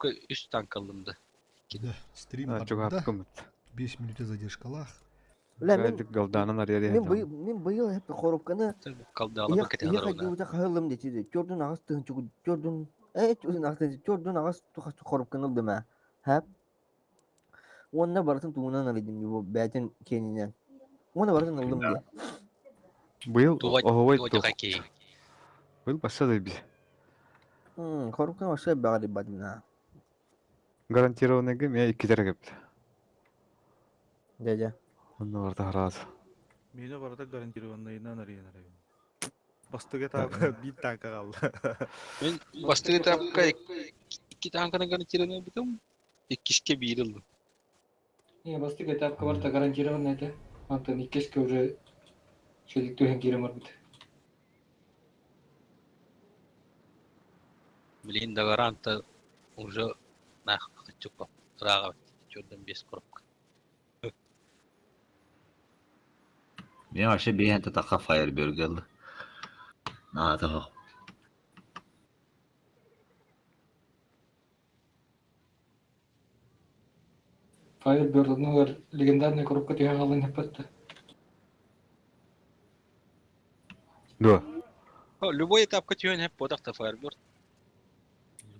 Үс танк ыллым да. Да, стрим барда. Чугаһаппыккын 5 мүнүүтэ задержкалаах. Бля, мин Галданан арыйар мин быйыл мин быйыл хеп коробканы Колдалабы ийэ кэтэн хайдыбыта хаһылым дии төрдүн аҕыс тыһынчы төрдүн э төрдүн аҕыс тыһынчы төрдүн аҕыс коробканы ылдым ээ хэп уонна барытын тугунан арыйдым бу бээтин киэнинэн уонна барытын ыллым дии Быйыл оһовой Туга туох. хоккей. Быйыл басса да би. Коробканы вообще баҕарыйбатым на Гарантированныйга мен иккитер кепти. дядя Онно барда хараас. Миэнэ барыта гарантированныйынан арыйан арыйан. Бастакы этапка биир танка хаалла. Мен бастакы этапка икки танканы гарантированный бутум, иккиске биир ыллым. Не, бастакы этапка барыта гарантированный этэ. Онтон иккиске уже шелик түһэн киирэн барбыт. Блин, до гаранта уже нах чупа ырааҕа чордан без коробка. Мен вообще биһэн татаха Firebird Наада Firebird оннугар легендарный коробка түһэн хаалан эппэт да. Дуо? Любой этапка түһэн эп бодахта Firebird.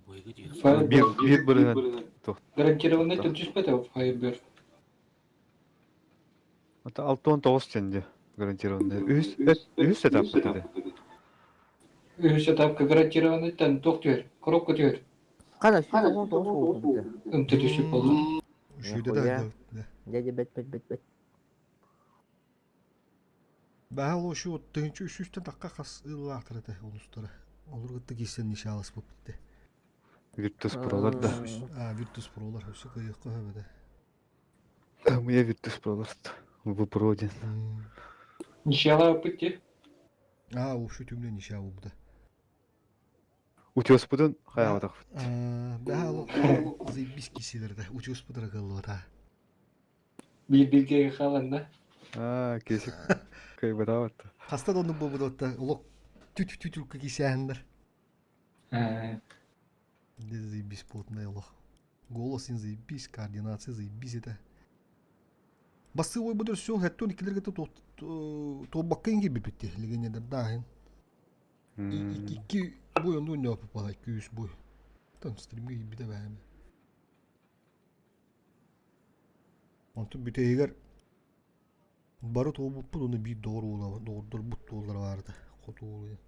Биир биир бырыһан туох. Гарантированный түспэт Firebird. Ата 69 тенге гарантированный. Үһүс үһүс этап бутады. Үһүс этапка гарантированный тан туох түһэр? Коробка түһэр. Хана 119 болду. Ымты түсүп болду. Үшүйдө да. Дядя бет бет бет бет. Баһа ол шу тыһынчы үс жүстен таққа хас ыллаахтар этэ улустара. Олор кытта киирсэн нишалас буп битте. Virtus Pro'лар да. А, Virtus Pro'лар өссө кыйыкка хөбөдө. Мне Virtus Pro'лар Выбор один. Ничьяла пытти. А, ушу түмнен нишаа буда. Утеспутун хайаатах. Да, ол заебись киселерде. Утеспутара кыллыта. Биир бирге хаалан да. Аа, кесик кайбатаабат. Хаста да оннук буолбут олох түт-түт кисээһиннэр. Заебись плотный олох. Голос ин заебись, координация заебись это. Басты ой будыр все, хэттон иккилерге туобакка инги бипитти, легенедер даахын. Икки бой онду нөп бала, 200 бой. Тон стримге кийбите бэһэми. Онтон бүтэһигэр бары туолбуппут уонна биир доҕор уола доҕордорбут туоллара баарда хоту уолуйан.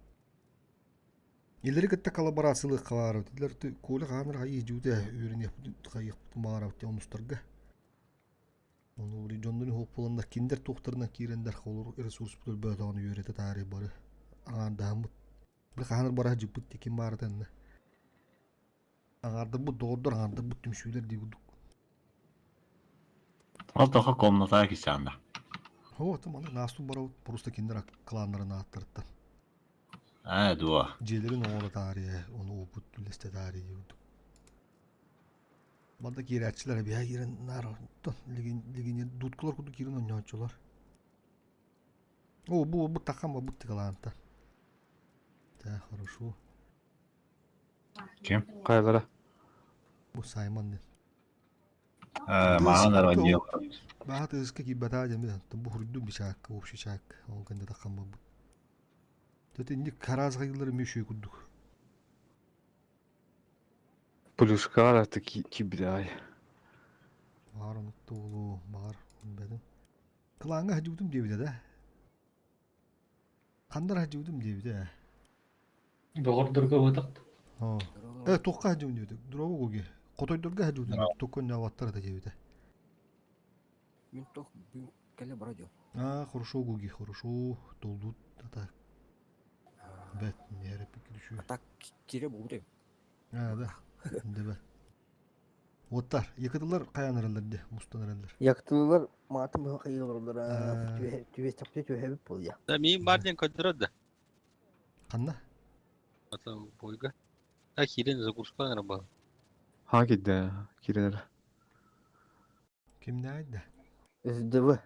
Илэри кытта коллаборациялыахха баарабыт. Илэр Коля хаанар хайыы дьүүтэ үөрэниэхпит хайыахпытын баҕарабыт диэн онустарга. Ону били дьоннорун уһук буоланнар кинилэр туохтарынан киирэннэр холор ресурспут өлбөөтөҕүн үөрэтэ таарыйа бары аҥаардаһаммыт. Били хаанар бара дьыппыт ким баарытанна. Аҥаардарбыт доҕордор, аҥаардарбыт түмсүүлэр дии курдук. Ол тоҕо комнатаҕа кисээннэ. Оо, это маны наастун барабыт, просто кинилэр кланнарын ааттарыттан. Ээ, дуо. Дьиэлэрин оҥоро таарыйа, ону опыт үллэстэ таарыйа курдук. Манна киирээччилэр эбиһэ киирэн наар оттон лигин дудкалар курдук киирэн оонньооччулар. О, бу бу такам бу тыгалаанта. Да, хорошо. Ким? Хайалара? Бу Саймон диэн. Э, мааҕын аранньыал. Баха тыыска киирбэтаа диэн бу хурдум бичаакка, общий чаакка, ол кэннэ таххан буолбут. Төт инник хараас хайыллары мүшүй курдук. Плюскаар аты киирбит Баар онук туолу, баар бэдим. Кылааҥҥа хадьыбытым диэбитэ да. Хандар хадьыбытым диэбитэ. Доҕордорго буотах. Э, туохха хадьыбын диэбитэ. Дурова гуги. Хотойдорго хадьыбытым. Туккун няваттар это диэбитэ. Мин тох бүгүн кэлэ бара дьон. А, хорошо, Гуги, хорошо. Толдут, а так. Бэт, не А так кире бугуте. А, да. Дебе. Оттар, якытылар каян эрэллэр де, мустан эрэллэр. Яктылар маатын быһа хайылар түбэ чапчы түһэбит буолуя. Да миин бар диэн көрдөрөр да. Ханна? Ата бойга. А киирэн загрузкалан эрэ баар. Ха киирдэ, киирэн эрэ. Кимнээх да? СДВ.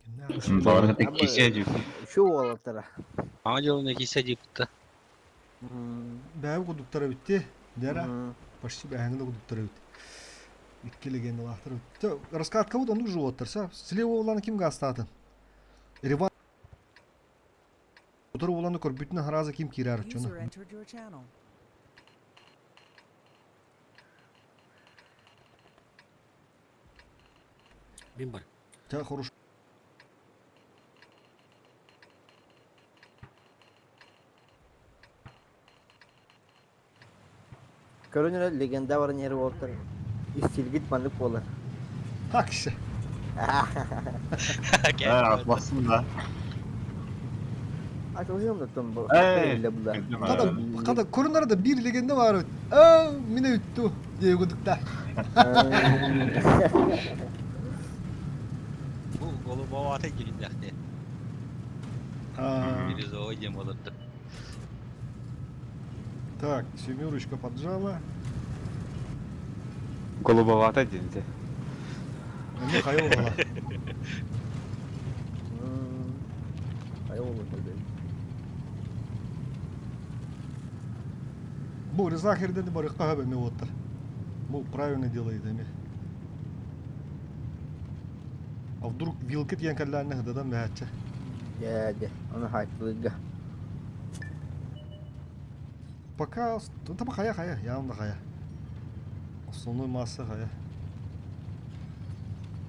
Кимнээх? Бары кисе дьүк. Şu уолаттара. Аңа дьолуна кисе диэбитта. Бэйэ курдуктара битти. Дера. Почти бэһэҥҥэ да кудуктар эбит. Икки легендалаахтар эбит. Раскаткабыт оннук жуоттар. Слева уолланы ким гаастаатын? Реван Утары уоланы көрбүтүнэн харааза ким киирээр оччону? Мин бар. Ча хорошо. Көрөн эрэ легенда баран иһэр уолаттар истилгит маннык буолар. Так ise. Атмассың да. Атылыым да тон бу. Эй, Kada, kada көрүнэр да биир легенда бар эбит. Аа, мине үттү диye кудукта. Бу голубоватый дьүһүннэхтэ. Бирюзовый диэн буоларда. Так, семерочка поджала. Голубовато диэн Эмне хайа буола? Хайа буола Бу Рызах эрден барыкка хаба эме уоттар. Бу правильно делает эме. А вдруг вилка тиэн кэллээннэ хыдадан бэһээччэ. Дьэ, дьэ, ону хаайтылыырга. Пока таба хайа хайа, явно хайа. Основной масса хайа.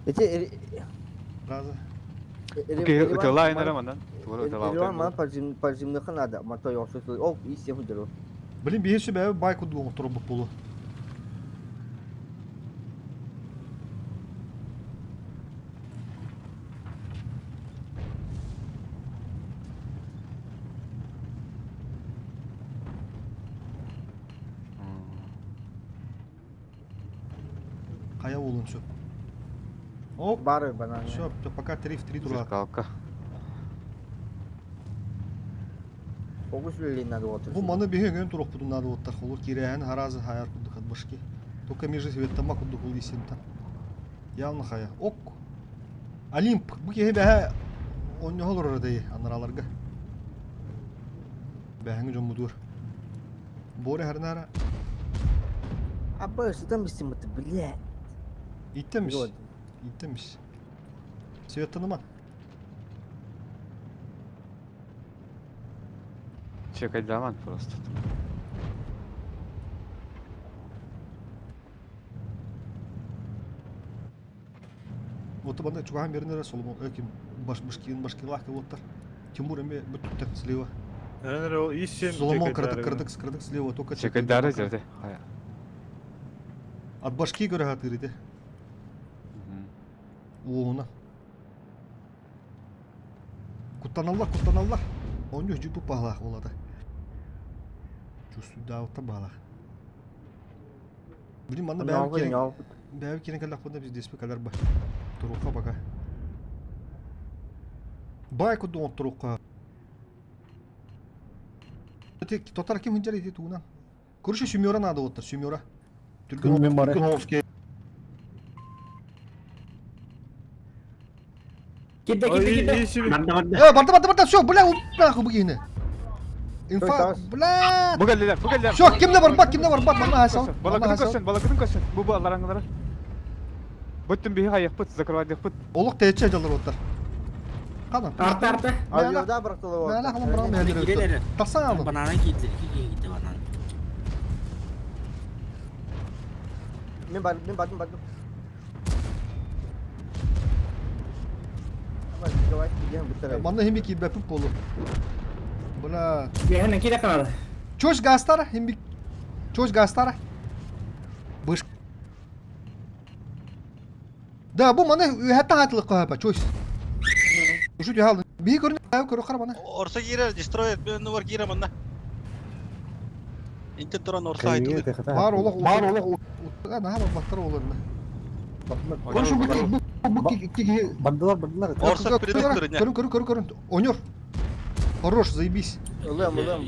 Эти Раза. Ытылаайын эрэ манан. Иван ман подземныха надо, мато ёсу О, и всех удеру. Блин, биһи сүбэ бай кудук оҥотторбут буолу. Хайа уолун сөп. Оп. Бары банан. Все, пока 3 в 3 тура. Зеркалка. Оҕус үлэлиэн надо буолтар. Бу маны биһи өҥөн туруохпутун наада буолтар. Холур киирээһин хараазы хайар курдук башки. Только межи светтама курдук ол исимтан. Явно хайа. Ок. Олимп. Бу киһи бэһэ онньоһо олорор этэй анараларга. Бэһэҥи дьоммутугар. Боря харнаара. Абы сытан бистим бля. Иттемиш. Иттемиш. Светтаныман. Чекайдаман просто. Вот банда чугаһан беринere Соломон ким баш башкин башкилах кылоттар. Тимур эме бүттүттэн слева. Эрэнэр ол ис Соломон кырдык кырдык кырдык слева только Чекайдары жерде. От башки көрө хатыр ити. Уоуна. Куттаналлар, куттаналлар. Онньу жупу паалаах буолата. Чувствуйдаабыттар баалаах. Блин, манна бэйэм киирэн бэйэм киирэн кэллэхпинэ биздеспи кэлэр ба. Турукка пока. Бай кудуон турукка. Тотар ким хынчар ити тугунан. Короче, семера надо вот семера. Мен бар. Кирде, кирде, кирде. Барда барда. Э, барда, барда, барда, все, бля, нахуй бу Инфа, бля. Бу кэллилэр, бу кэллилэр. Все, кимде барбат, кимде барбат, манна хасал. Балакытын көссөн, балакытын көссөн. Бу бу алараңылар. Бүттүн биһи хайыхпыт, закрывайдыхпыт. Олох тэче жалар оттар. Кана. Арта, арта. Авиода бырахтылар. Мәлә халым бырам мәлдер. Тақсан алдым. Бананан киирдилэр, киирдэ киирдэ банан. Мен бар, мен бардым, бардым. Манна химик киирбэппит буолу. Бля. Бэһэнэн киирэ канада. Чош гастара, химик. Чош гастара. Быш. Да, бу маны үһәттә хатылык каһапа, чош. Ушу дьаһал. Биһи көрүн көрө харабана. Орса киирэр, дестрой бар киирэ манна. Интен туран орса айтылы. Бар олох бар олох. Наһаа барбаттар олорна. Көрү бу бу ки Бардылар, бардылар. Орса предыктыр Көрүн көрүн көрүн көрүн. Онер. Хорош, заебись. Ылыам, ылыам.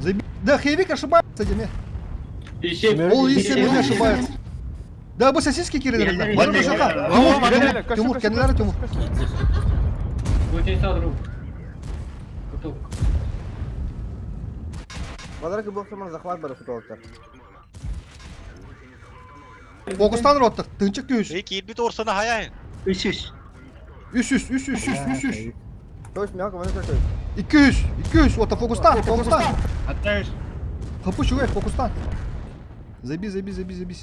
Заебись. Да, Хейвик ошибается, деме. Ол если не ошибается. Да, бу сосиски кирилер. Бар башака. Тимур, Тимур, кеннелер Тимур. Очень садру. Готов. Балар кыбы захват бар футболтар. Фокустан роттар. Тынчык түһүс. Эй киирбит орсана хайаһын. 300. 300, 300, 300, 300. Көс мяк вана көс. 200, 200. Ота фокустан, фокустан. Атташ. Хапы чугай, фокустан. Забей, забей, забей, забей.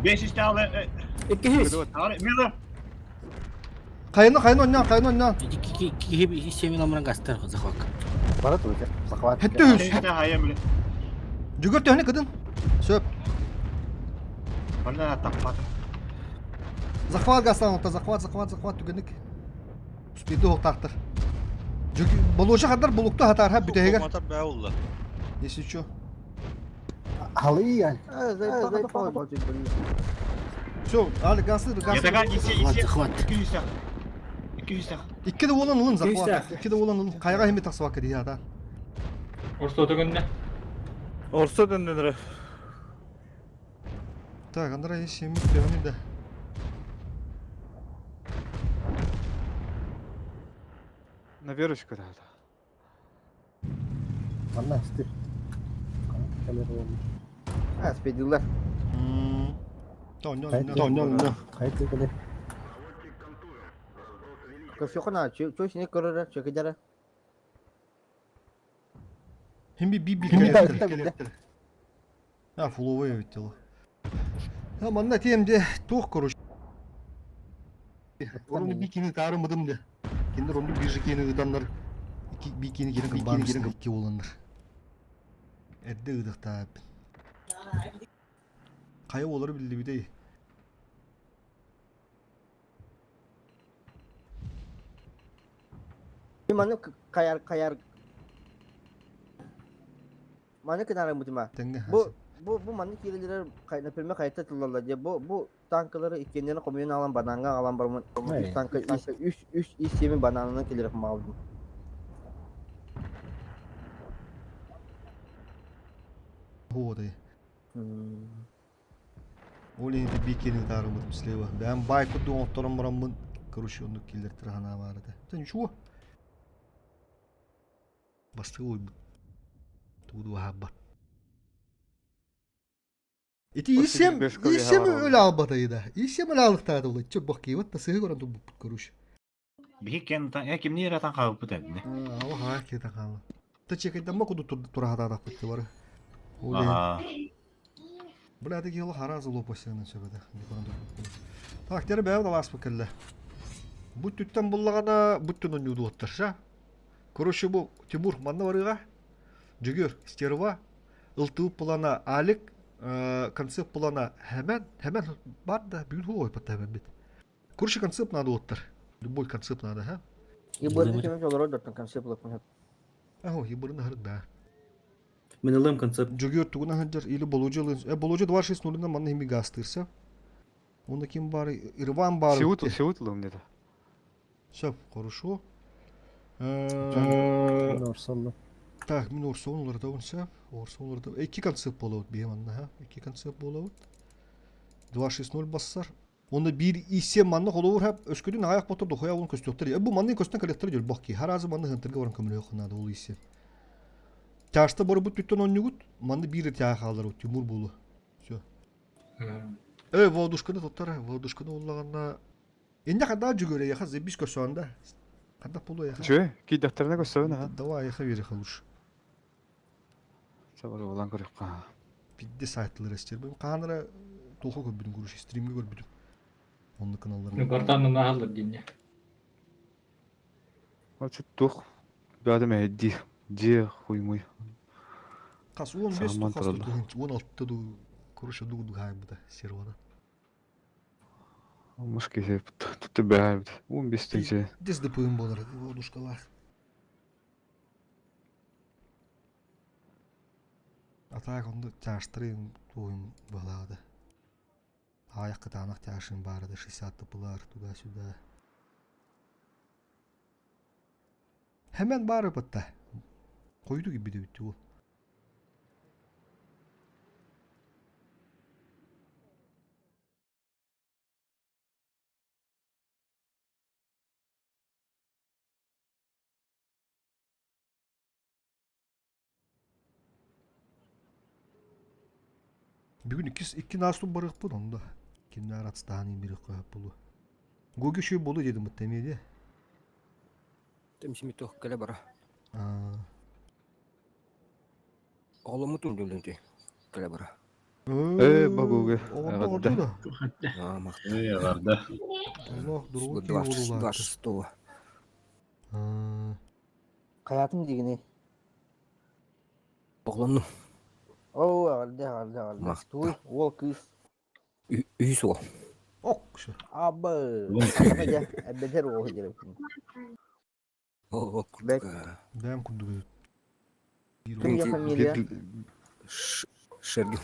500 tane. 200. Мила. Хайны, хайны оннан, хайны оннан. Киһи семен амран гастар захват. Бара туйка. Захват. Хэтте үс. Хайа бile. Жүгөр төһөнө кыдын. Сөп. Bana tappat. Захват гастан ота, захват, захват, захват түгенник. Спиди хоқтақтыр. Болуша хадар булукту хатар ха бүтәһигер. Матар бә улла. Если чё. Халыян. Э, зай пол бочек блин. Все, али гасты, гасты. Ятага есе Захват, есе. захват. 200 тақ. 200 тақ. Икки де болан ылын захват. 200 Икки де болан ылын. Кайга хеми тақсыбак кеди ата. Орсо төгөннө. Орса дөннөнөрө. Так, андара есть хеми төһөнү да. На верочку да. Манна исти. А, спедилер. Тон, тон, тон, тон. Хайты кele. Көсөкна, чөс не көрөр, чөкедер. Хеми би би Хими келеттер. А, фуловая ведь тело. А, манна темде тух, короче. Оны бикини тарымыдым де. Киндер оны биржи кени ыданнар. Ики бикини кирин бикини кирин икки боланнар. Эдде ыдыкта. Кая болары билди бидей. Маны каяр каяр. Маны кенара мутима. Теңге. Бу бу бу маны кирелер например кайта тыллалар же бу бу танкалары иккеннерин комьюн алан бананга алан бармын. Үч танка үч үч үч семи бананын келер алдым. Ходы. Олин де бикини тарымыдым слева. Бәм байку дуон барамын. Короче, оны киллер тырхана барды. Сен ничего? Басты ой. Туду хабба. Ити исем, исем өлө албатайда. Исем өлө алыктады улы. Чө бак кийбат та сыгы көрөн тубут короче. Биһи кен та я кимни ратан калып бит. Aa, ха кета кала. Та чекайда ма куду тура хата битти бар. Оле. Ага. Бля, деги ол харазы лопасына сөбөдө. Так, тери бәв далас бакылла. Бу түттен буллагана буттун онюду оттарша. Короче, бу Тимур манна барыга. Жүгөр, стерва, ылтып плана Алик, концепт плана хәмән, хәмән бар да бүгүн хуой патта хәмән бит. Короче, концепт надо оттар. Любой концепт надо, ха? Ибырды кеме жолор доттон концепт лапын. Ахо, ебырны хырык да. Мен ылым концепт. Жүгөр тугуна ханжар или болужу болужу 2.6.0 манна хими гастырса. Онда ким бар? Ирван бар. Сеут, сеут ылым деді. Все, хорошо. Орсоллу. Так, мен орсон олар да онса. Орсон олар да. Эки концепт болот бейм анна, ха. Эки концепт болот. 2.6.0 бассар. Онда 1.7 манна холовур хап өскөдүн аяк ботур дохуя он көстөктөр. Бу манны көстөн коллектор жол бакки. Харазы манны хынтырга баран көмөлө хынады ол исе. Ташта бар бу түттөн оннугут, манны бир тя халар Тимур болу. Все. Водушканы тоттар, водушканы оллаганда. Энде када жүгөрө яха зебиш көсөнда. Када болу яха. Чү, ки дәфтәренә көсәвен ха. Давай яха вере лучше. Сабыр болан көрөк. Бидде сайтлар эстер. Бу канара толку көрбүдүм күрүш стримге көрбүдүм. Онны каналларын. Бартанын ахаллар динне. Очу тух. Бәдем әдди. Ди хуймуй. Кас 15 Саман кас туралла. 16 ду короче ду ду гайбыда сервада. Мышки сеп тутты бәбит. 15 тенче. Дес ДПМ болар, водушкалар. А так онда тяштырын туйм балады. Аяк кытанак тяшын барды 60 тыпылар туда-сюда. Hemen бары бытта. Койду gibi de bitti bu. Бүгүн иккис икки наастун барыахпыт онно. Кимнээр ацтаан имбириэххэ сөп буолуо. Гоги үчүгэй буолуо диэтим бытта эмиэ диэ. Тэмсими туох кэлэ бара. Аа. Оҕоломмут үндүлүнти кэлэ бара. Э, Багуга. Оҕордо оҕордо да. Аа, махта. Э, эҕэрдэ. Олох другой киһи буолуулаахтар. Двадцать Аа. Хайатын дигини. Оҕолонну. Оо, эҕэрдэ, эҕэрдэ, эҕэрдэ. Махта. Туй, уол кыыс. Үһүс уол. Ок, всё. Абы. Дьэ, эбэтэр уол дьэрэ. О, Бэк. Бэм курдук Ким я фамилия? Шергин.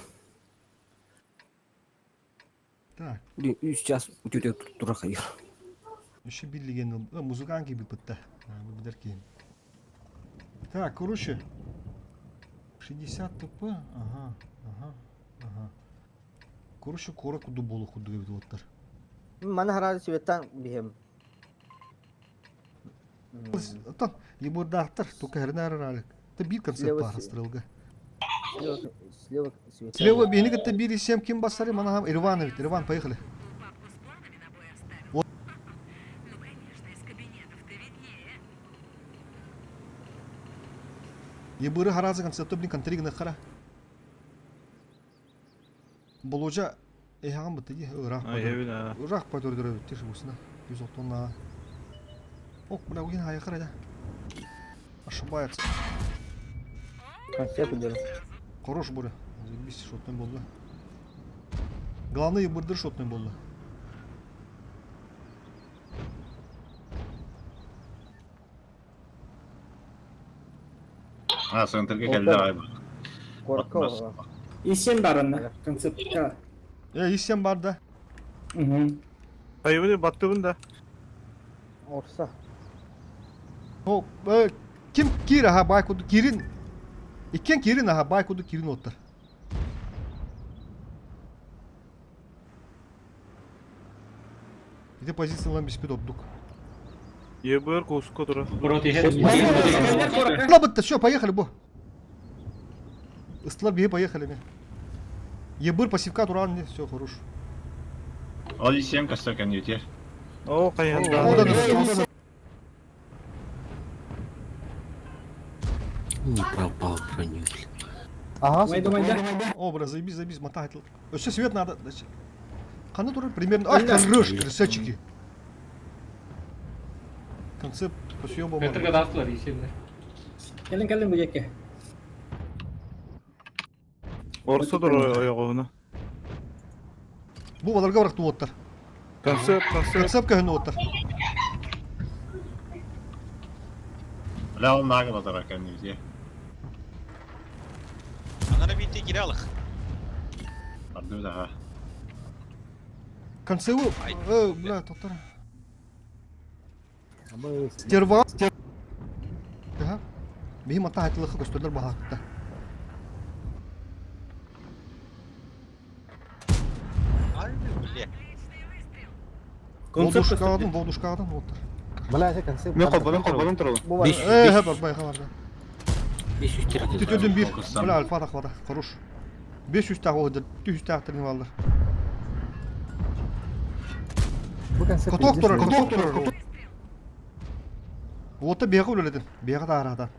Так. Үс час үтүтэ тура хайыр. Еще биллиген музыкант киби бытта. Бу билер киһим. Так, короче. 60 тп. Ага, ага, ага. Короче, кора куду болу куду эбит уоттар. Маны хараар светтан биһим. Оттон Ебурдаахтар только хернаар ралик. Ты биир концерт баар стрелга. Слева, слева свет. Слева биһини кытта биир исем ким бассары манахам Ирван эбит. Ирван, поехали. Вот. Ебыры харазы концепты блин контригны хара. Болуожа эһэҕин бытта дии ыраах ыраах пойдордор эбит бусна 110 Ох, бля, угин хайахар да. Ошибается. Концерт идет. Хорош, Боря. Заебись, шотный болды. Главное, бырдыр шотный болды. А, центрге кэллэ аҕай. Корка Исен баранна концептка. Э, исен бар да. Угу. Айыбыны баттыбын да. Орса. О, э, ким кир аха бай куду кирин. Иккен кирин аха бай куду кирин оттар. Ити позициялан биспит ордук. ЕБР куска тура. Лабытта, все, поехали, бу. Ыстылар бие поехали ме. Ебыр пассивка туран не, все, хорош. Ол исем кастар кәнүтер. О, кайында. О, да, да, Не пропал броню. Ага. Майда майда. О, бля, заебись, заебись, мотать. Все, свет надо. Қаны турар примерно... Ах, хорош, красавчики. Концепт по съемам. Это гадастылар исемдер. Кэлин кэлин бу жеке. Орса тура ойоҕуна. Бу баларга барахты уоттар. Концепт, концепт. Концепт көһүн уоттар. Бля, ол нага батара кәнүтер. Анара битте кире алых. Арды да. Концеву... Э, бля, тоқтар. Стерва... Ага. Биһи мата хатылыхы көстөлөр баһаакта. Ай, бля. Волдушкаҕытын, волдушкаҕытын уоттар. Бля, это концепт. Мен холбанын холбанын туралы. Э, хэ, бар, байха барда. 500 Түтүрдүн бир. Бля, альфа тахвата. Хорош. 500 тах ол 200 тахтырын баллар. Бу концепт. Коток турар, коток турар. Уотта бега үлеледин. Бега да арада.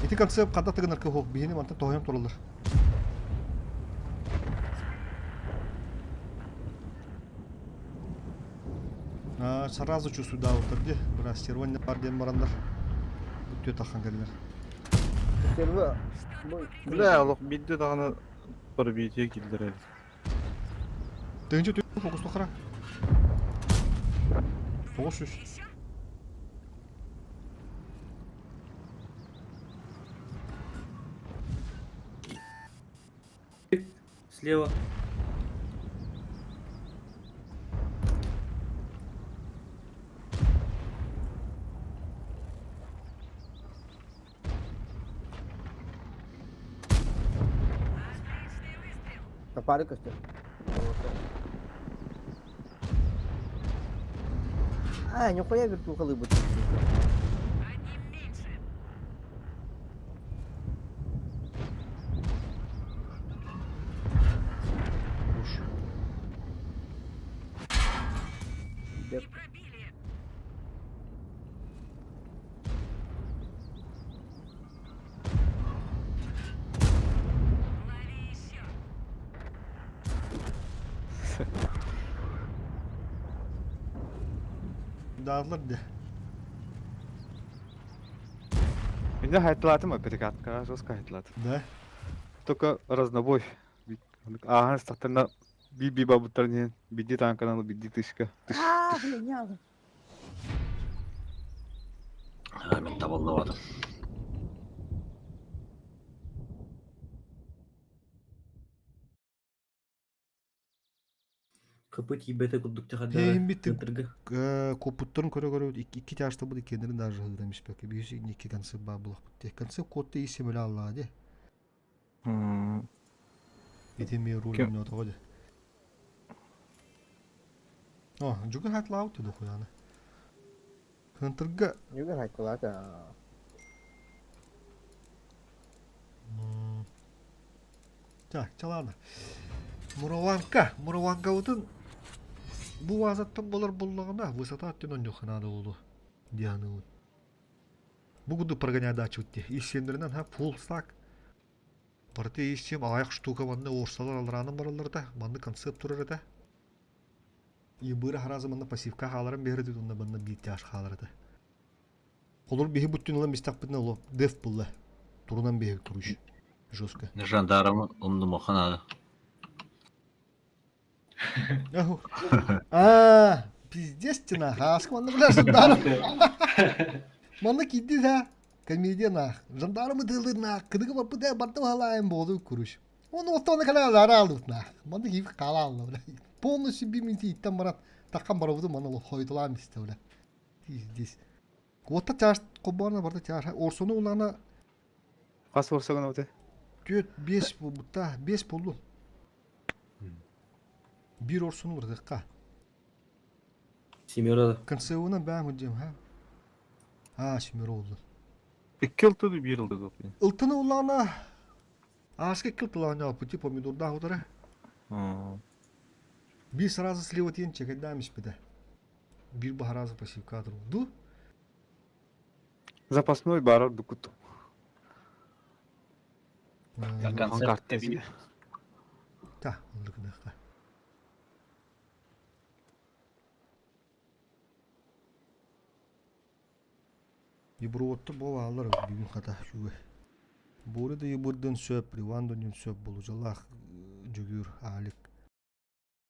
Ити концепт када тыгынар кыһок биһини мантан тоһойон тураллар. А, сразу чувствую да вот где. Бра, стервон бар ден барандар. Бүттө тахан келдер. Стерва. Бля, олох бидде даҕаны пробитие киллэрэр. Тыгынчы түйін фокус тоқыра. 900. Слева. Топары көстөр. А, нихуя вертуха лыбыт. Хачайдаалар де. Меня хайтылатым опять жестко хайтылатым. Да? Только разнобой. Ааһан истэхтэринэ би-би бабыттарын иһин бидди танканан бидди тышка. Аа, блин, Мен табыллыбатым. Кыпы тиийбэтэ курдук дьахардара Эйин бит тыытырга. коппуттарын көрө-көрө икки тяжтабыт иккиэннэрин даже ыһыыран испэккэ биир икки концепт баар булахпыт дии. Концепт кодта ис семеле аллаа дии. Ити эмиэ руль ойноотоҕо дии. О, Дьугун хатлаабыт дии дохуяны. Хантырга Дьугун хаттылаата. Так, чалаана. Мураванка. Мураванкабытын бу вазаттан болар буллаҕына высота өттүн онньуохха наада буолуо дии саныыбын. Бу курдук прогонядааччыбыт дии. Ис сиэннэринэн ха фулл стак. Барыта ис сиэм аҕыйах штука манна уорсалар аллараанан бараллар этэ. Манна концепт турар этэ. Ибыра харазы манна пассивка хааларын биэрэр этэ уонна манна биир тяж хаалар этэ. Холор биһи бүттүн ылан бистахпытына оло деф булла. Турунан биһи туруш. Жестко. Жандармы умнумаха надо. А, пиздец ты нах. Аска манна бля жандарм. Манна киирди да. Комедия нах. Жандармы тылыр нах. Кыныгы барбыт э барда халайын болду куруш. Оны оттоны кала алара алдыт нах. Манна киип кала алды бля. Полностью бимити иттен барат. Таккан барабыты манна хойдулаан исте бля. Здесь. Куотта тяж коборна барда тяж. Орсону улана Хас орсогун оте? Түөт биэс буолбута, биэс буоллун. Биир орсуну ырдыкка. Семеро Концевынан бэм дим ха. А, семеро уллун. Икки ылтыды биир ылтыды. Ылтыны уллаана ааска икки ылтылаана пути помидордаах утара. Биир сразу слива тиэн чекайдаам испитэ. Биир баһаразы пассивка ду. Запасной барар дукут. Концепт Та, оннук Ебруотта буолааллар бүгүн хата үчүгэй. Буори да ебурдун сөп, Риван да сөп болужалаах Дьөгүр, Алик.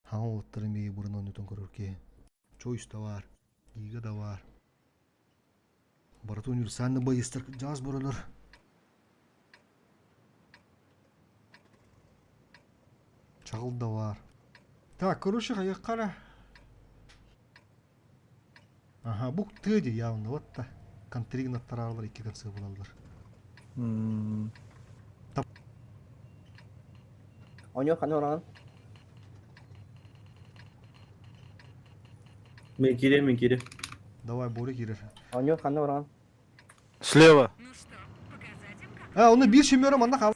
Хаҥа уолаттары эмиэ ебурун оонньотон көрөр киһи. Чойс да баар, Гига да баар. Барыта универсальный боецтар кырдьаҕас бөрөлөр. Чаҕыл да баар. Так, короче, хайыахха эрэ. Аха, бу тыа дии явно вот да. Контригин аттараалар икки концы булаллар. Оонньуу ханна бараҕын? Мен киириэм, мен киириэм. Давай, Боря киирэр. Оонньуу ханна бараҕын? Слева. А, оны биир семера манна хаал.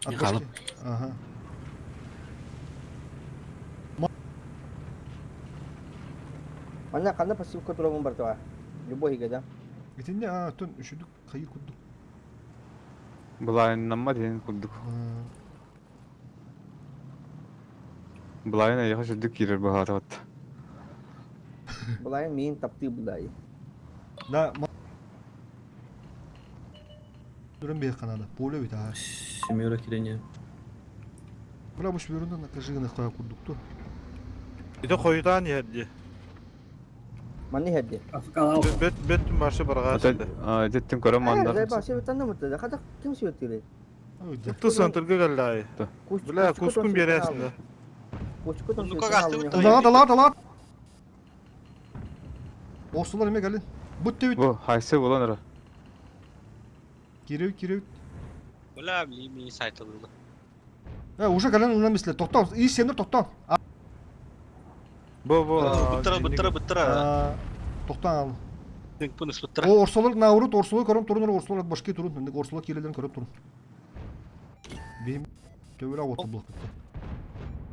Хаалып. Ага. Манна ханна пассивка турабын бартыга? Любой иһигэ да? Итиннэ а, тон үчүдүк хайыр курдук. Былааннамма диэн курдук. Былаан эйиэхэ сүрдүк киирэр быһаатабыт. Былаан миин таптыы былаайы. Да, Durun bir kanada. Поле бит аа. Семеро кирине. Бра бу шүөрүнэн накажыгына қоя курдукту. Ити хойутаан иһэр дии. Манна иһэр дии. Афкалау. Бөт бөт маршы барҕаа сылды. Деттин көрө мандар. Э, себеттен мытты. Хата ким себеттири? Тутtu сантырга галлаайы. Бля, кускун бересин да. Далат, далат, далат. Орсулар эме кэлин. Бут тебит. Бу хайсы булан ара. Киребит, киребит. Бля, ми сайтылыны. Э, уже кэлэн ылынан бисле. Токтоо, ис сендер токтоо. Бу бу. Быттыра, быттыра, быттыра. Токтоон ал. Пункт быттыра. О, орсолор наурут, орсолор көрөн турун, орсолор башки турун, мендик орсолор кирелерин көрөп турун. Бим төбөлө оту булуп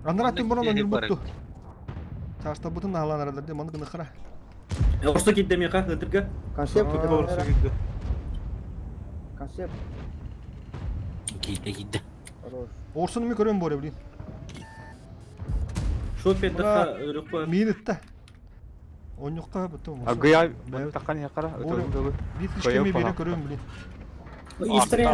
Анара түн бұрын өнүр бутту. Таштабытын наалан аралар маны гына кара. Орсо киирдэ миэхэ, ытырга. Концепт Орсо киирдэ. Концепт. Киирдэ, киирдэ. Хорош. Орсону мен көрөм боре блин. Шот педдаха өрүккө. Миин ытта. Онньукка бутум. Агыйа таххан иһэ хара ытырым дылы. Биир тишкеме биэрэ көрөм блин. История.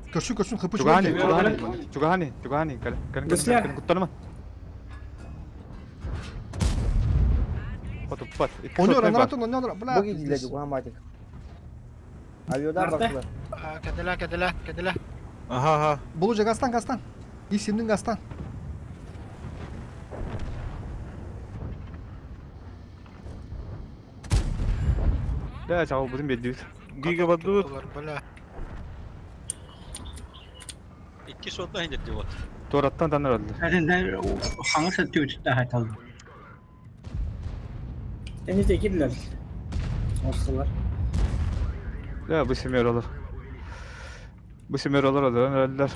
Көрсүн көрсүн хыпы Чугаһани, чугаһани, чугаһани, чугаһани, кэлэн кэлэн кэлэн куттанма. Хотуппат. Онньор, анаратын, онньор, бля. Бу киһилэр чугаһаматик. Авиода баклар. Кәделә, кәделә, кәделә. Ага, ага. Болу гастан, гастан. Исимнин гастан. Да, чао, будем беддибит. Гига баддыбыт. Бля. Икки сотна хинде вот. Туораттан танар алды. Хаңы сәттү хайтал. Тенизде кирдилер. Орсалар. Да, бу семер алар. Бу семер алар алар алар.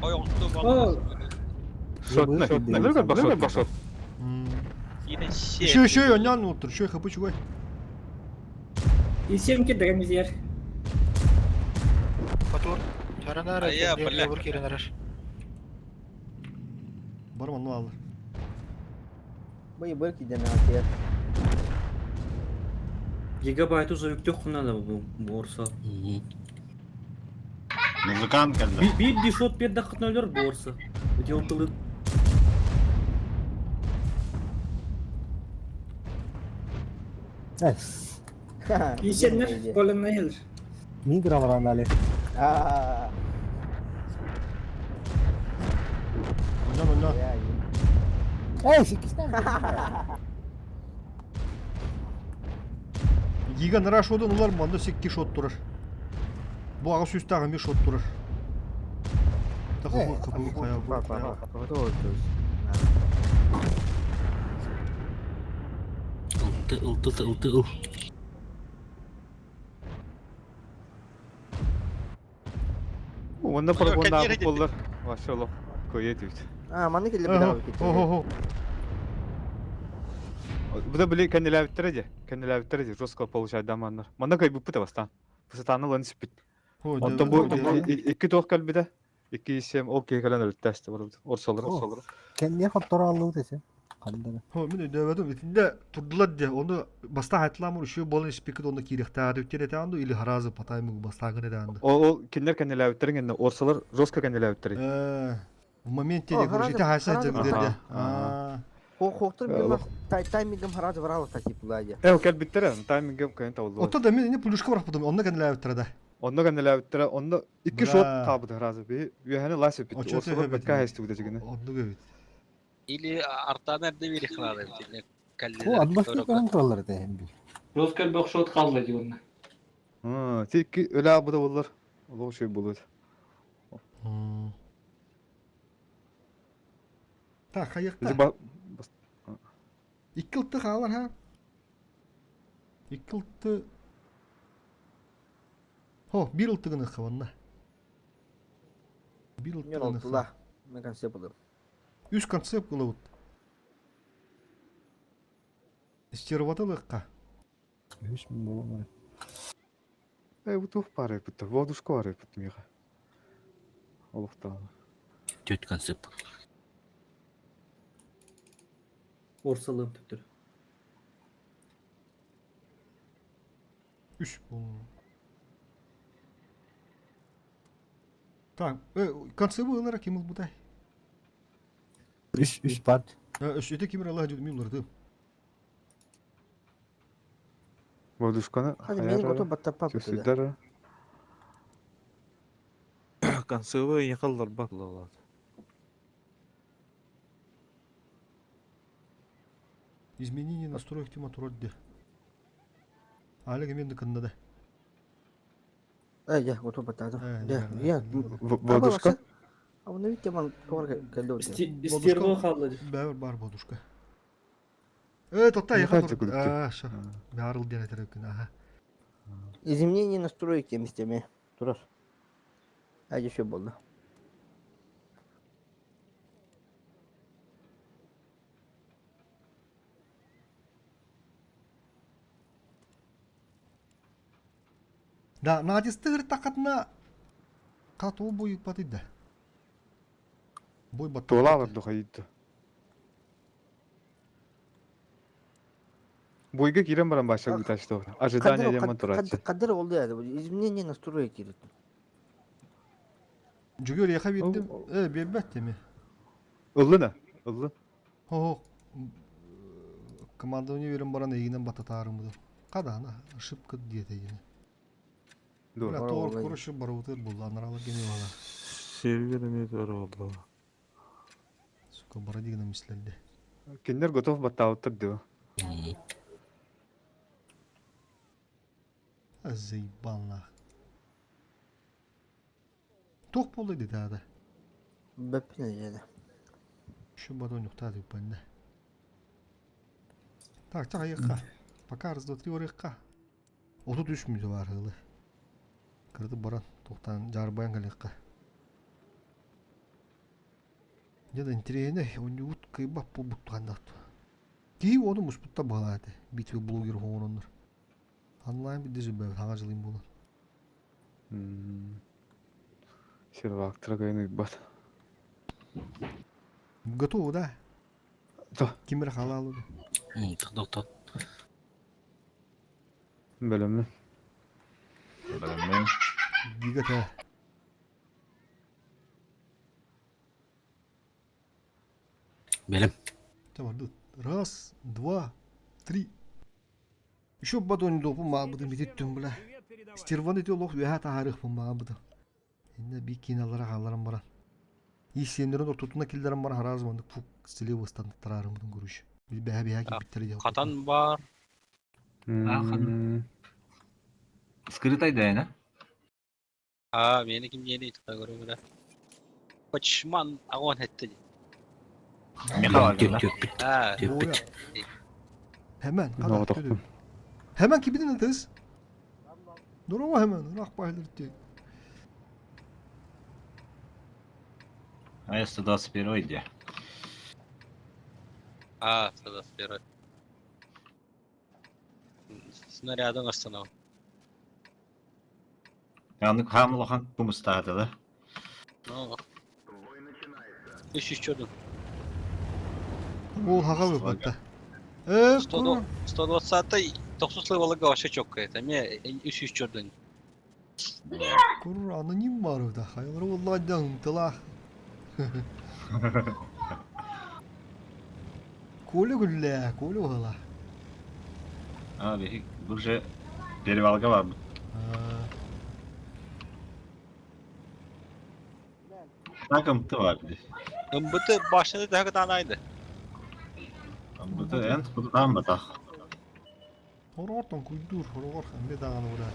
Ой, отту Шотна, шотна. Башот, башот. Еще, еще, онньон уттур, еще хыпы чугай. Исем кирдеген бизер. Батур. Чаранар, Ая, бля. Бля. Киренараш. Барым онну алыр. Бу бер кидеме атыр. Гигабайт уже yüktük хунада бу борса. Музыкант кэллэ. Бир дешот педда хытнолер борса. Делтылы. Исемнер колонна хелер. Мин граммаран али. Аа. Онньон, онньон. Эй, сикистен. Гига нара шодон улар манда секки шот турар. Бу ага сүстагы ми шот турар. Тахы кыбы кая бу кая. Ылты ылты ылты ыл. Онда прогонда боллар. Вообще лох. Көйет бит. А, маны келе бир Хо-хо-хо. Бу да били кенделәбиттер же. Кенделәбиттер же жестко получает даманнар. Манда кай буппыта бастан. Пусатаны лын сипит. Онтон бу икки тоқ калбиде. Икки сем ол кейкелен өлттәсте бар. Орсалар, орсалар. Кенне хоттор алды десе. Кандары. Хо, мен өйдөбөдүм. Итинде турдулар де. Оны баста айтыламыр үшө болын спикер оны кирехтаады өттер анды или харазы патаймы бастагын эданды. Ол ол киндер кенделәбиттер генде орсалар жестко кенделәбиттер. В моменте де короче ите хайса жегдерде. А. Хоқтыр бир таймингем харазы баралы татип булади. Э, калбиттер, таймингем кайын табылды. Ота да мен не плюшка барып будум. Онда кенделәбиттер да. Онда кенделәбиттер, онда икки шот табыды харазы. Би үйәне лас бит. Орсалар бәккә хайсты бит дигәне. Онда бит. Или артанар да бир хлады. Ку адбашты көрөн туралар да би. Роскал бөх шот қалды дейін. А, тик өлә бу да булар. Олы шөй булыр. Так, хаякта. Икки ылты хаалар ха. Икки ылты. Хо, бир ылты гына хаванна. Бир ылты Мен гына. олтула. Мен концепт булдым. Үс концепт кылыбыт. Стерватылыкка. Үш миң болом. Э, бу тух пары бит. Водушка бар бит мига. Олыкта. Төт концепт. Орсалым төптөр. Үш бол. Так, концепт ылара ким ыл бутай? Үш үш парт. Үш эте кимер Аллах жудым уларды. Водушканы. Hadi мени готов баттапа бутуда. Концевы якаллар баклалар. Изменение настроек тема туродде. Алег мен дыкында да. Эй, я готов баттадым. Я, я. Водушка. А оны бит яман тор келди. Стерво халды. Бәбір бар бодушка. Э, тотта Не яха хайте тур. күлүктү. А, ша. Бәрыл дене терекин, аха. Изменение настроек темистеме. Турар. Айда шо болду. Да, Надисты ыртакатына катуу буйуппаты да. Бой Туолаалар баттаппыт. духайытты. Бойга киирэн баран баша бутачты. Ожидание Кадыр диэн тураччы. кадыр oldu yani. Изменение настройки. Жүгөр яха биэрдим. Э, биэрбэт деми. Ыллын а? Ыллын. Хо командование берен баран эгинен бататаарым буду. Кадана ошибка диэте гине. Дуо. Бля, тоор курышы барыбытыр булла, анаралы гене бала. Сервер эмиэ туора буолла. Сука, бара дигена мислелде. Кинилэр готов баттаабыттар дио. Заебал нах. Туох буолла дии таата? Бэппин yani. Şu батон нюхта деп панна. Так, так, айыққа. Пока раз, два, три, орыққа. 33 мүнөтэ баар ыалы. Кырдып баран, тохтаан дьаарбайан кэлиэххэ. Дьэ да интэриэһинэй, оонньуубут кыайбат буолбут туһаннаах Киһи уону муспуттар баҕалаах этэ, битва блогер оҥороннор. Онлайн бидде сүбэбит хаҥа дьылын буолан. Сервактара кыайан ыйбат. Готово, да? Да. Ким эрэ халаалыды. Тохтот. Бэлэммин. Бэлэммин. Гига тэ. Бэлэм. Tamam, Раз, два, три. Еще батон допу маабытын бититтүм бля. Стерван ити олох үөһэ таһаарыахпын маабытым. Иннэ би киналара хаалларан баран. Иисиэннэрин ортотуна киллэрэн баран хараас маннык фук слева ыстантараарыммытын көрүш. Бэһэ бэһэ киирбиттэрэ диэн. Хатан баар. Скрытай да, Аа, миэнэ ким диэни итта көрөмүрэ. Почман агон хэтте. Михаил Түппүт. Аа, Түппүт. Hemen. No, тохтум. Hemen кибидин ытыс. Дорово hemen. Рах байлыр ти. А я 121 иди. аа, 121. Снарядын останов. Яны хам лохан кумустаады да. Ну. Үш үш чордун. Ол хаға бөппәтті. Э, 120 90 левелга вообще четко это. Мне үш үш чордун. Кур аноним бар да. Хайылар олладан тыла. Коля гүллә, Коля ола. А, бихи бу же перевалга бар. Так ымты бар ди. Ымбыты башында да кытанайды. Ымбыты эн кутан батах. Хорортон куйдур, хорор хамбе даган ура.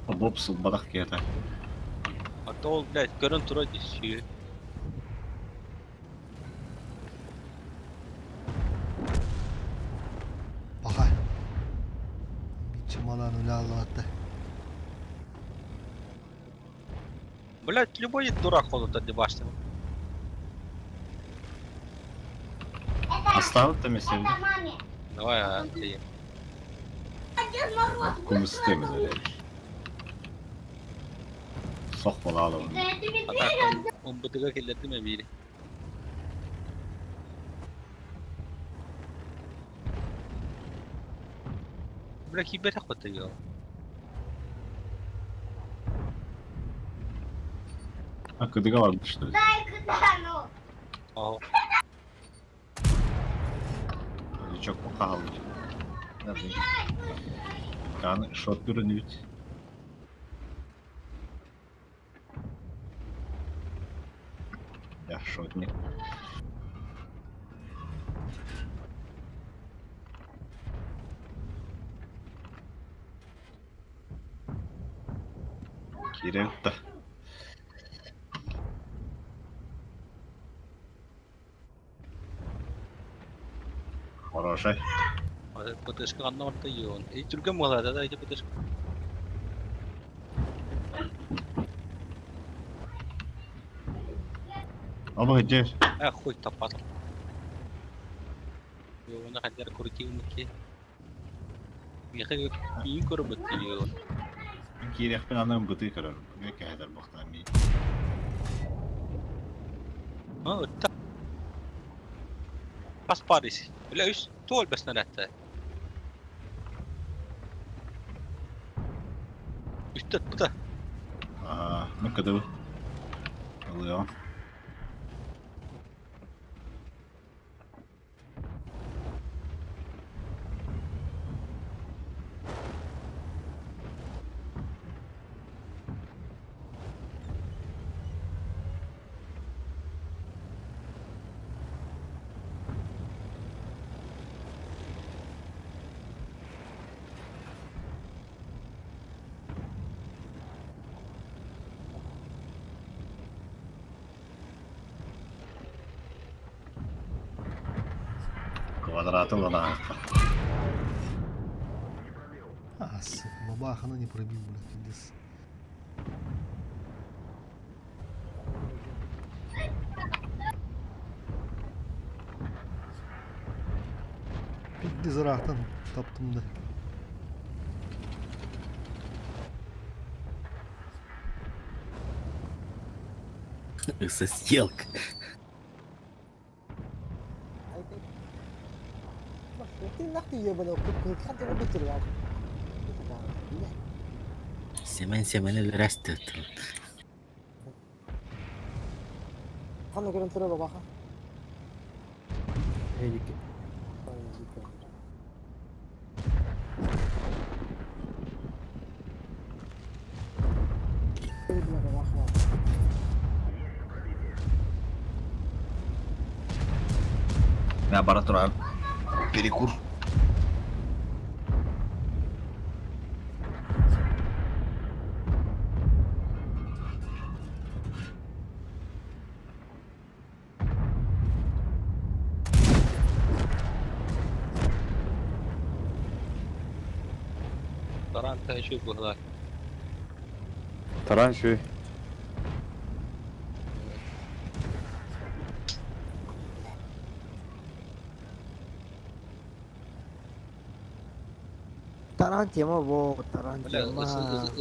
Бопсул бадах кета. А то ол, блядь, көрөн тура дии. Баха. Бичималан үле аллатты. Блядь, любой дурак ходит от башни. Оставил там если Давай, а, ты. Кумустым заря. Сох болалы. А так, ымбытыга келлерди ме бири. Бля, кибер хватает. А кыдыга бар что ли? Ага. Лючок покалды. Каны шот көрүнүт. Я шотник. Кирелта. Хороший. ПТшка ханна барта йон. И түргөн буолла да ити ПТшка. Оба жер. А хуй таппатым. Оны хаддар крутил ки. Миха кии көрбөт кии. Мен киириэхпин аны быты көрөр. Кэһэтэр бохтан ми. А, ытта. Пас парис. Бля, үс туол бэснәрәтте. Үстәт бута. Аа, мен кыдыбы. Ылыам. Квадраты лана. А, сука, бабах, она не пробил, блядь, пиздец. Пиздец, ырахтан таптым да. Съелка. Семен Семен растет. Ханна көрөн тура бабаха. Эдик. Мә бара туран. Перекур. Таран та еще была. Таран шүй. Таран тема бо, таран Бля, тема.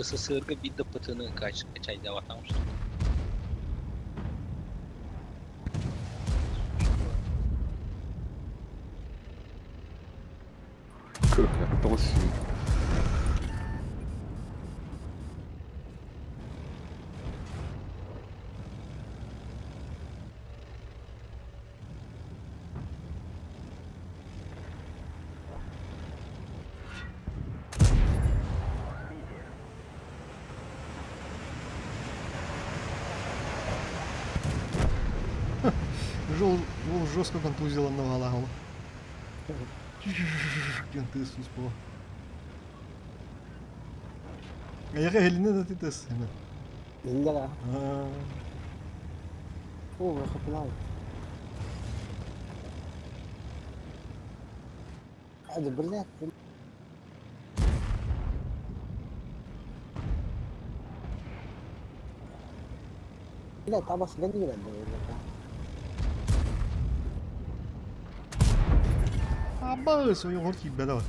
СССР бидде пытыны кач качай даватам что. Тоғыз сүй. Жол, ол жестко контузила на валагала. Кенты суспо. А я хелине да ты тес. Иллера. О, хапнал. Hadi блядь. Блядь, табас гонили, блядь. Абы свою горки беда.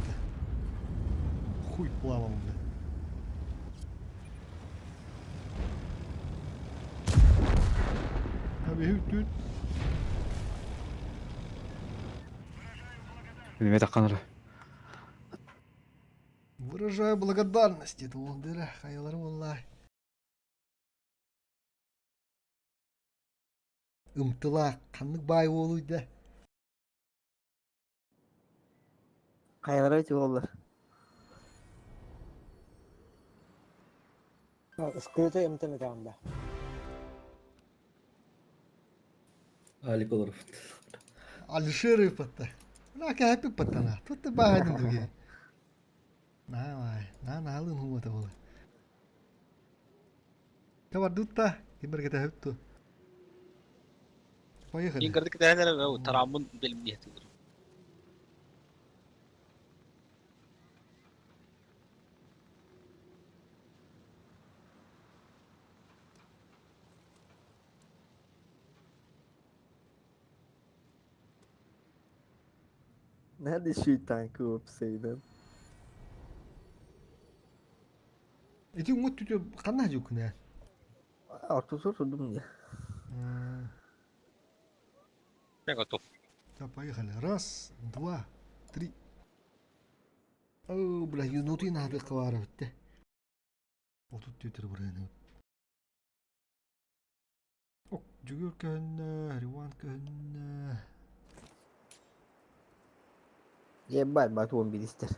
Хуй плавал, бля. Abi hüt Неме таққаныры. Выражаю благодарность это ол дыра хаялар валлай. Ымтыла қаннык бай болуйда. Хайалара өтө боллар. Скрыты МТ да. Алик олар. Алишер патта. На кәпи паттана. Тут ты багадын дуге. На на на алын хуата болы. Тавар дутта кимбер кете хөттү. Поехали. Ингердик тәһәләр тарамын белмiyet. Надо еще и танк уопсайынан. Ити уҥа түтү ханна дьуккуна? Ортосур турдум дии. Я готов. Так, поехали. Раз, два, три. О, бля, изнутри надо хварывать. Вот тут түтер бырыны. Ок, жүгүр көһүннэ, Риван көһүннэ. Ебать, батон билистер.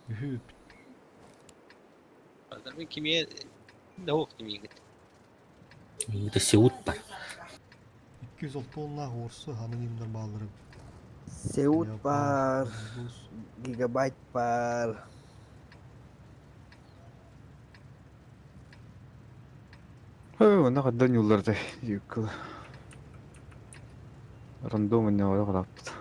Үһү. Мин кимиэ да уох тимиигит. Это Сеут бар. 206 тоннаах уорсу анонимнар бааллары. Сеут бар, гигабайт бар. Онно хаддан юлларда юккыл. Рандом не ора караппыт.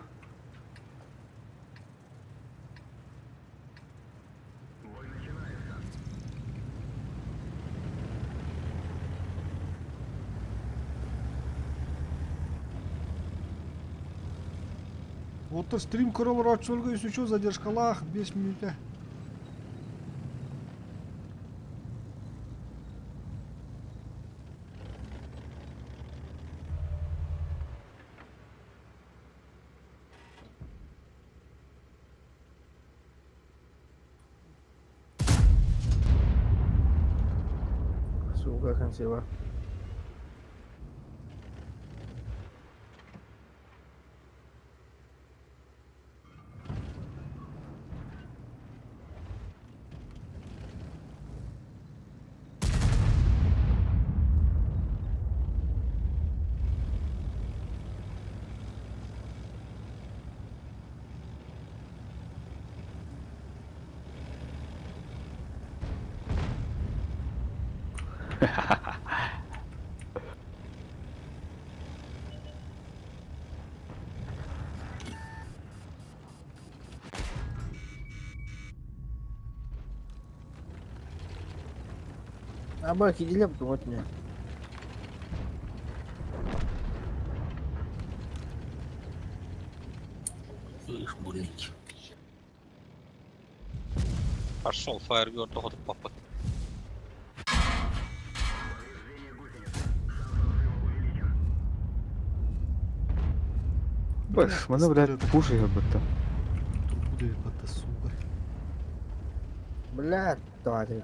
Оттор стрим көрө олорооччуларга үсүчү задержкалаах 5 мүнүүтэ. Сука, консерва. Аба, кидили вот мне. Эх, больники. Пошел Firebird тоҕотуп паппыт. Бэс, маны, блядь, пушай как будто. Трубу дает сука. Бля, тварь.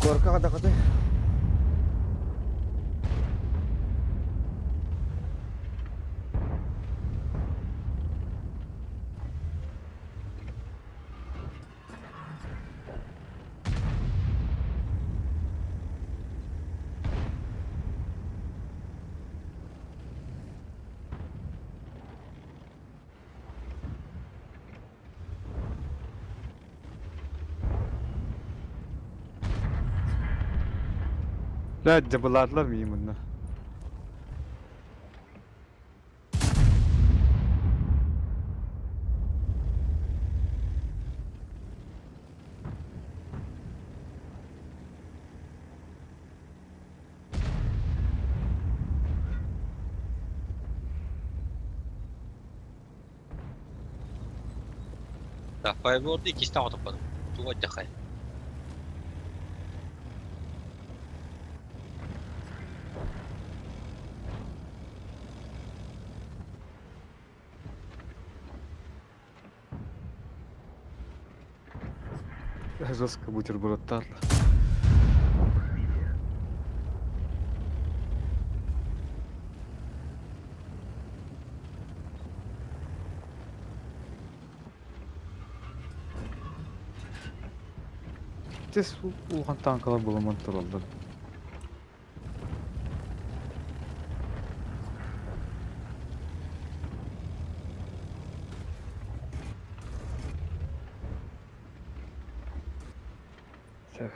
Корка када Блядь, дебыладылар миим мында. Да, Firebird иккистэн хотоппатым. Туга дьахай. Жестко бутербродтар. Тес улахан танкалар буламан тураллар. Так.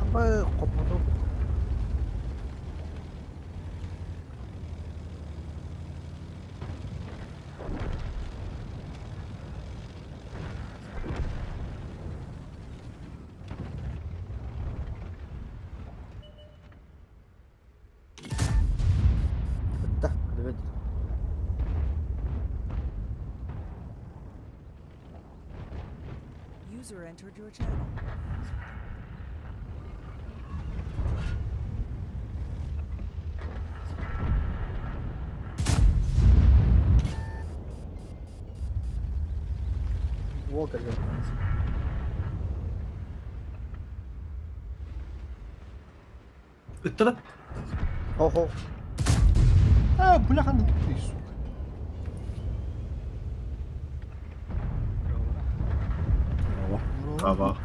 Аба, копоту. User entered your channel. Уол кэллэ. Ыттыра. Хо-хо. А, бляха, ну ты, сука. Браво.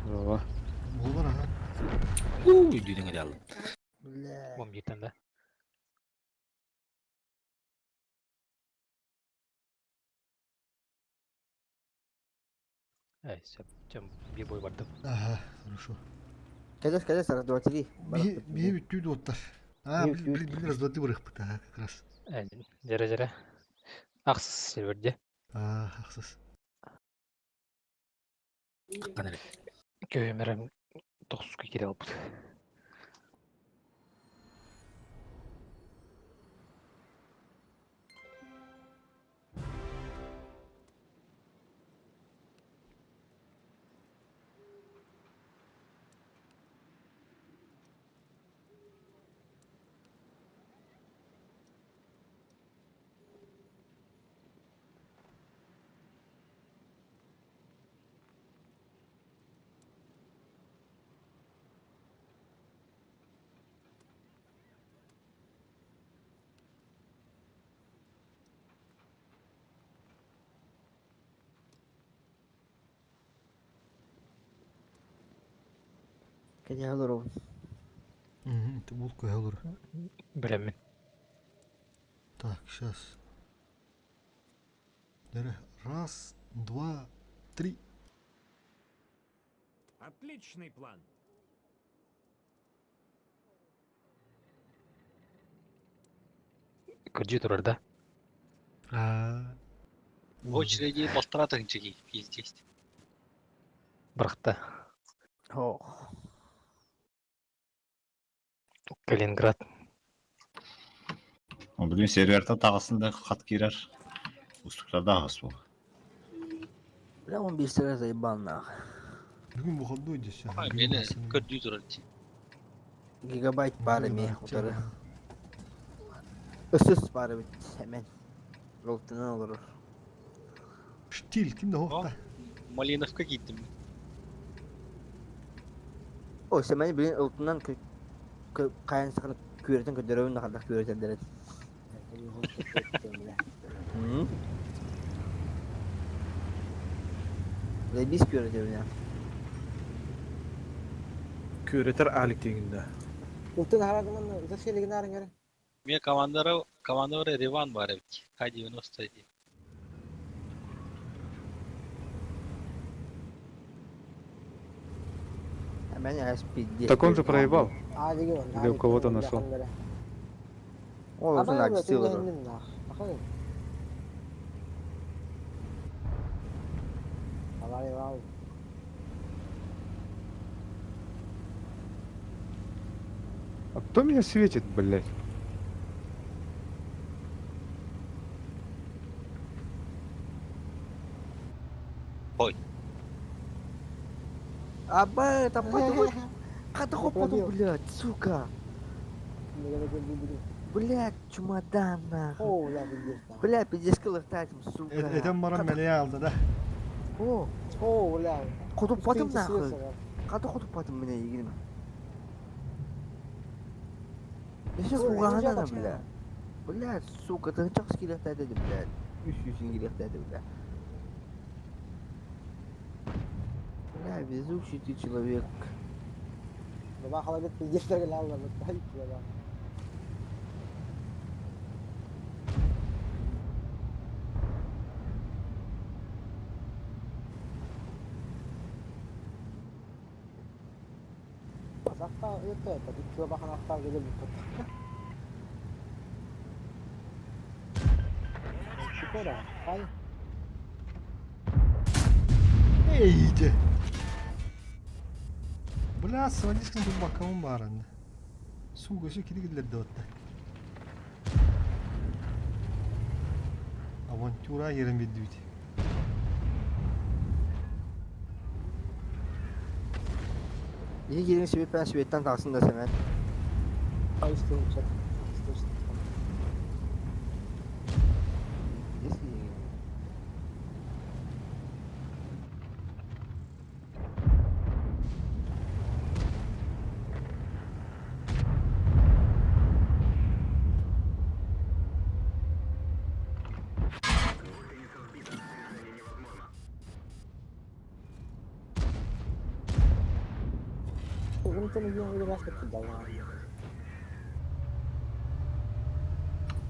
Браво. Буолар аха. Уу, үйдүүнүн эле алдым. Бля. 11-тен да. Эй, сөп. Чем bir boy бардым. Ага, хорошо. Кэлэс, кэлэс, раз, два, три. Биһи биһи бүттүү дуоттар. А, Биһи бил бүттүү. бил бил раз, два, три барыахпыт, ага, как раз. Дьэрэ дьэрэ. Ахсыс силверде. А, ахсыс. Хаккан эрэ. Көмөрөм тохсуска кире албыт. Кэлэ олоробун. Мгм, это булка олор. Билэммин. Так, сейчас. Раз, два, три. Отличный план. Көрдүү турар да. А. В очереди полтора тысячи пиздец. Бырахта. Ох. Калининград. Бүгүн сервертен тағысында хат кирер. Устуктарда ағыс бұл. Бля, он бир сыра заебал нах. Бүгүн выходной здесь. Мени көрдүү турар. Гигабайт баар эмиэ утары. Ысыс баар эбит эмэн. Ролтынан олорор. Штиль, ким да хоқта. Малиновка киттим. О, Сэмэни билин ылтынан хайан саханы күөрэтэн көрдөрөбүн да хардах күөрэтэллэрин. Заебись күөрөтөбүн аа. Күөрэтэр аалик тиҥиннэ. Ылтын харадыман ыта шелигин арыңары. Мен командары командары Реван бар эбит. К-91. Эмэн SPD. Так он же проебал. Аалиги бар. Или у кого-то нашел. Ол узун ачты олорор. А кто меня светит, блядь? Ой. Аба, это потом... Хата блядь, сука. Блядь, чемодан нахуй. О, бля, пиздец. Бля, пиздец, кылыктатым, сука. Это марам алды, да? О, О, бля. Хотуп потом нахуй. Хата хотуп потом меня егиним. Я сейчас угана, бля. Бля, сука, ты чак скилехтады, блядь. Үс жүзін килехтады, бля. Бля, везучий ты человек. Баба халабет пиздец алла, бля. Сақта это это бүт бахан ақтар келе бүт. Шикора, хай. Эй, Бля, свадискин тут бакамын барында. Су көсө киригилер да отта. Авантюра ерен беддүт. Иһи киирин сүбүппэн сүбэттэн тахсын да Сэмэн.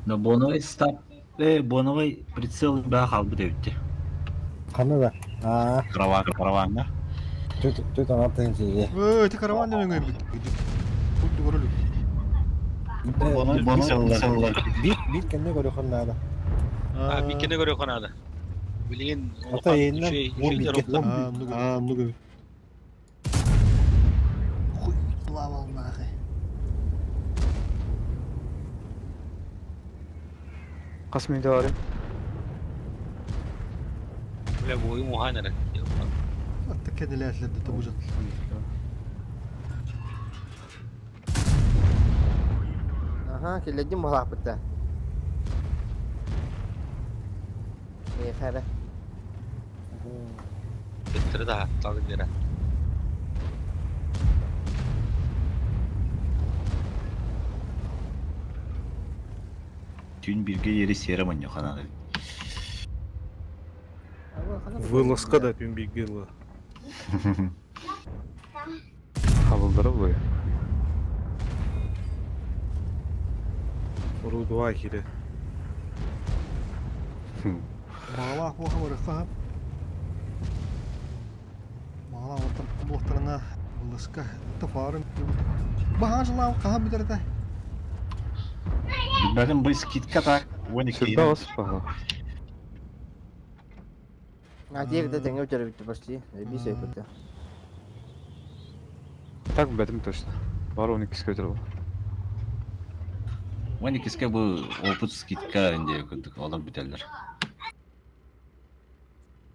Но боновай стап, боновай прицел баа хаалбыт эбит. Ханна да? Аа. Караван, караванга. Тут тут ана тыын Өө, ити караван диэн өҥөйбүт. Курдук өрөлүк. Боновай прицеллар. Биир биир кэннэ көрүөххэ наада. А, биир кэннэ көрүөххэ наада. Билигин Ата иһиннэн уон бииргэ. Аа, оннук эбит. Хуй плавал нахуй. Хас мүнүүтэ барый? Бля, буойум уһаан эрэ. Атта кэнилээтлэр да табужат. Аха, киллэрдим буолаахпыт да. Миэхэ эрэ. Төттөрү да ааттаалын биэрэ. Түүн бииргэ диэри сиэрэ мунньуханан эбит. Вылазка да түүн бииргэ ыла. Хабылдара буолуо. Орудуа киирэ. Маалаах буоха барыхха Маалаах оттон буохтарына вылазка тафарын Баһаажылаах хаһан бүтэр этэ? Билбэтим бу скидка так 12 Сүрдээх ос паха. А диэри да тэҥҥэ бүтэрбит почти. Биир сөйпүтэ. Так билбэтим точно. Бары 12-ке бүтэр буолла. 12-ке бу опыт скидка диye курдук олор бүтэллэр.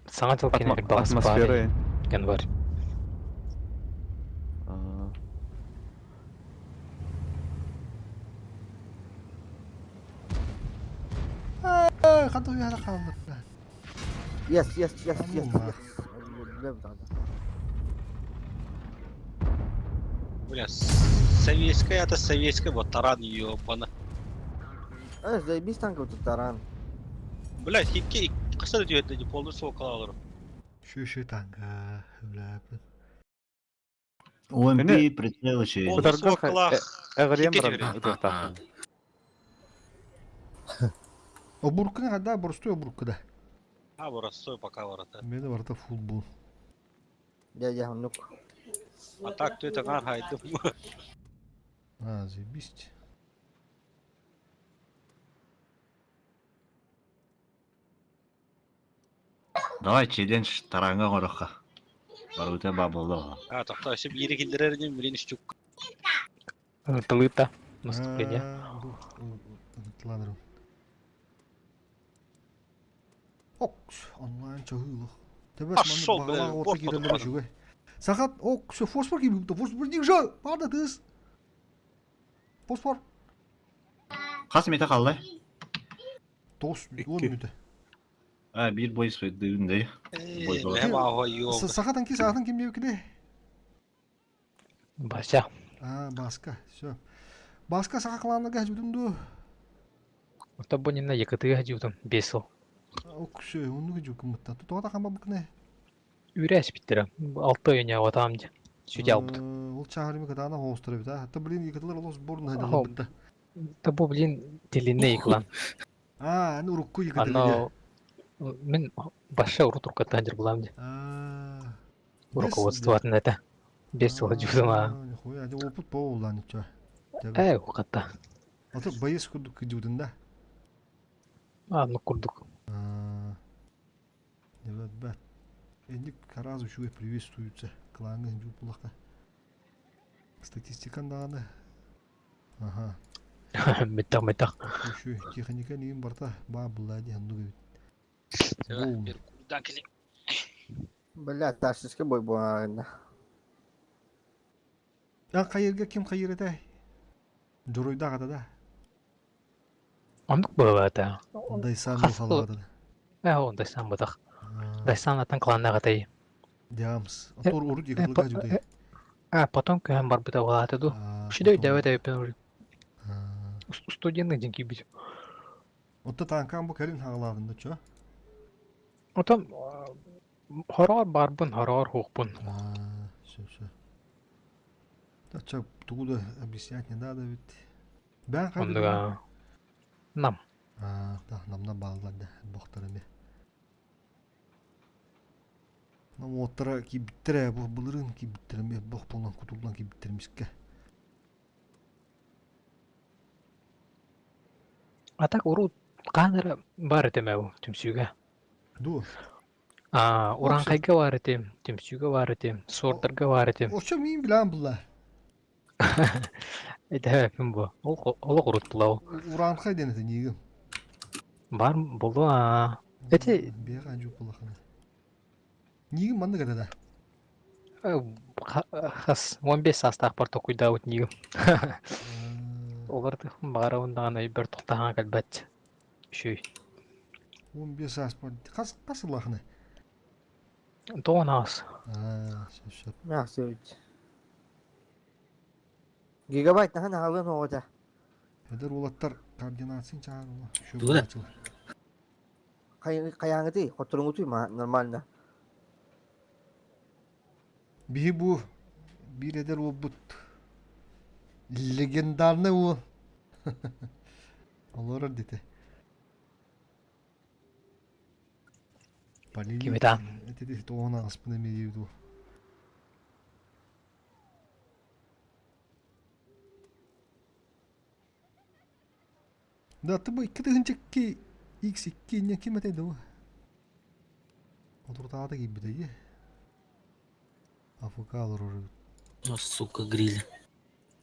Саҥа дьыл кэннигэр баҕас Атмосфера баар январь. Хата уйаһара хааллар. Yes, yes, yes, yes, yes. Бля, советская это советская, вот таран ёбана. Э, заебись танков тут таран. Бля, хикки қысыр дүйетті, полный сокол алыр. Шүшү танга, бля. ОМП прицел еще. Полный соколах. Эҕириэн Хикки баран түһэрин. ытыахтаахпын. Обурканы хада боростуой обурка да. А, боростуой пока ворота. Мені барыта футбол. Дьэ, дьэ, оннук. А так ты это хайдым. А, заебись. Давай челлендж таранга горохха. Барута бабылда. А, тоқта, өсіп ері келдірер білін үш Тылыта. Наступление. Ладно. Окс, онлайн чахылых. Тебес Пошел, манны бля, бағалаға орта бот кирелер потом. үшүгэй. Сахат, ок, все, фосфор кийбит, фосфор дигжа, барды тыс. Фосфор. Хас мете қалды? Тос, он мүтө. А, бир бой сөйдүндей. Бой Сахатан ки, сахатан ким деп Бася. А, баска, все. Баска саха кланага жүдүндү. Ота бу нина якытыга жутун бесил. Ок, все, оннугу жүкүмүттан. Тута хамба букне. Үрәс биттер. Алты ойня ватам ди. Сүдә албыт. Ол чахарымы кадана хоостура бит, а. Та блин, якытылар олос борун Хо. хайдалар бит. Та бу блин телине иклан. А, аны урукку якытылар. Ано мин баша уру туркаттан жир булам ди. А. Руководство атын это. Бесил жутун а. Нихуя, де опыт болан чё. Э, укатта. Аты байыс курдук кыдуудун да. А, ну курдук. Дебет бет. Эндик каразу шуе приветствуются. Кланы жупулака. Статистикан даганы. Ага. Меттак меттак. Шу техника ним барта ба була ди ханду бит. Курдан келе. Бля, тактический бой буолла. Эн хайырга ким хайыр этэй? Дьоруйдаах ата да. Оннук быһыылаата. Дайсан Хас халаҕата. Ээ, ол Дайсан бытах. Дайсан атын кланнаах этэй. Диамс. Отор уру диэки кылыга дьудай. А, потом көһөн барбыта улаата ду. Шүдэй дэбэт эбиппин уру. Студенный дьин киирбит. Отто таанкаан бу кэлин хаҕалаатын да чо. Отон хороор барбын, хороор хуохпун. Все, все. Ча тугу да объяснять не надо ведь. Бээн Оннуга Нам. Аа, да, намна бааллар да, бохтар эми. Нам уоттара киирбиттэрэ, бу былырыын киирбиттэрэ эми бох буолан кутуллан киирбиттэр эмискэ. А так урут хаан эрэ баар этим ээ түмсүүгэ. Дуо? Аа, Ураанхайга баар этим, түмсүүгэ баар этим, суордарга баар этим. Очо мин билэн булла. Этэһэппин бу. Ол олох уруттулау. Ураанхай диэн этэ нигим. Бар болу аа. Эти Биэҕэ анжук буллахына. Нигим маннык этэ да. Хас 15 саастаахпар токуйдаабыт нигим. Олар баҕарабын даҕаны өйбөр тохтоһон кэлбэт. Үчүгэй. 15 сааспар хас хас сыллаахыны? Тоҕон аас. Аа, сөп сөп. Наахсыбыт. Гигабайт наһан аһалыан оҕото. Эдэр уолаттар координацияны чаар ула. Тугу Хайааҥытый, хотторуҥутуй нормально. Биһи бу биир эдэр уолбут легендарный уол. Олорор дите. Кимитаан? Ити тоҕон ааспын эмиэ диир дуу. Да, ты бу 2 тыһыынча X2 инньэ ким этэй да бу? Отуртаата киирбитэ дии. АФК олорор эбит. Ну, сука, гриль.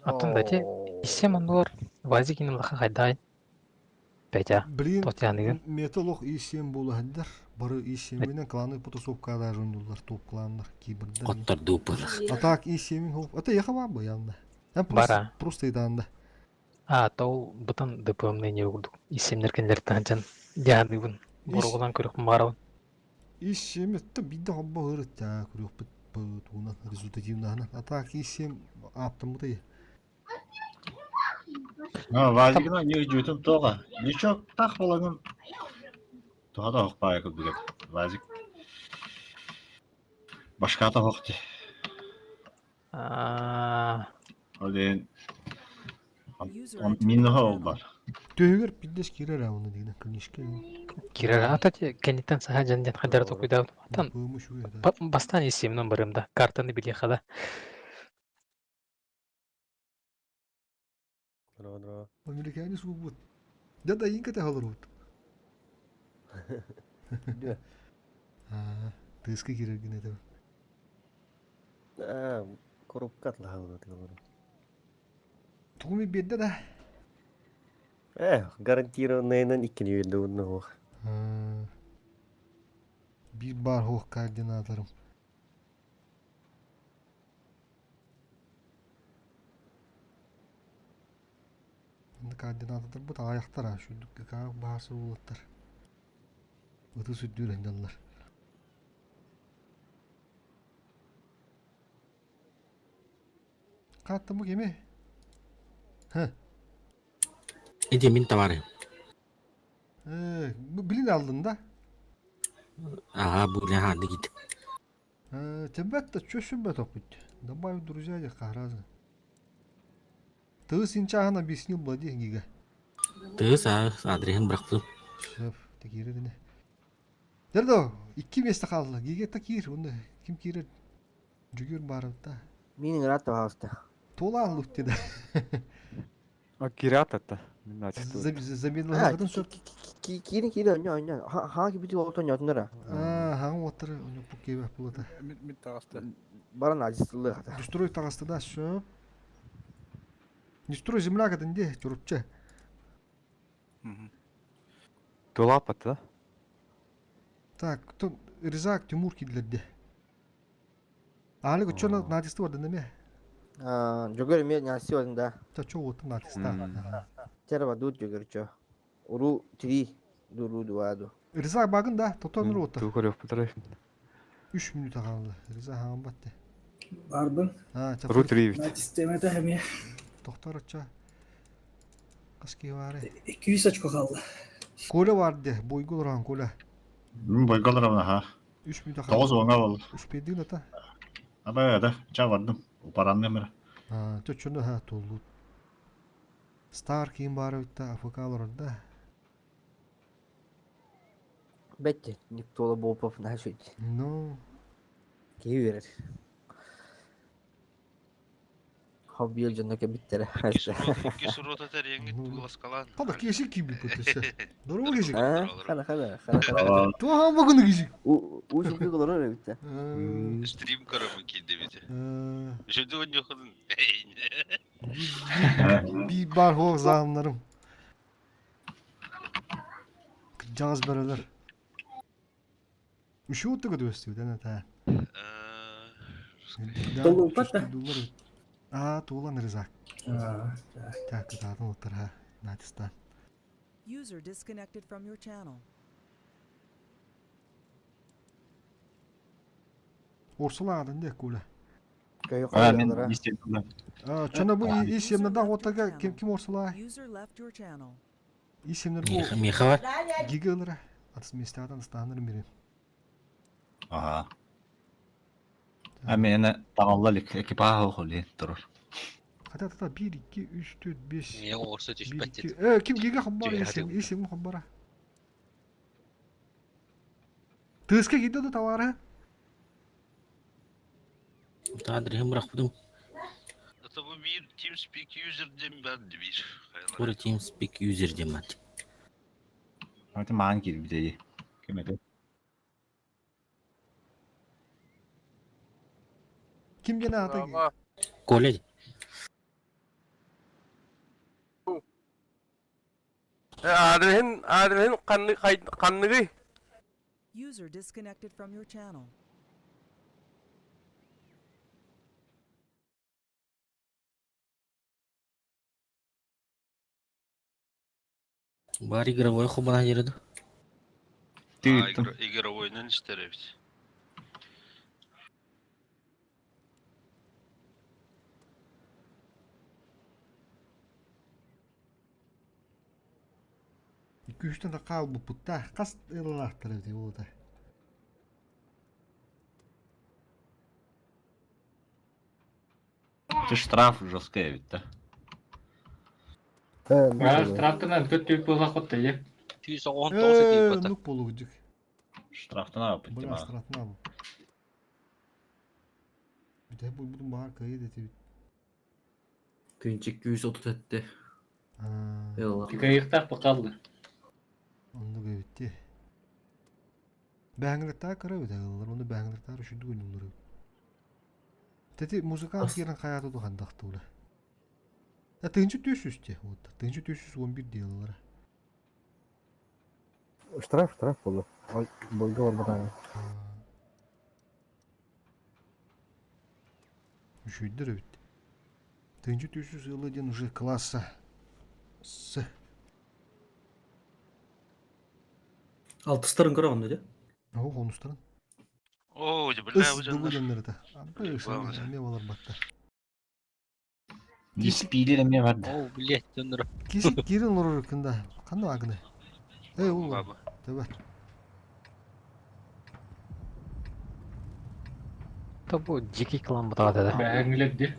Оттон да ити иссе оннугар Вазик улахан хайдаай Петя Блин, Тотяныгын мета олох И7 буола сылдьар. Бары И7-инэн кланы потасовка даже оонньууллар, топ кланнар, кибердэр. Хоттордуу буолар. А так И7 хоп. Это яха баар бу явно. Эн просто, Бара. просто идаанда. А, то бутан ДПМ-ны не курдук. Иссемнер кинилэртэн дьан дьаһаныыбын. Боругунан көрүөхпүн баарабын. И7 это бидде хоббо ырыттаа көрүөхпүт тугунан результативнаһынан. А так И7 ааптаммытай. Ну, Вазигина не жутун тоға. Ничего, так болагын. Туха да хоқпай кылдыгат. Вазик. Башката хоқти. Аа, Ол миноха бар. Төһүгэр пиддес киирэр аа уну дигинэн книжка. Кирер ата те кенниттэн саха дьан диэн хадара токуйдаабыт. Аттан бастаан иссиэмнэн барыам да картаны билиэхэ да. Американец уубут. Да да инка те холорут. Аа, тыска киирэр гинэ это. Аа, коробка атлаһалына тыгалары. Тугуми биэрдэ да. Э, гарантированныйынан иккини биэрдэ уонна суох. Биир баар суох координаторым. Координатордарбыт аҕыйахтар аа шүрдүккэ баһаар уолаттар. Ыты сүрдүүр сылдьаллар. Хааттан бу кими? Ха. Иди мин товары. Э, бу билин алдын да? Ага, бу ха дигит. Э, тебет да чөшүн топут. Добавить друзья дехха разы. Ты синчахан объяснил блади гига. Тыс а адрехин бырахтым. Сөп, текире Дердо, икки место хаалла. Гиге та киир, онно ким киирер? Жүгүр барыбыта. Мин ыраат пожалуйста. Тула лутти да. А кирят это. Замедленный сөп. Киирин киирин онньо онньо. Хаҥа кибити олотон ньотунара. Аа, хаҥа оттары онньо пуккебе булата. Мит таҕаста. Баран ажыстылы хата. Дустрой таҕаста да сөп. Нестрой земля кэтинде чурупча. Тулапат, да? Так, кто Резак Тимур кидлерде. Али кучона надисты бар деме. Дьөгөр эмиэ няси один да. Чачу уотун артиста. Терва дуут дьөгөр чо. Уру три дуру дуаду. Риза багын да, тотон уота. Туу көрүөхпүт 3 минут хаалла. Риза хаан батты. Барбын. Ру три бит. Системата эмиэ. Тохтор оччо. Хас киһи баары? 200 очко хаалла. Коля бар де, бойгул оран Коля. Бойгол оран аха. 3 минут Тоҕус уоҥа бол. Успейдин ата. Аба да, ча бардым. Упаранным эрэ. Чочуну ха туллут. Стар ким бары битта АФК олорорда. Бетти, Никтола Бопов нашить. Ну. Киһи үөрэр. Хобби дьоно кэбиттэрэ. Икки суруота тэрийэҥҥит куоласкалаан. Хада киэсик киирбит бутуса. Здорово киэсик. Хана хана хана хана. Туоха богуну киэсик. Уу шуки олорор эбит. Стрим көрөмүн киирдибит. Үшүдү онньохун. Биир бар хоох заамнарым. Кырдьаҕас бөрөлөр. Үшү уттуга түбэстибит ата. Толууппат да? Аа, туолан рызак. Так, кытаатын уттар натистан. User disconnected from your channel. Урсула аадын де куля. А, мен естественно. Чона бу исемнерден отага ким ким Урсула? User left your channel. Исемнер бу Миха бар. Гигалара. Атыс местадан станыр мире. Ага. А мен тагалла лик экипаж холи турur. Хата тата 1 2 3 4 5. Мия орса түспэт деді. Э, ким гига хомбара исем, исем хомбара. Тыска киде да товары. Адрехин бырахпытым. Это бу биир TeamSpeak user диэн баар биир. Ура TeamSpeak user диэн баар. Аты маан киирбит Ким это? Ким диэн аата? Коля. Адрехин, адрехин ханныгый? User disconnected from your channel. Бар игровой хобана жерді. Игровойнан истер эбит. Күштен да каал буппутта. Кас ылалаахтар эбит буолута. Это штраф жесткая ведь, да? А, штрафтынан төрт түйіп болса қотты, е. Түйс оғын тоғыз Э, бата. нук болугдук. Штрафтан алып Бына битти штрафна бу. Бите бу бу бар кайы дети. Тыынча 237. Eyvallah. Тикайықтақ бақалды. Онду битти. Бәңгіліктар кыра бит алар, оны бәңгіліктар үшүдү күнүлөр. Тети музыкант кирен хаятı тухандактуулар. Я тыынчы төшүс те, вот. Тыынчы төшүс 11 делалар. Штраф, штраф болду. Бойго барбатан. Үшүдүр бит. Тыынчы төшүс ылы ден уже класса С. Алтыстарын көрө онда де. О, конустарын. О, бля, Ыс уже. дугуленнер да. Абы, эме болар батта. Диспилер эме бар. О, блядь, дөнөр. Кисик кирин лорор кында. Кандай агны? Эй, ул. Баба. Төбө. Та бу дикий клан бутаҕа да. Бәңгілерді.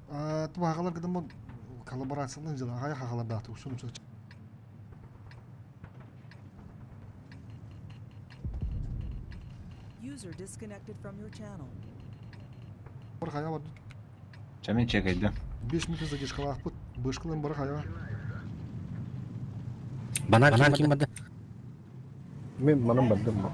А, ту хагалар кыдым коллаборацияларын жана агай хагалар да ушуну чыгып. User disconnected from your channel. Бар хая бар. Чамин чекайды. 5 минут задержкалаах бут. Бышкылын бар хая. Банан ким барды? Мен манан бардым.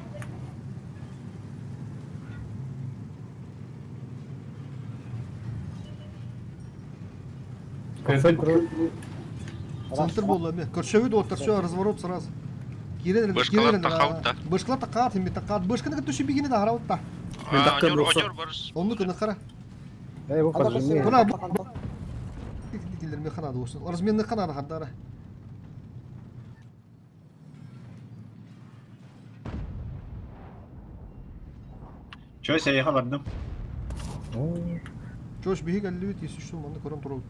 Центр болду эме. Көршөбү доттар, все, разворот сразу. Кирен Бышкалар тахаут да. Бышкалар такаат, эми такаат. Бышканы көтүшү бигини да харабыт та. Мен дакка Очор, очор барыс. Онну кыны кара. Эй, бу поджими. Бына бу Киллерме ханады болсын. Разменный ханады хардара. Чё, сәйхә бардым. Чош биһи кэллибит, если что, манна көрөн турабыт.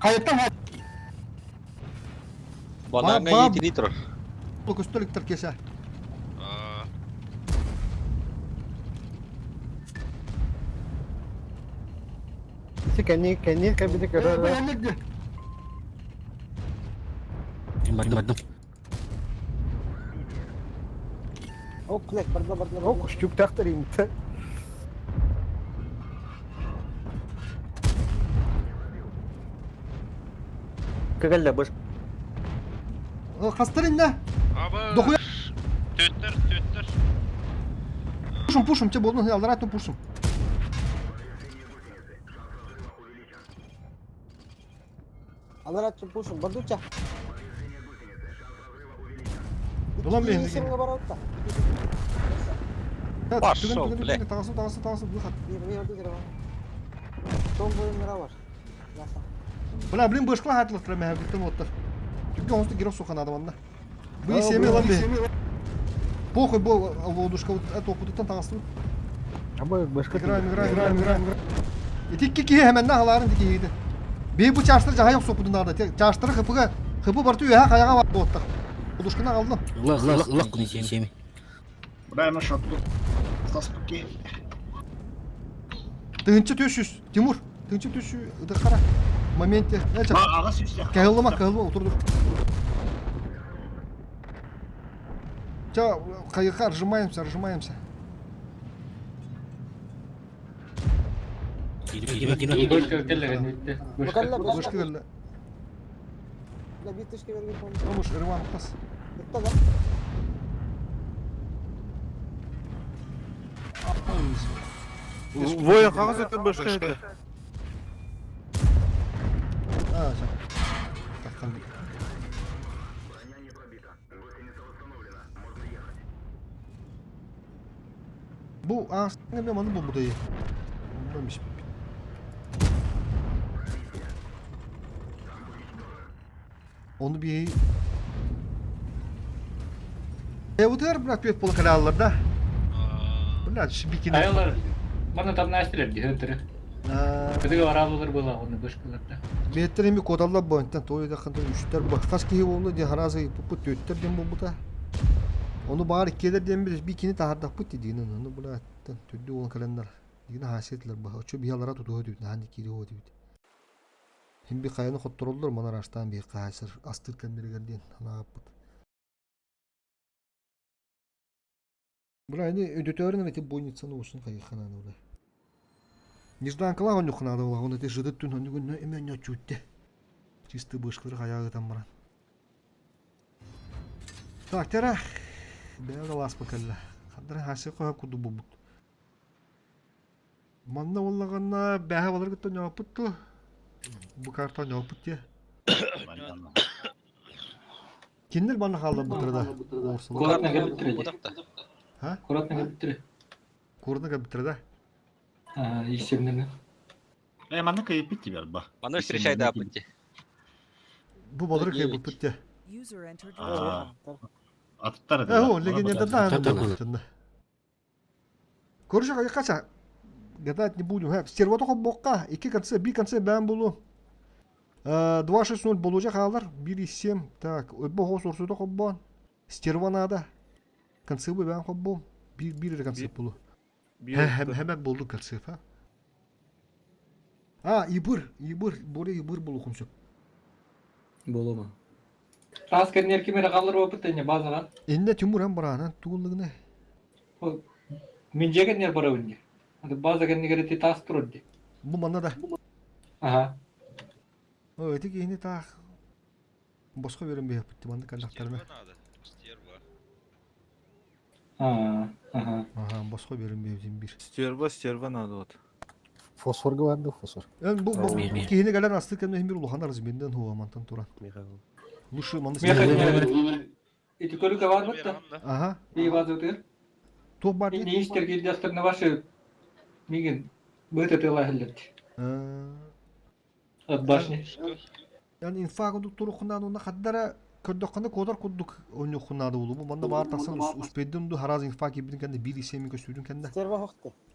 Хайаттан Банаҥҥа иитилии турар. Көстөр иктер кеса. Ити кэнни кэнни кэбити көрөр. Бардым бардым. О, клек, барда барда. О, кустюктахтар имте. Кэллэ быш. Хастар инна. Дохуя. Төттөр, төттөр. Пушим, пушим, те болдун, алдарат пушим. Аларат пушим, бардуча. Улан бейин. Пошел, блядь. Тағасы, тағасы, тағасы, выход. Бля, блин, бышкла хатлы мә бүттен оттар. Түгге онсты герок сухан адамында. Вы семи лан бе. Похуй, бо лодушка вот это опытыттан тағасты. Играем, играем, играем, играем. Ити ки hemen на халарын дики edi. Бей бу чаштыр жаха yok сопудун арда. Чаштыры хыпыга хыпы бартı ühe каяга бар оттар. Лодушканы алдым. Лах лах лах күнү семи. Бра, мы шотлу. Саспуки. Тыгынчы төшүс. Тимур, тыгынчы төшү ыдыкара. Моменте. Ага сүстә. Кайылма, кайылма, отурдур. Ча, кайыка ржимаемся, ржимаемся. Бышка келлеген битте. Бышка. Бышка келле. Камыш, Ирван тас. Воин қағаз өтіп бышка еді. А, всё. Тақтан. Бу астыңа мен маны бу будайы. Bilmemiş. Onu bir Evdir bırak bir pulu kanallarda. da. Bunlar bikini. Аялар, мана там настилер дихентер. Кыдыга аралылар была, оны бышкаларда. Беттер эми кодалла бойынтан той да кында үчтер бахтас киһи болду ди харазы пупу төттер дем болбута. Onu bağır иккелер дем bir бикини тахардак бут дигин onu була төддү ол календар. Дигин хасиетлер баха. Очу биялара тутуһу дүйт нахани кири о дүйт. Хим би каяны хоттороллор манар аштан би кайсыр астыр кемдергер ден анааппыт. Була эни өдөтөрүн эти бойницаны усын кайхананы була. Нежданкала он юхнады була, он эти жыдыт түн он күннө эмен чүтте. Чисто бышкылыр хаягы там баран. Так, тера. Бәгә лас бакалла. Хадыр хасы коя куду бубут. Манна оллаганна бәһә балар көттөн япытту. Бу карта япыт те. Киндер бана халда бутырда. Куратна кәбиттер. Ха? Куратна кәбиттер. Курны кәбиттер да. А, исемнеме. Э, манна кайып битти ба. Маны встречай да битти. Бу балар кайып битти. User entered your channel. Аттар Э, о, легенда да. Көрүшө кача. Гадать не будем. Стервото бокка. Iki конце, би конце бән болу. 2.6.0 болужа қалар. 1.7. Так, өбі хос орсуда қоббон. Стерва надо. Концы бы бән қоббон. Bir bir концы болу. Hemen болду концы, ха. А, ибыр, ибыр, боре ибыр болу хумсөк. Болома. Тас кеннер кимере калыр опыт не базага. Энне Тимур hem баранан тугуллыгына. Мен жегеннер бара үнде. Аны база кеннегер ти тас турды. Бу манна да. Ага. О, эти кийини таах. Боско берем бе япытты манды каллахтарына. Стерва. А, ага. Ага, боско берем бе bir. Стерва, стерва надо вот. Фосфор говорду, фосфор. Эн бу бу кийини галан асты кемне бир улухан арыз менден хуа мантан туран. Лучше манды. Эти көрүкө бар бытта. Ага. Би база өтөр. Тух бар. Не истер келди на ваши миген. Быт ытыла иһиллэрди. От башни. Ян инфа курдук туруххунаан уонна хардара көрдөххүнэ куотар курдук ойнуоххунаада буолу. Бу манна баар тахсан успейдым ду хараас инфа киирбитин кэннэ биир исеми көстүүтүн кэннэ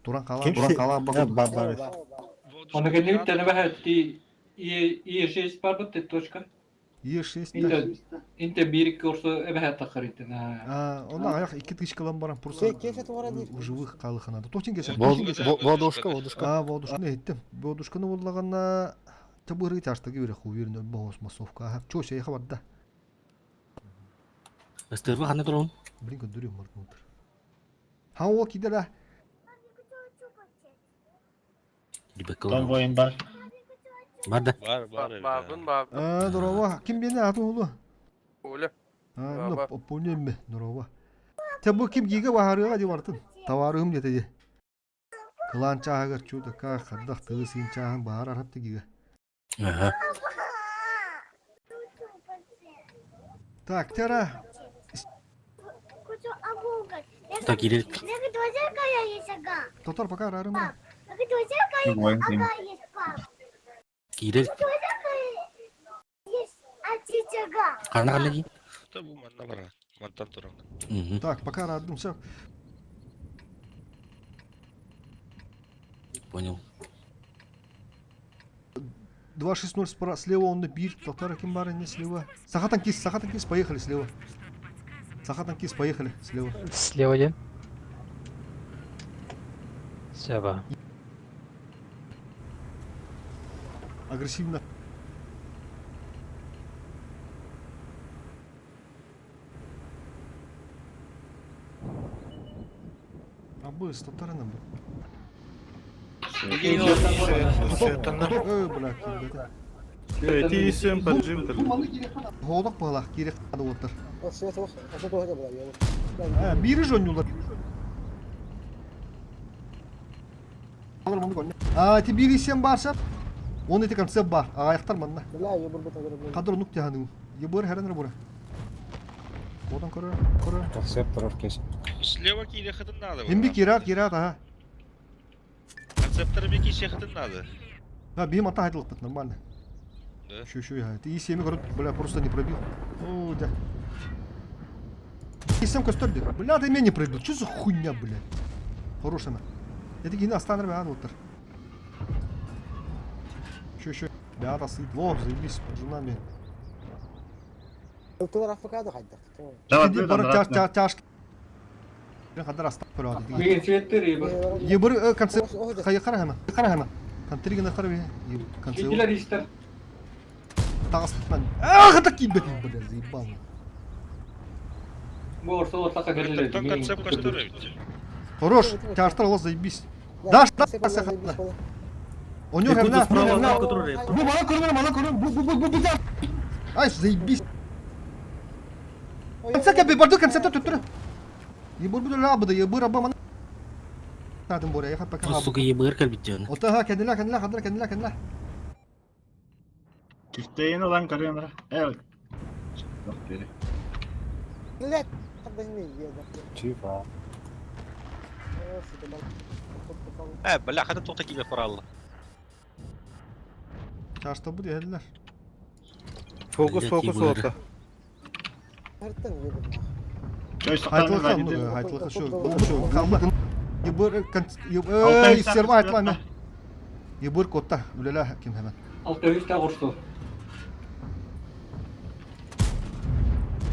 туран хаалаан туран хаалаан бар Оны кэннибит тэнэбэһэ ти Е6 барбыт ты точка. Е6 Инте инте бир курсу эбэһэ тахар интен. Онна аяқ икки тычкалан баран просто у живых қалыханады. Точин кесер. Водушка, водушка. А, водушканы еттим. Водушканы боллаганна табыры таштыгы бир хуверин богос массовка. Чо шей хабарда. Ыстырба ханна турун? Блин, көндүрүм мартын. Ха ол кидера. Том воин бар. Бар да. Бар, бар. Бабын, бабын. А, здорово. Ким бені аты улу? Оля. А, ну, понял здорово. Те бу ким гига бахарыга ди бартын. Товарым дете ди. Кылан чаагар чуда ка хаддах тыы син чааһын баһар архапты гига. Ага. Так, тера. Так, кирил. Тотор пока арарым. Воин ким. Кирил. Ханна ханна ки? Та бу манна бар. Мантан туран. Так, пока арадым все. Понял. 2-6-0 справа, слева он бир, Татара ким бар не слева. Сахатан кис, Сахатан кис, поехали слева. Сахатан кис, поехали слева. Слева один. Сева. Агрессивно. А бы с татарином бы. Ой, бля, кирбете. Ти исем поджим Холок балах, кире хады оттар. Бири жонюлар. А, ти бири сен барса, он эти концепт бар, аяқтар манна. Кадр нук тяханы. Ебор хәрәнер бура. Одан көрө, көрө. Концепт турар кес. Слева кире хытын надо. Химби кират, кират, ага. Концепттар беки хытын надо. Да, бим ата айтылып нормально. Да. Еще, еще, я. Ты и корот, бля, просто не пробил. О, да. И сам костер, бля, ты меня не пробил. Что за хуйня, бля? Хорошая она. Я таки на станер, бля, вот. Еще, еще. Бля, да, сыт. Во, заебись, под женами. Давай, Иди, бара, тяж, тяж, тяж. Мигин светтер ебір. Ебір концепт. Хайы қара хама. Қара хама. Контригін қара бе. Концепт. Килер истер. Тағыстан. Ах, это кибет, бля, заебал. Бу орса отлака келер. Там концепт костер ведь. Хорош, тяжтар ол заебись. Даш, даш, сахатна. У него Якуту херна, справа, херна. который Бу, мала көрмөр, мала көрмөр. Бу, бу, бу, бу, бу, Ай, заебись. Концепт кәбе барды, концепт төттүрө. Ебур бу лабы да, ебур аба мана. Тадым боря, я пока. Сука, ебыр кэлбит Ота ха, кәнелә, кәнелә, кәнелә, кәнелә, кәнелә. Кифтейин olan көрүөм Эл. Yok бери. Чифа. Э, бля, хата тоқта кибе құралла. Чашта бу диһәлләр. Фокус, фокус olsa. Чой сактан Айтылыха, айтылыха шо, бу шо, калма. Ебур ебур, серва айтла Ебур котта, үлелә ким hemen. Алты үстә курсу.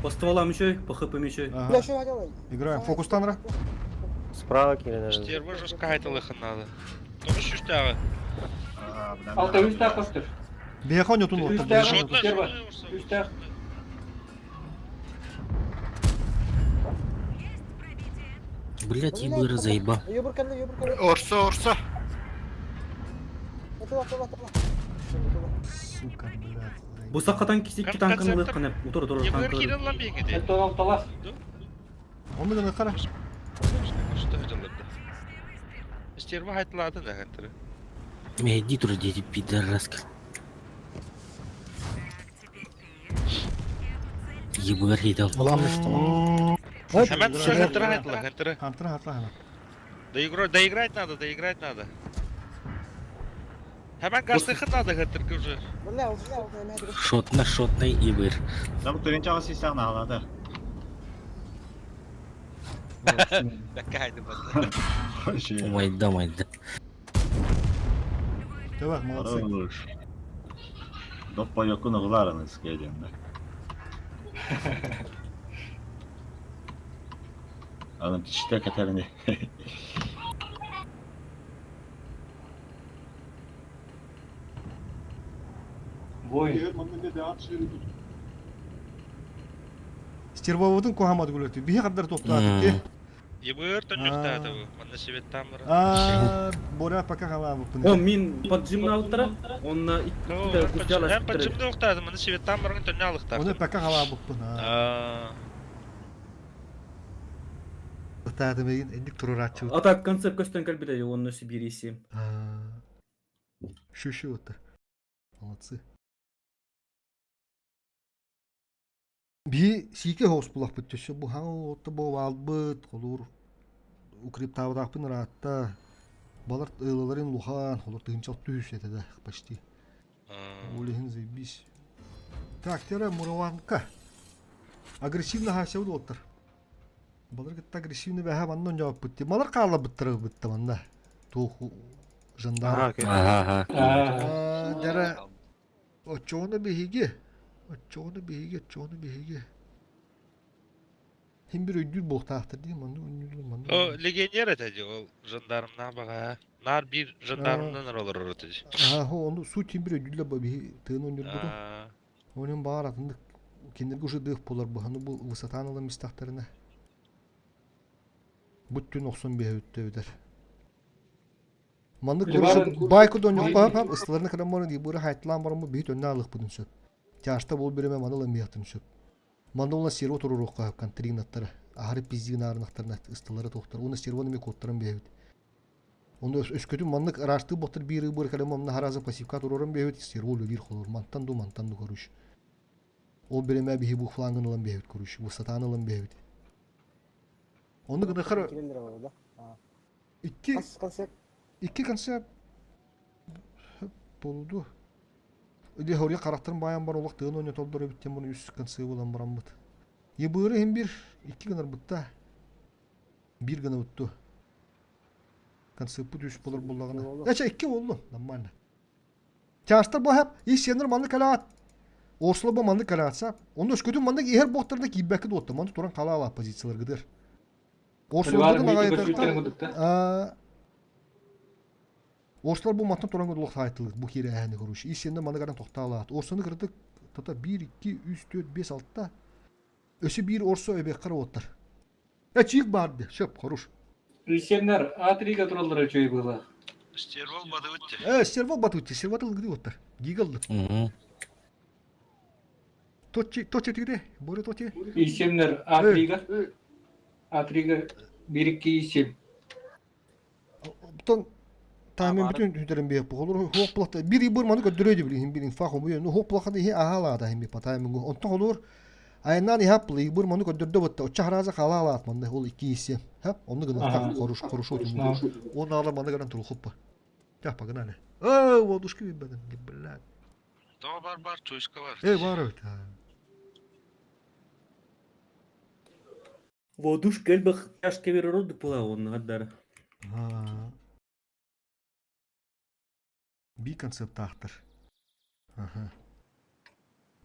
По стволам еще, по хпм еще. Ага. Играем. Фокус танра. Справа кирен. Стерва жестко айтылыхын надо. Тоғыз жүстәғы. Алты үстә костер. Беха нетун вот. Үстә, стерва. Үстә. Блять, ебыр заеба. Орса, орса. Сука, блядь. Бу сақатан кисик танкын ылык кынып, утыр тур Ебыр танкы. кирен лан бегеде. Это алталас. Он менен кара. Что это Стерва айтылады да, хантыры. Иди тур, дети, пидораска. Ебыр хитал. Hemen хантыры айтыла, хантыры. Хантыры хантыры hemen. Доиграть, доиграть надо, доиграть надо. Hemen гастыхын надо хатырга уже. Шотно шотный ибыр. Там тырынча аҕыс сиистээх наалаата. Бэккэ хайды барды. Майда майда. Давай, молодцы. Хорош. Доппойоккун оҕулаараны скеденнер. Аны тичте кэтэбини. Бой. Стервоводун куһамат гулөтү. Биһи хаддар топтаатык ки. Ебыр төннүктаата бу. Манна себеттан бара. Аа, Боря пока халаабыппын. О, мин поджимнаабыттара. Онно иккитэ гудяла Эн поджимны уктааты, манна себеттан баран төннө алыктаах. Оны пока халаабыппын. Аа. Ытаатым эгин эндик турурааччыбыт. А так концепт көстөн кэлбитэ онно Сибириси. Шүшү оттар. Молодцы. Биһи сиикэ хоус булахпыт төссө бу хаҥыл отто бу аалбыт холуур укрептаабатаахпын ыраатта балар ыалаларын лухан холор тыһынча түһүс этэ да почти ол иһин заебись так тера мураванка агрессивно хаасябыт уолтар Балар кытта агрессивный бэһэ манна оонньообуппут дии. Малар хаалларбыттара бытта манна. Туох жандарм. Аха. Дьара оччоҕуна биһиги оччоҕуна биһиги оччоҕуна биһиги Хим бир өйдүүр буолуохтаахтар дии манна ойнууллар манна. О, легионер этэ дии ол жандармнаа баҕа. Наар биир жандармнан олорор этэ дии. Аха, ону суть хим бир өйдүүллэр ба биһи тыын ойнуурбутун. Онон баҕар атыннык кинилэргэ уже дыах буолар быһаны бу высотаны ылан истэхтэринэ бу түн охсон биэһэбиттэ эбитэр. Маннык байку донньохпа ысталарына кэлэн баран дии хайтлаан бараммыт биһи төннө алыхпытын сөп. Тяжта бол биреме маны ылан биэхтин сөп. Манна ула серво туруруохха хапкан тригнаттара. Ахары пиздигин аарынахтарына ысталары тохтар. Уна сервоны ми куоттаран биэбит. Оны өскөтүн маннык ыраастыы боттор биир ыбыр кэлэн манна хараза пассивка туруоран биэбит серво үлэлиир холор мантан ду мантан ду короче. Ол биремэ биһи бу флангын ылан биэбит короче высотаны ылан биэбит. Онну гынахар икки икки концерт болду. Или хория харахтарын баайан бар олох тыын ойнотолдор эбит диэн буну үс концерт булан бараммыт. Ебыры иһин бир икки гынарбытта биир гына утту. Концеппут үс болор буллаҕына. Эчэ икки боллу, нормально. Чаастар бу хап, ис сенер маннык калаат. Орсула бу маннык калаатса, онно өскөтүн маннык иһэр буохтарына киирбэккэ дуотта, маннык туран халаала позицияларгыдыр. Орсуларгытын аҕайытахта Орсулар бу мантан туран олох саайтылык бу киирээһини коруш. Ис сенер маннык аран тохтаалаат. Орсуны кырдык тата 1 2 3 4 5 6 Өсө биир орсо эбиэххэр уоттар. Э, чиик баар дии, сөп, хорош. Лисеннер А3-га тураллара үчүгэй быһыылаах. Стервол бадыбыт Э, стервол батыбыт, стервол ылгыды уоттар. Гигалды. Точи, точи тигде, Боря точи. Исемнер А3-га. А3-га 1 2 7. Оттон таамын бүтүн сүтэрэн биһиэхпит. Холор хуох булахта бир ибыр маны көрдөрөө дии билигин бир инфа хомуйа. Ну хуох булахата иһи аһаалаата иһин би таамын Онтон холор айаннаан иһап ибыр маны көрдөрдө бутта. Очча харааза халаалаат манна ол икки иссе. Хап, онну гына хоруш хорошо туму. Он ала маны гынан турухуппа. Тя погнали. Э, водушки бибеден, блядь. То бар бар, чуйска бар. Э, бар бит. Водушка элбэх тяжкий роду была он гаддар. Би концептаахтар. Аха.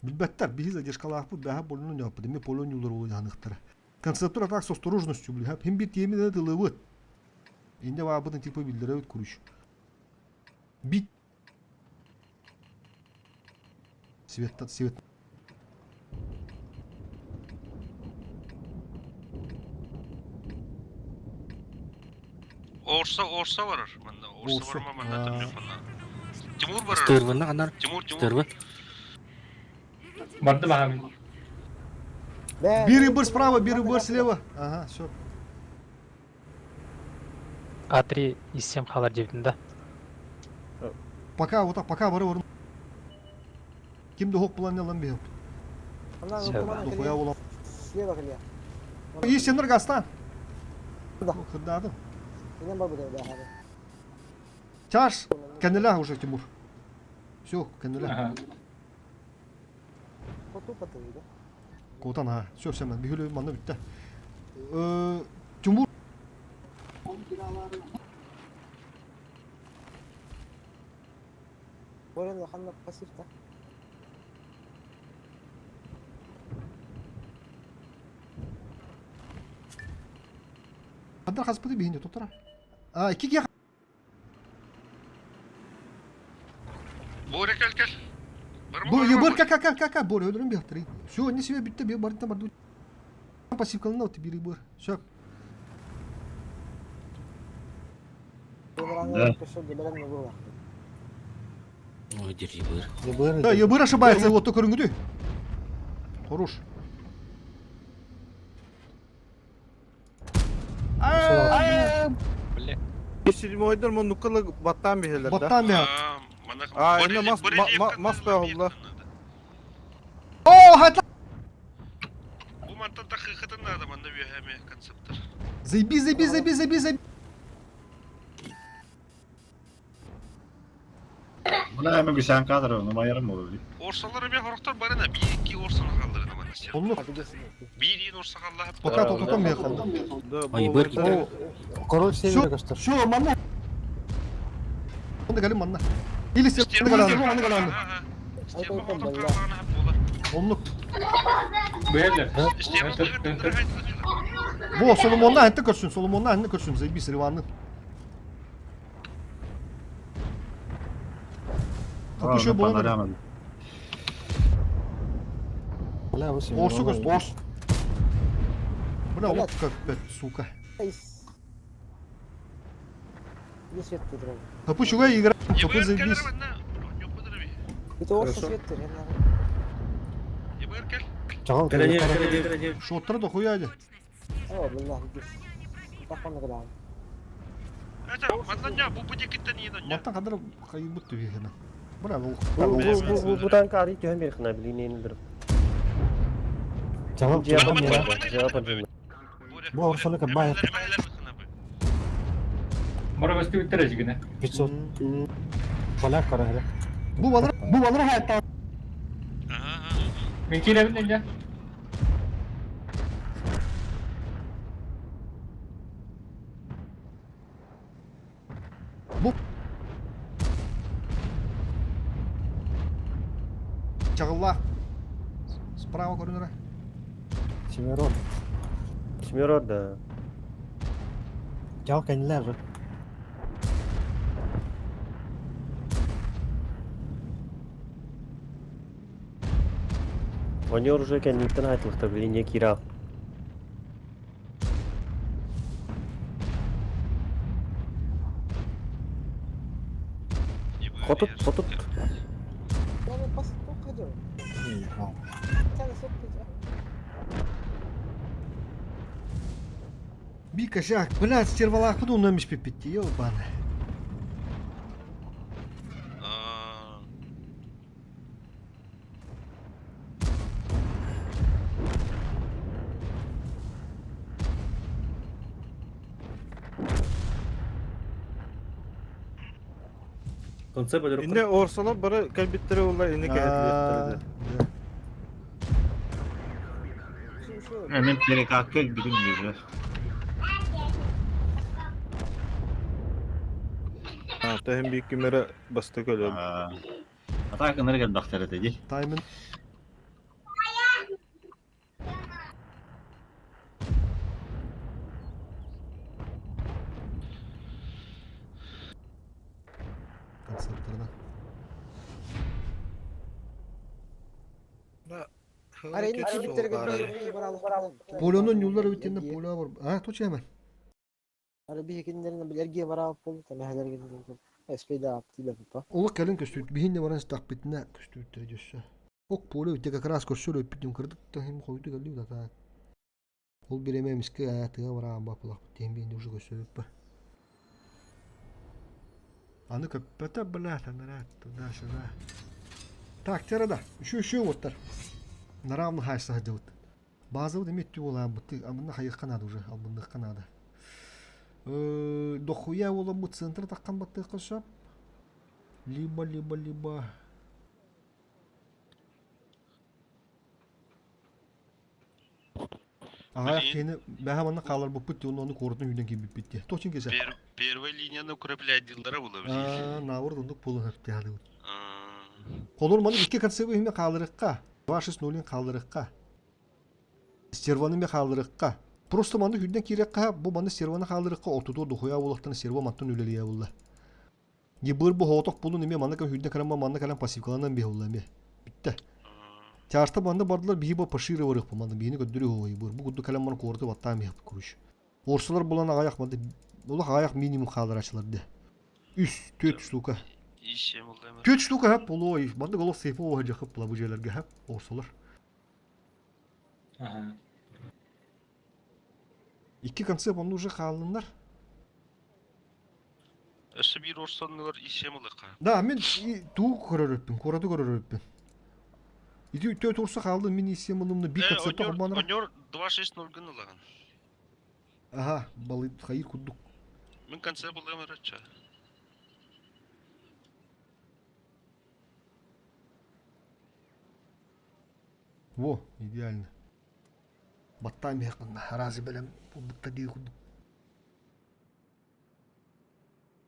Билбэттэр, биһи задержкалаахпыт бэһэ полюну ньооппут, эми полю ньулар улуйаныхтара. Концептур атак с осторожностью, бля, хим бир тиэми да тылыбыт. Инде баабытын типа билдеребит куруш. Бит. Свет, свет. Орса, Орса барар. Манна Орса Орса. барма манна там манна. Тимур барар. Стерваны анар. Тимур, Тимур. Стерва. Барды маған. Бир и справа, бир и слева. Ага, все. А3 из 7 халар дебитин да. Пока вот так, пока бары орын. Кимди хоп булан алан бихеп. Дохуя болам. Слева кэлиэ. И сенер гастан. Да. Хырдадым. Инен бар бу да. Чаш, кенделя уже Тимур. Все, кэннилэ. Хоту патыыда. Куотан аха. Все, все, биһүлү манна бүттэ. Тимур Борен улаханна пассивта. Хандар хаспыты биһини тутара. А, икки киһи Боря кел кел. Бу ебыр ка ка ка ка ка Боря өлөрүн биһаттары. Все, не себе бүтте би барытта барды. Пассивкалына вот бири быр. Все. Да. Ой, держи быр. Да, ебыр ошибается, вот только көрүнгүдү. Хорош. Бля. Седьмойдар муннуккала баттаан биһэлэр да. Баттаан биһэ. А, инне мас мас баһылла. О, хата. Бу мантан тахыхытын надо, манна үөһэме концептор. Заеби, заеби, заеби, заеби, заеби. Мына эми гүсән кадр, ну майарым болду. Орсалар эме хорохтор барына бир икки орсаны калдырды мана сен. Оннук. Бир иин орса қалла. Пока тототон бе калды. Ой, быр китер. Король севера көстөр. Все, манна. Онда калым манна. Или сен галан. Оннук. Бу Соломонна айтты көрсүн, Соломонна айтты көрсүн, заебись, Риванны. Капышы болан. Орсу көст, орс. Бля, вот как, сука. Капышы игра, капы заебись. Шоттар да хуяди. Маттан кадыр кайбыт түбегена. Бра, ол. Бу бу танк ари түһэн бир хына билинен бир. Жавап Жавап. Бу орсаны кабай. Бара бөстү биттер жигине. 500. Поляк карагы. Бу балар, бу балар хаятта. Мен киребин энде. Бу Чагылла. Справа көрүнөрө. Семерон. Семерон, да. Жал кенлер. Они уже кенниттен айтылыктар билине кира. Хотут, хотут. Бика жак, блядь, стервалах буду номиш пипетти, ёбана. Инне орсалар бары кэлбиттери улла инне кэһэтлиэхтэрэ. Мен перекакка билим бир. А, тэһин бик кимере басты көлөм. Атак ыныр келбактар эти. Таймен. Концепторда. Полянын юллары битенде поля бар. А, точно hemen. Олық кэлин көстүт биһинне баран стахпитина көстүттер дьөссө. Ок поле үтте как раз көрсөр өппүтүн кырдык та хим хойду кэлли да та. Ол биреме миске аятыга бараан бапылак тем биһинде уже көстүбүт А ну-ка, это, блядь, она туда-сюда. Так, тера да. Еще, еще вот тар. На равных хайсах делают. Базовый деметти ола, быты, амына хайыққа надо уже, албындыққа надо. Дохуя ола бу центр таққан баттыққа шап. Либо, либо, либо. Аҕайах киһини бэһэ манна хааларбыппыт дии, онно ону куоратын үүнэн киирбиппит дии. Точин кесе. Первая линияны укреплять була Аа, наоборот оннук буолан хөптөһөнүбүт. Холор маны икки концевой иһиме хаалырыкка, 2-6-0 хаалырыкка. Стерваны ме хаалырыкка. Просто маны хүрден киирекка, бу маны стерваны хаалырыкка ортотуор дохуя буолахтан серво мантан үлэлиэ булла. Ньыбыыр бу хоотох булун эмиэ манна кэлэн хүрдэ кэлэн манна кэлэн пассивкаланан биһулла эмиэ. Бүттэ. Чаарта манна бардылар биһи бу пошире барыахпын манна биһини көрдөрүү хоһуй бу бу курдук кэлэн маны куораты баттаан биһиэхпит короче. Орсулар булан аҕайах манна олох аҕайах минимум хааларааччылар дэ. Үс, түөрт штука. Түөрт штука хэп болуой. Маннык олох сейф оҕо дьахып була бу дьиэлэргэ хэп орсулар. Икки концепт онну уже хааллыннар. Өссө биир орсоннулар исем ылыха. Да, мин туу көрөр өппүн, куораты көрөр өппүн. Ити үтө турса хаалды мин исем ылымны бир концепт холбанара. Оньор 2-6-0 гын ылагын. Аха, балы хайыр курдук. Мин концепт ылыам эречче. Во, идеально. Баттаан биһиэххэ араас бэлэм буолбуттар дии курдук.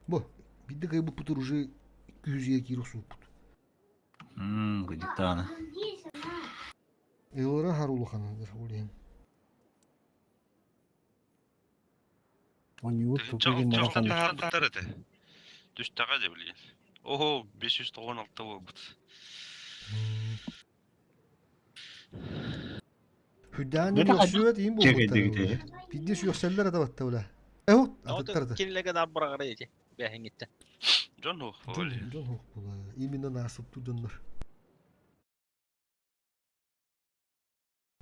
Бу, биирдэ кыайбыппытыр уже күүзүйэ киир охсубуппут. Мм, кыдьыктааны. Ыаллара хар улаханадыр ол иһин. Оонньуубут туппугун Чохтон таһаарбыттар этэ. Түстэҕэ дьэ билигин. Оһо, 596 буолбут. Хүдээн үөхсүөт иин буолбуттар. Пидди сүөхсэллэр ата батта була. Эһу атыттар ата. Кинилерге да бырагара эти. Бэһиңиттен. Дьон хуох Дьон хуох була. Именно насыптуу дьоннор.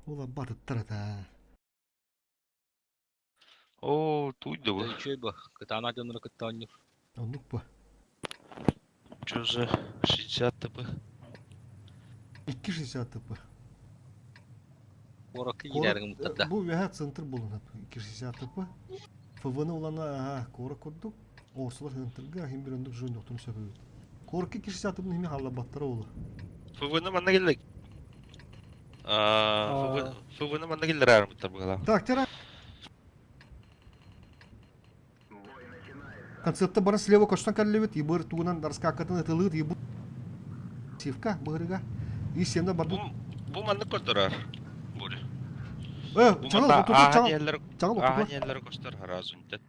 Ола батыттар ата. Оо, туйда бу. Үчүгэй бу. Кытаанах дьоннору кытта оонньуур. Оннук бу. Чё за 60 ТП? 2,60 ТП. Куоракка киирээриҥ муттарда. Бу үөһэ центр буолун 2,60 ТП. ФВ-ны улана аха куорак курдук. Орсулар центрга хим бир ондук жон доктор сөбүт. Куоракка 2,60 ТП-ны хими халлабаттара олу. ФВ-ны манна келлек. ФВ-ны манна келлер армыттар быгала. Так, тера. Концепта бары слева көстөн кэллибит, ибыр тугунан раскакатын ытылыыт, ибы сивка быһырыга. И сенде барды. Бу маннык көрдөрөр. Бури. Э, чаҕыл, отуту, чаҕыл. Чаҕыл, отуту. Аһа көстөр харазунтет.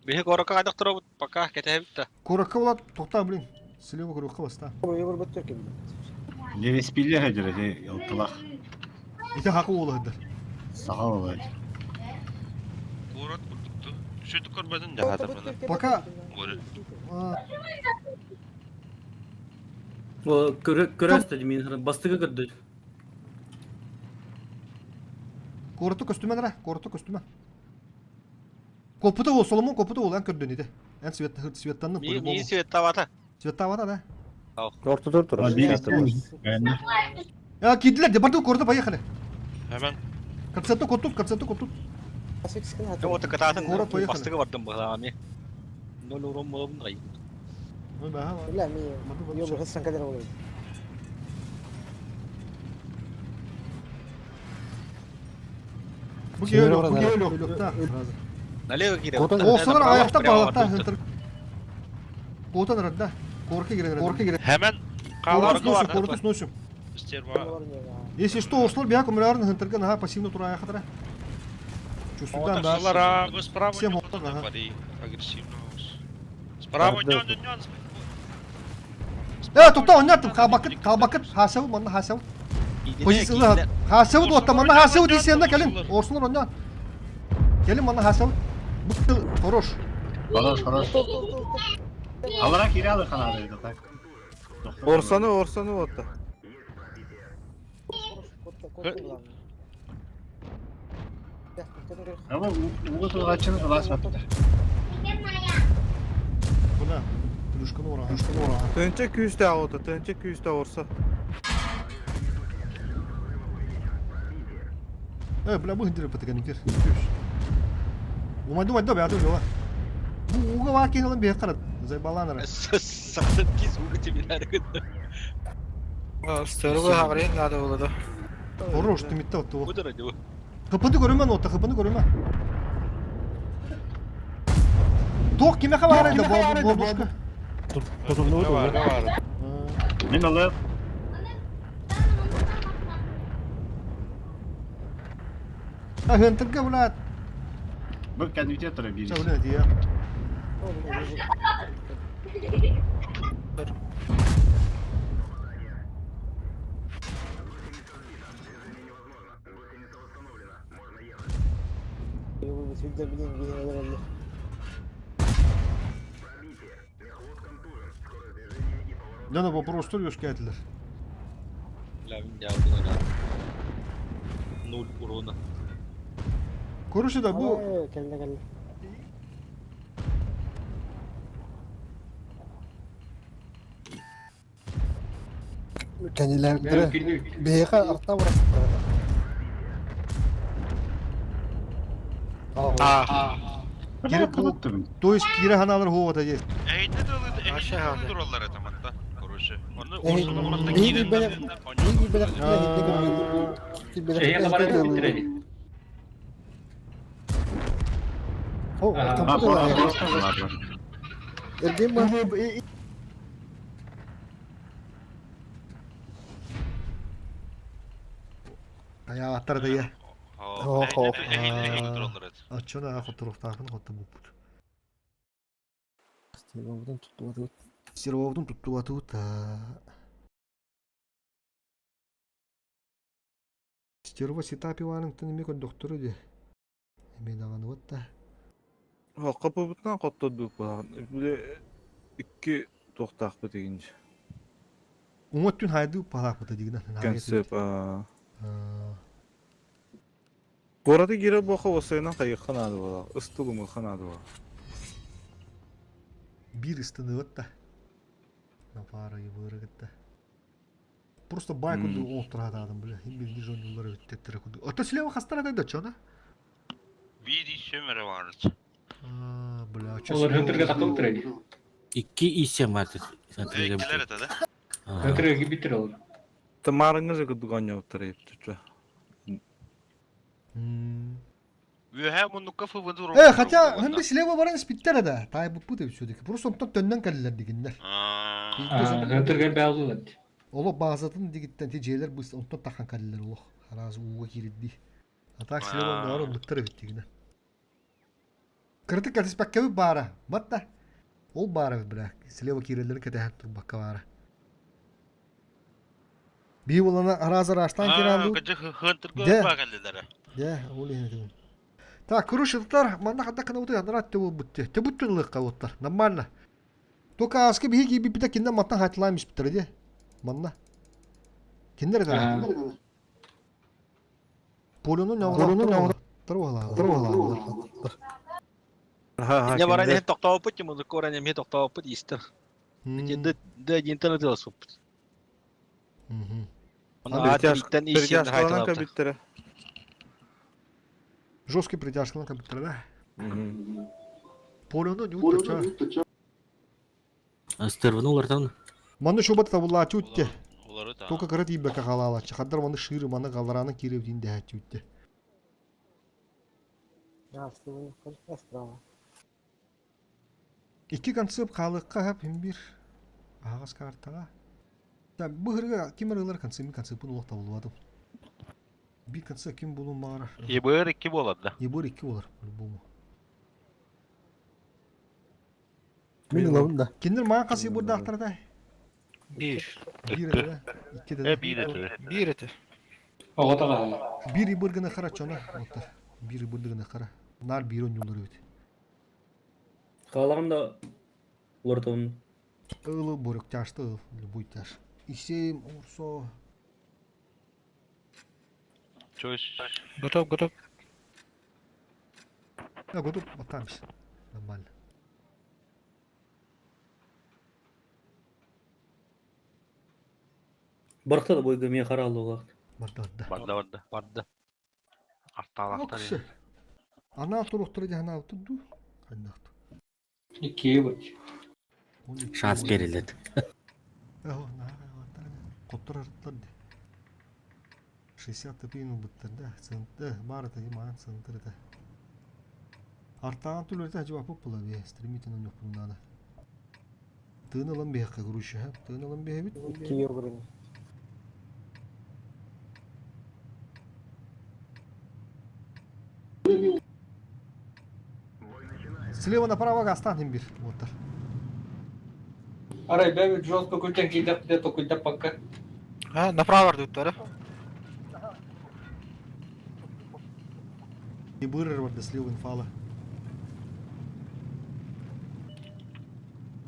Биһи куоракка хайдах турабыт, пока кэтэһэбит да. Куоракка булат, тоқтаа, блин. Слева көрүөххэ баста. Левеспиле хадыр эти ялтылах. Ити хакы уолаһыдар. Саха уолаһыдар. Куорат курдукту. Сүтү көрбөтүн жаһатар Пока. Көрөстө мин бастыгы көрдү. Куораты көстүмэн ара, куораты көстүмэн. Коппута уол, Соломон коппута уол, эн көрдөн ити. Эн свет, светтанны Мии светтавата. Светтавата, да? Ортотор турар. А, киирдилер, де барды корда поехали. Hemen. Концерту коттут, концерту коттут. Вот кататын Город поехали. бастыгы бардым быһаами. Ноль урон болобун гай. Бля, ми йо бу кадер болот. Бу киһи бу киһи өлүөхтөөх. Налево киирэ. Оосолор аҕыйахта баалахтаах ынтыр. Куотан ырарда. Корка киирэн корка киирэн. Hemen Куорутус носим, куорутус носим. Если что, ослор бия көмөлөрүн хынтырга наһаа пассивно турая хатара. Чувствуйдан да. Справа, справа Всем ага. Агрессивно. Справа нён нён. Э, тукта оннаттым, хабакыт, хабакыт, хасабы, манна хасабы. Позиция хасабы дуотта, манна хасабы дейсенде кэлин. Орсулар оннан. Кэлин манна хасабы. Бу хорош. Хорош, хорош. Алара киралы канады так. Орсаны, орсаны отта. Ama угу тулгачыны тулас бапты. Бuna плюшканы ора, плюшканы ора. Төнчө күүстэ аута, төнчө күүстэ орса. Э, бля, бу хиндире патыган кир. Умайду майду бя жола. Бу уга ва кин алан бе карат. Зайбаланара. Сахат кис уга тебе Стервы хабарин надо было да. Хорош, ты метал то. Куда ради? Хыпыны көрүмэн отта, хыпыны көрүмэн. Туох кимэхэ баар да бобушка. Мин алып. Ахынтырга булат. Бу кәнүтә тора бир. Чабына дия. Дьоно вопростар үөскээтилэр. Лавин дьаалдын ойнаан. Нуль урона. Короче да бу Кэллэ кэллэ. Кэнилээбиттэрэ биһиэхэ арта бырахтара. Кире то есть кире ханалар хуота есть. Эйде эйде тураллар это манта. Короче, оны Биһиги бэлэх биһиги бэлэх Эйе хабары биттирedi. О, компьютер. Эргин Айааттар да я. Оччону аға хотуруктаахын хоттобуппут. Стервобутун туттубатыбыт. Стервобутун туттубатыбыт. Стерва ситап Иваныңтын эме көрдөхтөрө де. Эме даҕаны да. Хаппыбытынан хоттордук буолан. Бile икки туохтаахпыт игинчи. Уҥа өттүн хайды палаахпыта дигинэн. Концепт. Куораты киирэр буолха уоссайынан хайыахха наада буолар, ыстылымыахха наада буолар. Биир ыстыныыбат да. Напара ыбыырыгытта. Просто бай курдук оҥотторо бile. Бир дижоннулар өттеттер курдук. Ото слева хастара да чона? Биир исем эрэ баарыт. А, бля, Олар хынтырга тақылып тұр edi. Икки исем бар. Иккилер это да? Хынтырга кибиттир олар. Тамарыңыз курдук оонньообуттар эбит Үөһээ муннукка фыбыды Э, хотя хынды слева баран спиттер да. Тай буппут все-таки. Просто онтон төннөн кэллэр дигиннер. Хынтырга бәлдылар. Оло базатын дигиттен ти жээлер быс онтон тахан кэллэр олох. Хараз ууга киридди. А так слева наар оннуктар эбит дигинэ. Кырытык кэтиспэккэбит баара. Батта. Ол баара бля. Слева киирэллэрин кэтэһэн турбакка баара. Бии булана араас араастаан киирэн Хынтырга баа кэллилэр. Дэ, ол иһин этибин. Так, короче, татар, манна хадда кына утуй, анара тебут тебут лыкка оттар. Нормально. Только аска биһи киибиппитэ кинде маттан хатылаан испиттэр ди. Манна. Киндер это. Полюну нявра. Не баран иһин тохтооппут, музыка оран эмиэ тохтооппут истер. Ды ды динтен ытыласыппыт. Перетяжкаланан кабиттера. Жесткий притяжкаланан кабиттера, да? Полюну не уточа. Стерваны улартан. Манны шобат табылаачы утте. Только кыра тиийбэккэ хаалааччы. Хаддар маны шиир маны галларааны киирэбитин дэһээччи үтте. Справа. Икки концепт хаалыкка хап хим бир аһаҕас картаҕа. Бу хырга ким ырыылар концепт концеппын олох табыллыбатым. Бир концепт ким булун баҕарар. Ебыр икки буолар да. Ебыр икки буолар по-любому. Мин ылабын да. Кинилэр маған хас ебырдаахтар да? Биир. Биир этэ да? Икки этэ да? Биир этэ. Биир этэ. Оҕо таҕаһа. Биир ебыр гына хара чона. Оттар. Биир ебыр гына хара. Наар биир онньуулар эбит. Хаалаҕын да уларытабын. Ылы борек тяжты ыл, любой тяж. Исем, Урсо. Чөс. Готов, готов. Да, готов, батамс. Нормально. Барахта да бойга мен харалды олақ. Барда, барда. Барда барда. Барда. Арталахтар. Ана туруктары жана туду. Кайнакты. Икки бут. Шанс берилет. Ого, на, Коттор арыттар. 60 тыпыйын ылбыттар да. Сынты, баар это маан сынтыр это. Артаан түлөртэ жуапып була бе, стремительно ньохпун надо. Тыын ылан биһэххэ груша, тыын ылан биһэбит. Икки йогурын. Слева направо гастан имбир. Оттар. Арай бэбит жестко күлтэн киирдэхпитэ токуйдаппакка. А, направо бардыттара. Не бырыр барда слева инфала.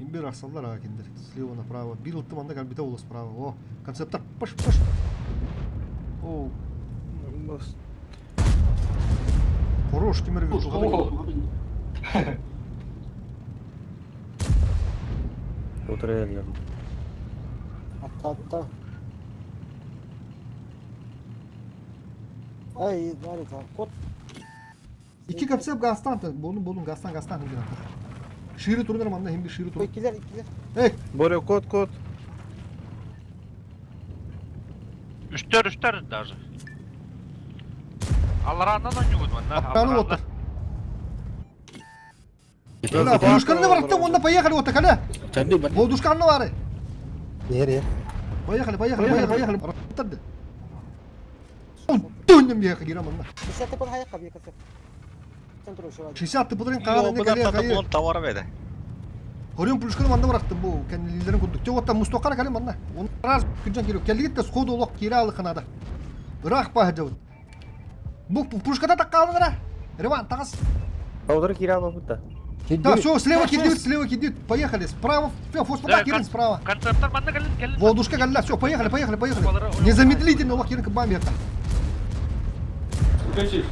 Имбир арсаллар ага киндер. Слева направо. Бир ылтым анда калбита ула справа. О, концептор. Паш, паш. О. Хорош, кимер Утыреллер. Атта атта. Ай, бар кот. Икки концепт газтан, болун болун газтан газтан хим бир Шири турунар манна хим бир шири турун. Иккилер, иккилер. Эй! Боря, кот, кот. Үстер, үстер даже. Алараннан ойнугун манна. Аттаны оттар. Да, Полушканы бараттым, онда поехали, вот так, аля. Полушканы бары. Нер, Поехали, поехали, поехали, поехали. Бараттарды. Төннем ехали, гираманна. 60 тыпын хайыққа бие концепт. Центр ушел. 60 тыпыдырын қағаны не кәле қайы. Он товар беде. Хорин пулушканы манда бараттым бу кәнилерин курдук. Те оттан мустокара кәле манна. Он раз күнжан келип. Келдигит те сходу олох кире алы ханада. Ыраах баһа Бу пушката таккалыныра. Риван, тагас. Аудар кире алып да. Да, все, слева кидают, слева кидают. Поехали. Справа, все, фосфата кирин справа. Концептор манна кэлин кэлин. Волдушка галла, все, поехали, поехали, поехали. Незамедлительно, лох кирин бамби это. Включи.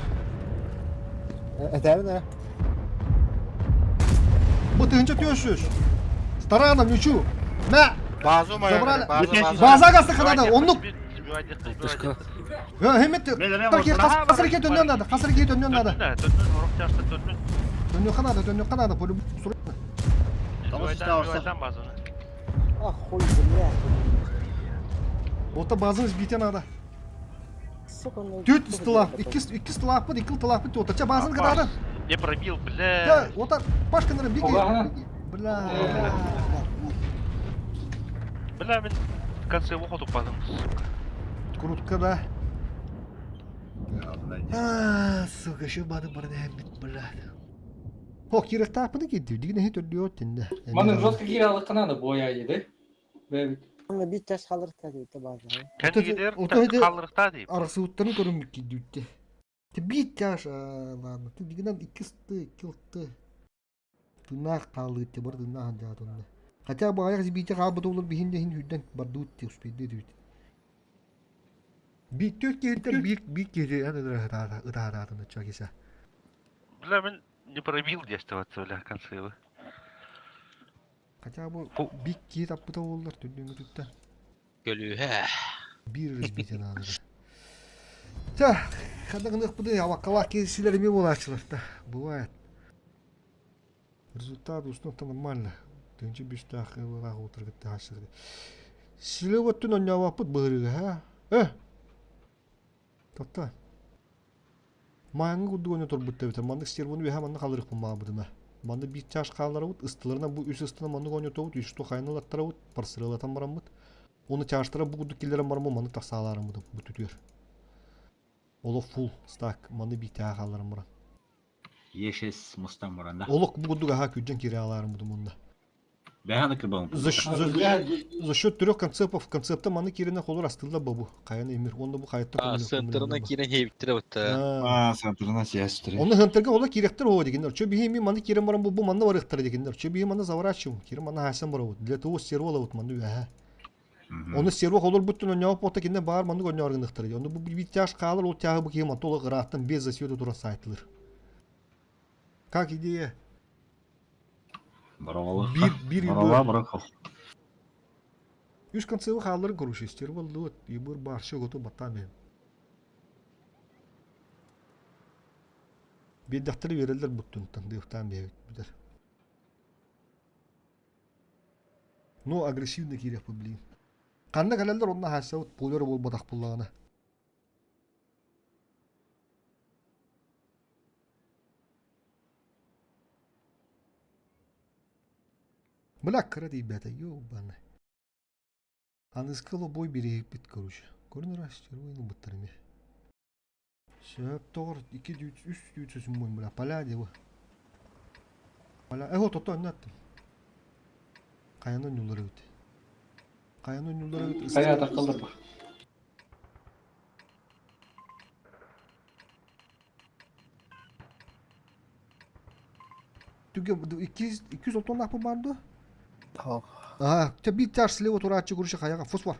Этәрін, ә? Bu тыгынча түйөшүш. Стараном ничу. На! Базу моя. Забрали. Базу, базу. База гасты ханада, оннук. Алтышка. Хемет, касыр ке төннөн надо, касыр ке төннөн надо. Төннөн, орок жашта төннөн. Төннөн ханада, төннөн ханада, полю базаны. Ах, хуй, бля. Ота базын сбите надо. Сука, ну. Төт стыла, икки икки стыла пыт, икки тыла пыт, ота ча базын ханада. Не пробил, бля. Да, ота пашка нары беги. Бля. Бля, мен в конце уходу падам, сука. Крутка, да. А, сука, еще бады барды бля. О, кирек тапыны кетті, дигіне хет өрлі өттінді. Манын жестко кире алыққананы боя еді. Бэбит. Аны бит таш қалыр тәді база. Кәдігедер қалырықта дейіп. Арасуыттарын көрімік кейді өтті. Бит таш, ладно, ты дигінен икки сты, икки лты. Тына қалы өтті, бар тына ханжа онда. Хотя бы аяқ бите қалбыды олар бихінде хин хүдден барды өтті, успейді өтті. Бит төт кейттер, бит бит кейті, аны ыта чакиса. Бля, мен не пробил действоваться, бля, в конце его. Хотя бы бик кейт аппыта олар түнден өтті. Көлүһэ. Бир разбитие надо. Та, хадагных буды авакала кесилер ми болачылар да. Бывает. Результат уснув нормально. Тынчы биштах ылах утыргытты хашырды. Силе оттун онявапыт бырыга, ха? Э! Тотта. Маңы кудду оня турбут тебите. Мандык стервону беха манны халырык бу мабыдына. Манды бир чаш халарабыт, ыстыларына бу үс ыстына манны оня тобут, үс ту хайналаттарабыт, парсырылатан барамыт. Оны чаштыра бу кудду киллерен барамы манны тасаларымыды бу түтүр. Оло фул стак манны бир таа халарым баран. Ешес мустан муранда. Олок бу кудду гаха күджен кире аларымыды мунда. Бәһаны кыбын. За счет трех концептов, концепта маны кирене холор астылда бабу. Каяны эмир, онда бу каятта А, центрына кирен хейбиттер бутта. А, центрына сиястыр. Оны хынтырга ола керектер о дегендер. Чө бихи ми маны кирен барам бу бу маны барыктыр дегендер. Чө бихи маны заворачиваем. Кирен маны хасан барабыт. Для того сервола вот маны үһә. Оны серво холор буттун оняп бота кинде бар маны гоньор гыныктыр. Оны бу бит тяж калыр, ол тягы бу кийим толы гыраттан без засвета тура сайтылыр. Как идея? Барабалы. Бир бир Барабала бараков. Үс концевы халларын коруши, стервол лот, и бур бар все готов батами. Беддахтары берелер буттун тандыктан бер. Но агрессивно керек бу блин. Канда калалар онна хаса вот полер бол батак буллагана. Бля, кыра тиийбэтэ, ёбаный. Аныска лобой бириэппит, короче. Көрүн эрэ, стервой ылбыттар эмиэ. Сөп, тоҕор, икки дүүт, үс дүүт сөсүм бля, поля диэбэ. Поля, э, вот, ото, аннаттым. Хайаны ньулар эбит. Хайаны ньулар эбит. Хайа атахталлар ба. Түгэ 200 тоннаах баар дуо? Аа, чэ биир чаас слева турааччы курше хайаҕа фосфор.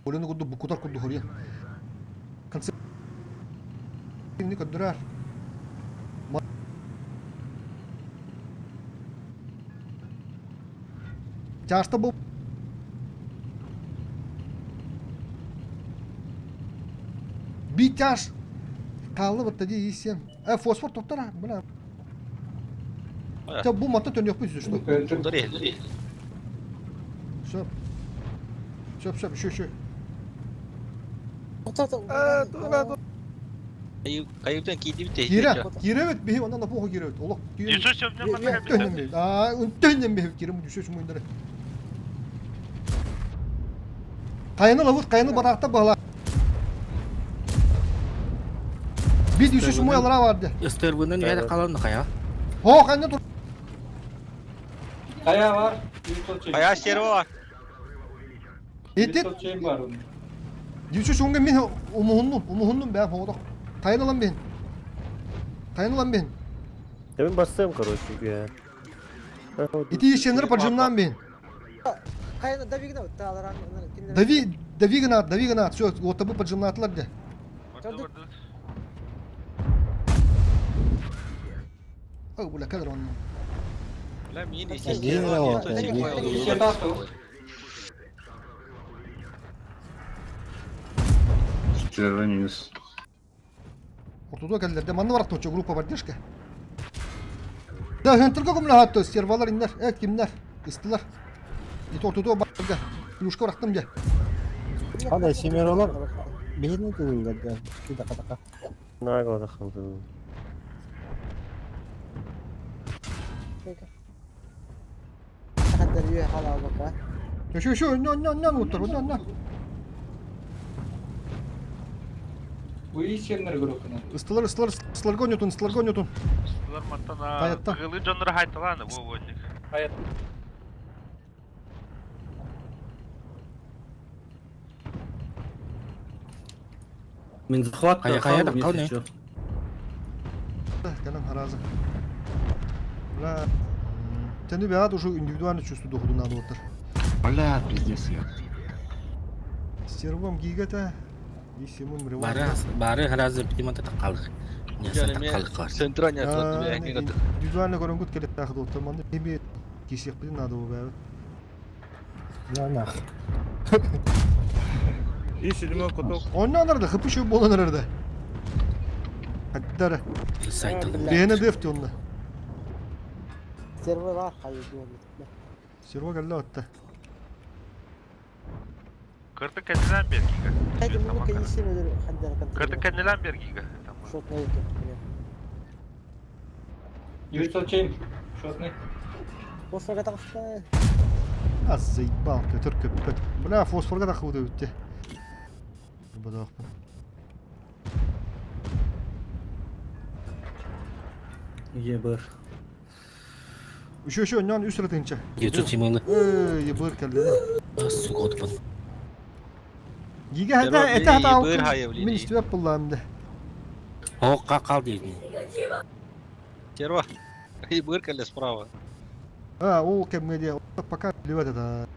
Олену курдук букутар курдук хоруйа. Конце көрдөрөр. Чааста бу Биир чаас хаалла батта дии ииссиэм. Э, фосфор тоттор бля. Чэ, бу манта төнүөхпүт үсү что. Сөп. Сөп, сөп, еще, еще. Кайыптан киирдибит Киирэ, киирэбит биһи онон напуха киирэбит. Олох киирэ. Аа, үнтөннөн биһи киирэ düşө шумуйдары. Кайыны лабыт, кайыны бараакта баһла. Би düşө шумуй алара барды. Ыстырбынан бәрі қалан қая. Хо, кайны тур. Kaya var. Kaya стерва бар. Итит. Düşө шумга мен умуһуннум, умуһуннум бәм хоодох. Кайын алам бен. Кайын алам бен. Я мен бассам, короче, я. Ити ишенер поджимнан бен. Кайна давигна тааларан Дави, дави гына, дави гына, все, вот табы поджимнатылар де. Ой, бля, кадр он. Бля, мини, Стерва минус. Ортодо келдерде манны бар точо группа поддержка. Да, хентер көмлө хатты стервалар иннер, э кимнер, истилар. Ит ортодо барга. Плюшка барактым де. Хада семеролар бейне тылларга. Кида катака. Нагло захалды. Хаддар юе хала бака. Еще, еще, нан, нан, нан, уттар, нан, нан. Уи семнер группына. Ыстылар, ыстылар, ыстылар гонютун, ыстылар гонютун. Ыстылар мантана. Хаятта. Кылы жоннор хайталаны бу водник. Хаят. Мен захват Қая қая да қал не? Кэлэн харазы. Бля. Тени бяд уже индивидуально чувствую доходу надо оттар. Бля, пиздец я. Стервом гигата. И симум реван. Бары бары харазы битимата тақалық. Няса тақалық бар. Центральный Индивидуально көрөнгөт келет тахы доттар. Манды эми кисек билин надо бу На нах. И седьмой куток. Оннан арада хыпышы болан арада. Хаттара. Бэйне дефти онна. Сервер бар хайы диyor. Серва келді атта. Кырты кәнелән бер гига. Хайды муну кайсы мөдür хаддар кантыр. Кырты кәнелән бер гига. Шотна юту. 907. Шотный. Фосфорга тагыста. Az заебал, көтөр көппөт. Бля, фосфорга да худы өтте. Бадақпын. ЕБР. Еще, еще, нан үс рытынча. 907 Эй, ебыр келді. Суготпын. Гига хата, это хата Мен истебеп булламды. О, қақал дейін. Стерва. Ебыр келді справа. А, ол кемге пока плевать это.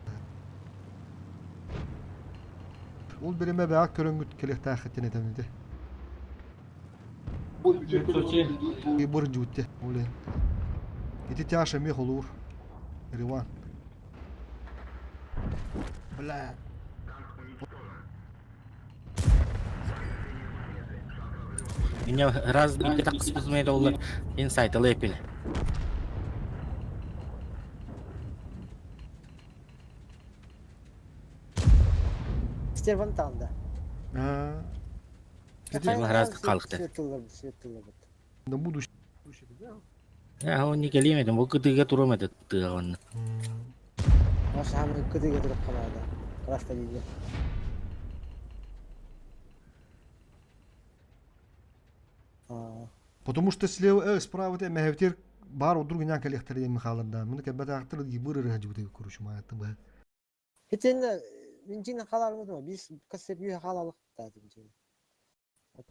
Ол биреме бәк көрөнгүт келек тахыттен этемде. 907. Ебыр жутте, олен. Ити тяша мех олур. Риван. Бля. Меня раз битте таққыспыз олар. Мен сайталы эпил. Стерван тагында. А. Раз қалықты. Свет тыллар, свет тыллар. На будущее. Оны кэлиэм этим, бу кытыыга турам этэ тыаҕа онно. Саамай кытыыга турук ханаада. Краста диде. Потому что слева, справа те мэхэвтер бар удруг нян кэлиэхтэр диэн Михайларда. Муну кэббэтаахтар гибыр ырыһа дьыбыты короче маятты быһа. Хитен минчин халармы бис кассеп үй халалык та дим.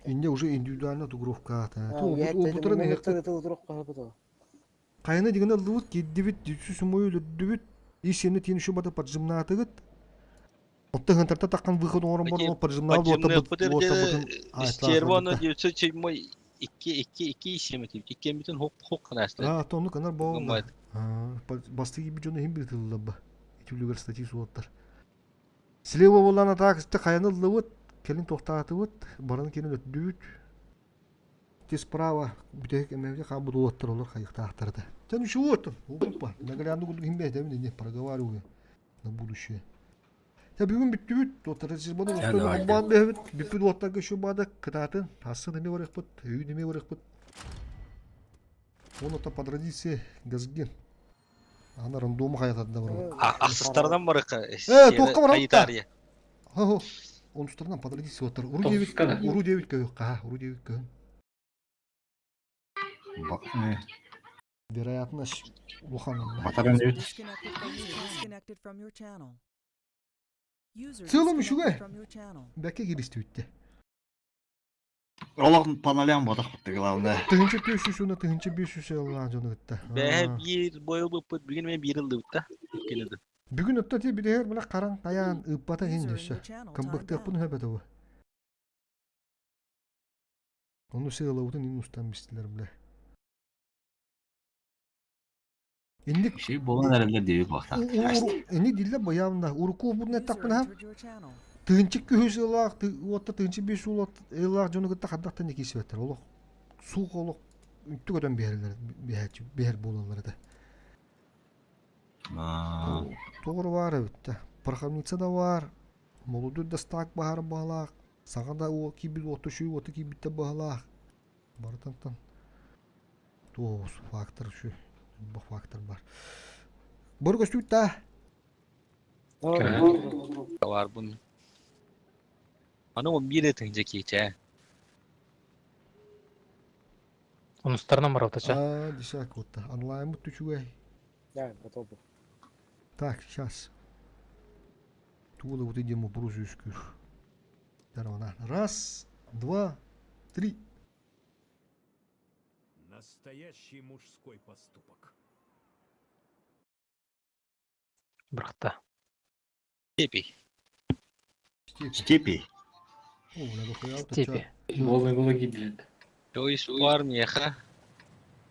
Инде уже индивидуально тугровка та. Опутарын Кайны дигән ыллыбыт, киддибит, дүсү сумой өлөрдүбүт, ис сені тиен шу бата поджимнаатыгыт. Отты хантарта таққан выход оңорон бар, ол поджимнал уота бутун Стервоно 907 2 2 2 7 тип. Икки бүтүн хоп хоп канаста. А, тонну канар болла. Басты gibi жону хим бир тыллабба. Итүлүгер статьи суоттар. Слева болан атак сте каяны ыллыбыт, келин тоқтаатыбыт, барын келин өттүбүт. Те справа бүтек эмебе кабы дуоттар олар кайыктаахтарда. Сен еще вот, опа, наглянду курдук хим бетем не проговариваю на будущее. Та бүгүн бүттүбүт, доттар сиз буну холбоон бэбит, бүппүт уоттарга еще бада кытаатын, асын эме барыхпыт, өйүн эме барыхпыт. Он это по традиции газген. Ана рандома хаятады бар. Ахсыстардан барыка. Э, тоққа барамын та. Хо, онустарынан по традиции оттар. Уру девит, уру девит көйөк, ха, уру девит көйөк. Вероятность улахан. Батаран девит. Disconnected from your channel. User Целом disconnected үшүгө. from your channel. Бәкке киристи үтте. Олох паналян бодох бутты главное. Тыгынчы 500 уна тыгынчы 500 алган жону гытта. Бәһә бир бойыл буппут, бүгүн мен бир ылды бутта. Келеди. Бүгүн өттө ти бидер була каран каян ыппата User in хин your channel timed Кымбыкты out. пун хөбөтө бу. Оны сыйлабытын ин устан бистилер биле. Инник Şey болан эрелер диби бакта. Инник дилле баямда уруку бу не User таппын ха. entered your channel. Тыгынчы күһүс ылаах уотта тыгынчы беш улат ылаах жону кытта хаддахтан эки сибеттер. Олох суук олох үттү көтөн биһерлер биһәчи биһер буолалар да. Тоҕур бар эбит Пороховница да бар. Молодой да стак баһар баһалаах. Саҥа да уо киибит уотта шүй уотта киибиттэ баһалаах. Барытантан туос фактор шүй. Бу фактор бар. Бор көстүүт та. Бар бун. Аны он бир этиң жеки Онустарынан барабытача. А, десятка вот. Онлайн бут түчүгэй. Да, готов. Так, сейчас. Тула вот идем в үскүр. Раз, два, три. Настоящий мужской поступок. Бырахта. Степи. Степи. Степи. Волны гулаги, блядь. Чойс бар меха.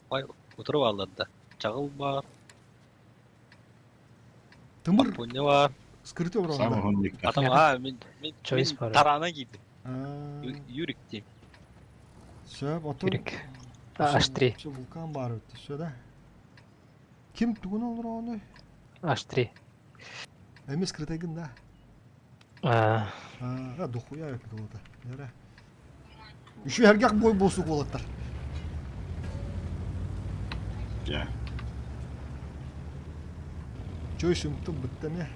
Ой, утырып алды. Чагыл бар. Тымыр. Апуня бар. Скрытый уран. Атам, а, мен мен Чойс бар. Тарана кийдим. Юрик дейм. Все, потом. Юрик. H3. Все, вулкан бар өттү, все, да? Ким тугун олор оны? H3. Эми скрытайгын да. А, А, дохуя өтү болот. Яра. Еще эргак бой болсу болоттар. Я. Чой сымтым быттам я.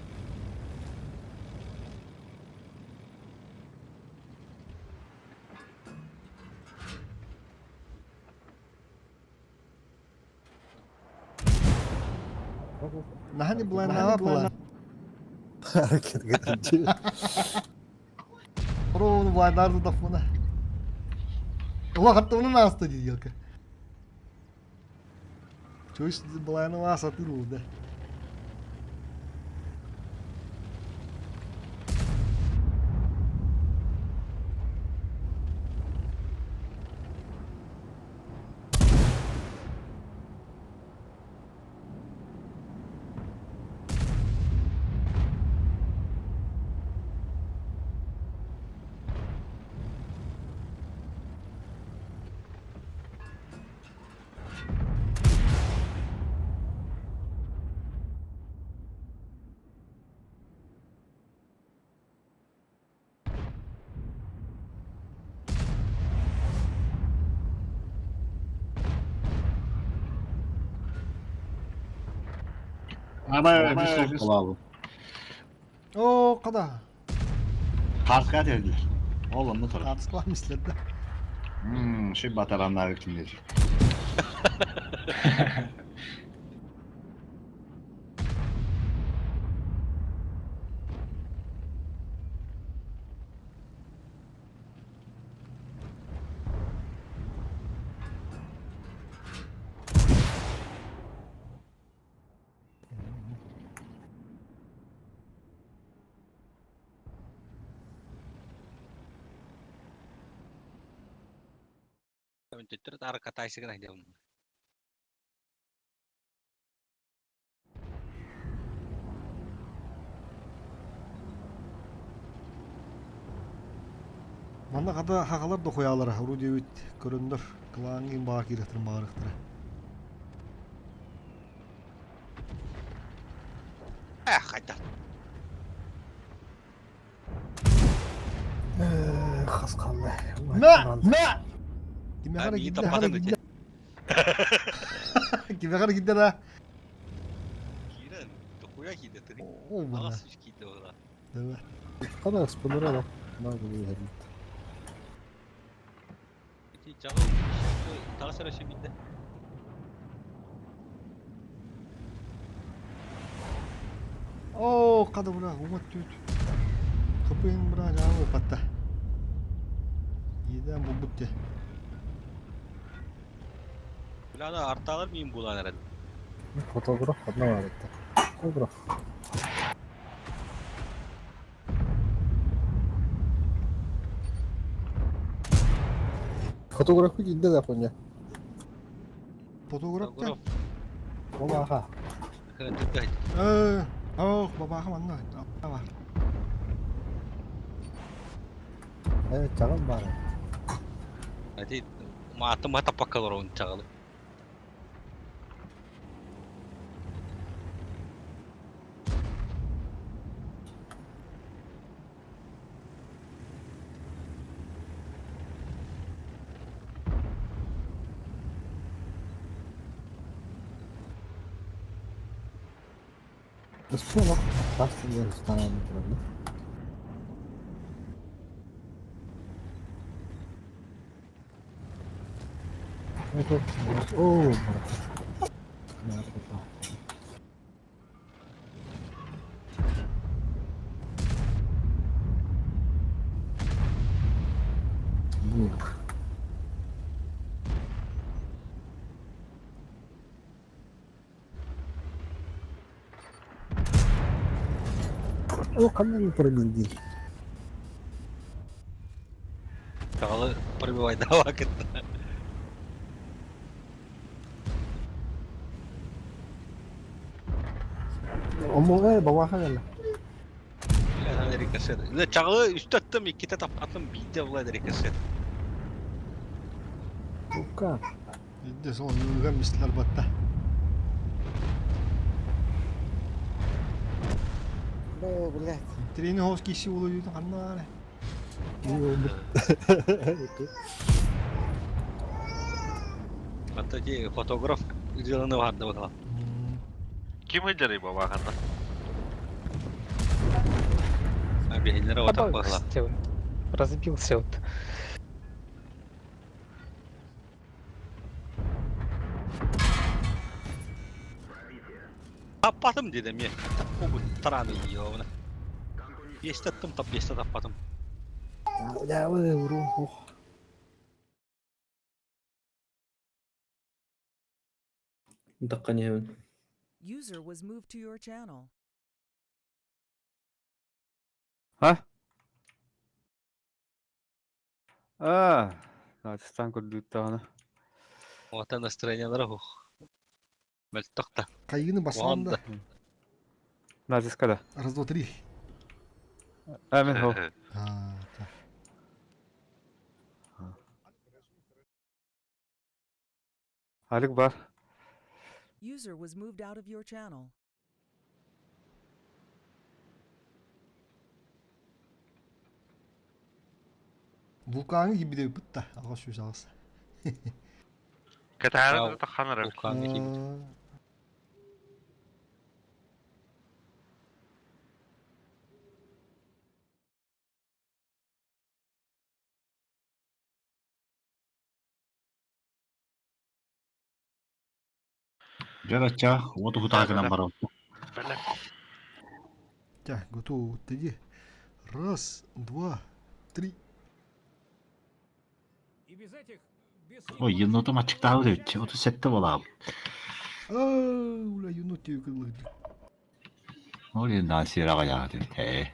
Нахани блайнава план. Hareket getirdi. Ровно блайнарды да фуна. Ула хаттымын асты дейді елка. Чойс блайнава сатыру да. Абай бис колабы. О, када. Карска dediler. Ол онно турар. Картыскалар мислер да. Şu bataranlar kimdir? Төттөр тары катайсы гына дем. Манна хата хахалар да хуялара, уру дебит көрөндөр, кылааңын баа киирехтэрин баарыхтара. Эх, хайда. Хас қалды. Мә! Мә! Киме А, хара миги кидде, хара таппатын кидде. Киме хара кидде да. Кирен, дохуя киде ты. О, бана. Ағас үш киде ола. Давай. Қана спонора да. Ити чагыл тагы сара битте. О, када бура, умат түт. Кыпын бура жабы патта. Еден бу бутте. Bilana artalar mıyım bulan herhalde. Фотограф одна бар еді. Фотограф. Фотограф кидде да коня. Фотограф та. Ола аха. Э, ох, бабаха манна. Бар. Э, чаган бар. Ати матым таппакка он чагылы. Что Тас станан турады. О, Бук. О, канал пробил. Чагылы пробивай давай кетти. Омога бабаха гала. Bilana rикошет. Не чагылы үстө аттым, икките таппатым, бийде булай рикошет. Бука. Идде сол юган мислер батта. Бля, блядь. Трени хос киши улу юду ханна. Ата ти фотограф жылыны барды бакала. Ким ыдыры бабаханна? Бихинлere отак бакала. Кстати, разбился вот. Таппатым дедим мен. Таппы тараны йовна. Естеттим тап, есте таппатым. Я уру. Ох. Дакка User was moved to your channel. Ha? А, Дагестан көрдүттаҕына. Ота настроениялары хух. Мөлтөк та. Кайыны баслан да. Назискада. Раз, два, три. Амин хо. А, так. Алик бар. User was moved out of your channel. Вулканы gibi de бытта. Алға сөз алғысы. Катары таханар. Вулканы gibi. Дьэ бачча уот уһутаа гынан барабыт. Так, готово. Тоді. Раз, два, три. Ой, енотум ачыктаабыт эбит. 37 буолаабыт. Аа, уля, енот тебе кыллыгды. Ол еннаан сиэр аҕайаҕыт эбит. Ээ.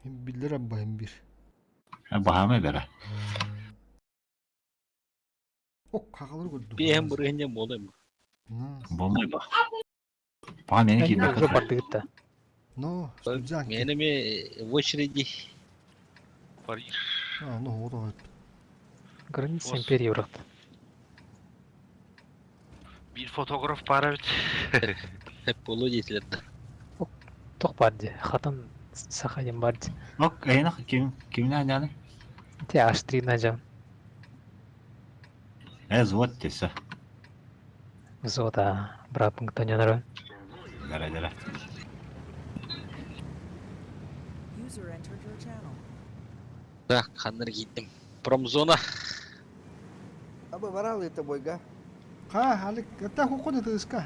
Биллэр аббаһым бир. Баһаама бэрэ. Ок, хахалар көрдүм. Биэһэн бырыһын буолуом. Болмай ба. Паа мени киирбэккэ Уже бардыгыт да. Но, студянки. Мені ме в очереди. Париж. А, ну вот вот. Граница империи брат. Bir фотограф пара бит. Hep болу дейтилер да. Тох бар ди. Хатын саха дем бар ди. Ок, эйнах ким кимнән яны? Те H3 нажам. Э, звот тесе. Зота брат пунктонер. Дәрә дәрә. User entered your channel. Так, ханнар киттим. Промзона. Аба барал это бойга. Ха, халик, это хухода ты иска.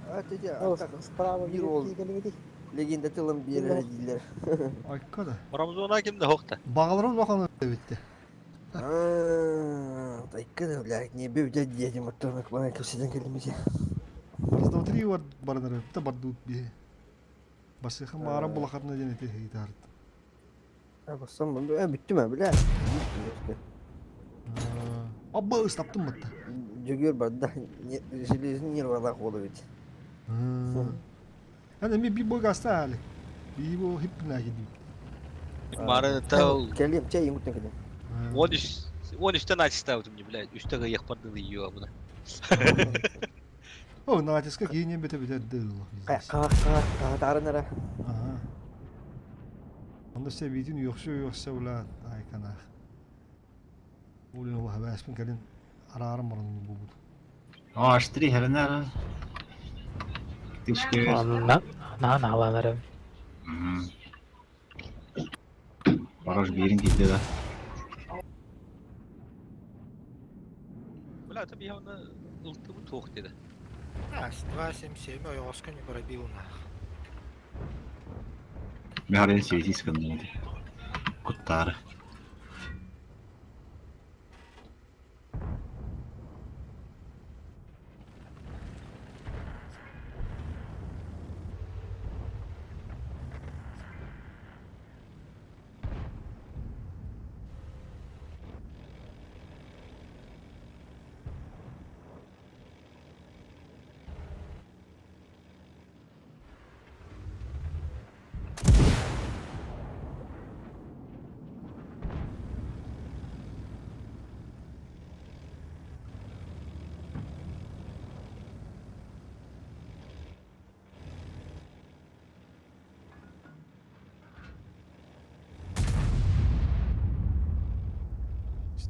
А ты Ол справа Bir ол. Легенда тылым биэрэр дииллэр. Айка да. Промзона кимде хокта. Бағаларым лоқан битти. Тайка да, блядь, не бив дядь дядя моторник, бана кепседен келдим Раз, два, три бар бардар, та бардут би. Басыха мара булахарна ден эти хейтард. Бассам, бүттүм ә, бля. Абба ыстаптым батта. Жүгөр бар да, железный нервалар болу бит. Ана ми би бойга астали. Би бо хипна гиди. Мары тау. Келем, чай юмуртан келем. 13 13-тен ачыстабытым не, блядь. Үстеге яқпарды ее абына. О, натиска кейинен бете бете дыл. Ка ка ка тарынара. Ага. Онда се видин йокса йокса ула айкана. Улин ула бәспен калин арарым барын бу бу. О, H3 хәренәр. Тишке. На на на аланары. Бараш бирин китте да. Бля, это явно ылтыбы тоқ деді. А, 2,77, ой, оска не пробил нах. Мехарен светис кынды. Куттары.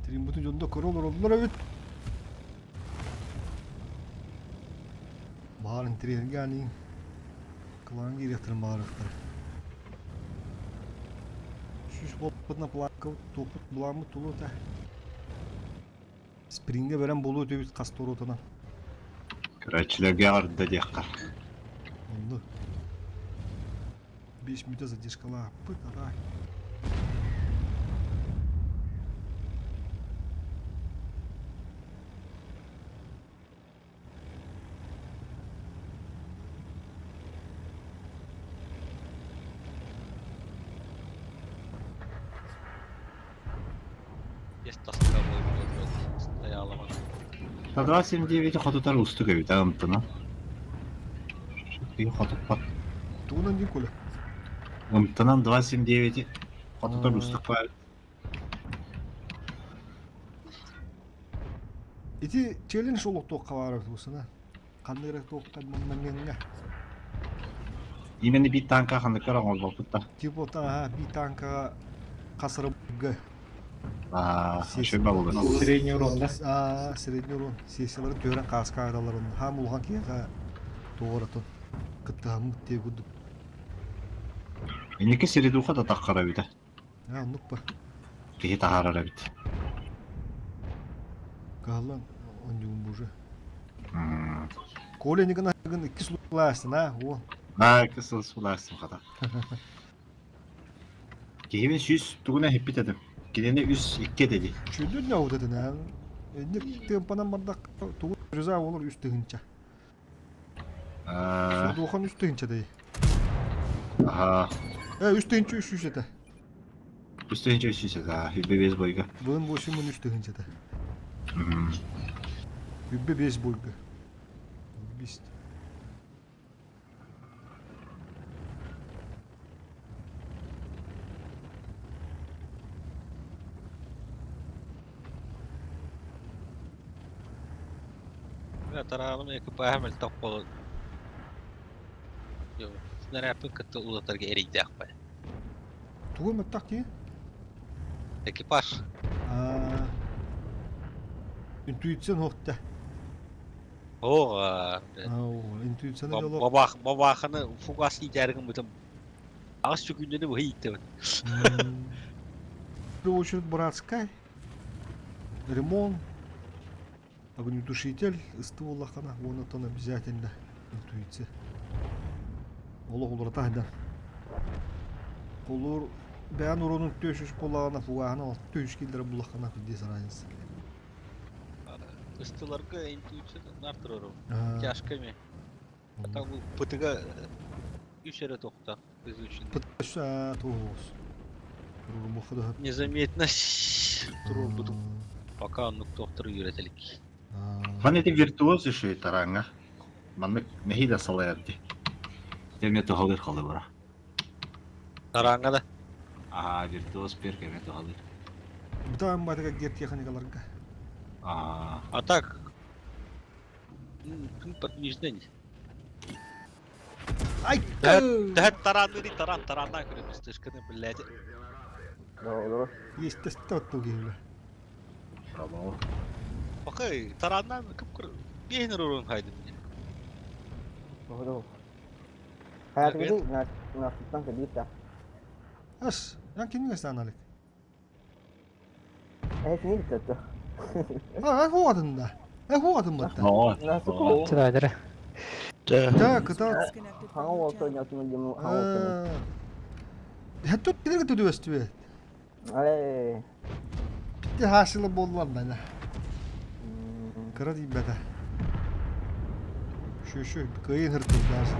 Стрим бутун жонда көрө олороллор эбит. Баарын тирерге ани. Кылан кириэхтэрин баарыхтар. Шүш болпутна планка топут буламы тулута. Спринге берен болу өтөбүт касторотuna. Көрәчләргә арды дияққар. Онду. 5 мүнөт задержкала. Пыт арай. Есть таска болды. Стояла. 279 хотутар устук эбит амтына. Би хотуппат. Тугунан дин коля. Амтынан 279 хотутар устук бар. Ити челлендж олохтуохха баар тусана. Ханнык эрэ туохха манна Именно би танка ханыкар оңолбоппут та. Типа та би танка касырыбга. А, шөбә булды. Средний урон, да? А, средний урон. Сессиялары төрен каска аралар он. Хам улхан кияга тоғыратын. Кыттыһаммыт тие курдук. Энеке середуха да таққара бит. А, оннук ба. Киһи тахарара бит. Каһаллан онньугун буже. Коля Николаевич икки сулаастын а, уол. Аа, икки сыл сулаастым хата. Киһибин сүүс тугуна иһиппит этим. Кинини үс икки этэ дии. Чүллүн не аутатын аа. Инник тыампанан бардак тугу риза олор үс тыһынча. Судухан үс тыһынча дей. Аха. Э, үс тыһынча үс сүүс этэ. Үс тыһынча үс сүүс этэ, аа, үбэ бес бойга. Быын восемь мың үс тыһынча этэ. Үбэ бес бойга. Бис. Тарааным экипаһа мөлтөх буолан снарядпын кытта улатарга эрийдээх бай. Тугу мөлтөх дии? Экипаж. Аа. Интуиция нуохта. Оо, интуицияны бабах бабаханы фугас иитээригин бытым. Аҕыс сүкүндэни быһа ииттебин. В первую очередь братскай. Ремонт, огнетушитель, ыстыы буоллаххына, уонна обязательно интуиция. Олох уларыта сылдьар. Холуур бэйэн уруунун түөс үс буоллаҕына фугаһынан алта үс киллэрэ буллаххына без разницы. Ыстыларга интуиция нар турар. Тяжко ме. А так бу пытыга үс эрэ тохта изучен. Туос. Незаметность турбутум. Пока оннук тохтор үйрэтелик. Ман эти виртуоз еще таранга. Маннык нэһиилэ салайар дии. Эмиэ туһалыыр халыбыра. Таранга да. Аа, виртуоз перк эмиэ туһалыыр. Бутаан батыга гер техникаларга. Аа. А так подвижный. Ай! Тэһэт тараанныыр таран тарааннаа көрөбүс стышканы блядь. Есть тест киһилэ. Пока тарааннаан кып биэһин урун хайдым. Hayatı nasiptan кебита. Ас, ян кинге станалык. Evet ne gitti? А, хуатын да. Э, хуатын батта. Чыдайдыр. Да, кыта. Хаңа болса нятын дем хаңа Хәтта килерге төдүбөстүбе. Ай. Битте хасылы боллар да. Кыра дейбәтә. Şu şu кыйын хыртыр даже.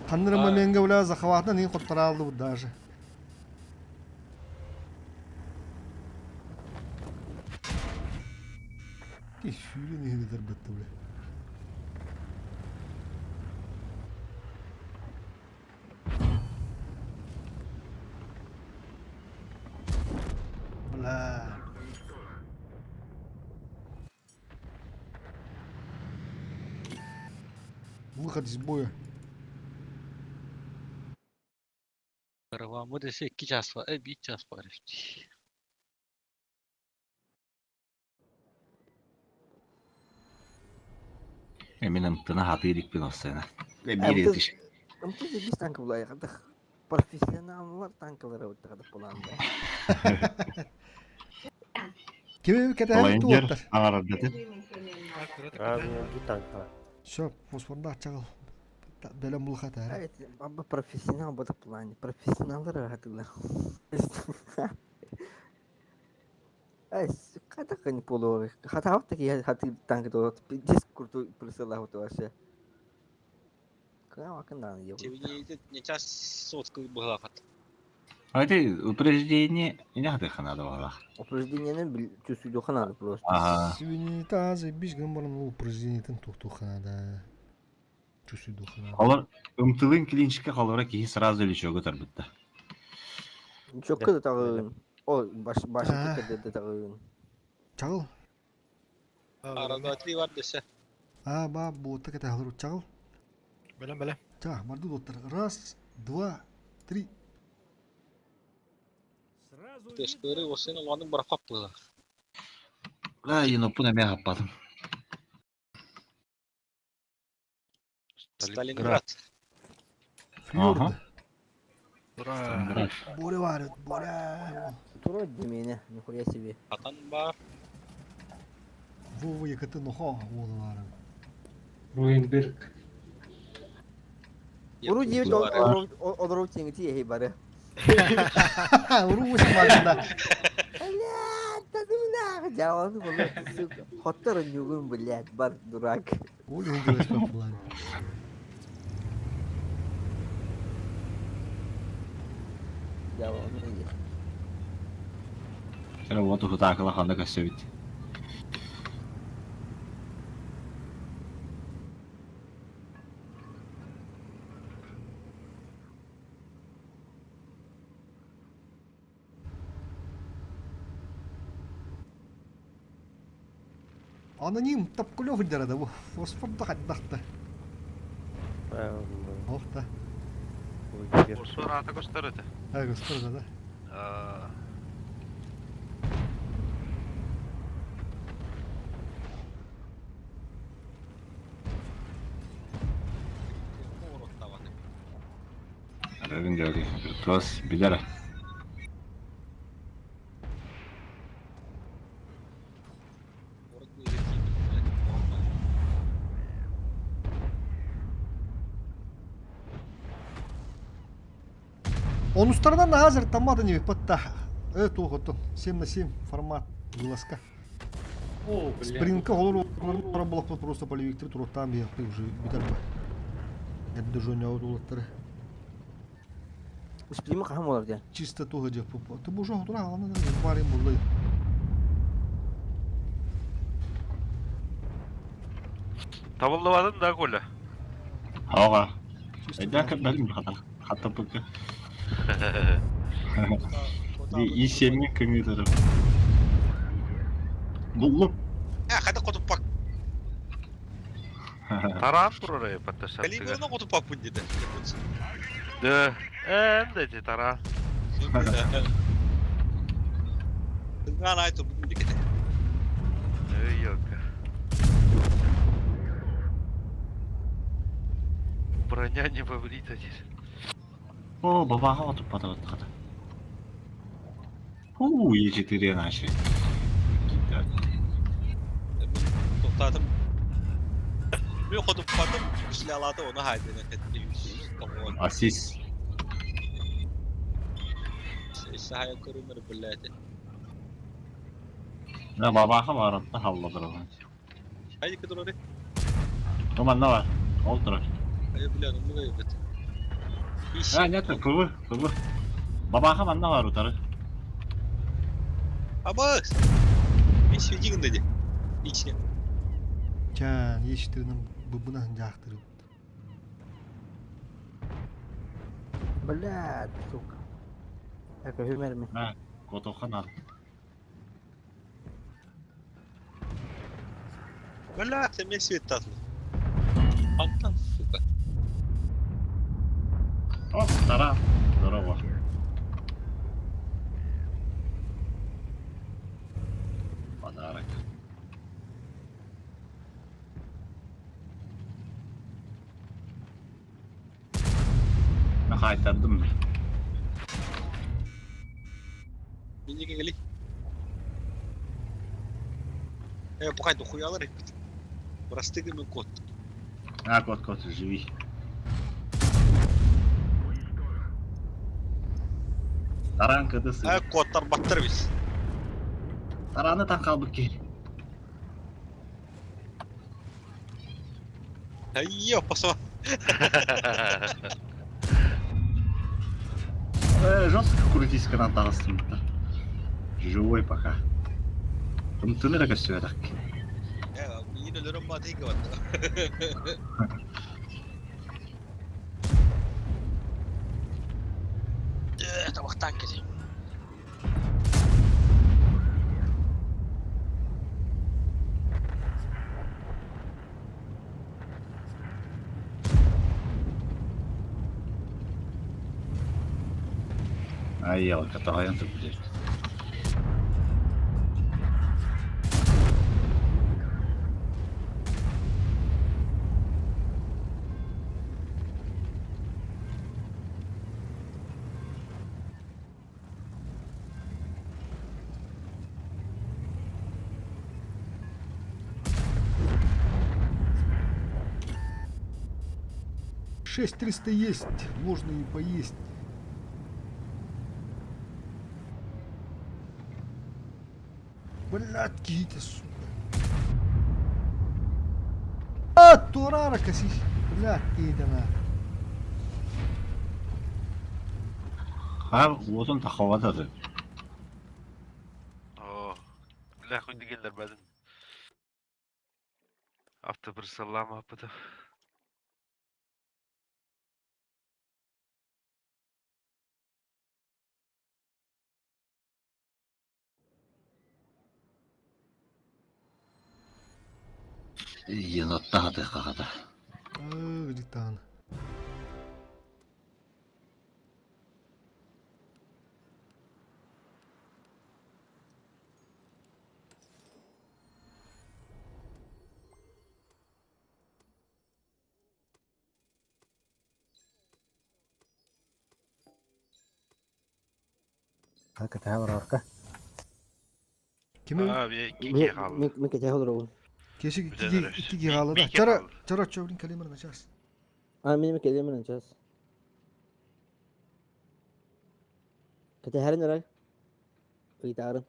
Ханныры моменге уля захватна не хоттаралды даже. Ки сүүрен иһигитер бетте бля. Бля. Выход из боя. Каравамы десе 2 час бар, 1 час бар. Эмин ымтына хатыырик бин оссена. Биир етиш. Ымтыз биз танк булай кадык. Профессионаллар танкалары өттө буланды. Кими кэтэһэн туоттар. Аңарардатын. Все, фосфорда чагыл. Бэлэм булхата. Evet, баба профессионал bu плане. Профессионаллар хатылар. Ай, ката кани полуори. Хата хавта ки хати танк до диск курту присыла хото вообще. Кая вакында ебу. Тебе не час сотка была хат. А это упреждение не хаты надо было. Упреждениени бил чувствую надо просто. Ага. Свиньи заебись гымбаран упреждениетин тухтухана Чувствую надо. Алар ымтылын клинчикке халара киһи сразу лечого тарбытта. Çok kötü тагын. О, баш баш кетти тагын. Чагыл. Арада три бар десе. А, ба, буотта кэтэһэлэр чагыл. Бэлэм бэлэм. Ча, барды доттар. Раз, два, три. Тескөрү осен уланын барап каппыла. Ла еноппун эмиэ хаппатым. Сталинград. Фьорд. Сталинград. Боря бар, Боря. Туро демене, нихуя себе. Атан бар. Вова якаты нохо уола баар. Руинберг. Уру диэбит олору тиэҥити эһи бары. Уру усманна. Блядь, да ну нахуй, дьаваны була, сука. Хоттор ньугун, блядь, бар, дурак. Ол иһин дьылыспат булан. Дьаваны Кere вот ухутаакыла ханна көссөбүт. Аноним Тапкулев дьарада бу. Фосфор да хайдахта. Ох да. Фосфор аата көстөр этэ. Ай көстөр да. Арабин дьоги. Виртуоз билэр. Онустарынан наһаа дьарыктаммат ини патта. Э туох оттон 7 на 7 формат вылазка. О, бля. Спринка холор буолахпыт просто полевиктер туруттаан биһиэхпит уже бүтэр ба. Эрдэ жонньообут уолаттары. Успима хаһан буолар диэн? Чисто туһа дьеппут. Ты бу уже тура аны барым буллай. Табыллыбатын да Коля. Ага. Эдэ көрбөтүм хата. Хаттаппыкка. И семья көмүтөрө. Буллум. Э, хата котуппак. Тараан турар паттасаттыга. Калибрына котуппакпын диде. Да. Э, эти тараан. Тыңган айтып бүгүн дикете. Эй, ёлка. Броня не повредит один. О, бабаха отуппата хата. Хуу, Е4 наши. Тоқтатым. Мен котуппатым, кишилер оны хайдына кетти. Асис. Сахая көрүнөр билляти. На бабаха баратта халладыр. Хайди кыдырары. Томан на бар. Ол турар. Ай бля, ну муга ебет. А, нет, кыбы, кыбы. Бабаха манна бар утары. Абас. Мен свидигин деди. Ичне. Чан, ештерinin быбына жақтырып. Блядь, сука. Так, өмәрме. На, котохан ал. Бля, сен мен свет татлы. Антан, сука. Оп, тара. Здорово. Подарок. На хайтардым. Минеге кели. Э, бухай дохуялар бит. Простыгы мен кот. А, кот, кот, живи. Таран кыды А, коттар баттыр биз. Тараны таң қалбык ки. Айё, пасо. Э, жестко крутись канат тағыстым. Живой пока. Тымтыны да көстүбэ так. Э, мин өлөрөм ба дейге батты. Э, табактан келем. Ай, ялка, тағайын туп блядь. 6300 есть, можно и поесть. Блядь, киһитэ, сука. А, турара косись. Блядь, киһитэ на. Хар уотун таховатады. О, бля, хуй дигеллер бадын. Автобырсаллаама аппытов. Еноттаһаты хахата. Гдитан. Кэтэ барарка. Кими? Мен кэтэ олоробун. Кешик икки хаалла да. Чара, чара чөбүн кэлимэр начаас. А мен кэлимэр начаас. Кэтэһэрин эрэ. Ыйытаарын.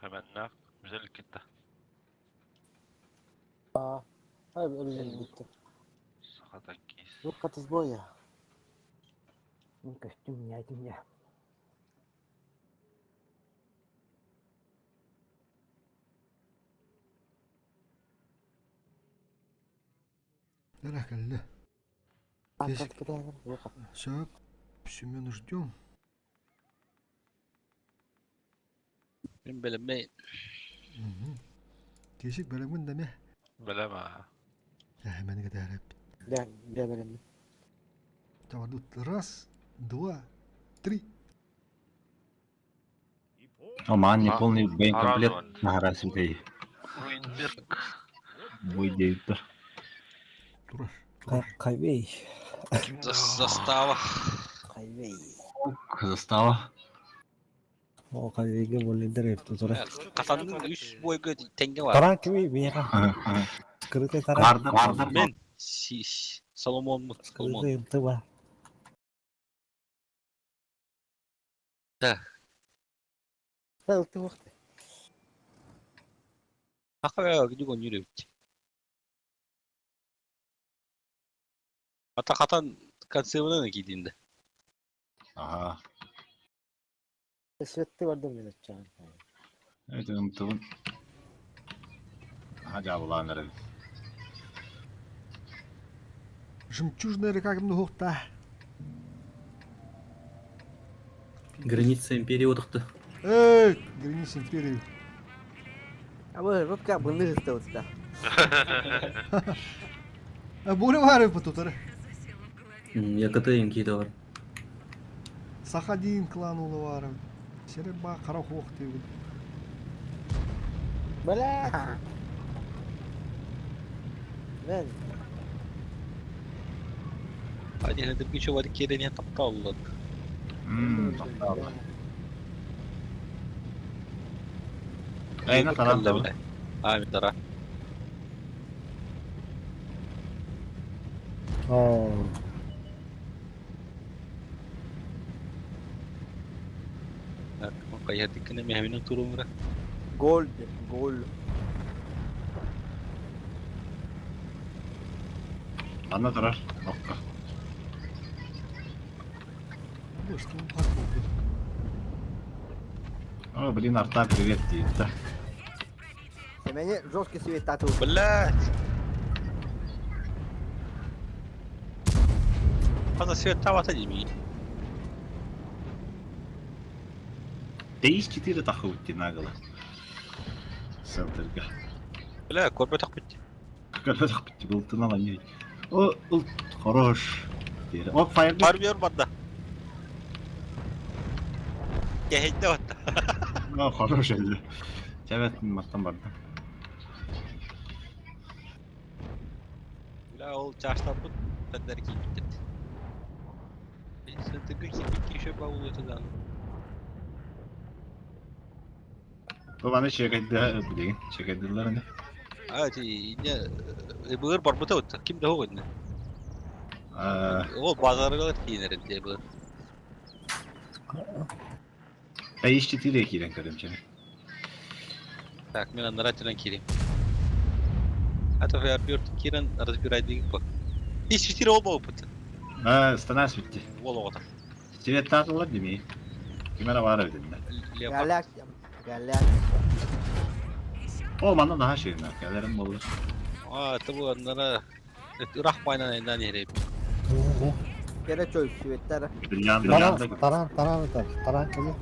Hemen güzel gitti. Өлбүттэр. Сахатан киис. Луккатыз боя. Мин көстүм ньээтим дьэ. Дара кэллэ. Сөп. Семена ждем. Мин бэлэммэй. Кешик бэлэммин да ме. Бэлэм аа. Мэни кэтээрэп. Бля, бля бэлэммин. Тут раз, два, три. Оман не полный боекомплект нахара сүтэй. Руинберг. Бой дейттер. Турар. Хайвей. Застава. Хайвей. Застава. О, хайвейге болидер тура. Катанның үс бойга теңге бар. Таран кими миэхэ. Скрытый таран. Мен Соломон Соломон. Скрытый МТБ. Да. Ылты вакыт. Аха, где он юрит? Ата хатан консервынан кийдинде. Ага. Светти бардым мен атчаан. Это МТБ. Ага, Жемчужная река кимде Граница империи отықты. Эй, граница империи. А вы ротка бындыр да. А буре бары потутары. Я КТ кейді бар. Сахадин клан улы бары. Сере ба қара хоқ дейбін. Бля. Мен. Hadi hadi bir şey var kereni тапталлар. Тапталлар. Айна таран да. Ами тара. О. Кайхатыккына мехминен турумра. Гол, гол. Анна тарар. Окка. О, блин, арта, привет, да. Семене жесткий свет тату. Блять. Хата свет табата дии. Теис 4 тахыбыт наголо. Центрга. Бля, көрбөтөх бит. Көрбөтөх бит былтынан аньый. О, ыл хорош. О, фаер. Фармер барда. Кэһэйдэ батта. О, хорош эле. Чабет маттан барда. Бля, ол чаштарбыт тендер киирбит. Центрга киирбит еще баул это да. Бу чекайда билигин чекайдылар ини. А, ти не быыр барбыта вот ким да хоҕун. Ол базарга киинер дии быыр. Теис 4 киирен көрөм чene. Так, мен аннара түнен киирим. А то я бьют кирен разбирай по. И 4 оба опыт. А, станас битти. Ол оҕото. Свет татылар деми. Кимера бар эбитинде. Galaxy. Galaxy. О, манна daha şeyler. Келерим болду. А, это бу аннара ырах майнан айнан ереп. Кere чөй светтер. Таран, таран, таран, таран, таран кели.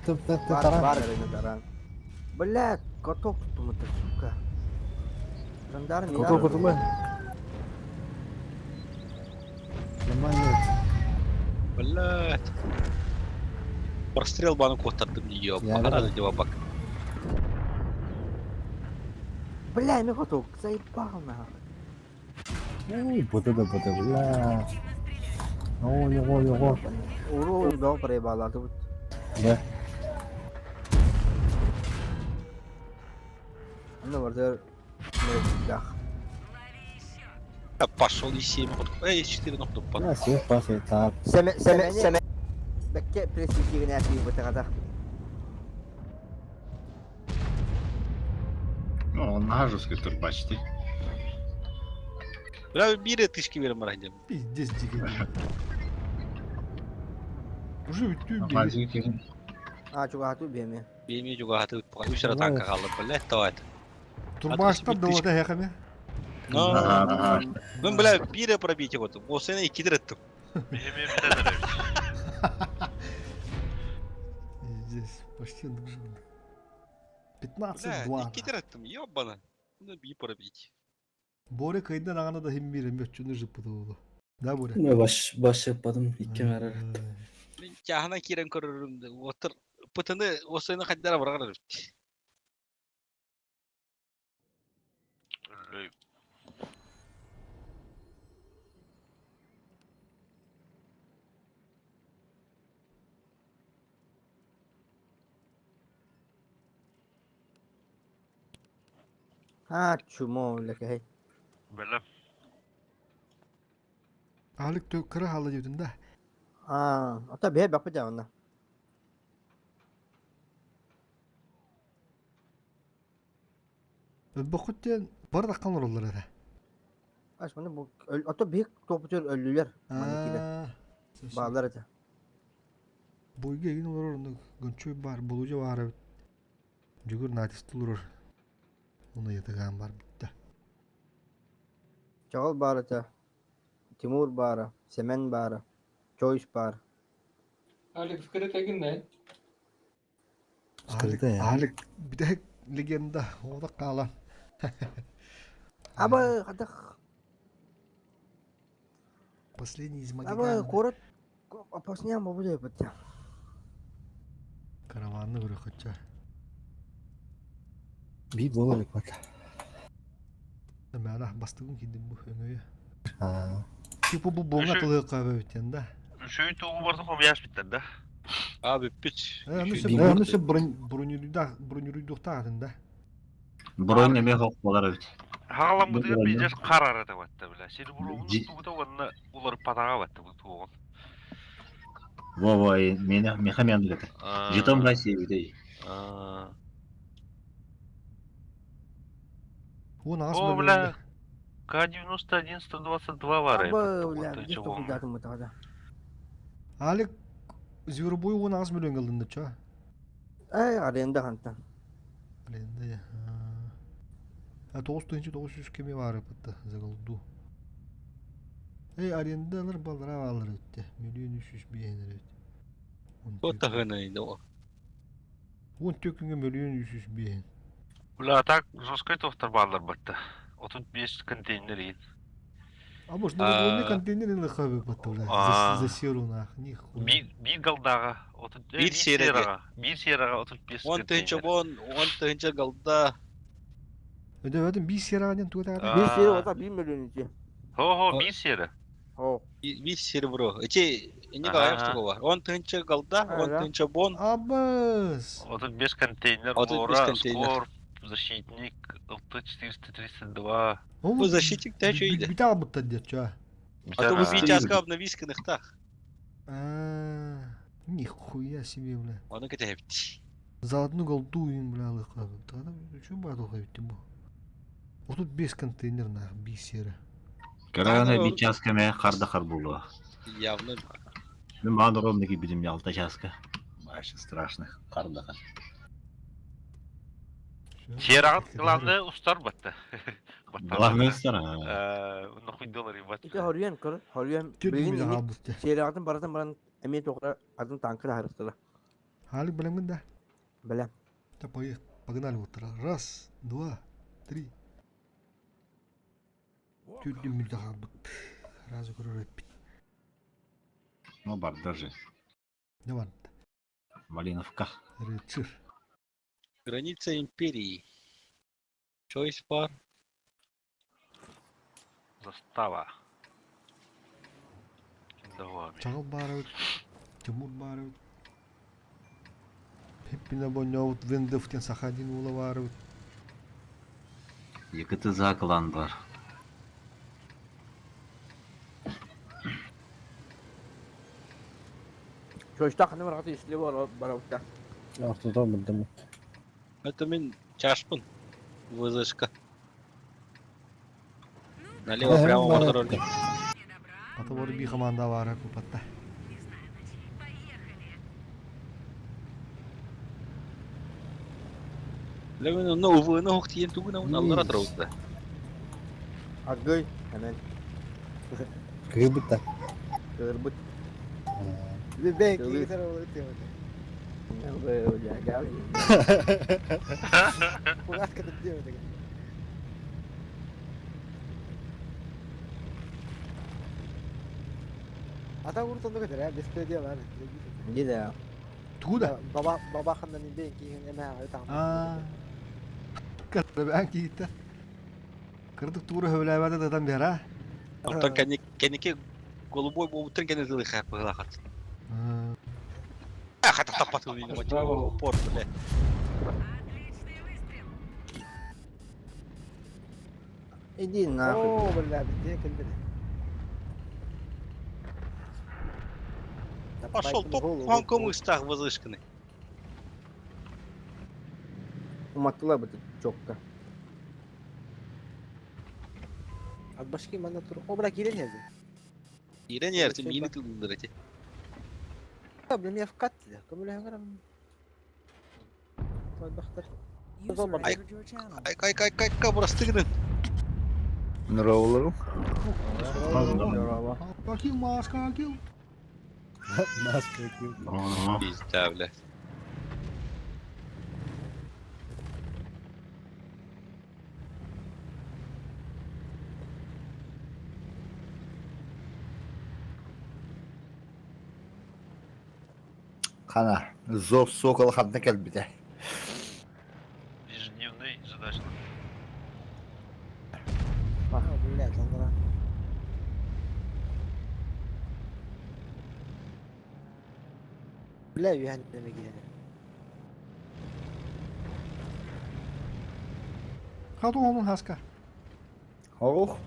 Тып тып Бар таран. бар таран. Бля, каток туттум это, сука. Жандарм. Кото кото Нормально. Блядь. Прострел баны коттардым ее. Я Похарады дева бак. Бля, мен каток заебал нахуй. Ой, вот это, вот это, бля. Ой, ой, ой. Уру бау проебал, тут. Да. Ну, вот Да. Пошел и 7 Эй, 4 нокну пан. Я всех пасает, так. Семе, семе, семе. Бәкке пресс-кигіне әтейі бұтағада. Ну, он нажуски турбачты. Бля, бире тышки берем барайдем. Пиздец дикий. Уже үттүү бери. А, чуга хату беме. Беме жуга хаты үч танка қалды, блядь, давай. Турбаштар да ота хәхәме. Но. Мен, бля, бире пробить вот. Осыны кидереттім. Беме битен Здесь почти дружина. Бля, 15-2. кидереттім, ёбана. Ну, би пробить. Боря кайдан ағана да хим бирем өтчүнү жыппыды болу. Да, Боря? Мен баш баш yapmadım. Икки арар. Мен чахына кирен көрөрүм. Отыр пытыны осыны кайдара баргар. А, чумо, леке. Бля. Алик тө кыра халы дедин да. А, ата бе бак бит онна. Бохуттен бар да канлар олар эде. Аш мына бу ата бек топутер өлүлөр. Мана кире. Баалар это. Бойга эгин олар орну гончой бар, болужа бар. Жүгүр натис тулур. Уну ятыган бар битте. Чагал бар это. Тимур бар, Семен бар, Чойс бар. Алекс, скрытый геннай. Алик, Алик бите легенда, ода кала. Аба хатах. Последний из Аба Магиган. корот опасня мобу деп бит. Караванны көрө хотча. Би болар бат. Мәна бастыгын кидим бу өңөйө. А. Типа бу бонга тылы кабы битен да. Үшөй тугу барды хомяш биттен да. Abi пич. Аны се бронюрда бронюрдуктагын да. Бронь неме хок болар бит. Хагалам Бу бутыгы бронь. пиздец карар это батта, бля. Сени буругун тугута онна улар патага батта бу тугун. Во, во, меня мехамен это. Жетон России бит. Он ас О, бля. К-91 122 вары. Аба, бля, где топутер мутагада. Алик Зверобой он ас миллион кылдын ча. Эй, аренда хантан. Аренда. А 9900 кеме бар битте заголду. Эй, аренда ылар баллара баалар өттө. Миллион үс жүз биэһин эрэ эбит. Вот таһынан иде о. 14 күҥҥэ миллион үс жүз биэһин. Бля, а так жесткай тохтар бааллар батта. 35 контейнер иин. А может, новогодний контейнер или хабы батта, бля, за серу нах, нихуя. Биир галдаға, Биир биир сиэрэгэ. сераға, биир сераға 35 Он тыһынча контейнер. бон, он тыһынча галда. Өдөбөтүн биир сераға диэн тугу таҕата? Биир сири ота 1 миллион ити. Хо-хо, биир сера. О. Биир серебро. Эти не гаев такого. Он тыһынча голда, он тыһынча бон. Абыс! 35 контейнер, 35 Лора, контейнер. Скорб, Защитник, ЛТ-432. Бу защитник та чё иде. Бүтэ албыттар диэт чё. А то бу биир чааска обновисканыхтаах. Нихуя себе, бля. Ону кэтэһэбит. За одну голду им, бля, лыхлабыт. Чё баатылга битти бу? 35 контейнер нах, биир сера. Көрөөнө бир часка мэ харда хар буолуо. Явно. Мин маан ровно киирбитим алта часка. Вообще страшно. Харда хар. Сераҕын главное устар батта. Главное устар, а. Нахуй доллар ебать. Ити хоруйан көр, хоруйан Түр билигин биле ини хаалбыт. сериалатын барытын баран эмиэ тоҕо атын танка таһаарыстара. Халик билэҥҥин да? Бэлэм. Да поехали. Погнали вот. Раз, два, три. Түрдүм мүлдө хаалбыт. Разы көрөр эппит. Ну барда же. Не бар? Малиновка. Рыцарь. Граница империи. Choice bar. Застава. Давай. Чаҕыл баарабыт, Тимур баарабыт. Хеппине бонньообут Виндов диэн саха диэн уола баарабыт. ЕКТЗ клан бар. Чочта ханы барҕата истили барабытта. Ортото бардым. Это мин чашпын. ВЗшка. Налево прямо бар роль. Ата бар би команда баара купатта. Левин, ну, увы, ну, тиен тугуна, он аллара троутта. Аргый, hemen. Кырбыта. Кырбыт. Бе, киһи олору тиэмэтэ. Кугас кытып диэмэтэ. Ата урут онно көтөр, беспредел бар. Где Тугу да? Баба баба хандан бен киһин эмэ аҕай Аа. Кырдыбаан киитэ. Кырдык тууру хөбүлээбэтэ датан биэр а? Оттон кэнники голубой буолбуттан кэнники тылы быһылаахат. Хата таппатын упор, бля. Иди нахуй. О, бля, битте кэлбит. Пошел топ ханком истах ВЗшканы. Уматтыла быты чокка. От башки манна тур. О, бля, киирэн эрди. Ирен ярты мини тылындыр эти. Бля, меня в кат. Көмөлөһөҥөр. Тойбахтар. Ай, ай, ай, ай, ай, ай, бурастыгын. Здорово. Какил, маска, какил. Маска кил. Пизда, бля. Хана. Зов сокол ханна кэлбитэ. Ежедневный задача. Бля, жалдыра. Бля, үйән неме киһини. Хату онун хаска. Ох.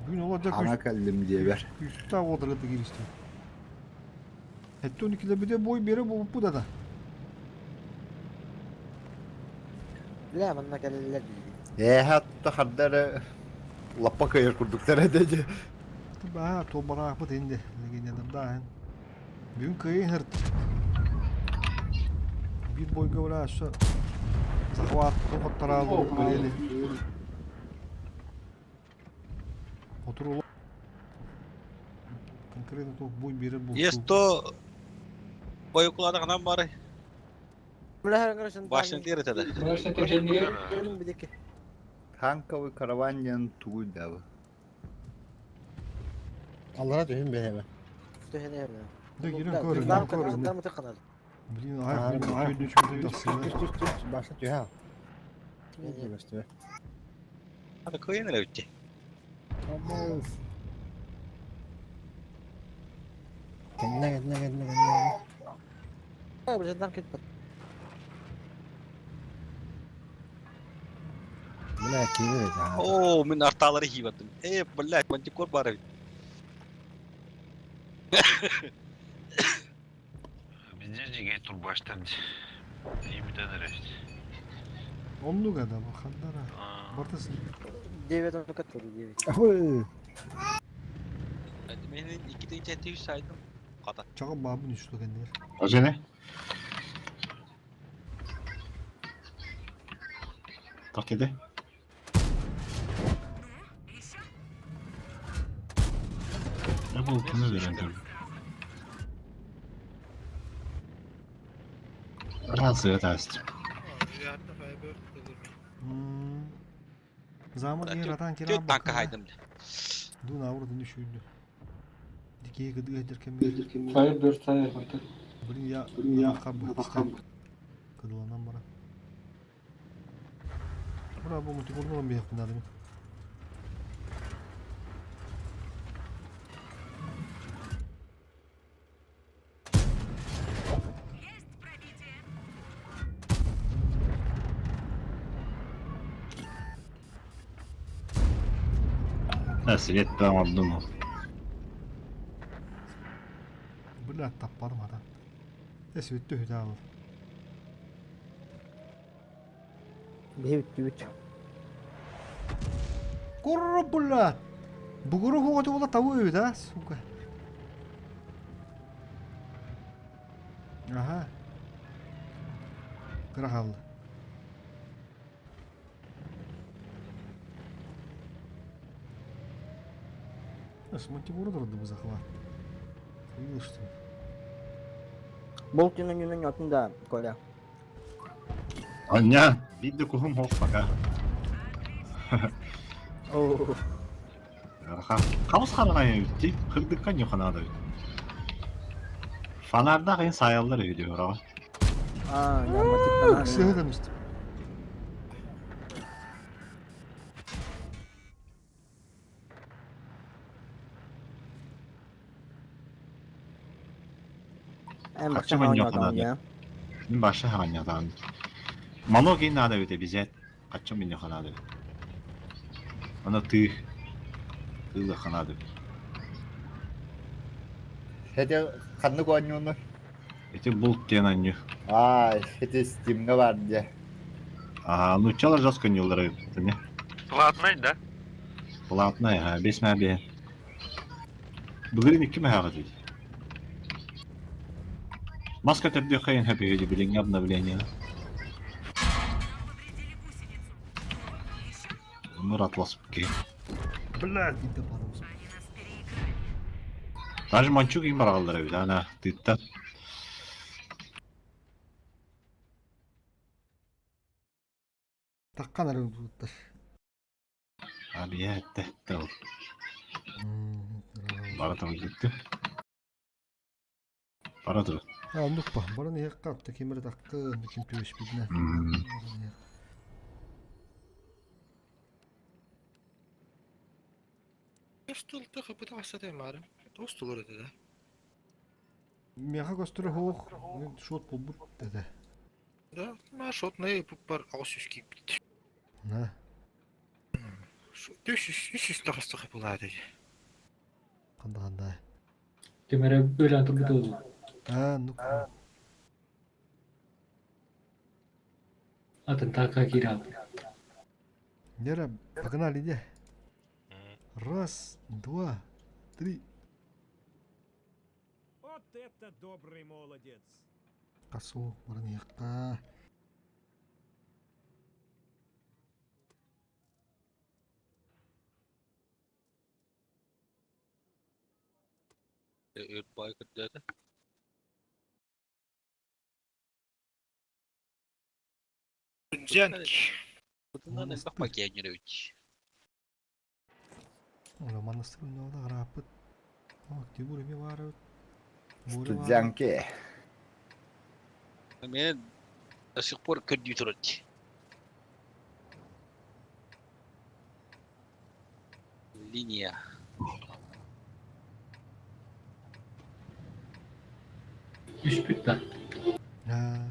Бүгүн олар жа Хана кэллим диэбэр. күстә одырды киристи. Хеттон икиле биде бой бере бу бу да. Бля, манна кэлэллэр диди. Ээ хатта хардары лаппа кыйыр курдуктар эдеди. Ба, то бараапыт инде легендадан. Бүгүн кыйын хырт. Бир бойга бара ша захват тоқоттара бу берели. Отур конкретно туох буй биэрэр бултуу. Есть то бойукулаана ханан бары. Башня тиэрэ да. Башня тиэрэ. Танковый караван диэн тугуй дабы? Аллара түһүн бэһэбэ. Түһэн эһэбэ. Да кирен көрүн, көрүн. Блин, ай, ай, Түс, түс, түс, башня түһэ. Түһэ. Ата кыйын эрэ бүтте. Кэннэ, кэннэ, кэннэ, кэннэ. Бля, киирэр этэ. Оо, мин артаалары хиибаттым. Э, блядь, мантикор бар эбит. Везде жигей турбаштар Имитен эрэ. Оннук адам, хандара. Бартас. 9 он каттыр 9. Ой. Мен 2-7 сайдым. Ката. Чагын бабын үчтү кендер. Ожене? Так dedi. Ne bu kimi veren tabii. Razı ödersin. Замыр не ратан кира Түт танка хайдым. Дун аврудун үшүйдү. Дикей кыды өтер кемер. Firebird Fire байтар. Блин, я я Кыдыланан бара. Бура бу мутикурну бейх кынадым. Nasıl yetti ama mı? Бля, таппадым адам. Эс өттү хүдә ал. Бэбит түбүт. Курр, бля. Бугуру хугаты була табу да, сука. Ага. Кыра халды. Эс мантикура турды бу захват. Видел, что ли? Болтина не нанётын да, Коля. Аня, бидdi кухум хоқ пока. Оо. Хаус харагай өтти, кырдыкка нюханады. Фонарда кыйын саяллар өйдө ора. А, я матиктан. Сыгыдымст. Эн Качы башта мен хаанньаатаҕын нюханады. дьэ. Мин баша хаанньатаан. Мано кийин наада өтө бизет. Качы мен нюханады. Ана ты. Тылы ханады. Хете ханны куанньуну? Эти булт диэн анню. Аа, хете стимҥэ бар дьэ. А, ну чала жестко нюлары. Не? Платный, да? Платная, а, бес мә бе. Бүгін екі мә ағады. Маска тәбді қайын хөпе өйді біліңе обновление. Өмір атлас ке. Бля, диде барыбыз. Даже манчук им барағалар өйді, ана, тыттан. Таккан ары буттар. Abi ya, әтті, әтті ол. Бара там кетті. Бара тұр. А, оннук ба. Баран иһэ капта кемер таккы, ким түбэш бидне. Стул тахы бу тахса марым. Тост olur dedi. Меха көстөрө хоох, шот болбут деди. Да, ма шот не пуппар аусюски. На. Түш үш тахы тахы булады. Канда канда. Кемере өлән турбут oldu. А, ну. Атын танка кире алды. Нера, погнали, иди. Раз, два, три. Вот это добрый молодец. Касу, баран иһэ. Өр бай көрдөөтө. Дзянки. Бутунан элбэх пакетнер эбит. Ола манастыр ойнода арааппыт. О, Тимур эмиэ баар эбит. Боря баар эбит. Студзянки. Мен до сих пор көрдүү турар. Линия. Түспүт да. Аа,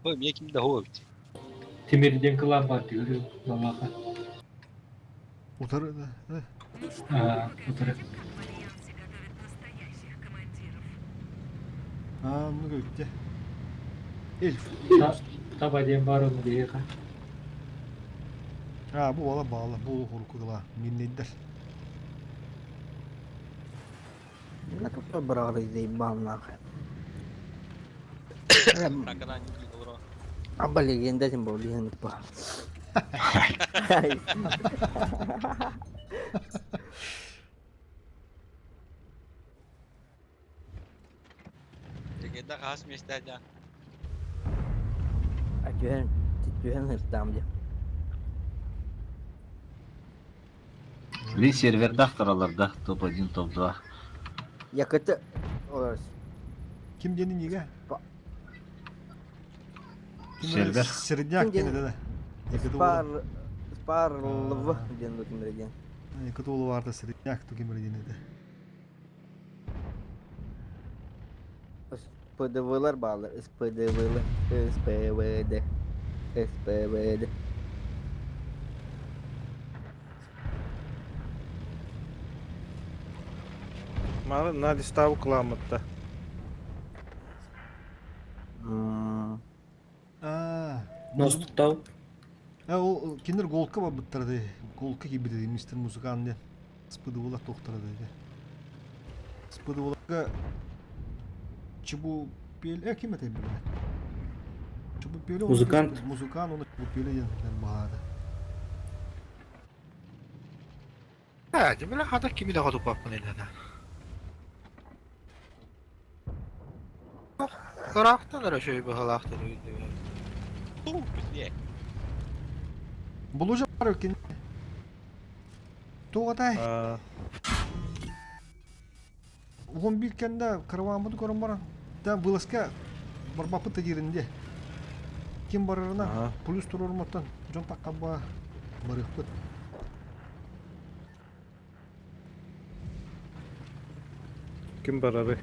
Ой, мне ким да эбит. Тимир диэн кылаан бар түгүрү балаха. утары да. Э, Аа, утары. Аа, ну көттө. Эльф. Таба диэн бар оны биһиэхэ. Аа, бу бала баала, бу хурукугла миннейдер. На какой брагы заебал нахуй. Ракана не олоро. Аба легенда тем более легенда па. Легенда хас местә. А түһэн, түһэн ыртам де. Ли сервердах тараларда топ-1, топ-2. Якыты олар. Ким диэн ниге? Сервер. Середняк Ким диэн? диэн да. Якыты Спар спар лв диэн тимир диэн. Якыты улу барда середняк ту ким диэн эде. СПДВлар баалар, СПДВлар, СПВД, СПВД. Маны на диставу кыламытта. Аа. Ностуктау. А ол кинер голка бар буттарды. Голка кибиде мистер музыкант диэн. СПДВлар тохтарады диэн. СПДВларга Чебу пел, э ким это билет? Чебу пеле. Музыкант. Музыкант оны чебу пеле диэн баада. А, демеле хата кими да гаду папкын элена. Ырахтан ара шөй бахалахтан үйдө. Ту, бля. Булужа бар экен. Тугатай. Уон бир кэннэ караваммыт көрөн баран, да вылазка барбаппыт да дииринде. Ким барарына плюс туруорумуттан дьон таккаба барыахпыт. Ким барары?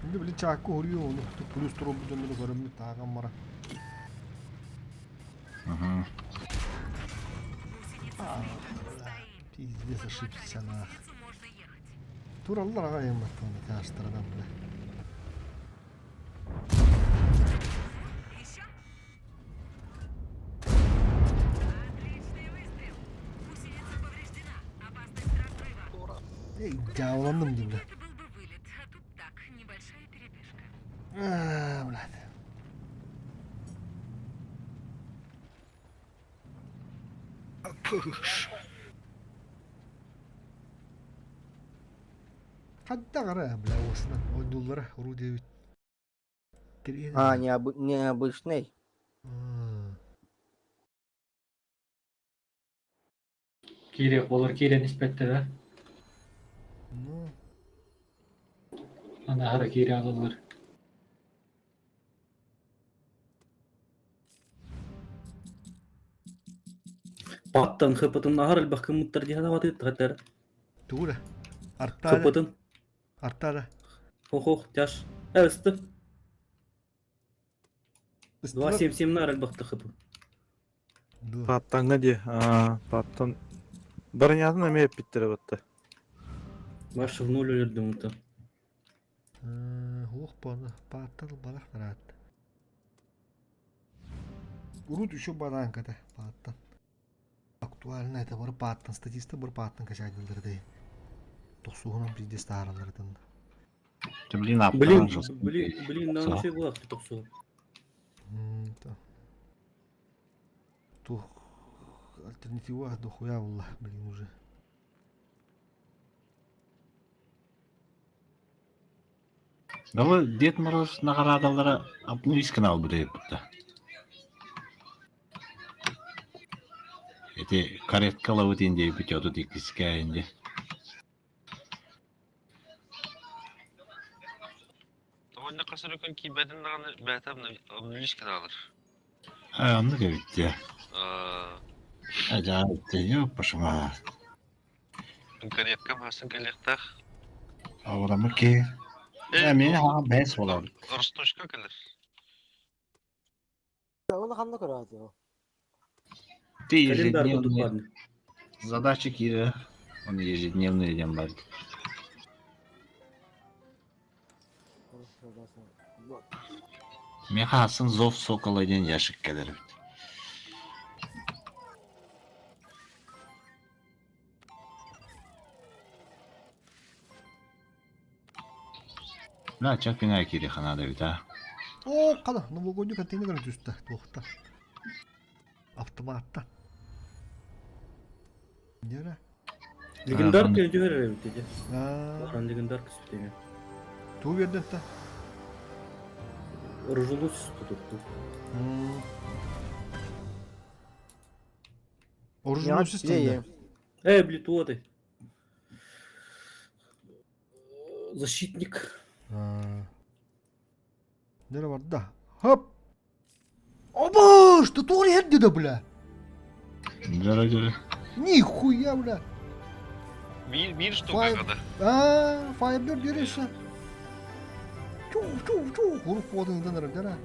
Инде били чаакка уһуруйу ону плюс туруорбут дьоннору көрөммүт тааҕан баран. Пиздец ошибся нах. Тураллар аҕай ымматтан тааштарынан бile. Эй, дьааланным дии бile. Аа, блядь. Пыш. Хадда гара, бля, осынан ойнуллара уруу диэбит. А, необычный. Кире, олар кирен испетте да. Ну. Ана хара кире алалар. Паттан хыпытын нахар элбэх кыммыттар дии санаабаты тахаттар. Тугура. Артара. Хыпытын. Артара. Хох-хох, тяж. Э, ысты. 2.77 нар элбэхти хыпы. Паттанга ди. Аа, паттан. Барынятын эме эппиттер батта. Баш в ноль өлөрдүм ута. Ох, баны, паттан балах нарат. Урут еще баранка да, паттан. Актуально это бар паттан, статиста бар паттан качадылдырды. Тохсугунан пиздец тааралырдын. Ты, блин, Блин, аптан жестко. блин, блин, на вообще было токсу. Тух альтернатива дохуя булла, блин, уже. Далы Дед Мороз наҕараадалара обнулись канал быдайыппыта. Ити каретка лабыт индейбит отут иккискэ инди. Уонна хас эрэ күн киирбэтин даҕаны бэйэтэ обнулись каналыр. А, оннук эбит дии. Ажаа, пошла. Каретка басын кэлиэхтээх. Аурамы ки. Мен хаҕа бэс болабыт. Росточка кэлэр. Оны ханна көрөөтү? Ты ежедневные задачи киирэ. Он ежедневные диэн бар. Миэхэ атын Зов Сокола диэн ящик кэлэр эбит. Да, чак күнэ киириэххэ наада эбит аа. Оо, хана, новогодний контейнер көрөн түстэ, туохта. Автоматта. Нера. Легендар түһэр эбит ити. Баран легендар түспүтэ. Тугу биэрдин та? Рыжулус тутутту. Оруженосец тогда. Эй, блин, ты. Защитник. Нere барда? Хоп! Оба, что тур ерді да, бля? Дөрө дөрө. Нихуя, бля. Биир биир штука када. А, Firebird диреші. Чу, чу, чу, хуруп буолан ыдан эрэр дара.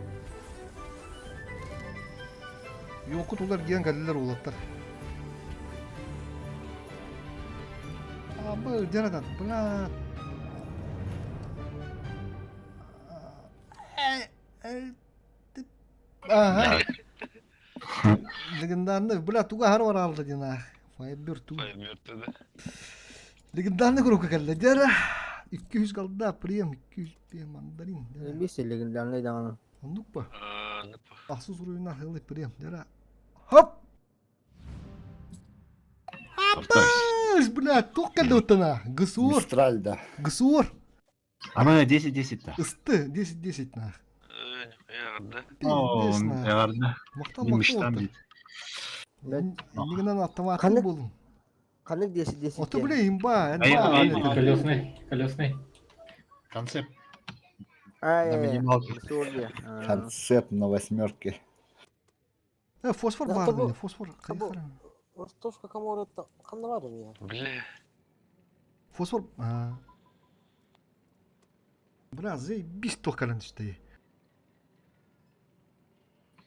Йоку тулар диэн кэллилэр уолаттар. Абы, дьарадан, бля. Ага. Легендарный, бля, туга хар бар алды дин ах. Firebird ту. Firebird да. Легендарный курукка кэллэ дьара. 200 голда, прием, 200 прием мандарин. Бис легендарный даҕаны. Оннук ба? Ахсыс уруйунан хылы прием дьара. Хоп! Аппаш, бля, туох кэллэ уттана? ГСУР. Мистраль, да. ГСУР. Ама 10-10 да. Ысты, 10-10 нах. Эҕэрдэ. О, Пиздец нах. эҕэрдэ. Махтал Мечтам махтал. бит. Иннигинэн автоматтыы буолун. Ханнык 10-10 Ото бля имба, имба. Колесный, колесный. Концепт. Ай, На минималке. Концепт на восьмерке. Э, фосфор бар міне, фосфор. Ростовка коморотта ханна бар мия. Бля. Фосфор. А. Бля, заебись только кален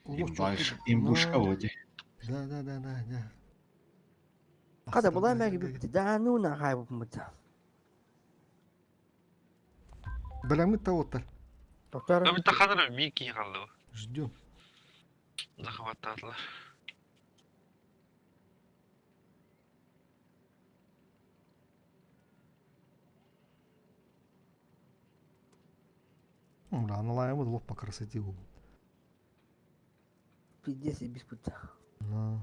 Имбаш, имбушка води. Да, да, да, да, да. Хата булай мәги бипти. Да ну на хай бупмут. Бля, того-то. Доктор. Да таханыр биир киһи хаалла. Ждем. Захваттаатылар. Ну, бля, аналаемый лоб по красоте был. Пиздец и бис путта. На.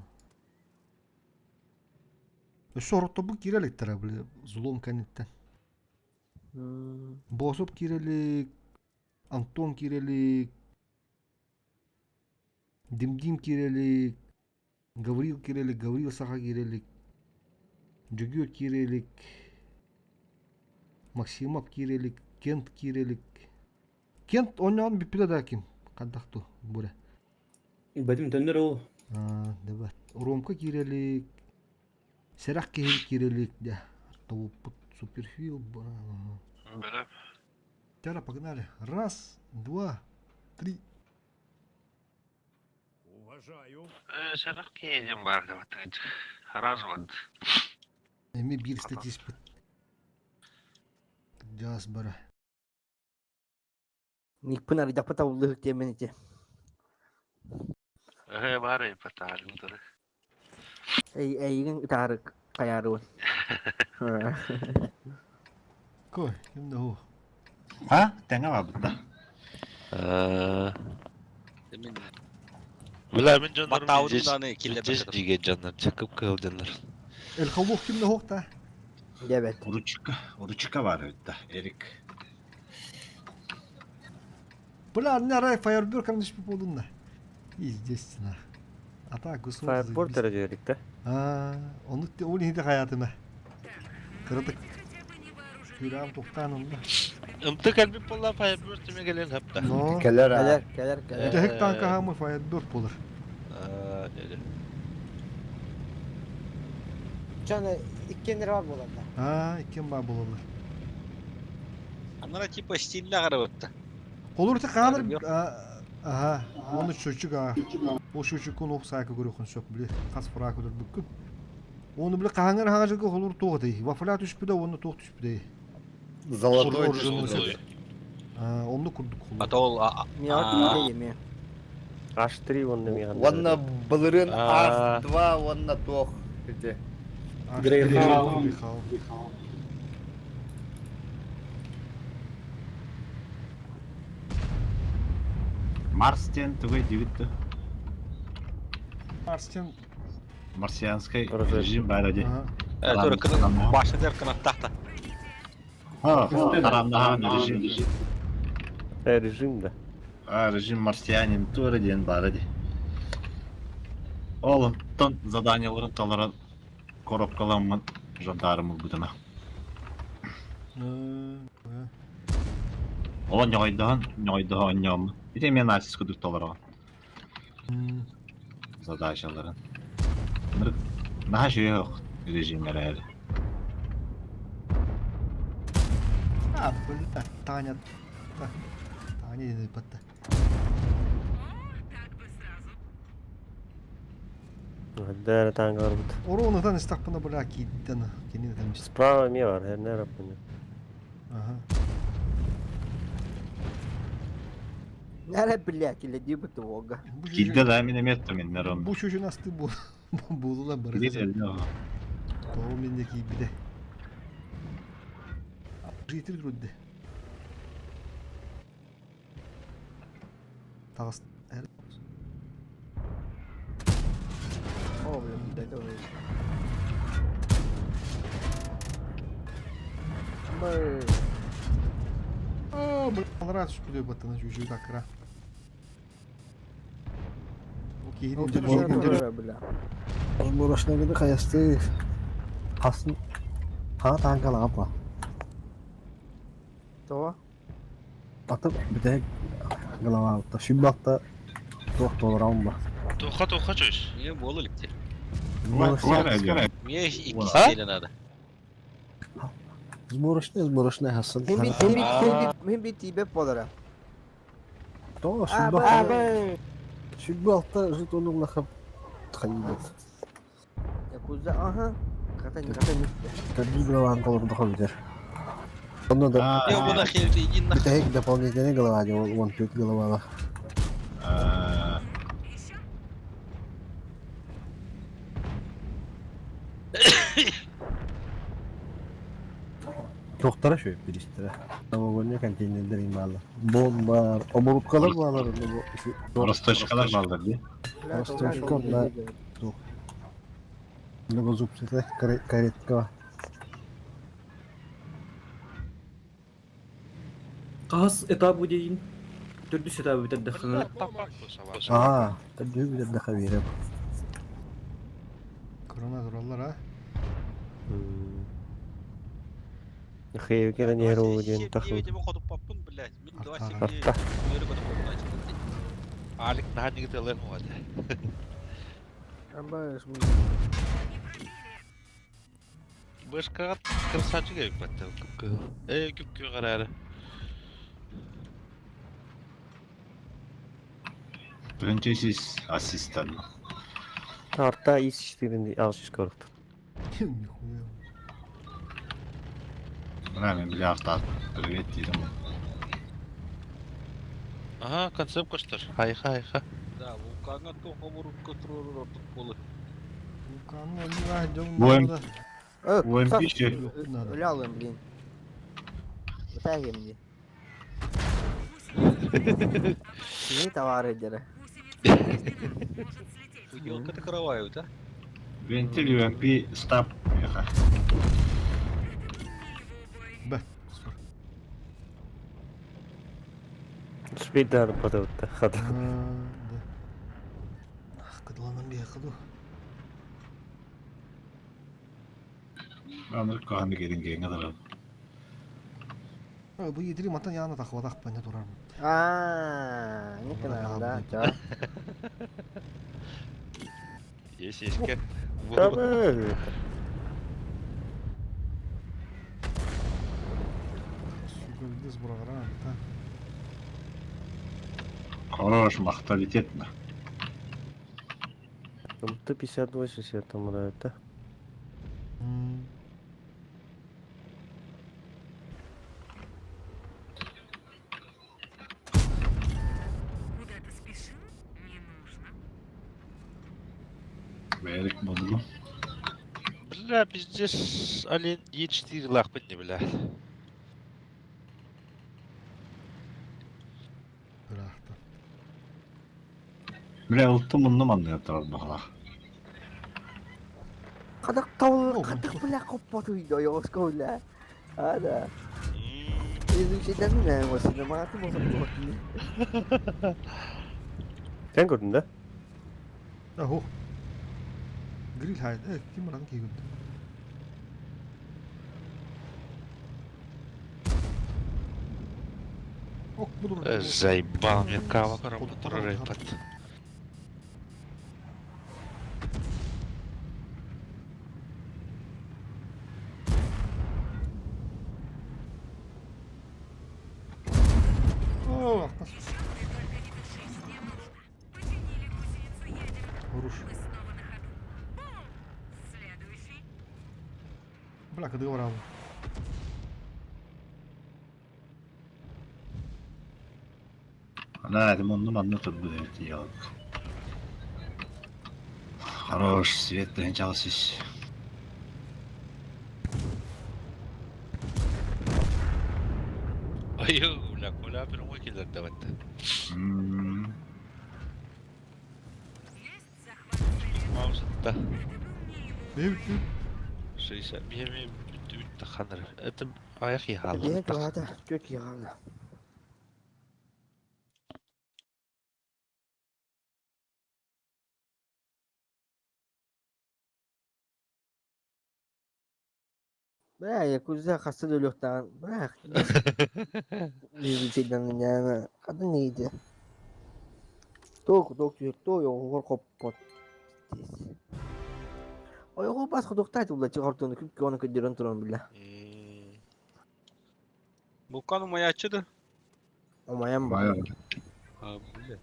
Өссө оротобу киирэликтэрэ, бля, злом кэнниттэн. Босоп киирэлик, Антон киирэлик, Димдим киирэлик, Гаврил киирэлик, Гаврил Саха киирэлик, Дьөгүөр киирэлик, Максимов киирэлик, Кент киирэлик. Кент онньоон бүппүтэ да ким? Хайдах ту, буря. Бэтим төннөр ол. А, дебат. Ромка киирэлик, Сэрэх киһи киирэлик дэ. Тобуппут суперфил. Бля. Тяра, погнали. Раз, два, три. Уважаю. Сэрэх киһи диэн баар дабаттыгыт. Раз вот. Эми биир статиспыт. Жас бара. Никпын арыйдахпа табыллыһык диэммин ити. Э, баар ипатаарым туры. Эй, эйигин ытаарык хайаарыбын. Кой, ким да ху. А, тэҥэ бабыт да. Бля, мин дьоннорум Баттаабытым здесь даҕаны киллэрбэт здесь диген дьоннор, кып-кыһыл дьоннор. Элхолуох ким да хуох та? Дебет. Уручка, уручка бар эбит да, Эрик. Бля, не арай Firebird кырнышпы болунна. Естественно. А так гусун. Firebird дәрәҗәлек да. А, оны ол инде хаятыма. Кырдык. Күрәм тоқтан онда. Ымты кэлбит буолла Firebird түмэ кэлэн хапта. Но. Кэлэр Кэлэр, кэлэр, кэлэр. Бүтэһик танка хаамы Firebird болар. Аа, дьэ. Чон иккеннер бар болар да. А, иккен бар болалар. Анара типа стильно гарабытта. Холур те хааныр аха, оны чөчүк а. О чөчүк он сайка көрөхөн сөп биле. Хас фрак өдөр бүккүн. Оны биле хааңар хаажыгы холур тоғы дей. Вафля түшпүдө, оны тоқ түшпүдө. Золотой Оружие. А, онны курдук холур. А то ол Миа киде H3 онны миған. Уонна былырын H2 уонна туох. Ити. Грейхаунд. Марстен тугай дивитті. Марстен. Марсианский режим бәрі де. Э, тура кын башыдер кынаттахта. Ха, тарамнахан режим. Э, режим да. А, режим марсианин тура ден бары де. Ол тон заданияларын таларын коробкаламын жандарым бұдына. Ол ньойдахан, ньойдахан ньом. Ите мен арсис күдік таларған. Задачаларын. Наха şey yok rejimler әлі. А, бля, Таня. Таня не патта. Дәрі тангалар бут. Оронудан истақпына бля кидден. Кенин там. Справа ме бар, хер раппын. Ага. Нәре блядь, или дибы тога. Кидде да мен эметтім мен нерон. Бу чөчүн асты бу. Булула бар. Кидде Тоғу менде кийбиде. Житил грудде. Тағыс. О, блин, да это уже. Б. О, блин, рад, что ты баттана чуть-чуть так ра. Окей, бля. Бурашна гиде каясты. Хасын. Ха танкала апа. То? Атып бите голова атта. Шүббатта туох толорам ба. Тоха тоха чөс. Не болу ликте. Мне икки стиля надо. Сборочный, сборочный хасын. Хим бит, хим бит, хим бит, хим бит тибеп болара. То, шүббатта. Шүббатта жетону лахап. Тхайбет. Якуза, ага. Ката не ката не. Кадри голова толор дохобитер. Онно да. Я буду херти, иди нахуй. Битех дополнительный голова, вон тут голова. Тоқтара шөй биристere. Новогодний контейнердер имбалар. Бомбар, оборудкалар балар. Росточкалар балдар ди. Росточка, да. Многозубчатая каретка. Қас этап удейін. Төрдүс этабы битер А, төрдүс битер даха Корона тураллар, а? Хейвекер не руу ден тахы. Арта. Алик наха нигит элен хуат. Башкага красавчик эбит батта күпкө. Э күпкө карары. Бірінші ассистент. Арта ис иштирин алшиш коркту. Нихуя. Мына мен биле арта привет дейдім. Ага, концепт коштор. Хайха, хайха. Да, вулканга тоха бурукка турор ортук болу. Вулкану алла Воем. Э, Воем пищи. Лялым, блин. Вытягиваем мне. Не товары деры. Елка ты караваю, да? Вентиль UMP стаб. Еха. Б. Успейдааны потыбытта хата. Кыдыланан биһиэхэ дуу. Анырык каһаны керин киэҥэ таран. Бу идри матан яна тахватах паня турар. А, не канал, да, чё? Есть, есть кем. Сука, сбрагара, та. Хорош, махталитетно. МТ-58 себе там да? Куда-то спешил? Не нужно. Берик модулу. Бля, пиздец, олень Е4 лахпать не, бля. Рахта. Бля, ултум мунну манны турар бахала. Хадак тол, хадак бля коппоту йоска бля. А да. Изучить не вот маты можно Sen gördün de? Ахо. Гриль хайд. Э, ким ран кигүн. Ок, буду. Заебал мне кава, который под. О, Руш. Бля, когда говорил. Ана, это мунну манны турбу это Хорош, свет дэнчалсис. Ой, бля, коля, pero muy que давать. Маус да. 61 ханыр. Это аяқ Бек лада, тёт яғана. Бля, якуза хасы өлөктан. Бля. Изучить яна. Кадын нейди. Ток, ток, то йогор коппот. Ойго бас худуктайт ула чыгартыны күп оны көдөрөн туран била. Вулкан умаячы да? Умаян бар. А, бля.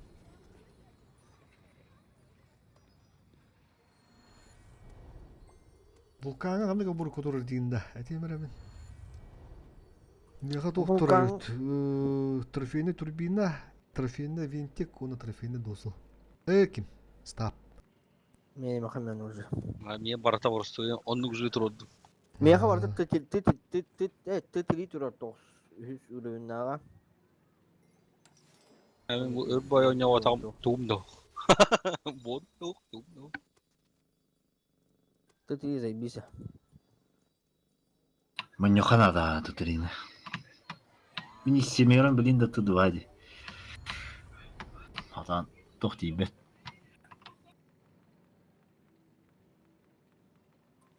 Вулканга қандай бур көтөрөр дейін да. Әтем мен. Неға доктор трофейный турбина, трофейный винтик, оны трофейный досыл. Э, ким? Стоп. Мен махамен уже. А мне барата ворстуя, он уже трудно. Меха барда ты ты ты ты ты ты ты турар тос. Үс үрүннага. Мен өр бой ойнап атам туум да. Бот тук туум да. Ты ты заебись. Маньюхана да, тутрина. Мини семерон блин да тудвади. Атан тохти бет.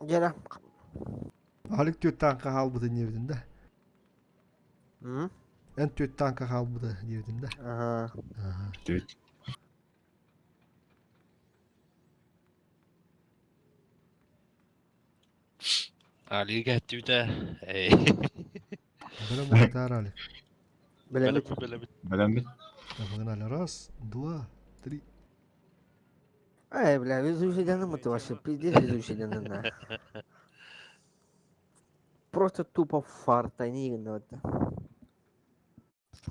Жара. Алик төт танка халбыды не бідін да? М? Эн төт танка халбыды не бідін да? Ага. Төт. Алига түдә. Эй. Бөлем мұқтар Алик. Белемит. Белемит. Белемит. Погнали. Раз, два, три. Ай, бля, везучий данным это вообще пиздец везучий данным, на. Просто тупо фарта, не это.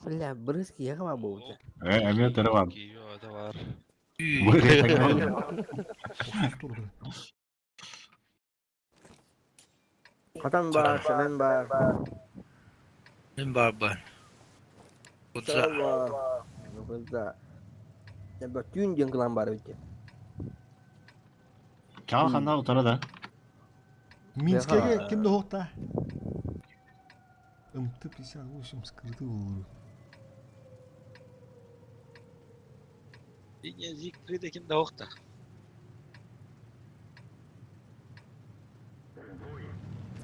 Бля, брызги, я был. Э, эме тарван. Хатан бар, Шамен бар. Мен бар бар. Кудза. Кудза. Түн ден кылан бар өте. Чал ханна утара да. Минскеге ким дохта? МТ-58 скрытый болу. Диэн Зигфрид экин да охта.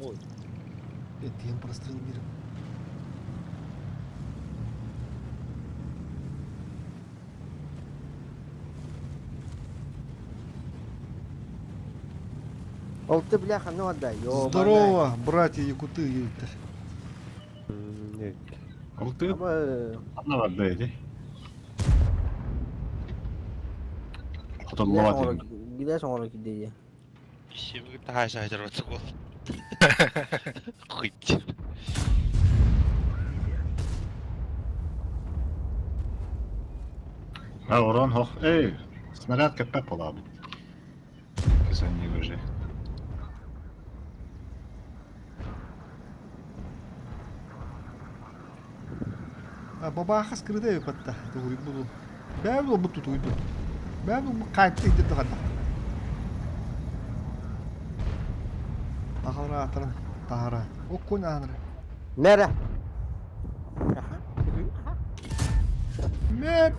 Ой. Этиэн прострел миром. Ол ты бляха, ну отдай, ёбаная. Здорово, братья якуты диэбиттэр. Ол ты ханна барда эти? Хотоллова Билэ соҥоро кирдиэ. Ишибиг таһаша хажарбатык бол. Кыйт. А урон хох. Эй, снаряд КП полабыт. Кысанье уже. А бабааха скрыта эбипатта тугуй буду. Бэбил бу тутуйду. Бэбил бу кайтты идет ханна. Ахара атырын тахара. Оккун аханра. Мэра. Мэ,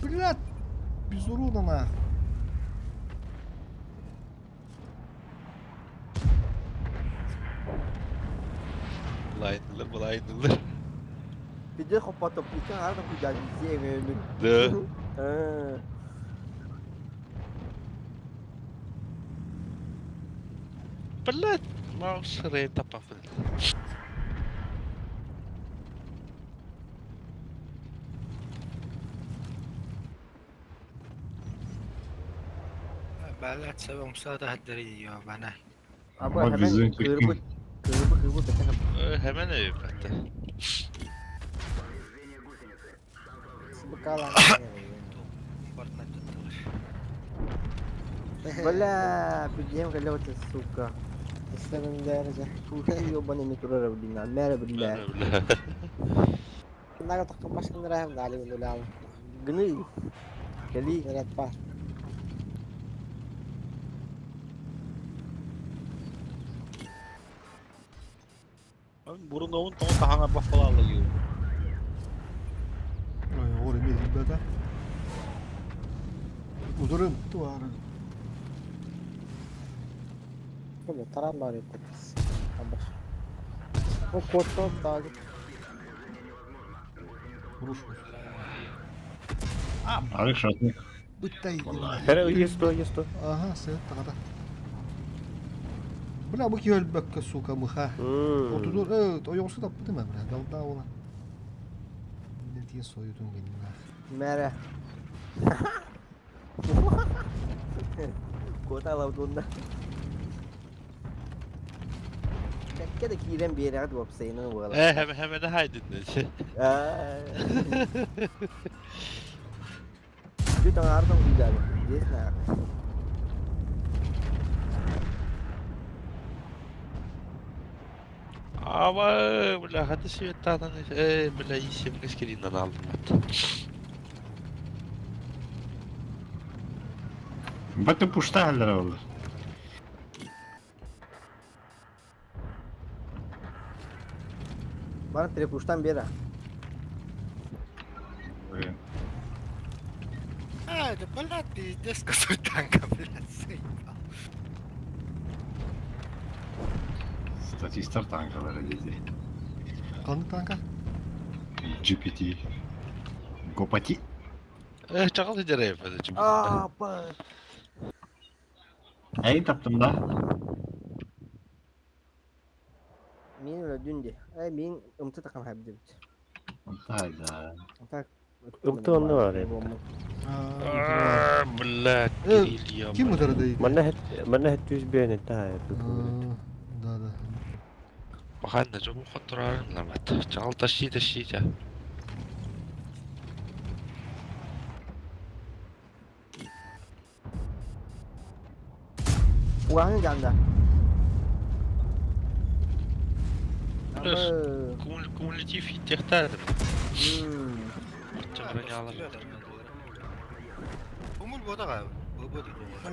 блядь, без урона нах. Былайдылар, былайдылар. Пиде хоппото пича арда куйда зиэҥ Да. Блядь, маус рей тапафыл. Бәләт сәбә умсада хәддәри ёбана. Аба hemen кырбы кырбы кырбы бетен Hemen өйбәтте. Бля, пидем калёте, сука. Истебин дәрәҗә. Туши ёбаный метрора блин, мәрә бля. Кинага таққан башкын рәһем дали үләл. Гны. Кали. Рәт бар. Бурун оун тоң тахаңа бафалалы ю. Ой, ор эме ребята. Удурым туары. Бу таран бар итеп. Абаш. Бу кото тагы. Руш. Арык шатник. Быттай. Хәре есто, есто. Ага, сет тагата. Бля, бу киөлбөккө, сука, мыха. Отудур, э, ойоңсу таппытым бля, далда ола. Нетие соютун гинна. Мәрә. Кота лавдунда. Кәккә дә кирен бирәт булып сәйнен була. Э, hemen hemen haydın. Бүтән артын куйдары. Здесь на. Ama бля, hadi светтадан, э, бля, исем кескеринен алдым. Бәті пушта әлдері олар. Бар трепуштан бера. А, это, блядь, пиздец, какой танка, блядь, заебал. Статистар танкалары dedi. Канды танка? GPT. Гопати. Э, чакал дерев, это А, ба. Әй таптым да. Мин үлә дүнде. Әй, мин ымты такам хәбдә бит. Hayda. Так. Ымты онны бар эбит. Блядь, Э, Кирилл, ким ударады? Манна хет, манна хет түз бен та. Да, да. Баханна жому хотурарын ламат. Чакал таши таши жа. Уганы жанда. Плюс кумулятив техтар. Умул бода бу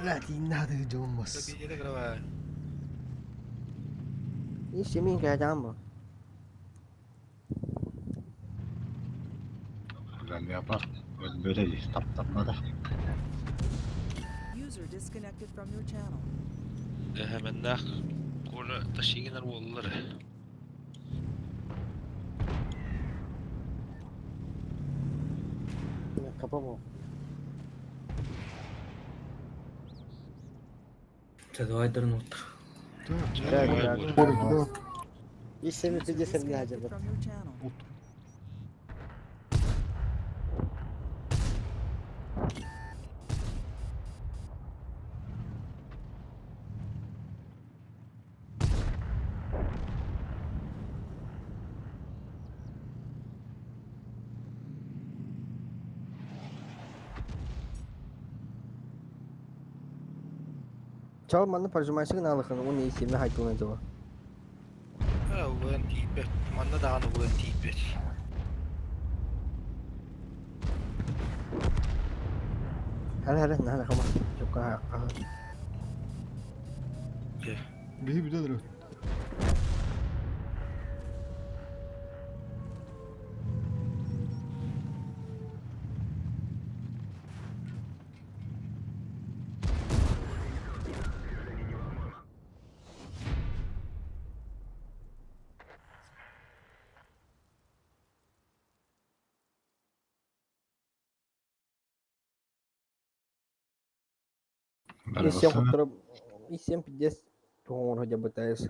Блядь, и надо жомас. Иши мин кәҗәм бу. Güzel yapar. Өлбөтө дии, таптаппата. User disconnected from your channel. Эһэмэннээх Коля тащигинар буоллар. Капамо. Чэ, давай дырнут. И 750 не From your channel. Чал манна прожимайсыгын алыхын, он и семья хайтылын этого. Уган тиийбэт. Манна даҕаны уган тиийбэт. Хара хара нана хама. Чукка ха. Биһи бүтэ И семь который и 7,50 он хотя бы ТС.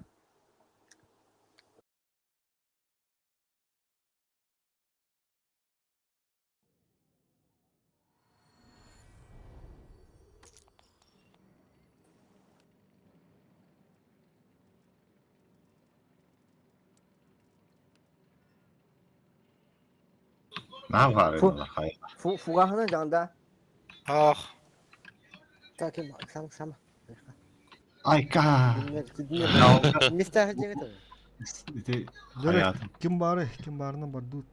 Наһаа баар хайа. Фу фугахына жанда. Ах. Так, сам сам. Айка. Мистер Хаджигата. Ити Дөрө ким бары, ким барына бардут.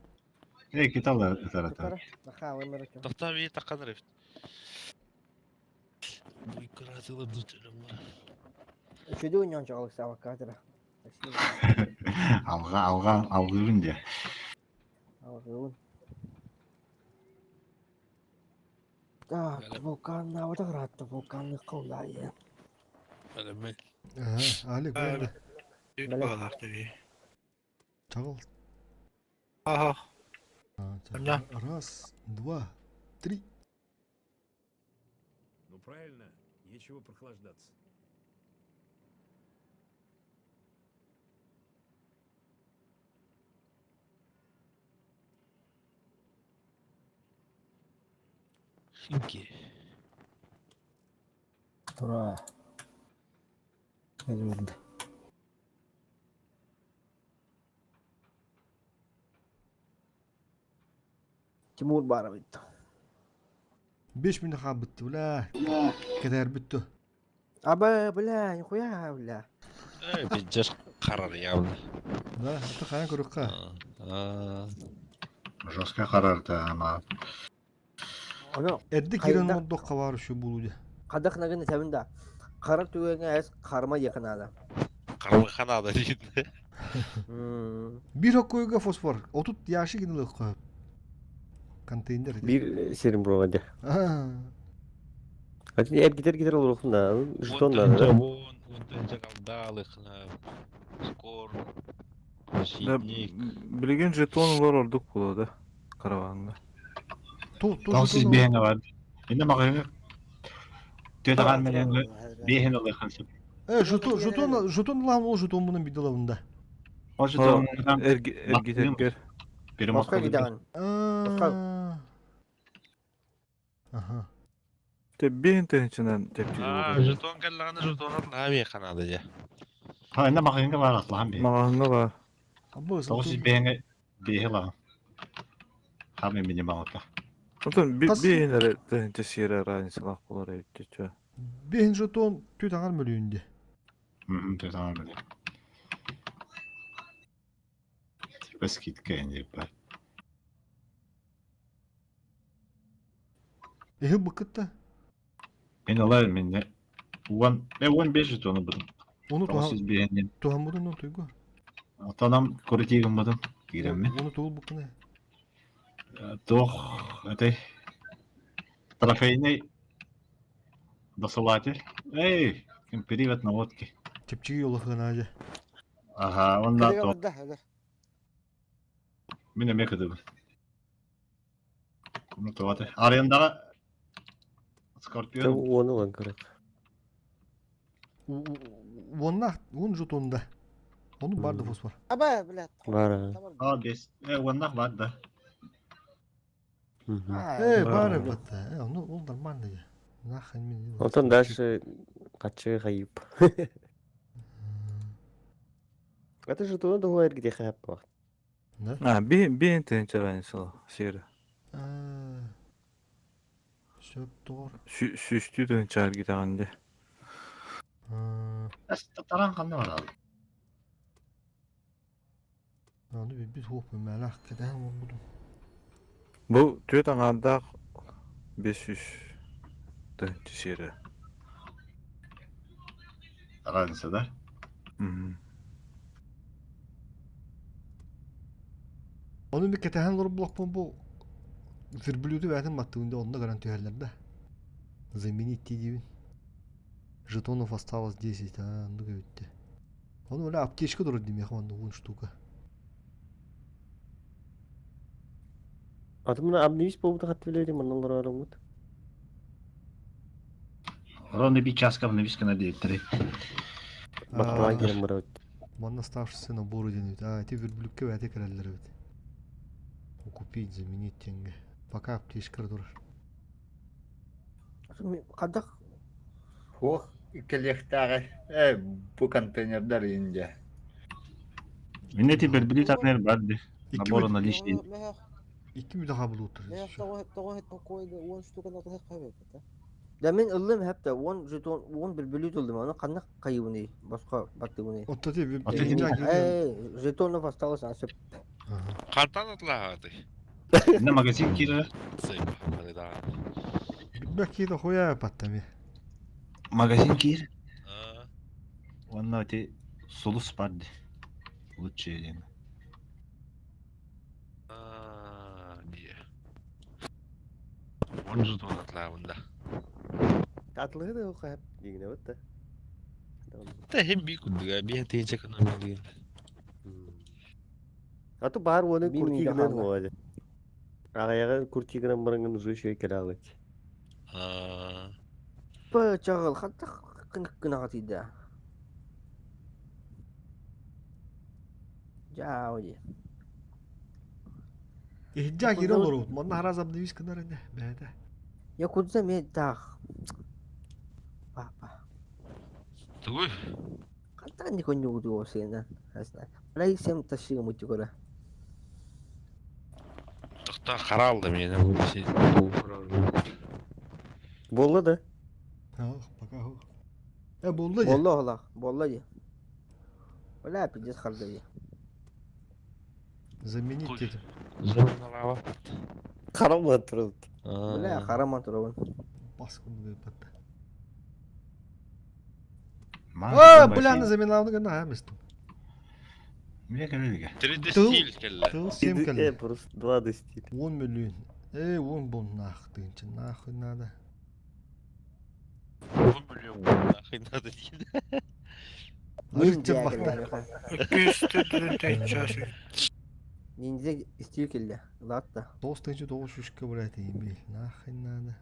Эй, киталар ытарата. Тоқтаа бии таққан рефт. Буйкаратылы бүтүрүм бар. Үшөдө ойнон чагалык сабак катера. Алға, алға, алғырын де. Алгын. Так, вулкан на вот агратты вулканны кылдайы. Ага, Алик бу Бүт бағалар таби. Чагыл. Ага. Раз, два, три. Ну правильно, нечего прохлаждаться. Хинки. Тура. Эдвард. Тимур барабит. 5 минут хабытты, бля. Кедер бүтті. Аба, бля, нихуя, бля. Эй, пиздец, қарар явно. Да, это қаян көрікқа. Жестко қарарды, ама. Оны Эдди кирен моддо кабар şu булуды. Кадак нагын сәбінде. Қарар түгенге әз қарма якынады. Қармы қанады дейді. Bir хоккойга фосфор. Отут яшы гинелек коюп. Контейнер. Bir serim брогаде. Аа. Хотя эр гитер гитер ол рухна, жетон надо. Вон, вон, Скор. Защитник. Билген жетон бар ордук болады караванга. Тоғыз бейхені бар. Енді мағыры төтіған менен бейхені олайқан сөп. Э, жетон, жетон, жетон лам ол жетон мунун бидалабында. Ол жетон Эргитер. Басқа гидаган. Аха. Те бейхен тенчинен тепчи А, жетон келлағаны жетон аби қанады же. Ха, енді мағырыңға бар атлаған бей. Мағырыңға бар. Тоғыз бейхені бейхі лаған. Хами минималка. Онтон бейхен эрэ тенче сире разница лах болар эбит чө. Бейхин жетон төт аңар мөлүйүндө. Төт аңар мөлүйүн. Типа скидка енді бар. Эхи быкытта. Мен алар мен уан, мен уан беш жетону будум. Оны Тоғыз бейхенен. тухан будун туйгу. Атанам көрөтегин будум. Кирем мен. Оны тугул букуна. Тох, этэй. Трофейный досылатель. Эй, привет на лодке. Чэпчэки улахана дьэ. Ага, онна то. Мин эмиэ кытыбын. Ну то Арендаҕа Скорпион. Уону ылан көрөр. Уонна уон жетонда. Ону бар да фосфор. Аба, блядь. Бар. А, бес. Э, уоннах бар да. Э, бар батта. Э, ну ол нормально я. Нахрен мен. Онтон дальше качы хайып. Это же туда дугайр где хайп Да? А, би би тыһыынча разница сиэрэ. Сөп тоҕор. Сүүстүү тыһыынча эргитэҕин дии. Таран ханна барал? Аны билбит хуоппун мээлээх кэтэһэн олорбутум. Бу түөрт аҥаардаах 500 тыһыынча сиэрэ. Разница, да? Ону би кэтэһэн олорбулахпын бу верблюду бээтин баттыбын да онно көрөн түһэллэр да. Заменить диибин. Жетонов осталось 10, а, оннук эбитте. Ону бля аптечка турар димиэхэ онно уон штука. Атымына обновись буолбута хатты билэри манна олороруммут. Ровно би часка обновись на директоре. Баттаан кэлэн барабыт. Манна оставшийся наборы диэн эбит. А, ити верблюдка бэйэтэ кэлэллэр эбит. Купить, заменить тенге. Пока аптечка турар. Хайдах Суох кэлиэхтээҕэ ээ бу контейнердар индия. Мин эти верблюд арнер бар ди. Набор наличный. Икки мүдэ хабылуутар. Да мин ыллым хэпте 10 жетон 10 верблюд ыллым аны ханна хайыбыный босхо баттыбыный. Отто ти Э, жетонов осталось а сөп. Хантан атлааты? На магазин киирэр. Бэкки хуя паттами. Магазин киир. Уонна ити сулус бар ди. Лучшее диэн. Он жетон атлаабын да. Атлыһы да хайып дигине бит да. Та хем би курдуга би тыһыынча экономиялыыр. А то бар уону Би курти мига гынан хаалла. хуа. Аҕайаҕын курти гынан бараҥҥын уже үчүгэй кэлэ аҕалыч. П чаҕыл хантах кынаҕа тиийдэ. Дьаа дии. Иһдьаа киирэ олорбут. Манна хараас обновись гынар ини бэйэтэ. Я кудза ме таах. Папа. Тугуй? Хантан никонньугутуо сиэнэн. Арай сем ташыга мутюгара. Тохтоо хараалда миэнэ бу си. Буолла да? Ах, пока. Э, буолла дии. Буолла оһолоох, буолла дии. Бля, пиздец харда дии. Заменить дедим. Харам турабыт. Бля, хараман турабын. Бас курдук батта. А, бля, на заменалны гына амистым. Мне кэллигэ. 3D стиль кэллэ. Тыл 7 Э, кэллэ. просто 2D стиль. 10 миллион. Э, 10 бун нах тыынча нахуй надо. 10 миллион нахуй надо диэн. Арыт бахта. Ниндзя стиль кэллэ. Ладно. 9 тыынча 9 3 блядь, имейл. Нахуй надо.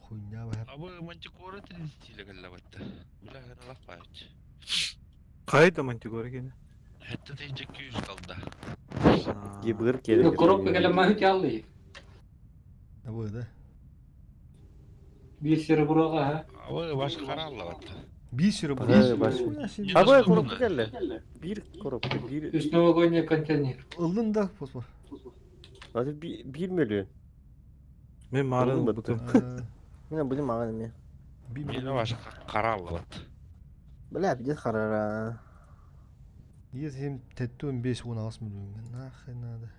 Хуйня баар. Абы мантикора 3D стиля кэллэ батта. Бля, гына лаппаайт. Хайда мантикора кини? Хэтте тыһыынча 200 қалда. Ебыр керек. Коробка кэлэн маһы тиаллый. Абы да. Биир сереброға ха. Абы баш хараалла батта. Биир серебро. Э, баш. Абы коробка кэллэ. Биир коробка, биир. Үс новогодний контейнер. Ыллын да фосфор. Аты биир миллион. Мен марын бутым. Мен будем маған эме. Мені баш хараалла батта. Бля, пиздец харара. Если тәттүн 5 16 миллион. Нахуй надо.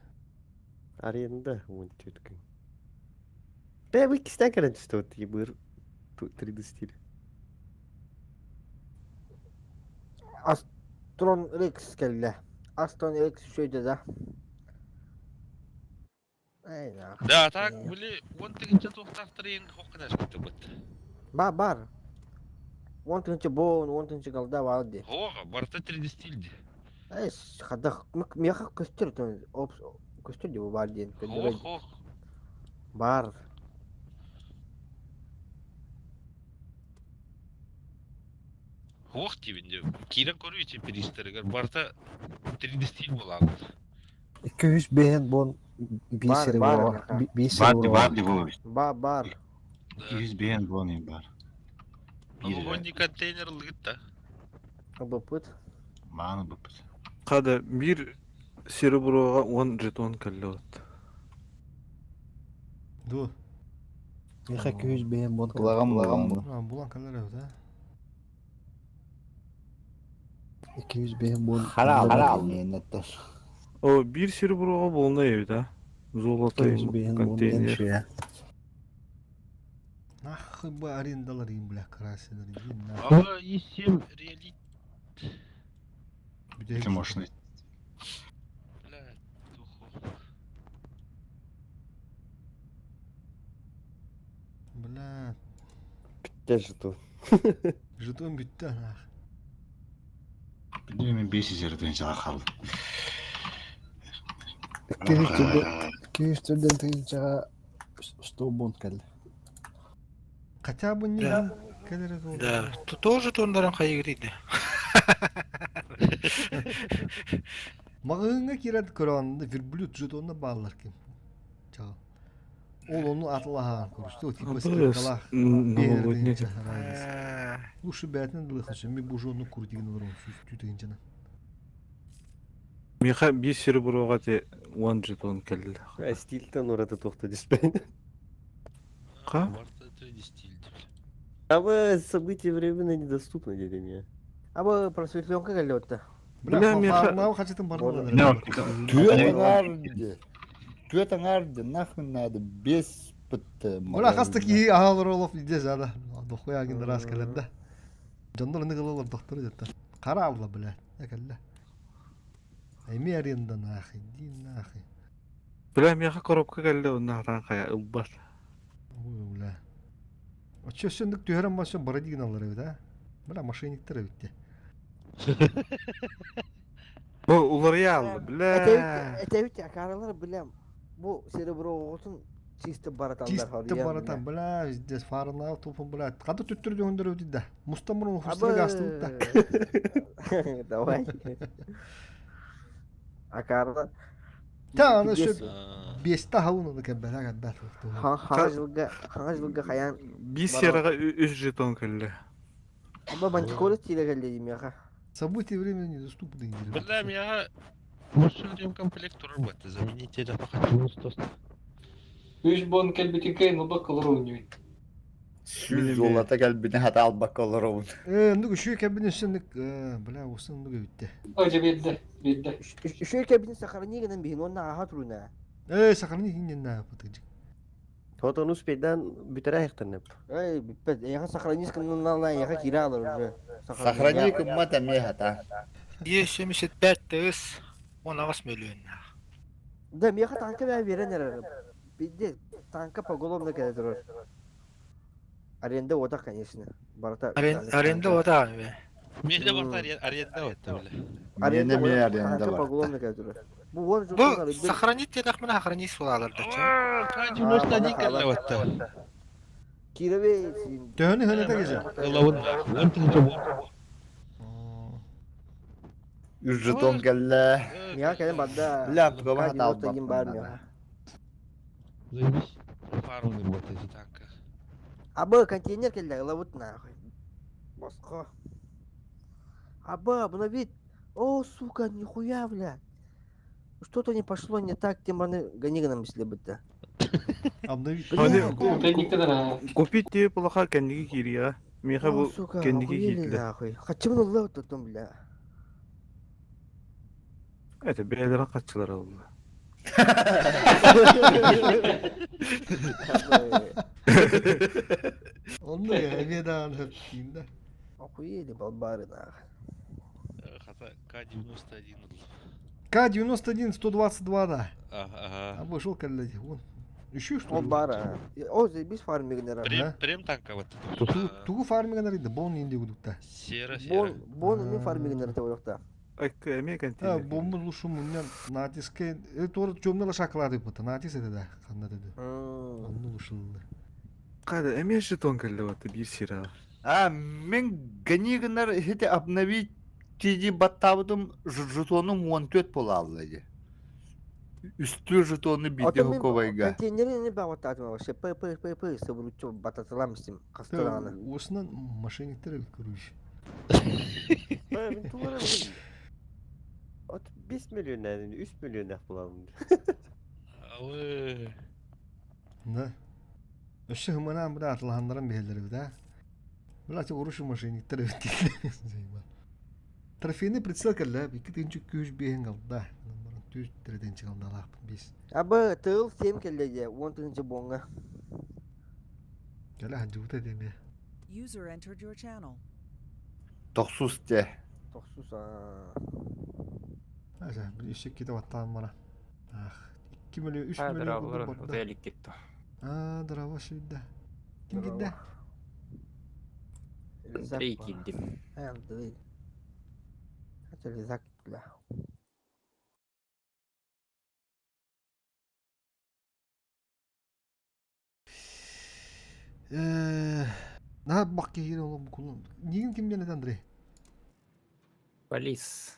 Аренда он четко. Бә, вы кистен кэлэн түсті вот ебыр 3D стиль. Астрон Рекс кэллэ. Астон Рекс шөйдө да. Да, так, были, он тыгынча туохтаахтар иһин хох гына быт. Ба бар. 10 тыһыынча бон, 10 тыһыынча голда баар дии. Оҕо, барыта 3D стиль дии. Эй, хадах, миэхэ көстөр, көстөр дии бу баар диэн. Ох, ох. Бар. Ох диибин дии. Киирэн көрүү ити приистэригэр барыта 3D стиль буолаабыт. 205 бон биир Бар, сири бар, буолар. миэхэ. Биир сири Бар ди буолар. бар ди болобит. Ба, бар. 205 бон бар. Биир Новогодний контейнер ылыгыт да. Ылбыппыт. Мааны быппыт. Хада биир сереброҕа 10 жетон кэллэ вот. Ду. Миэхэ 205 бон Кылагам булан. А, булан кэлэр эбит, а? 205 бон. Хара хара миэннеттер. О, биир сереброҕа буолна эбит а. Золото 205 бон контейнер. диэн Нахуй бы арендалар им, бля, красилар, иди нахуй. Ага, и 7 реалит. Ты можешь Бля, тухо. Бля, Те жетон. жетон бүттү, нах. Билбейм 500 тыһыынчаҕа хаалла. 204 тыһыынчаҕа 100 бон кэллэ. Хотя бы не Да. кэлэр это Да, то тоже тондаран хайыгырыйды. Маҕаһыыҥҥа киирэн көрөҕүн верблюд жетонна бааллар ким. Чаҕыл. Ол ону атылаһаан көрүстү, типа скидкалаах. Новогодний. Лучше бээтин дылы ми бу жону курдигин олорон сүүс тыһыынчанан. Миэхэ биир сереброҕа те 10 жетон кэллэ. Стильтен ураты туохта диспен. Ха? Барыта 3D стиль. Абы события временно недоступны деді мне. Абы просветленка кэллэ отта. Бля, Бля, миэхэ фармау хачытын барылар. Түөт аҥаар Түөт аҥаар нахуй надо без пытты. Бля, хаста киһи аһал ролов иде зада. Дохуя агин раз кэлэр да. Дьоннор аны кылалар доктор деттер. Хара алла, бля. Экелле. Эми аренда нахуй, иди нахуй. Бля, миэхэ коробка кэллэ онно хатаан хайа ылбат. Ой, бля. Оччо сөндүк түһэрэн басын бара дигин аллар эбит, а? Бля, мошенниктер эбит те. Бу уларыйа алла, бля. Этэбит акаралар билем. Бу серебро оҕотун чисто бараталлар Чисто баратан, бля, здесь фарнал тупун, бля. Када түттүр дөгөндөр өтү да. Мустан мурун хустары гастыбыт да. Давай. Акарла. Та, аны шө беста хауын оны кәббәлә кәббәл. Хаҥа жылга, хаҥа жылга хаян. Биир сераҕа үс жетон кэллэ. Аба мантикора стиле кэллэ димиэхэ. События временно недоступны. Бля, меня больше комплект турбот. Замените это пока тост. Үс бон кэлбитин кэйн ылбак олоруунньуй. Сүүс золото кэлбини хата албакка олоробун. Э, ну үшүй кәббин өссөннүк, бля, усын нук эбитте. Ой, бирде, бирде. Үшүй кэбин сохрани гынан биһин уонна аха туруна. Э, сохрани хиннен на пытыжык. Тотон успейдан бүтэрэ айхтанып. Эй, бүппэт. Эйэхэ сохрани гынан эйэхэ киирэ алар уже. Сохрани кыммат эмиэ хата. Е75 тыс, 18 миллион. Да, миэхэ танка бää биэрэн эрэр. Бирде танка поголовно кэлэ турар. Аренда ота, конечно. Барата. Аренда ота бе. Менде барта аренда отта, бля. Аренда Менде аренда танка бар. поголовно кэлэ турар. Бу вон Бу сохранить дедах мына сохранить сулалар да. К-91 кэллэ отта. Кирэбе Төһөнү хөнөтө кеже. Ылабын. Он тыгынча бу. Үс жетон кэллэ. Миэхэ кэлэн барда. Бля, туга хата К-91 бар албаппын. миэхэ. Заебись. Фармный вот эти танка. Абы контейнер кэллэ ылабыт нахуй. Босхо. Аба, обновить. О, сука, нихуя, бля. Что-то не пошло не так, тем они ганиганом если бы то. Обновить. Купить тебе плоха кэнниги киирия. Миэхэ О, бу сука, кэнниги охуели киирдэ. нахуй. Хочу на лев потом, бля. Это бээлэрин хаччылар алла. Онну я ведан хөптин да. Охуели, балбары нахуй. Хата К-91. К-91 122 да. Ага. А вышел кэллэ Вон. Еще что Ол баар. О, заебись фармигнера. Прем, прем танка вот. Тугу фармигнер иди, бон инди гудукта. Сера, сера. Бон, бон эми фармигнер те ойохта. Эми контейнер. Бомбу лушу муннан натиске тор темный шоколад ыппыта. Натис это да, ханна деди. Онну лушулла. Када эми жетон кэллэ вот биир сера. А, мен ганигынар хете обновить тиди баттабытым жетону 14 буолаалла дии. Үстүү жетону биирдэ хуковайга. Контейнери не баҕаттаатым вообще. П П П П собуручу бататылам истим. Хасталааны. Осынан мошенниктер короче. Мен тугара От 5 миллион, 3 миллион буламын. Алы. Да. Өссө хымынан буда атылаханнарын бэһэллэр да. Била урушу мошенниктер эбит. Трофейный прицел кэллэ, икки тыынчы күүс биэһин галда. Түс третенчи галдалаахпын бис. Абы тыл сем келледе, он тыынчы бонга. Кэлэ ханжыбыта деме. User entered your channel. Тохсус те. Тохсус а. Asa, bir işe кете баттаан мара. Ах, 2 миллион, 3 А, миллион дорогой, курдук вот барда. я кетті. А, дорого сүйдэ. Ким кидде? Андрей килдим. Андрей. Это Лизак, бля. На бак киһире олом кулун. Нигин кимден это Андрей? Полис.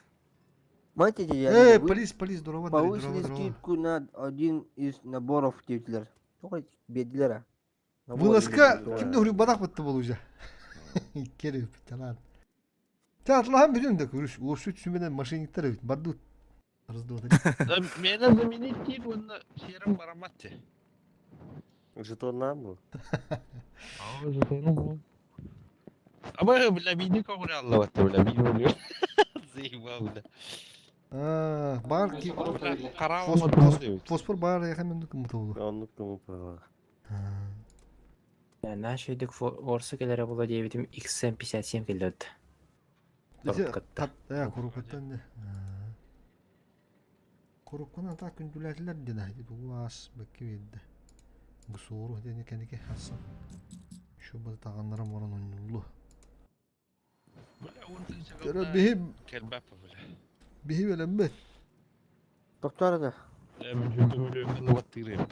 Мать эти, Эй, полис, полис, здорово, Андрей, здорово, Повысили здорово. скидку на один из наборов деятелер. Только бедлера. Вылазка кимде хүрү бадак бытты бол уже. Кереп, талан. Та атлахан бүтүн да көрүш. Оршу түсүменен мошенниктер бит. Бардут. Раздуаты. Мені заменить тип, он серым бараматте. Жетоннан бу. А, жетону бу. Аба, бля, мини көңүл алла батты, бля, мини өлү. Заебал, бля. А, бар ки фосфор бар яхан мен кым болду. Оннук кым болду. Наш үйдік орсы келері бола дейбітім XM57 келді. Тат, э, корупкаттан да. Корупканы ата күндүләтилер дена, тугу ас бәкки берди. Бу соору дени кенеке хассан. Шу бу таганнарым орон ойнуллу. Бля, он Көрө биһи Келбәп, бля. биһи белембет. Доктор да. Бля, мен жүнді өлөмін баттырым.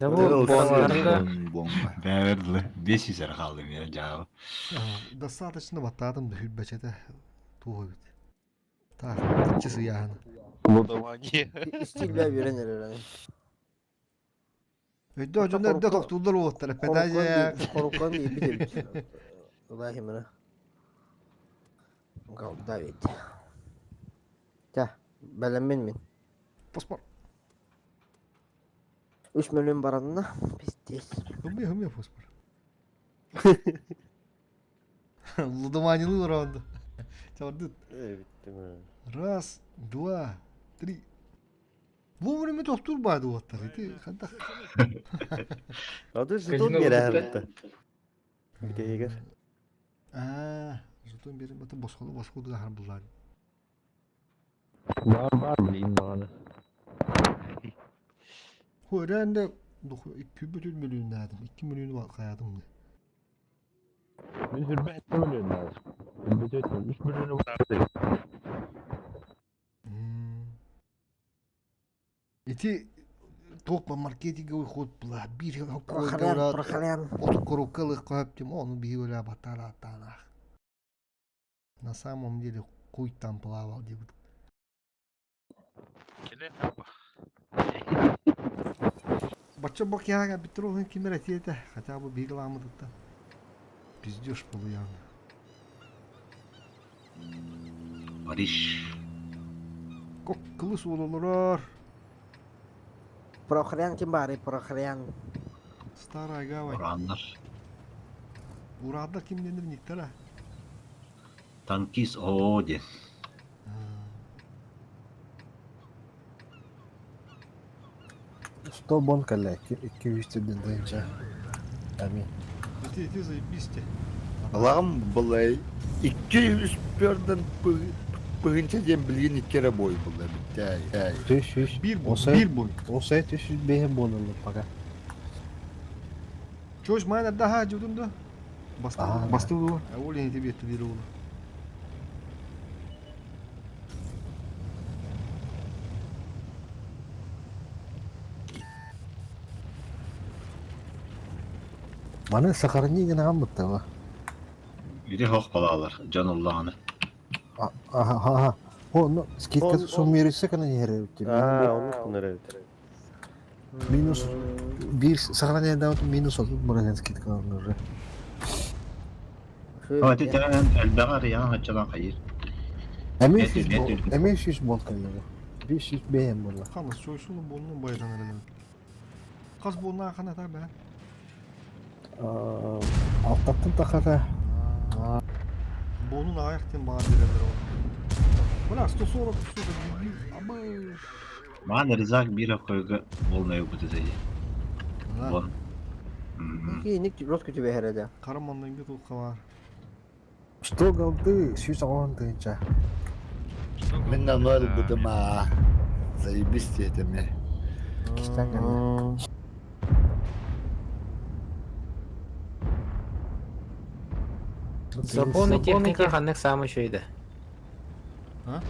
Да бу боннарга Бәверді. 500 қалды мен жағы. Достаточно баттадым да хүрбәчете тугу бит. Так, чысы яны. Лудомания. Стиль беренер. Өйдө жондар да токтулар болуттар. Педаже. Коруккан бит. Улахи мына. Галда бит. Та, бәләммен мин. Паспорт. 3 миллион баранына. Пиздец. Хымы хымы паспорт. Лудоманилы раунда. Чабардыт. Раз, два, три. Вовремя токтур байды оттар. Ити ханда. Ады жетон берер. Битегер. А, жетон берин бата босқолу босқолу да булар. Бар, бар, блин, бағаны. Хөрәндә 2,5 миллион дадым. 2 миллион каядым. Мен хүрбә 7 миллион lazım. Хүрбә 3 миллион бар. Ити топа маркетинговый ход была. Бир Прохорян, прохорян. Оту корукалы коптим, он убил батара танах. На самом деле хуй там плавал, где Келе апа. Бача бак яга битрогын кимер этете, хотя бы бигламыдыкта. Пиздеж был явно. Париж. Кок кылыс ололорор. Прохорян ким бары, прохорян. Старая гавань. Урандар. Урандар кимденир никтара. Танкист ООО ден. Сто бон кэллэ, икки үс түрден тыынча. Амин. Ити ити заебись те. Лам былай 200 перден. Пыһынча диэн билигин икки эрэ бой булла бүттэй. Түс Биир бой, биир бой. Осай түс бэһэ буолаллар пока. Чуч майн ардаха жудун да. Басты басты бу. Ол ини бетти бир ол. Маны сахарни гынаҕан буттаба. Ити хох балаалар, дьон ыллаҕына. Аха, О, ну, скидка суммируется кына иһэр Аа, оннук гынар эбит. Минус биир сохраняйдаабыт минус 30% скидка уже. Ити тээн элбэҕи арыйаан хаччалаан хайыр. Эмиэ 100 бол кэллэҕэ. 500 бэйэм буолла. Ханас чойсулу буолну байдан эрэлем. Хас буолна хана та бэ. Алтаттан тахата. Буонун аҕайах диэн баҕар биэрэллэр ол. Бля, 140 сука, абы. Маан ризак биир окойга болнай буту дии. Бон. Ник роско тебе херede. Хара маннанга туохха баар. Что голды 110 тыһыынча. Мин на ноль бытым аа. Заебись диэтим Кистан кэллэ. Забоны техника ханнык саамай үчүгэй да? А?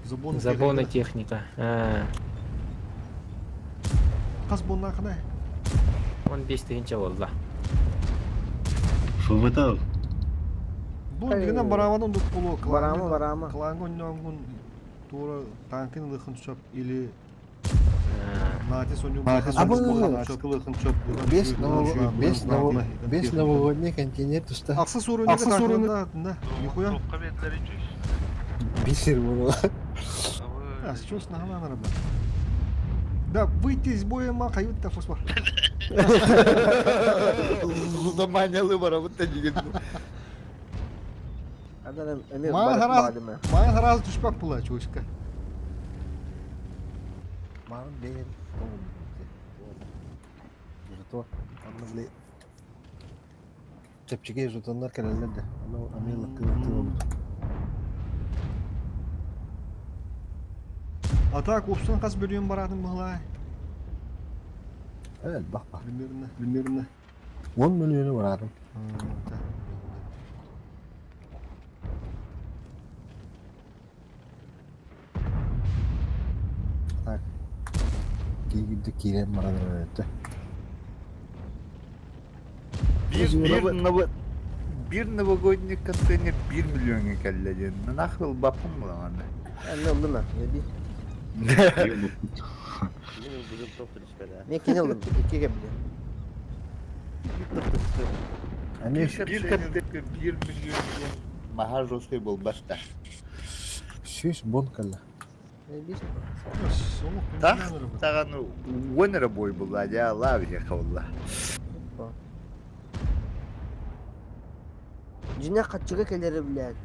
Забоны Забоны техника. Хас буоннаахына? 15 тыһыынча буолла. ФВТ. Бу дигэнэн бараамадан дук болуо. Бараама, бараама. Кланга оннооҥҥун туора танкын ылыхын сөп или Натис онньуу Бес новогодний контейнер туста. Ахса суруйна Ахса суруйна да. Нихуя. Бисер буолла. А, сейчас нахана надо. Да, выйти из боя ма хают та фосфор. Лудоманялы барабыт деген. Адан эмиэ Маа барып хараз, баадым. маа хараз түспәк була чуйска. Маған бэйэм Зато онно били чэпчэки жетоннар кэлэллэр да. Ону эмиэ лаккы буолбут. А так, упсан хас бөлүөн баратын быһылай. Элбэх ба. Примерно, примерно. 10 миллиону барарым. Так. Киирдэ киирэн баран эрэ Биир биир новогодний контейнер 1 миллионга кэллэ диэн. Нахуй ылбаппын буолаҕына. Эмне ылдым а? Еби. Мен кини ылдым. Иккиге биле. Биир контейнер 1 миллион диэн маһа жесткой буолбат да. Сүүс бон кэллэ. Так, даҕаны уон эрэ бой буолла дьэ аллаа биһиэхэ буолла. Дьиҥэ хаччыга кэлэри блядь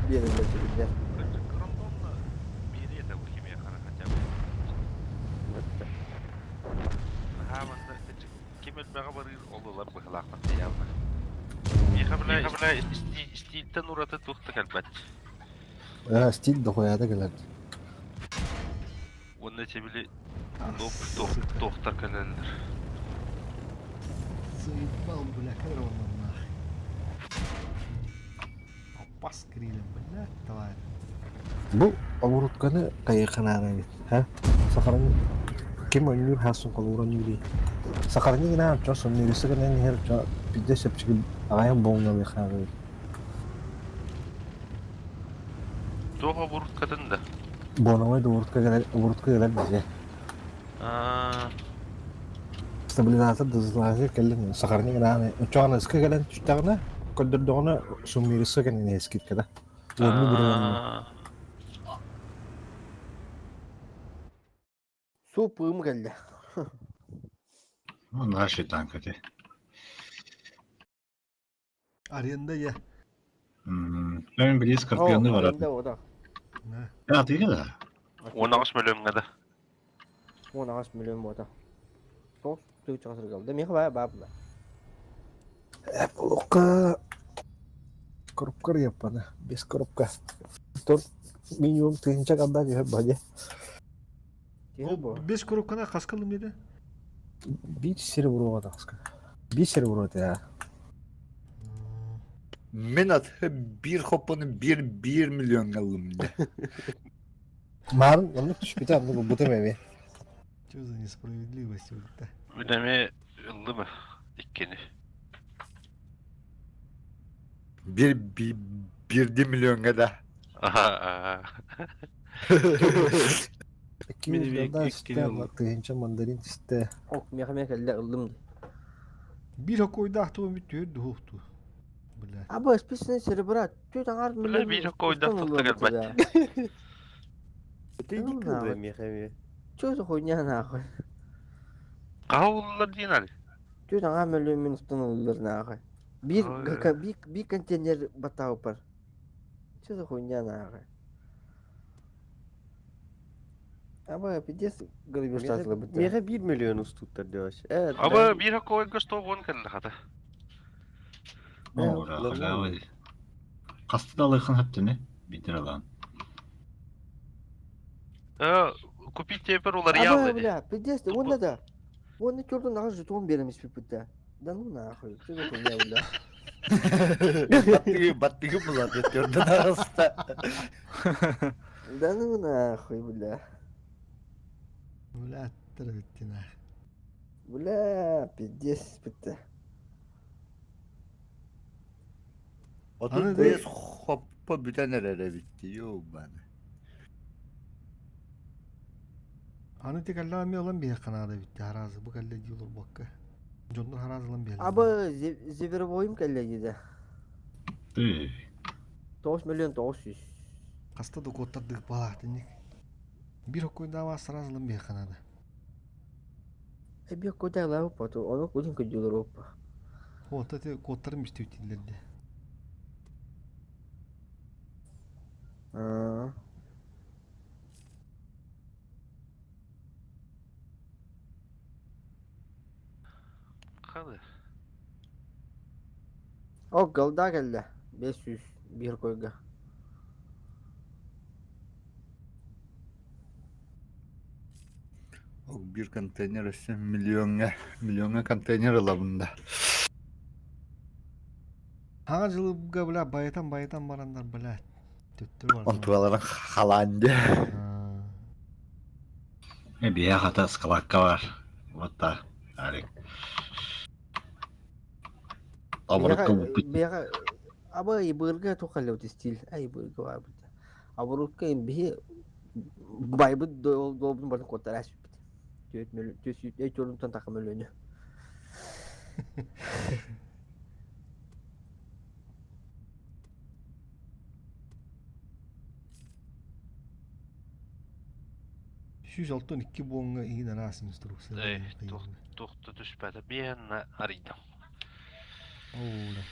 биэрэллэр билэр. Биэри это химия хара хотя бы. Наһаа манна ким элбэҕи барыыр ол ылар быһылаахпат явно. Миэхэ бля стильтэн ураты туох да кэлбэт. Э, стиль дохуяда кэлэр. Уонна эти топ топ туохтар кэлэллэр. Заебал, бля, камера вон нахуй. Опас крилем, бля, тварь. Бу оборутканы кайыканаана эбит. Ха? Сахараны ким ойнуур хасын холууран юри. Сахараны гына чо соннурусы гынан иһэр чо пидде сөпчүгү аҕайан буоҥна бихаабыт. Туох оборуткатын да? Буонавай оборутка кэлэр оборутка кэлэр бизе. Аа, Стабилизатор дызлаазыр кэллин сахарны гына чоҕана ыска кэлэн түстэҕинэ көрдөрдөҕүнэ суммирисы кэннин скидкада. Уонну бүрүнэн Суу пыым кэллэ. Ну, наши танк эти. Аренда я. Мен били скорпионы барат. Аренда ода. Я ты да. 18 миллионга да. 18 миллион бота. Тоғыз түгі чағасыр қалды. Меха бая баа була. Лука. Коробка репаны, без коробка. Тор минимум тыһыынча калда түһэр баде. Без коробканы хаска ылым деді? Биир сири буруоға тахска. Биир сири буруота я. Мен аты бир хоппону бир бир миллионга ылым де. Марын оннук түспүтэ оннук ылбытым эми. Что за несправедливость вот Мин эмиэ ыллым иккини. Бир бирди миллионга да. Аха. Икки миллионда түстэ, тыһыынча мандарин түстэ. Ок, миэхэ миэхэ кэллэ ыллым ди. Биир хоккойдаах тугу бүт түһүр дуһуохтуу. Бля. Аба, списанный серебра, түт аңар Бля, миллион биир хоккойдаах устан тохто ылла кэлбэт. Ты иди кылда миэхэ Чё за хуйня нахуй? Хаһа уллар диэн али. Түт аңар миллион мин устан ыллар нахуй. Биир Ой. биир контейнер батаупар. Чё за хуйня нахуй? Аба, пиздец, грабежтатылы бытта. Миэхэ биир миллион устуттар диэбэс. Э, Аба биир хоккойга стоҕун кэллэ хата. Ора, халява. Хаста да алыхан хаптыны, битир алан. Э, купить теперь улар Аба, ялды. бля, пиздец, вон да. Вон черту нахуй жетон береміз пиппитте. Да ну нахуй, что за хуйня, бля. Баттыгы баттыгы булады төрдөн аҕыста. Да ну нахуй, бля. Бля, аттара битти нах. Бля, пиздец, бітті. Отут Аны бес хоппо бүтэн эрэр эбитти ёбаны. Аны тек алла ми алан бия канада битти харазы бу калла диолор бакка. Дьоннор харазы алан биһэллэр. Аба, зверобойым кэллэ диде. Ты. 9 миллион 900. Хаста да куоттардык балаахтынник. Биир хоккойдаава сразу алан биһэ канада. Эбиэ куда лава поту, ону кудин күдүлөр оппа. Ота те куоттарын бистүйтиллерде. Аа. Ханы. О, голда кэллэ. 500 биир койга. Ол бир контейнер өссө миллионга миллионга контейнер ылабын да. Хаҥа жылыга бля байытан байытан барандар бля төттөрү бардылар. Онтугаларын халаан дьэ. Э, бия хата складка бар. Вот та. Арик. Оборотка буппут. Бэҕэ аба ибырга тухаллыбыт стиль ай ибырга барбыт. Оборотка биһи байбыт долбун барын куоттара сүппүт. Түөт мөл түөс эй төрүнтэн таха мөлөнү. Сүүс алтан икки буоҥҥа иһин араас инструкция. Эй, туох түспэтэ. Биһэнна арыйдым. Оула.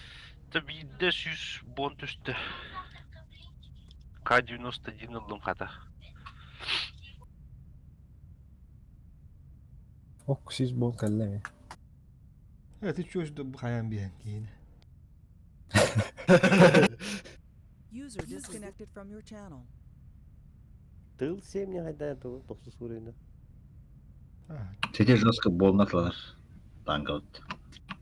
Та биирдэ сүүс буон түстэ. К-91 ыллым хата. Ок, сис буол кэллэ эми. Э, ты чё сюда хайан биһэн киһини? User disconnected from your channel. Тыл семья хайда тугу тохсус уровень. Сити жестко болнатылар. Танка вот.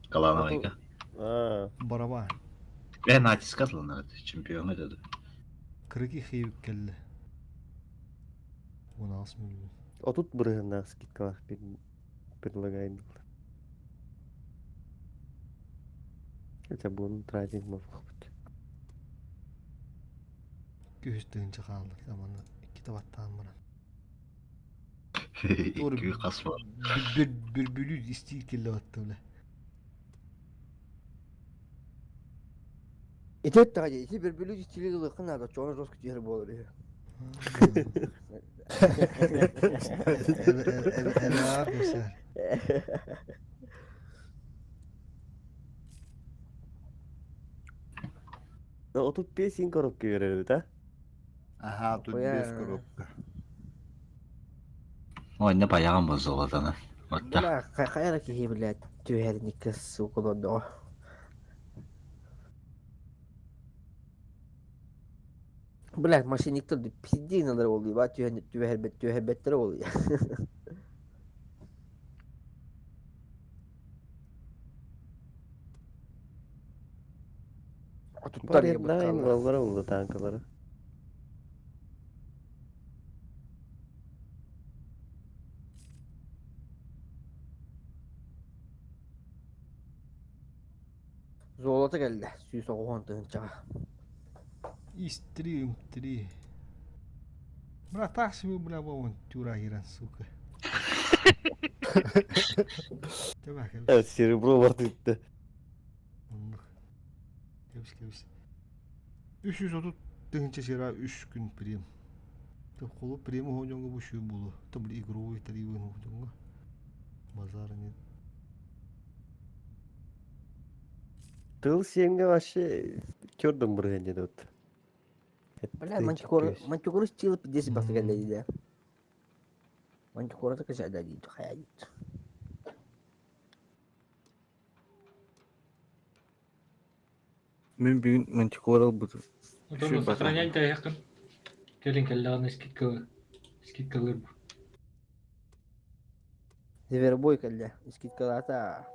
Калановайка. Аа. Барабан. Э, натиск атыланар чемпион это. Кырыки хейбик келли. 16 миллион. Отут бырыһыннаах скидкалаах предлагает. Это будем тратить мы Күһүс тыһыынча хаалла. Аманы иккитэ баттаан баран. Икки хас бар. Бүрбүлүү истиил келле батты бля. Ити өттөҕө ити бирбүлүү стили ылыахха наада, чоҕун жестко түһэр буолар үһү. Эбэҕэ кэпсээр. Отут бес син коробка берер да? Аха, тут без коробка. Ой, не баяган бу золотаны. Вот та. Бля, хайра киһи, блядь, түһэрниккэ сука доо. Блядь, мошенниктар пиздейналар буолуй ба түһэрбэт түһэрбэттэрэ буолуй. Отуттар Бар ердайын баллара улла танкалары. Золото кэллэ 190 тыһыынчаҕа. Истри, умтри. Бля, так себе, бля, вон тюра хиран, сука. Evet, серебро бар дейді. Кэбис, кэбис. 330 тыһыынча сера үс күн прем. Холу прем оһоñоҥҥо бу шүү булу. Табли игровой тарибын оһоñоҥҥо. Базар нет. Тыл сиэмгэ вообще көрдüm бырыһын деді вот. Бля, мантикора, мантикора стила 50 бакса кэллэ диде. Мантикора так да дейді, хая дейді. Мин бүгүн мантикора ылбытым. Отон сохранять да якын. Кэлин кэллэҕинэ скидка скидкалыыр бу. Зверобой кэллэ, скидкалаата.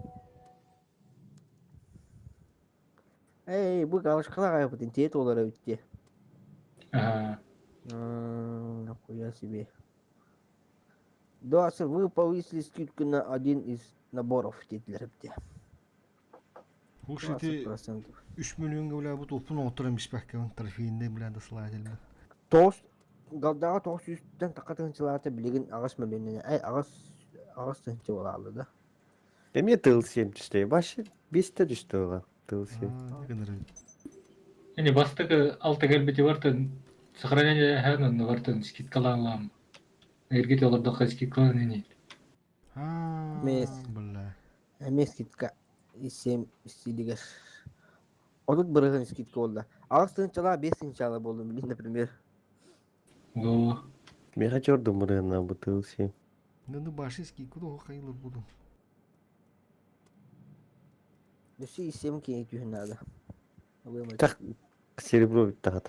Эй, бу галочкалар айбытын тиэт олар эбит дии. Ага. Нахуя себе. Да, вы повысили скидку на один из наборов диэтилэр эбит. Уж ити 3 миллионга бля бу топпун оҥотторон биспэккэ трофейный бля да слайдельбин. Тоҕус галдаҕа тоҕус сүүстэн тахха тыһыынчалаата билигин аҕыс мөлүйүөннэнэ эй аҕыс аҕыс тыһыынча буолаалла да. Эмиэ тыл сиэм түстэ. Вообще бесте түстэ ыла тыл сиэм. Эни бастакы алта кэлбити бартын сохранение һэн онно бартын скидкалаан Эргит олордоххо скидкалаан ини. Мес. Эмиэ скидка семь стилигэр. 30% скидка буолла. Аҕыс тыһыынчалаах биэс тыһыынчалаах буоллум билин, например. Го. Миэхэ чордум бырыһынна бу тыл сиэм. Ну, баши скидку да хайылыр будум. Өссө семь киһи түһүн наада. Так серебро бүттэ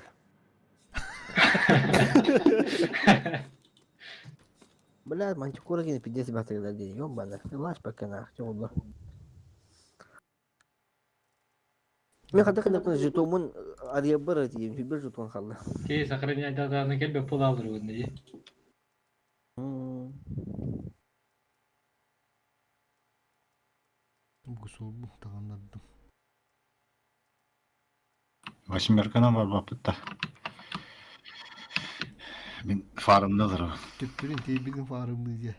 Бля, мантикора кини пиздец батырда дии, ёбана. Лаш пока нах, чоҕулла. Мен хата кынаппын жетомун арыйабар этиим, сүбэр жетон халла. Ти сохранять дадааны кэлбэп буолааллар дии. Гусулбу таҕаннардым. Восьмерканан барбаппыт да. Мин фарымда олоробун. Төптөрүн тиийбитин фарымныы диэ.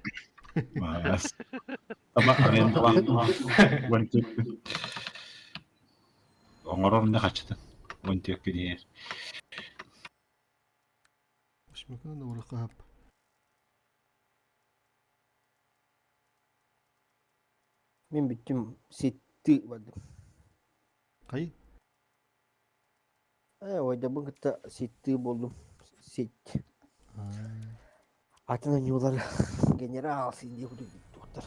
Маас. Таба арендалаах Оҥорор не хаччытын. Уон түөккү диэр. Восьмерканан да барыахха Мин бүттүм ситти бардым. Хай? Ээ, ойдобун кытта ситтыы буоллум. Сит. Атын ойуулар генерал син диye туохтар.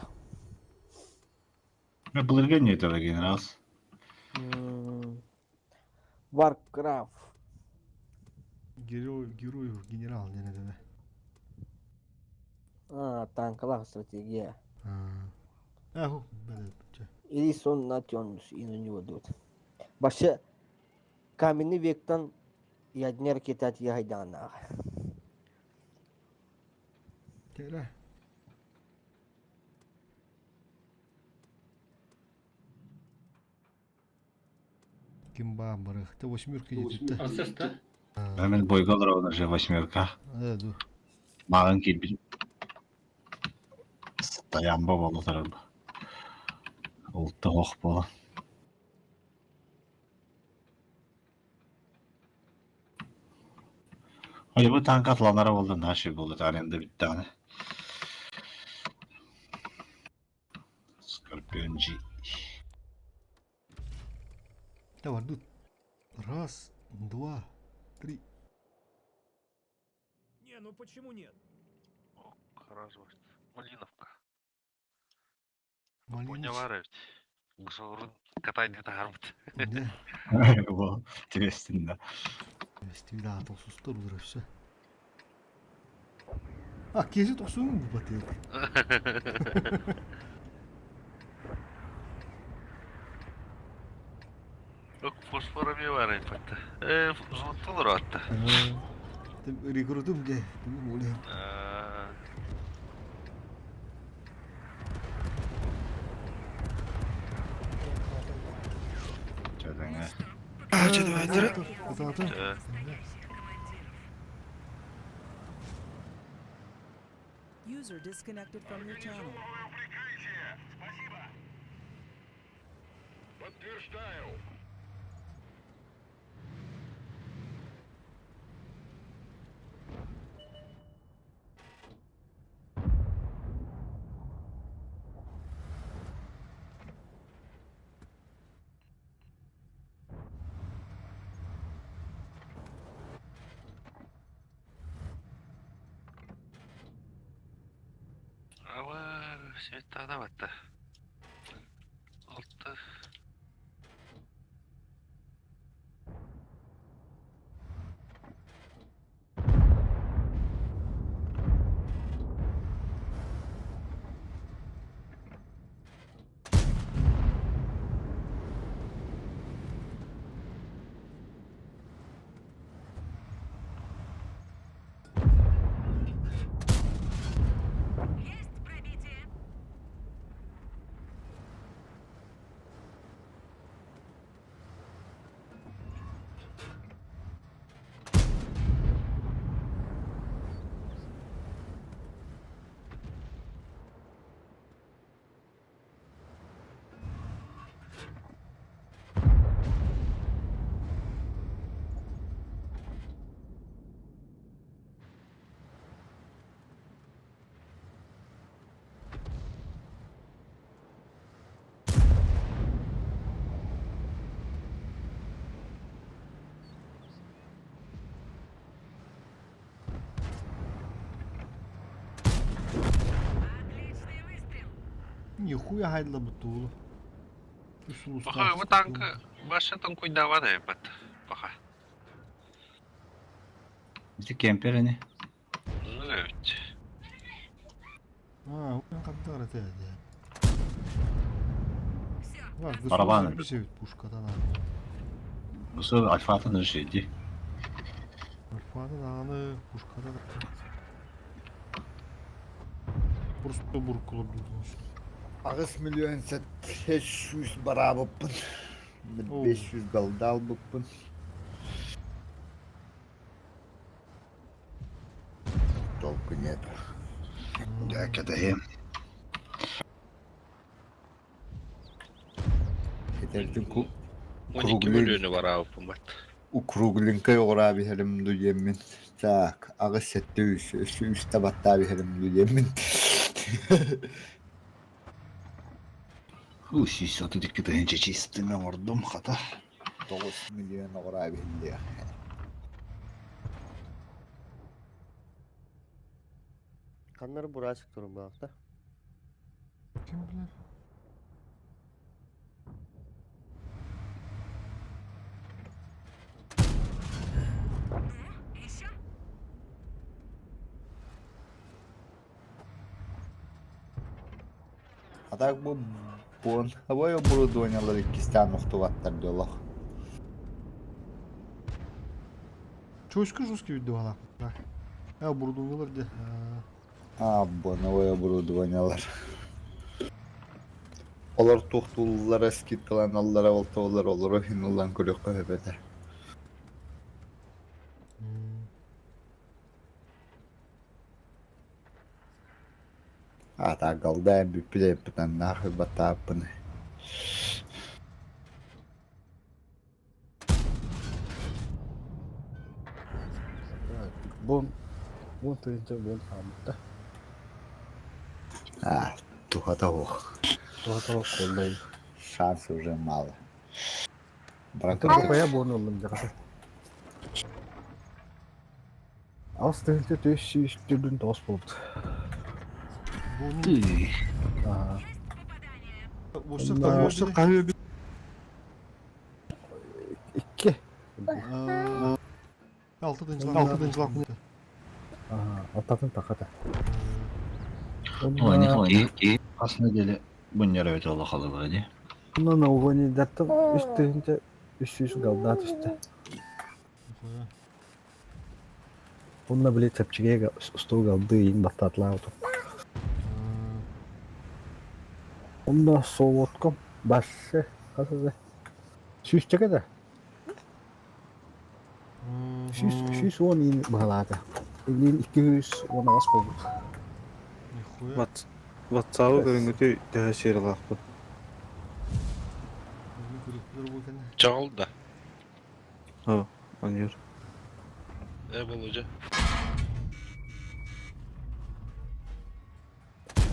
Былыргы не это генерал? Warcraft. Герой, герой генерал диэн этэ. А, танкалаах стратегия. Аху, Или сон на и на него дут. Вообще, каменный вектан ядерная ракета тиһайдааннаах. Кэлэ. Ким баа барых. Ты восьмерка диэтиттэ. Асыста. Мен бойга олоробун уже восьмерка. Э, ду. Маған киирбит. Стоямба буола турар. Улта ох буола. Ой, бу танк атланара буолла наши буолла аренда бүттэҕинэ. Скорпион G. Давай, тут. Раз, два, три. Не, ну почему нет? Раз, Малиновка. Малинович. Поняла ведь. Кусорун катайны таһарбыт. Бу интересно. Стилаат охсустар улар өссө. А, киэси тохсуҥ бу батык. Ок, фосфор эмиэ баар айпатта. Э, золотолор атта. Рекрутум де, тугу боле. Чөдөҥө. User disconnected from your channel. Ава, светана батта. Алты. Нихуя хайдла бутулу. Баха, бу танка баша танкуйдаван айпат. Баха. Ити кемпер ини. Ну, evet. А, он кантар это. Барабан. Пушкадан. Бу альфатын решеди. Альфаны аны пушкадан. Просто буркулар дудунuz. 8 миллион 700 бараабыппын. 500 голда албыппын. Толку нет. Дьэ кэтэһиэм. Этэрдин 12 миллионы бараабыппын бат. Укругленькай оҕурааб иһэрим ду диэммин. Так, аҕыс сэттэ үс, өссө үс табаттааб иһэрим ду диэммин. Уу, 132 тыһыынча чистыми оҥордум хата. 9 миллион оҕурааб иһиллиэх. Ханнары бурасик турумнаахта. Ким билэр? А так бу буон абой оборудованиялар иккистээн охтубаттар дьолох. Чочка жесткий видео А, оборудованиялар де. А, боновой оборудованиялар. Олор туохтууллара скидкаланаллара олтоолар олору иһин ылан көрүөххэ сөп этэ. А так голда бүппүт эппитэн нахуй баттааппын. Бон, бон тыынча бон хааммыта. А, туха того. Туха того коллай. Шанс уже мало. Антон бая бон ыллым дьаҕата. Алыс тыһыынча түс сүүс түрдүн тоҕус буолбут. Аа. Бу Икки. Алты тынчылак. Аттатын тақата. Ой, не ки хас неделе буннер өтө олохалы ди. Онно новогоднийдартан 3300 голда түсті. Онна били чэпчиге 100 голды иин баттаатылаабытым. Онно солотком барсы хас сүүсчэкэ да. 110 иин быһалаата. Билигин 218 буолбут. Ватсабы көрүҥҥүтү төһө сыаралаахпыт? Чаҕыл да. О, аньыр. Э, Володя.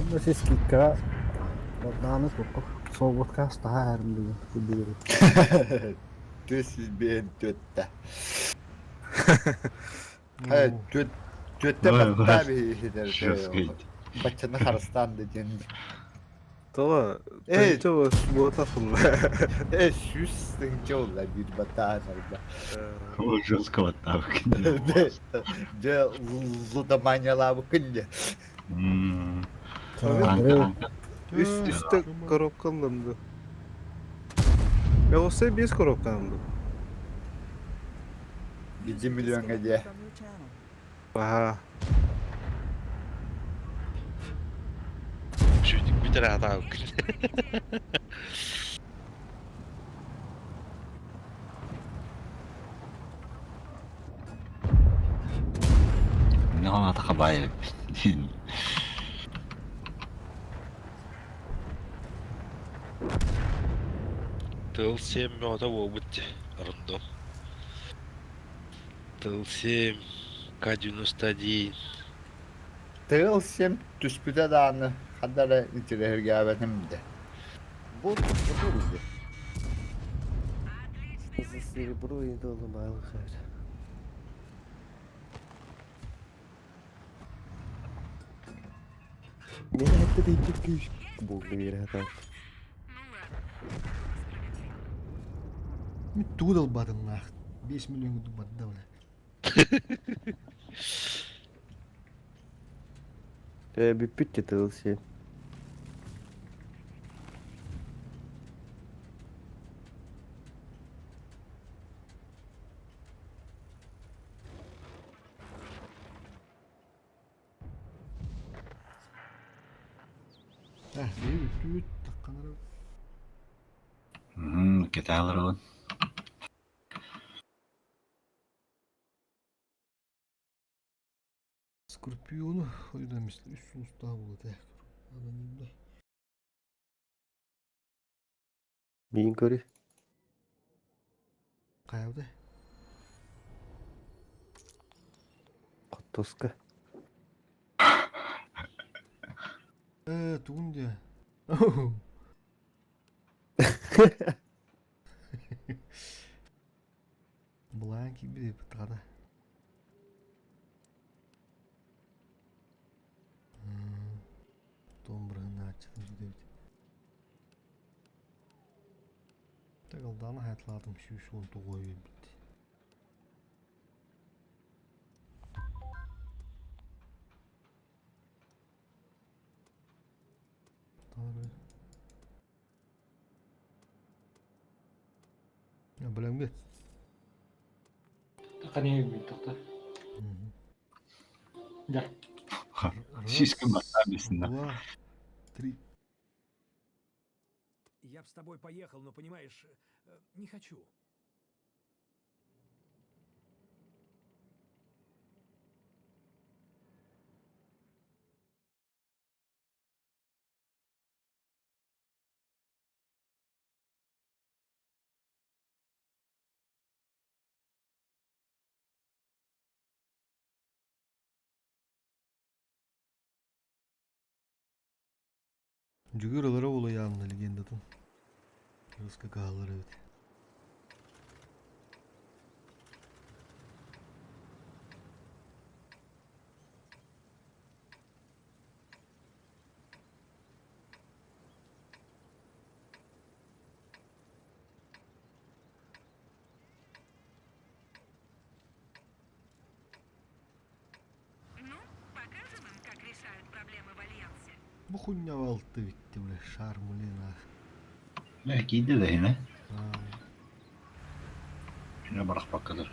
Онно сис скидкаҕа бадааны туохха солбуткаас таһаа эрим бүгүн курдугу. Түс биэн түөттэ. Хэ, түөт түөттэ баттаа биһи Баччаны харыстаан да диэн. Тоҕо? Э, Тыһыынча буота сылла. Э, 100 тыһыынча буолла биир баттаан арда. Жестко баттаабык. Дьэ, лудоманиялаабыккын дьэ. Үс үстэ коробка ыллым ду. Мелосе биэс коробка ыллым. Биди миллионга дьэ. Аха. Шүтүк бүтэр аатаабыккын. Мин ата хабай. Тыл 7 бөҕөтө буолбут дии, рандом. Тыл 7, К-91. Тыал сем түспүтэ даҕаны ханна эрэ интириэһиргээбэтим да. Бу бу За серебро и доллар. Мин этте дейдик күүс булду биэрэ хатаат. Мин тугу да ылбатым наах. 5 миллион курдук барда бля. Э, бүппүт те тыл сен. Э, бэйи бүттүбүт такканара. Кеталар. Скорпиону ойдамыш үс сустаа буолат э. Ананимда. Миин көрү. Каябды. Коттоска. Э, тугун дии. Былаан киирбит тагада. Том бырыһынааччытын сүтэбит. Тагалдааны хайатлаатым 119 биэрбит. Билэмге. Қане тоқта. Да. Сиська баттаа бесин. Два, три. Я б с тобой поехал, но понимаешь, не хочу. Жүгөр ылара буола яамна легендатын. Рыска каалар эбит. Бу хуйня алты битти бля, шар мулена. Э, киирдэ да иһинэ. Кине барахпаккадыр.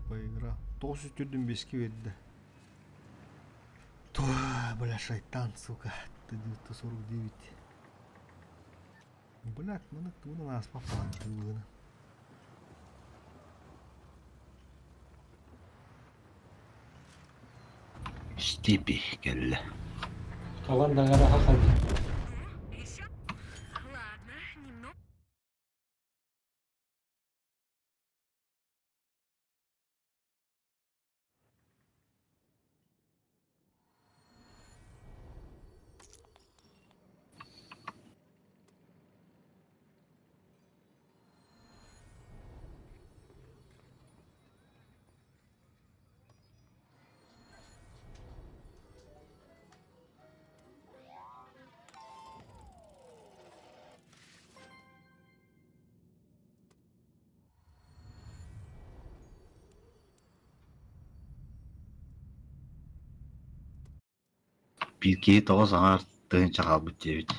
Поиграл. 945 биэрдэ. Туа, бля, шайтан, сука. 949. Блядь, маны тугунан ааспаппаан тыылыгына. Степи кэллэ. Талан даҕара хахады. Биир киһи тоҕус аҥаар тыһыынча хаалбыт диэбит,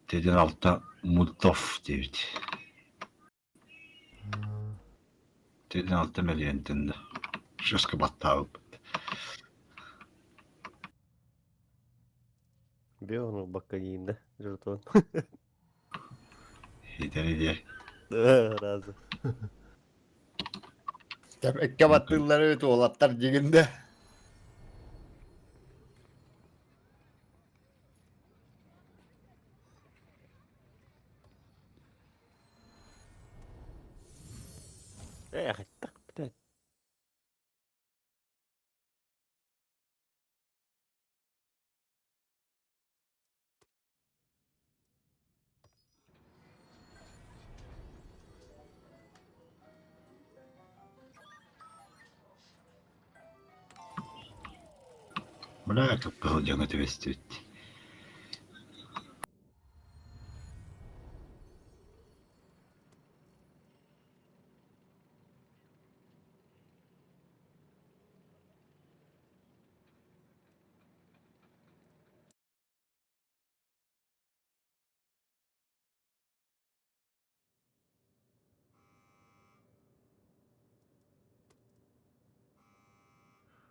Тедин алта мультов диэбит. Тедин алта мөлүйүөнтэн да жестко баттаабыппыт. Бе ону бакка диин да, жетон. Итэри диэ. Разы. Икки баттыыллары туолаттар дьигин да. Эх, так, блядь. Бля, кыпкыһыл дьоҥҥо түбэстибит.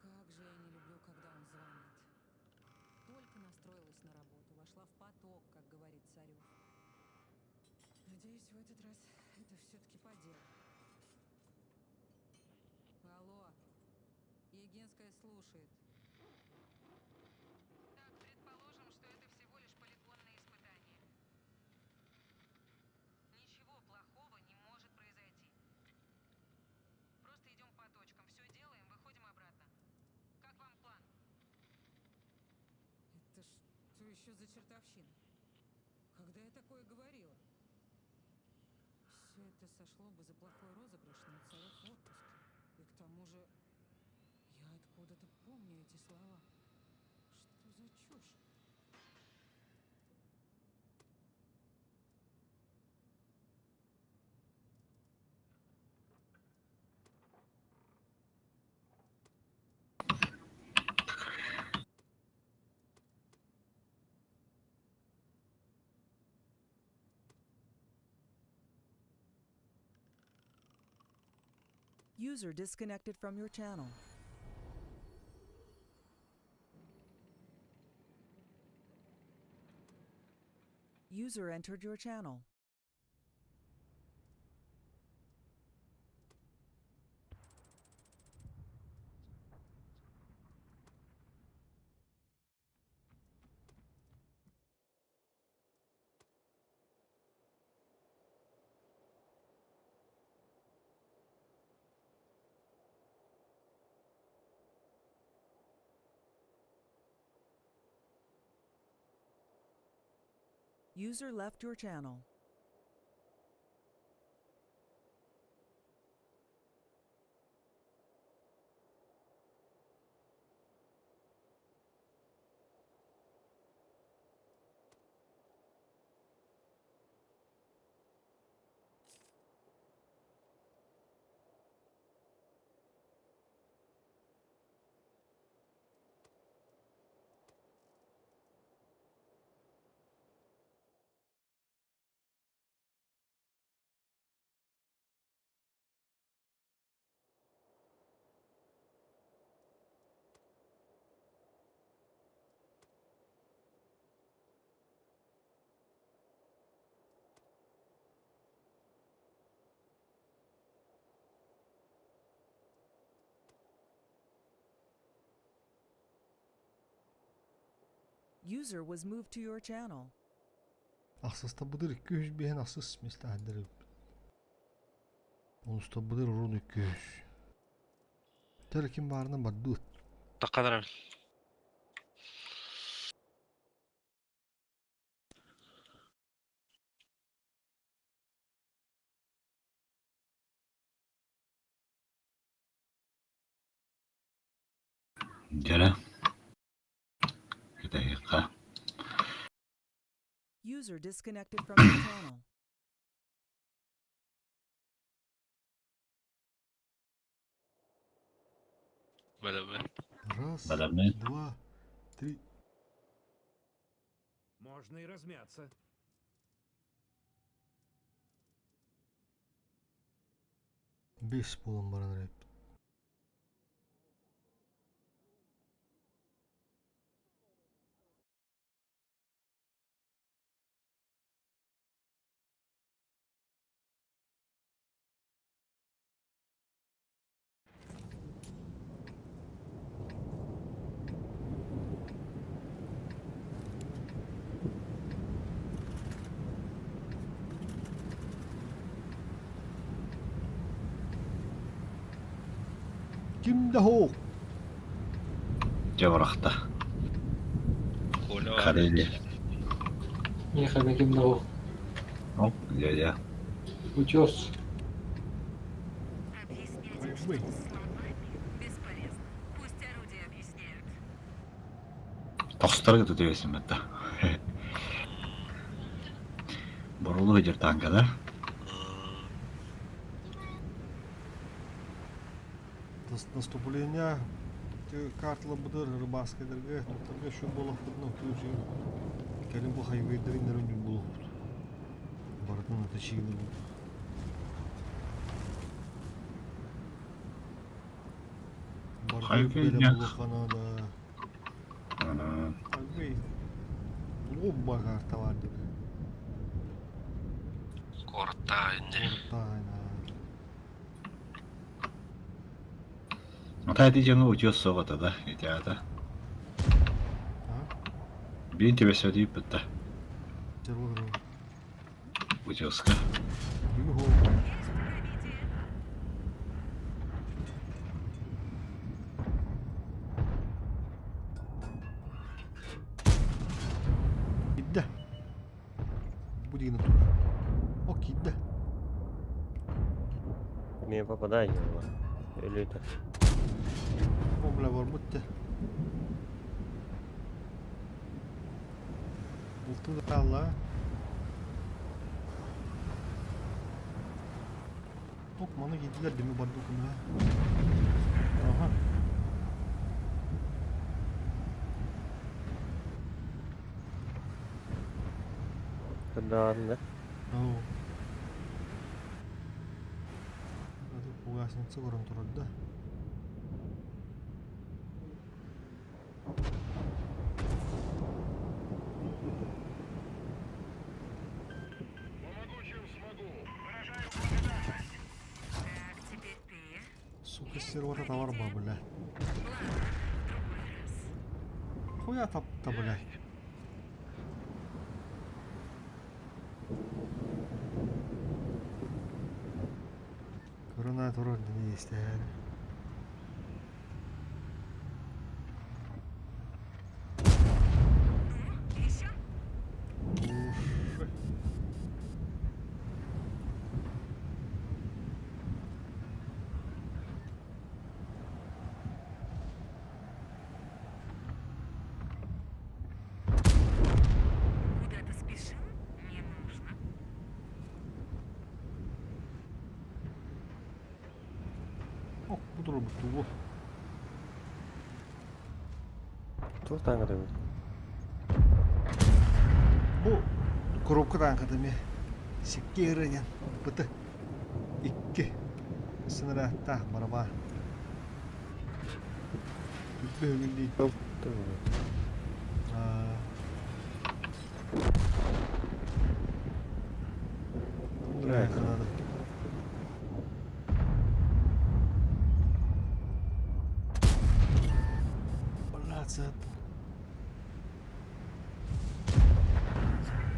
Как же я не люблю, когда он звонит. Только настроилась на работу, вошла в поток, как говорит Царев. Надеюсь, в этот раз это все-таки по делу. Алло. Егинская слушает. Так, предположим, что это всего лишь полигонное испытание. Ничего плохого не может произойти. Просто идем по точкам, все делаем, выходим обратно. Как вам план? Это что еще за чертовщина? Когда я такое говорила? Все это сошло бы за плохой розыгрыш, но Царев в отпуске. И к тому же я откуда-то помню эти слова. Что за чушь? User disconnected from your channel. User entered your channel. User left your channel. User was moved to your channel. Ахсыстабытыр 205 ахсыс местаһдыр. Онустабытыр урун 200. Тэр ким баарынан бардыбыт. Таккадарар. Дьэрэ. Кэтэһиэххэ. User disconnected from your channel. Бэлэмэ. Раз, Бэлэмэ. два, три. Можно и размяться. Бес буолан баран эрэппит. Ким да суох. Дьэ бырахта. Коля Карелия. Миэхэ ким да суох. Оп, дядя. Утес. Ой, Бесполезно. Пусть орудия объясняют. Тохсторга тутуйсың бетта. Борулу жер танкада. Наступление карталабытыр рыбаскайдарга туттарга шу буолахпытына ключи кэлин бу хайвейдерин өрүнүн булуохпут барытын атачыгын барытын Хайвей бэлэм булуоххана да хайвей лобба карта бар деп Куораттаа инде. куораттаана Ата эти жаңы утес соғата да, эти ата. Бин тебе сөдүйіп бітті. Утеска. Кидде. Бу дигини турар. О кидде. Мен попадание было. Или это? О бля барбыт те. Булту да алла. Ок маны кийдилер деми бардык күнү. Аха. Да, да. Ау. Пугасница көрөн турар да. Теперь ты. Сука стервата товар ба, бля. Хуя тапта, бля. Корона турар не истээр. Еще? Уф. Ок, бу турбут тугу? Туох таҥара эбит? Бу коробка таҥхата эмиэ сиккиэрэ диэн быты икки сынырааттаах барабаа. Үппүһүгүн дии. Блядь,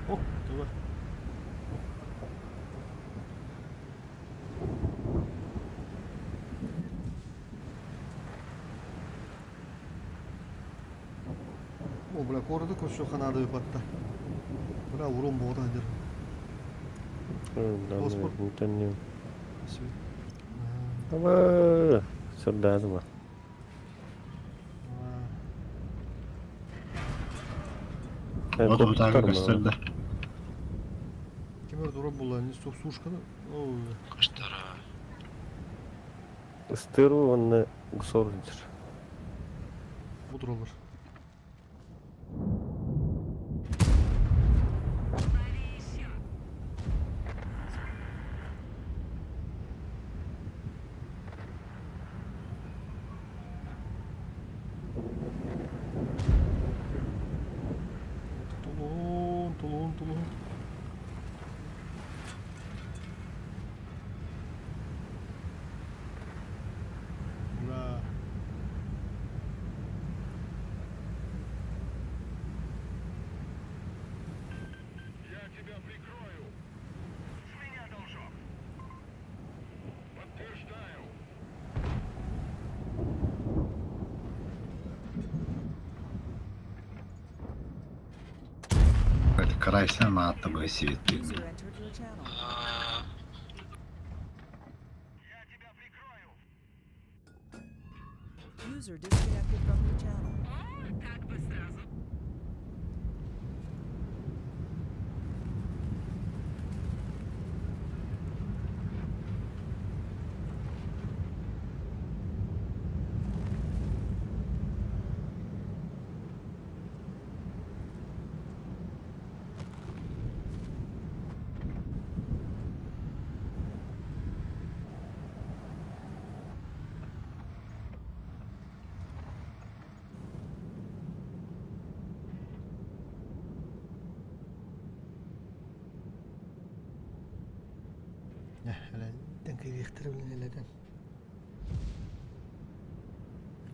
О, давай. О, бля, корода көрсө ханады ыпатта. Бля, урон боғда дер. Господь. Аба, сырдаадыма. Вот бутаага көстөр да. Ким өрдүрө була, не сушканы. Кыштара. Ыстыру уонна сорунчар. Бу туралар. Тулун, тулун, тулун. Ура! Карайсан маатта бу сибит. User entered your channel. User disconnected from your channel.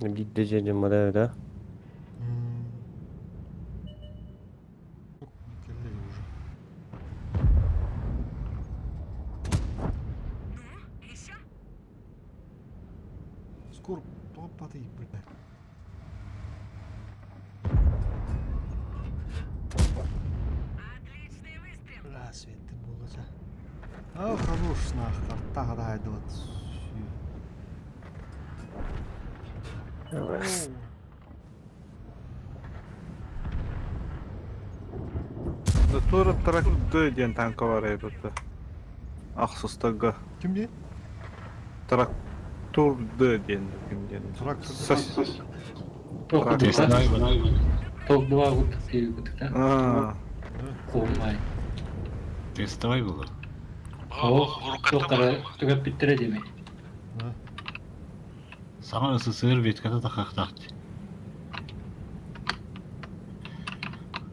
Биирдэ дьиэ мара да. Скоро топаты, бля. Бля, свет ты буолла А, хорош нах, карта гадайдыват. Натура трак Д диэн танка бар эбит. Ахсыстарга. Ким диэн? Трактор Д диэн ким диэн. Трактор Тоқ Тоқ два гуддук диэбит да. Аа. Оомай. Тестовай было. Оо, тоқ түгэп биттире деми. Саҥа СССР ветката тахахтахт.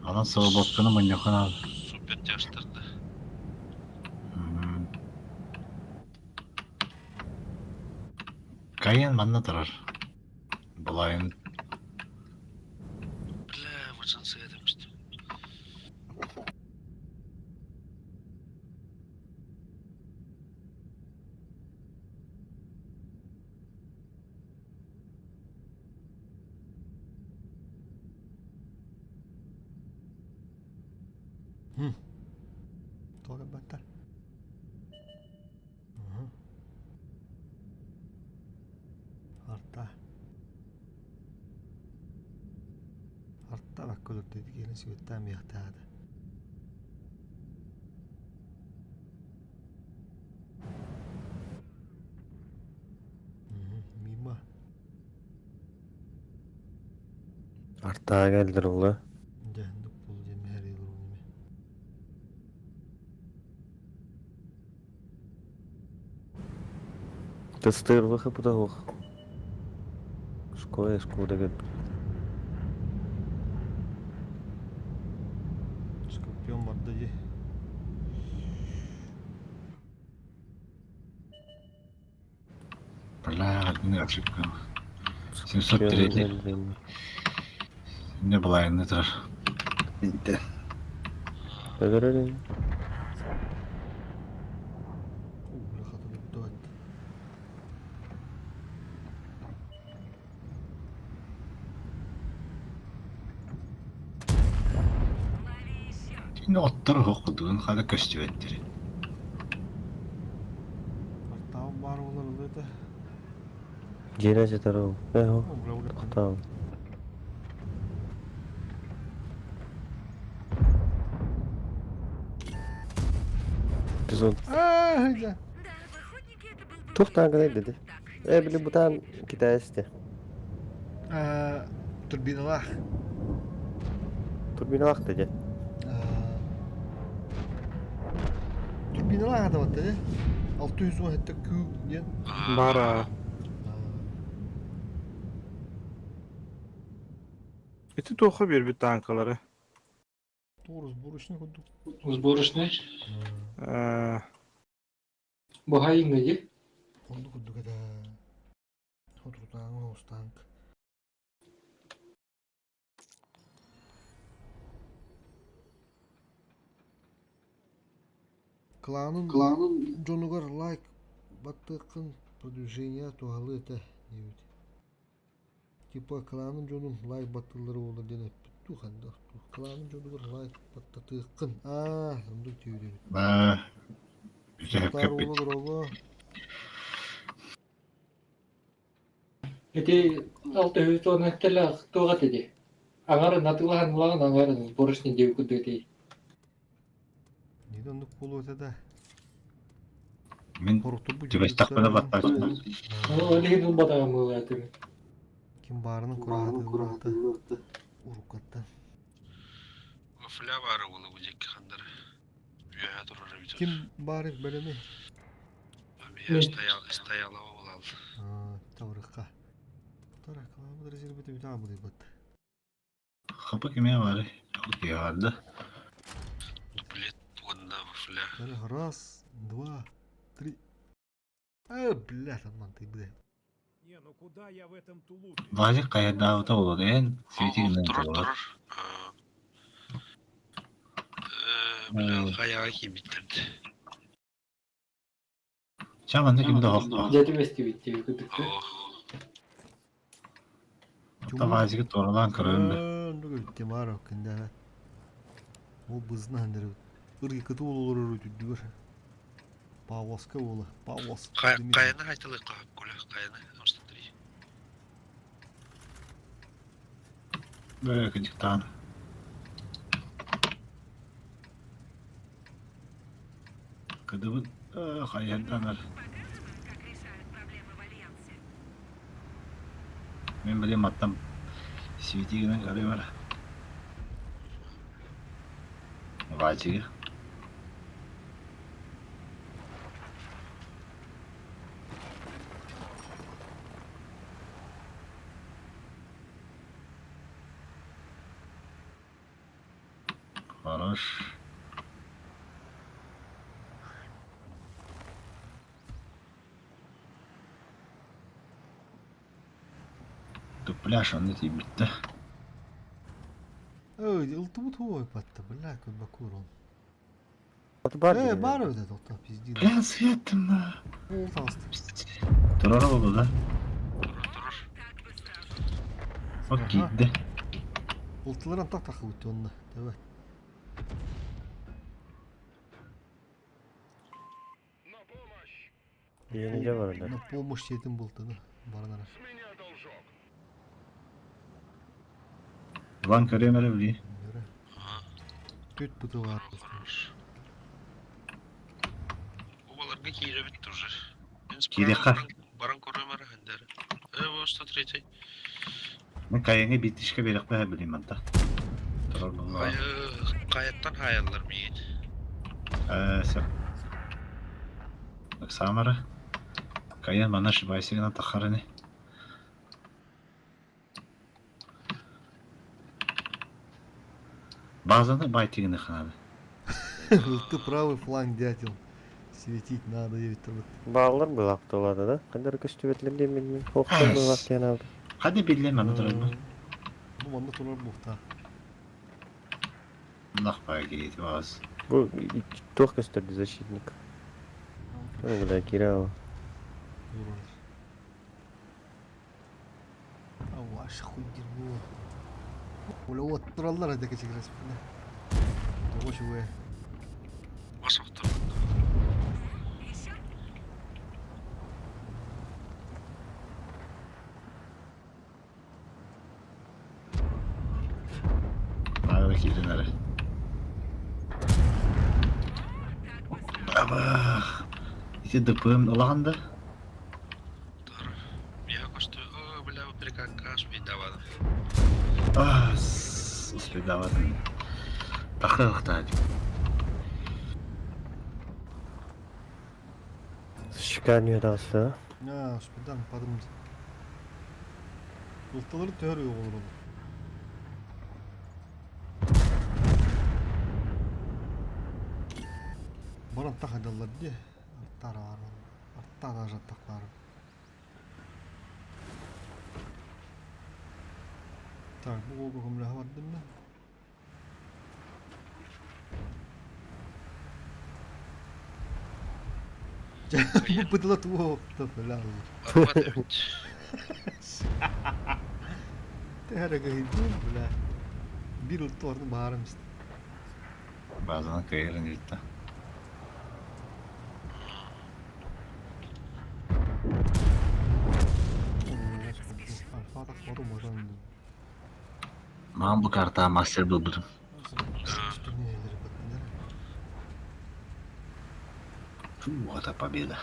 Анан свободканы мунньахана. Супер тяжтарды. Кайын манна турар. Булайын Бля, вачан сыгадымчты. Тоға баттар. Арта. Арта бак көрдү келин сүттан мияқтады. Артаа келдер ола. Дьэһинник буол диэн мэһэриилэр униме. Тыстыырбы хыпыта хух. Школа шкода кет. Скорпион барда дии. Бля, не ошибка. 703. Не была не трар. Инте. Өлөрөр. Бля, хатылы бүтүбэт. Кини оттор оһох курдугун хала көстүбэттэр. Артаабы баар буолар ылыата. Дьиэнэ сытар ол. Эхо. Бля, бля. Тохтоон. Бизон. Аа, да. Тухтаан гынай деди. Э, били бутаан китайсте. Аа, турбиналаах. Турбиналаах деди. Турбиналаах атабатта дии. 617 Q диэн. Бара. Ити туохха биэрбит таанкалары? Тур сборочный курдук. Сборочный. Э, Бухайыңы дии. Оннук курдук этэ. Соторутааҥы оҕус танк. Кланын дьонугар лайк баттыаххын продвижение туһалыы этэ диэбит. Типа кланын дьонун лайк баттыыллара буоллар диэн эппит дуу ханна дуу. Кланын дьонугар лайк баттатыаххын. Аа, оннук диэбит эбит. Ба, бүтэһик Сунтаар кэппит. уола дорообо. Ити 610 этtelэх туох этэ дии? Аҥарын атыылаһан ылаҕын, аҥарын сборочный диэбит курдук этий. Нин оннук буолуо этэ да. Мин Хорутурбут түбэстэхпинэ баттааччы. Ол иһин ылбатаҕым буолуо этим. Ким баарынан кураһатыыллар уруккаттан. Фля баара буолуо бу диэки ханнары. Үөһэ турар эбит. Ким баары бэлэми? Миһэ стояла буолал. Таврыкка. Тара каламы резервити бүтэ абылыйбыт. Хапы кимэ бары? Киһарды. Дуплет уонна фля. Раз, два, три. Э, бля, там мантый бля. Не, ну куда я в этом тулупе? Вазик кайдаабыта болот эн светигинен Турар болот. турар. Бля, хайаға киирбиттэрди. Чаманны ким да хохто. Дьэ түбэстибит диэбит курдук. Та Вазигы торалаан көрөм бе. Нүгү темара киндэ. Ол бызна хандыр. Ыргы кыты олорор өтүдүгөр. Павловска буола. Павловск. Кайаны хайтылы кахап коля, кайаны Амстантри. Бö кыдыктаан. Кыдыбыт хайырданар. Мен билем аттам светигинен көрө бар. Вазигы. Хорош. Дупляш он эти битте. Ой, ылтыбыт хуой патта, бля, как бакурон. Бар Э, бар öyle doktor пизди. Бля, светно. Ол таасты. Турара болду да. Ок киирдэ. Ылтыларан так тахы өттө онна. Давай. Диэни дьэ баралар. На помощь етин болтаны. Баранара. Ван көрөмөрө били. Түт быты бар. Обаларга кииребит тоже. Киириэххэ. Баран көрөмөрө хандары. Э, 103. Мен кайыңы биттишке берекпе билим манта. Турар булла. Каяттан хаяллар миин. Э, сөп. Самара. Кайын мана шибайсыгына тахарыны. Базаны байтигini ханады. Ты правый фланг, дятел. Светить надо, девять турбут. Баалар былаптылады да. Кандыр көстүбетлер диэн мен хоқтор былак диэн алды. Хadi билле мана турар бу. Бу манна турар буhта. Нах бай гейт вас. Бу туох көстөрдү защитник. О, бля, кирау. Аллаш хуй дерьмо. Оля вот тураллар это кечегрес. Того чего. Басоқтыр. Ага кирдин ары. Абах. Ити ДПМ алаганда. Миха косту, о, бля, прикакаш, видавады. А, успедаватын. Тахы Шикарный дался. А, успедан падым. Улталары төр olur olur. Баран тахадаллар ди. Арттар бар. Арттар ажаттаклар. Так, бу олго көмлө бардым мен. Бу быдыла туо бля. Тәрәгә бля. Бир ултуорны баарым исти. Базаны кайырын житті. Альфа так хору можно. Маған bu карта мастер булбутум. Фу, это победа.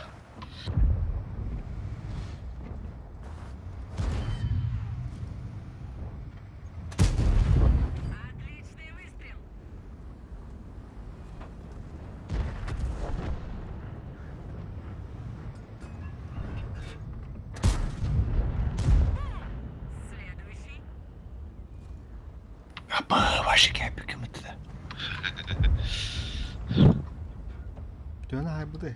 Апа, ваши кәпі кім өтті? Төнө хайбыды.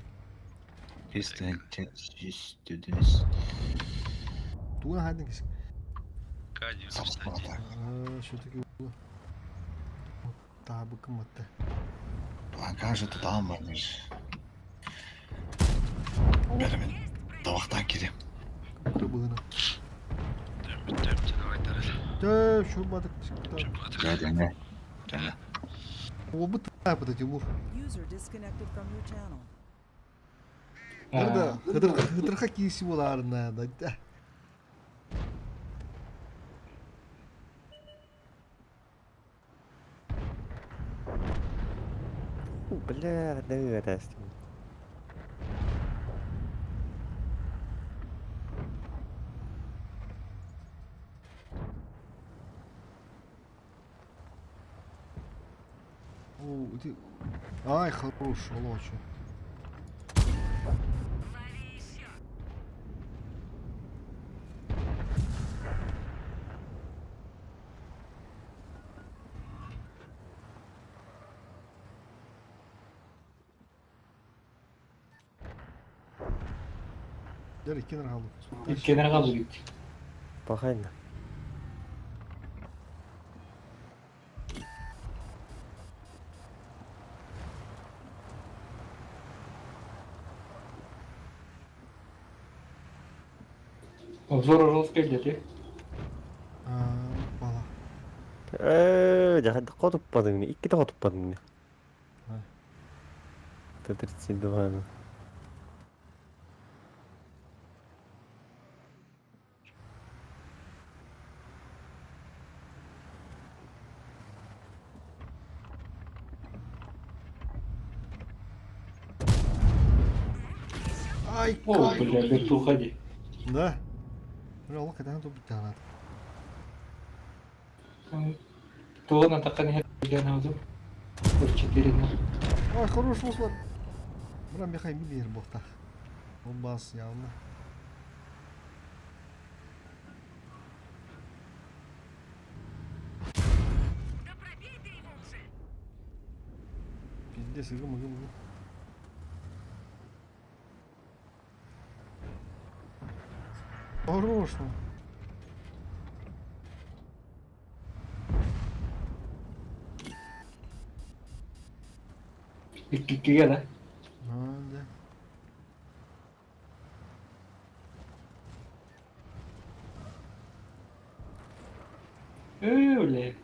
Пистен, жүз Тугун хайдын кисик. К-91. Что-таки Табы кымматты. Планка же тутам бар. Беремен. Тавақтан кирем. Кырбыгына. Төп, давай, тарас. Тө, шубадык. Жа, және. Және. Обы тапыды Тимур. User disconnected from your channel. Хыдыр, хыдыр, хыдырха киси боларына да. Бля, да это О, ты... Ай, хорош, олочу. Дер иккенер халу. Иккенер халу бит. Пахайна. Обзор жесткий где Бала. Жахад котуппадың не? Икки котуппадың не? Т-32. Ай, О, бля, говорит, уходи. Да. Бля, лох, это надо убить надо. Тугун атаххын иһэр диэн аҕытым. Четырина. Ой, хорош мусор. Бра Михай милиер буохтаах. Ол бас явно. Пиздец, ыгым, ыгым, ыгым. Хорош. Иккиге да. Да. Öyle.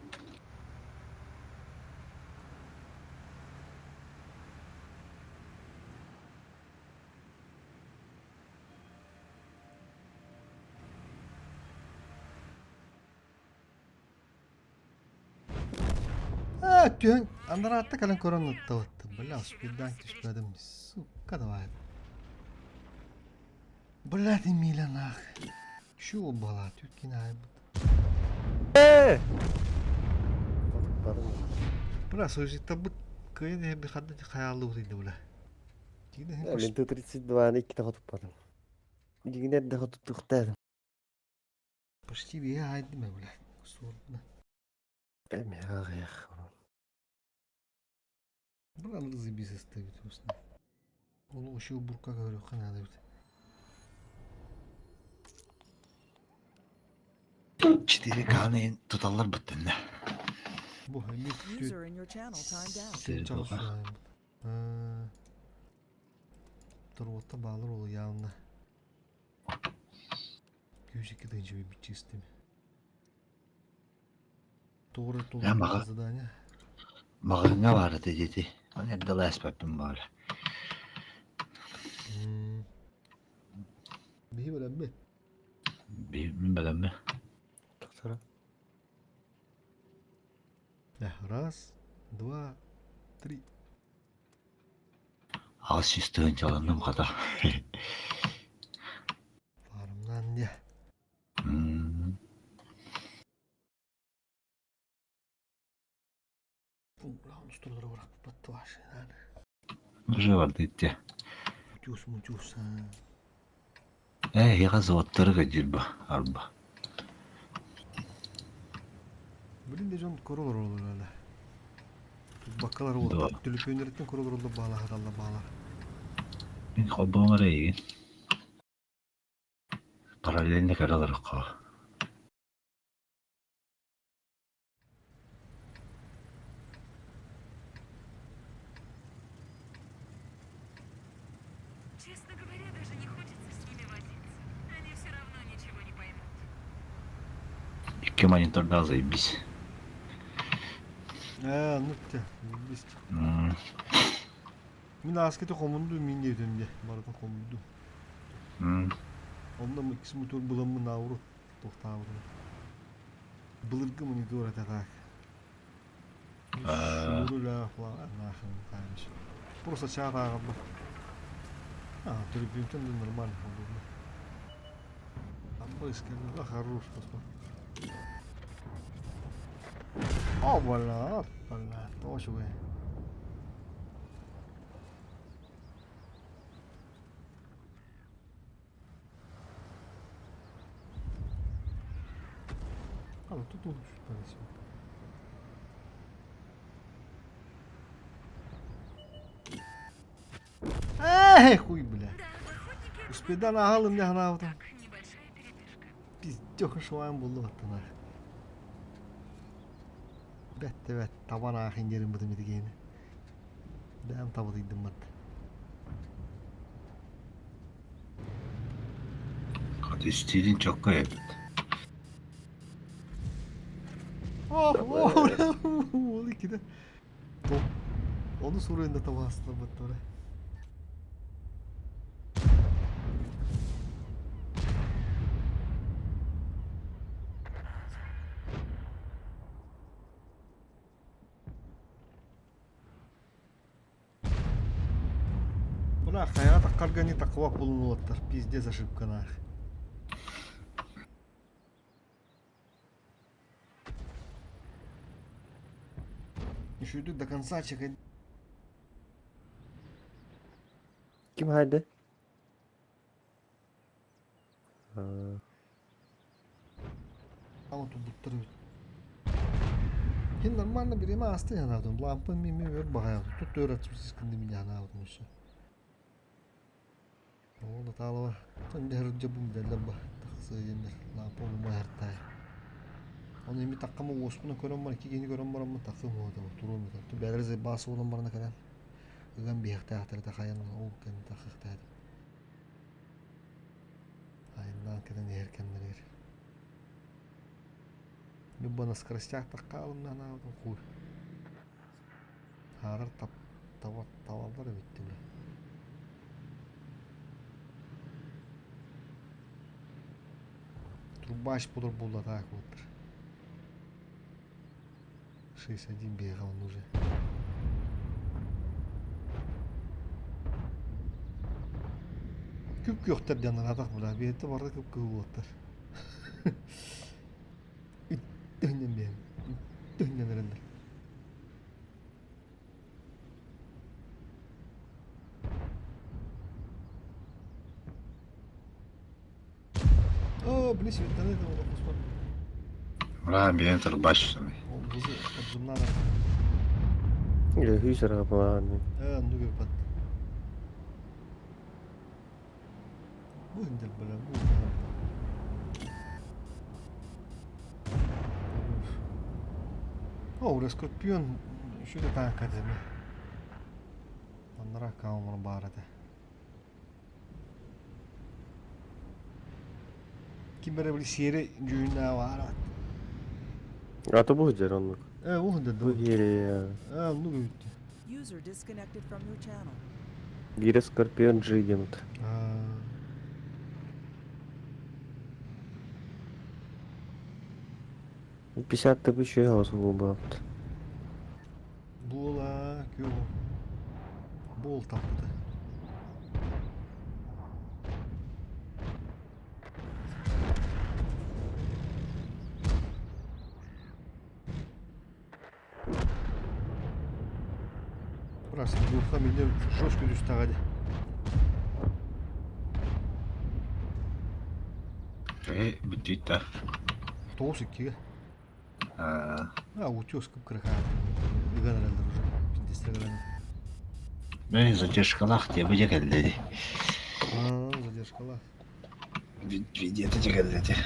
А, түһэн анараатта кэлэн көрөн ыттабыттым. Бля, успейдаан түспэтим. Сука давай. Блядь, Эмиля нах. Чего была? Тюткин айбыт. Бля, слушай, табыт кыйын эһэ хадда хаяллыбыт инде бля. Мен Т-32-ны иккитэ хотуппатым. Дигинер да хотуттуктаадым. Почти бие айдым бля. Сурна. Эми ағаяқ. Бля, ну заебись оставить устно. Ол еще бурка говорю, хана надо. 4K-ны туталлар бүттүннэ. Бу эмиэ User in your channel timed out. Турботта баалар ол явно. Күүсикки тыынчы бичистим. Тугура Я мага. задание. Мағыңа бар еді деди. Оны эрдэ лээспэппин баар. Биһи билэммит. Мин билэммин. Раз, два, три. Ағыс жүз чалынным қата. Фармнан дьэ. Устурдара бырахпыт ваши. Уже бар дейт. Мутюс, мутюс. Э, яга заводтары гаджирба, арба. Блин, де жон королор olur öyle. Баккалар ол. Түлүпөннөрүттен королор олду баала хаталла баалар. Мин холбоңор эйгин. Параллельно каралар қа. Честно говоря, даже не хочется с ними возиться. Они все равно ничего не поймут. Икки мониторда заебись. Э, ну те, заебись. Мин аскети хомунду мин диэтим де, барытын хомунду. Онно иккис мотор буламмын ауру тохтаабытым. Былыргы монитор это так. Нахрен. Просто чат ағабы. А, телефон да нормально удобно. Там да, хорош, посмотри. О, бля, бля, тоже вы. А, ну тут лучше повесил. Эй, хуй, бля. Успедан ағалым не гнав там. Пиздёх шуайм булду баттана. Бәтте бәт, табан ахын жерин бутым итигени. Бәм табы дыйдым бат. Каты стилин чокка эбит. О, о, ол икиде. Топ. Onu soruyor da tabi aslında баттары. Бля, хаята каргани такова полунуоттар. Пиздец ошибка нах. Үшүдү до конца чекай. Ким хайды? Ама тубуттар эбит. Хин нормально бириме асты янаабытым. Лампа мими өр баҕайы. Тут өр атсыскынды мин янаабытым өссө. Ол да таалаба. Тон дьэ бум дэллэр ба. Тахсыы диэннэр. Лампа умма хартаай. Оны эми таккама уоспуна көрөн бар, ики кини көрөн бараммын тахсым уота туруом этэ. Ту бээлэр зайбаас буолан барана кэлэн ыган биһэхтээхтэрэ тахайан ол кэннэ тахыахтаатым. Айаннаан кэлэн иһэр кэмнэригэр. Любо на скоростях таххаалымна анаабытым хуй. Хаарар тап таба табаллар эбит бля. Трубач буолар буолла так вот. 6-1 бегал он уже. Күп-күөхтэр диэн аратах бля, биһэтте барда күп-күөх буолаттар. Үттүннэн биһэн, үттүннэн эрэллэр. О, блин, светаны это вот поспор. Ура, биэн турбач. Ол бузы отзымнан. Или хүйсер планы. Э, ну бат. Бу индер бля, бу. О, бля, Скорпион еще да танк эми. Аннара камера бар этэ. Ким эрэ били сиэри дьүүннээ баара. Аты бу дьэр оннук. Э, ол да Бу хири Э, оннук эбит. User disconnected from your channel. Биирэ Скорпион G диэн 50 тысяч голосов было. Буола күө. Буол таппыта. Раз, духха меня жестко түстэҕэ Э, бүттүүт да. Тоҕус иккигэ. Аа, А, утес кып-кыракаан. Ыган эрэллэр уже. Пиндестер Мен задержкалаах диэбэ дьэ кэллэ дии. А, задержкалаах. Видеота дьэ кэллэ дии.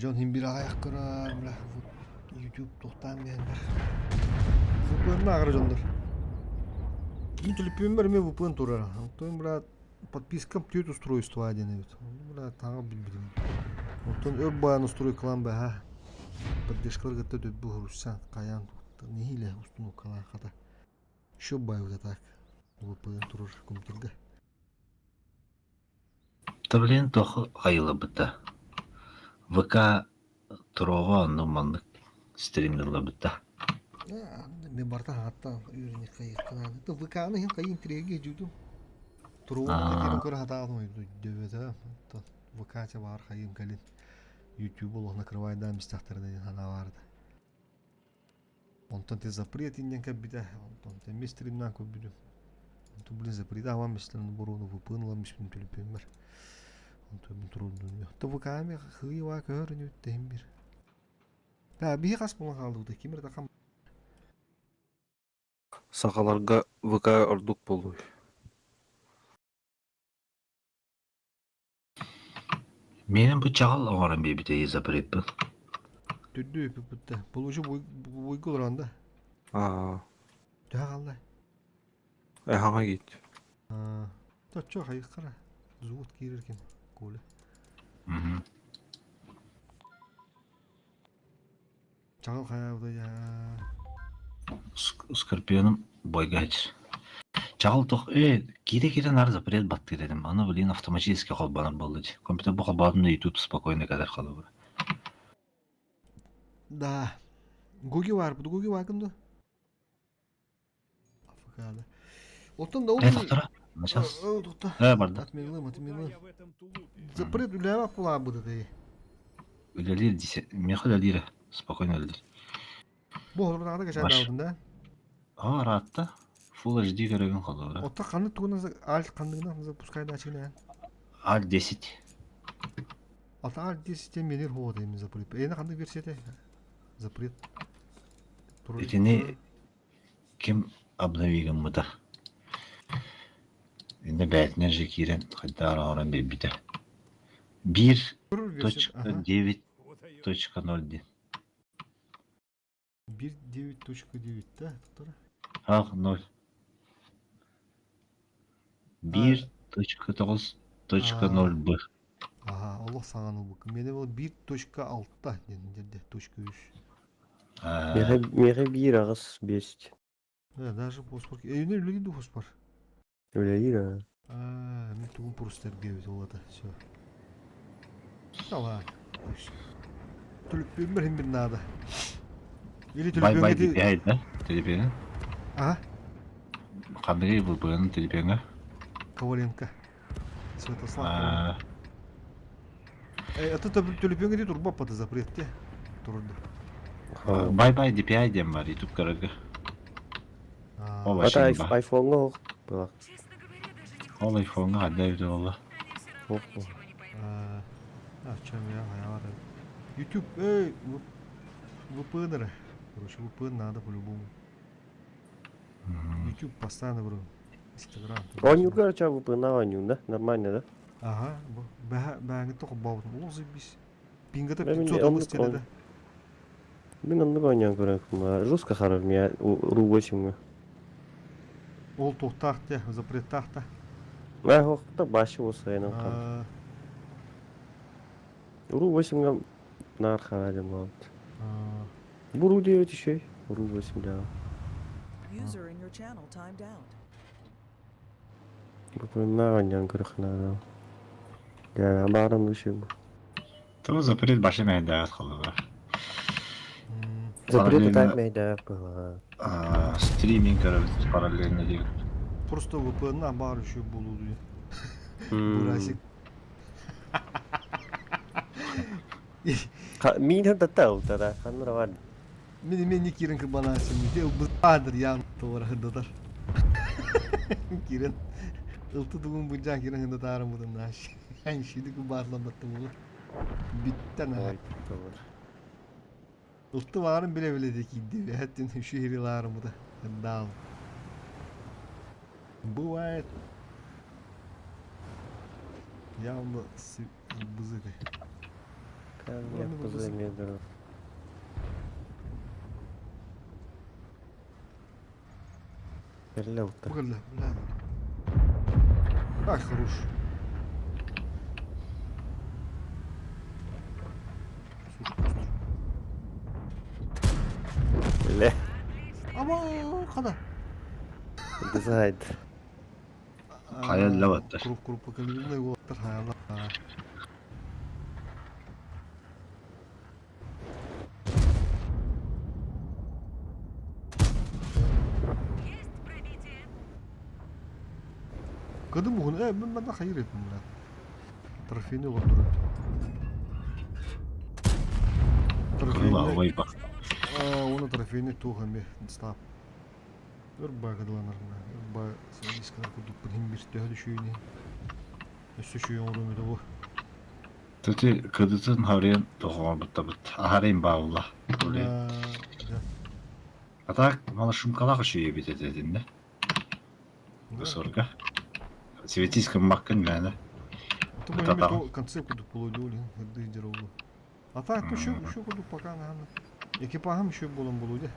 Дьон иһин биир аҕыйах көрөр, бля, YouTube туохтаан биһэннэр. VPN ааҕар дьоннор. Мин төлөпүөммэр эмиэ VPN турар. Оттон, бля, подпискам түөрт устройство диэн эбит. Ону, бля, таҥа билбитим. Оттон өр баан устройкалаан баһа. Поддержкалар кытта дөббү хуруйсан, хайаан нэһиилэ установкалаан хата. Еще баайбыта так. VPN турар компьютерга. Да блин, туох хайылабыта. ВК туруоҕа онно маннык стримныллабыта. Мен барта хааттан үөрэнэ хайыахханааны. ВК-ны иһин хайы интриги дьудум. Туруоҕа киирэн көрө хатаан дөбөтө. ВК баар хайым кэлин YouTube олох накрывайдаан истэхтэринэ санаа баарда. Онтон те запрет иннен кэлбитэ. Онтон те стримнан көрбүтүм. Онтон блин запрет авам мислен буруну VPN ылан миспин төлөпүөммэр. Онтон мин турундун. То ВК-ми хыйва көрүнү тэһин бир. Да, биһи хас буолан хаалбыта. Ким эрэ такам Сахаларга ВК ордук буолуй. Миэнин бу чаҕыл оҥорон биэрбитэ запреппын. Түрдүү бүппүттэ. Получу буйгу олорон да. Аа. Төһө хаалла? Эһаҥа гит. Точчо хайыххара. Зуут киирэр ким Коля. Чаҕыл хайаабыта я. Скорпионум бойга сылдьар. Чаҕыл туох ээ киирэ-киирэ наар запрет баттыыр этим. Аны блин автоматически холбонор буолла дии. Компьютер бу холбоотум да YouTube спокойно кэлэр холобура. Да. Гуги бар, Гуги бар ким да? Африкада. Оттон да ол Э, доктора, сейчас. Доктор. Э, барда. Отменилым, отменилым. Запрет үлэҕэ кулаабыт этэй. Үлэлиир десе, миэхэ үлэлиирэ. Спокойно үлэлиир. Бу холобурдаҕына качадаабытын да? Аа, ыраатта. Full HD көрөбүн холобура. Отто ханнык тугунан Alt ханныгынан запускай дачыгынан? Alt 10. Ата Alt 10 менер хуот эми запрет. Эни ханнык версияте? Запрет. Итини ким обнови гыммыта? Инде бэйэтинэн же киирэн хайдах оҥорон биэрбитэ. 1.9.0 диэн. 1.9.9 да, доктора? Ах, 0. 1.9.0 Б. Ага, олох саҥаны ылбыккын. Миэнэ ол 1.6 диэн дерде, точка 3. Миэхэ миэхэ биир аҕыс биэс. Да, даже поспор. Эйүнэ үлэлиир дуу поспор? Үлэлиир аа. Аа, мин тугум просто эргээбит ол ата, все. Давай. Түлүппүөммөр хин бир наада. Или Бай-бай түлүпүөҥҥэ ти... DPI да? Телепиэҥэ? Ага, Ханныгый VPN телепиэҥэ? Коваленко. Святослав Коваленко. Аа, Это түлүпүөҥҥэ ти турбаппата запрет те. Турду. Бай-бай DPI диэн бар YouTube көрөргө. Ол Ата вообще ба. айфоҥҥа оһох была. Ол айфоҥҥа ханна эбитэ буолла? Ох. А, чем я хаялар. YouTube, эй, VPN эрэ. Короче, VPN надо по-любому. YouTube постоянно говорю. Инстаграм. Оонньуурга арачаа VPN оонньуун да? Нормально да? Ага, бэһэҥҥи тоҕо баабытым. Олох заебись. Пингата Мин 500 оннук ылыс да. Мин оннук оонньоон көрөккүм. Жестко харар мия ру 8 Ол туохтаах те, запреттаах та. Мэ хохта башы болса энен кам. Ру 8 нар харадым болот. Бу ру 9 еще. Ру 8 да. User in your channel timed out. Бу на оонньоон көрөхнаа. Я баарым үшүм. Того запрет башы мэйдээҕит холобура. Запрет Параллельно так мэйдээк была. стриминг көрөбүт параллельно диэбит. Просто VPN баар еще буолуу дуу. Бурасик. Миин татта ултара ханнара бар. Мин мен не кирен кырбанасым. Де быдыр ян товар хырдатар. Кирен ылты тугун быджан кирен хырдатарым бутун наш. Айн шиди кубарландаттым булу. Биттен ha. Ылты баарын биле биле де кийди. Хаттин шehirиларым бу да. Дал. Бывает. Явно бызыты. Бля, бля. Ай, хорош. Ле. Ама қада. Дизайд. Хаяллабаттар. Круг круг поколебный уоттар хаялла. Кыдым уһун, э, мен манна хайыр этим, бля. Трофейный олордурут. Кыла ой ба. Оны трофейный туох эми стап. Өр бай кыдыланар, өр бай садискалар курдук бир бир төһө düşүйүнү. Өссө шүйүн оруну да бу. Төти кыдытын харыйын тоҕоҕор буттабыт. Ахарыйын баалла. А так малышумкалах үшүйе бит этетинде. Сорга. Светиском маккын мәне. То мы то конце курдук полудюли, дыдер олу. А так еще еще курдук пока наверное. Экипажым еще болом болу де.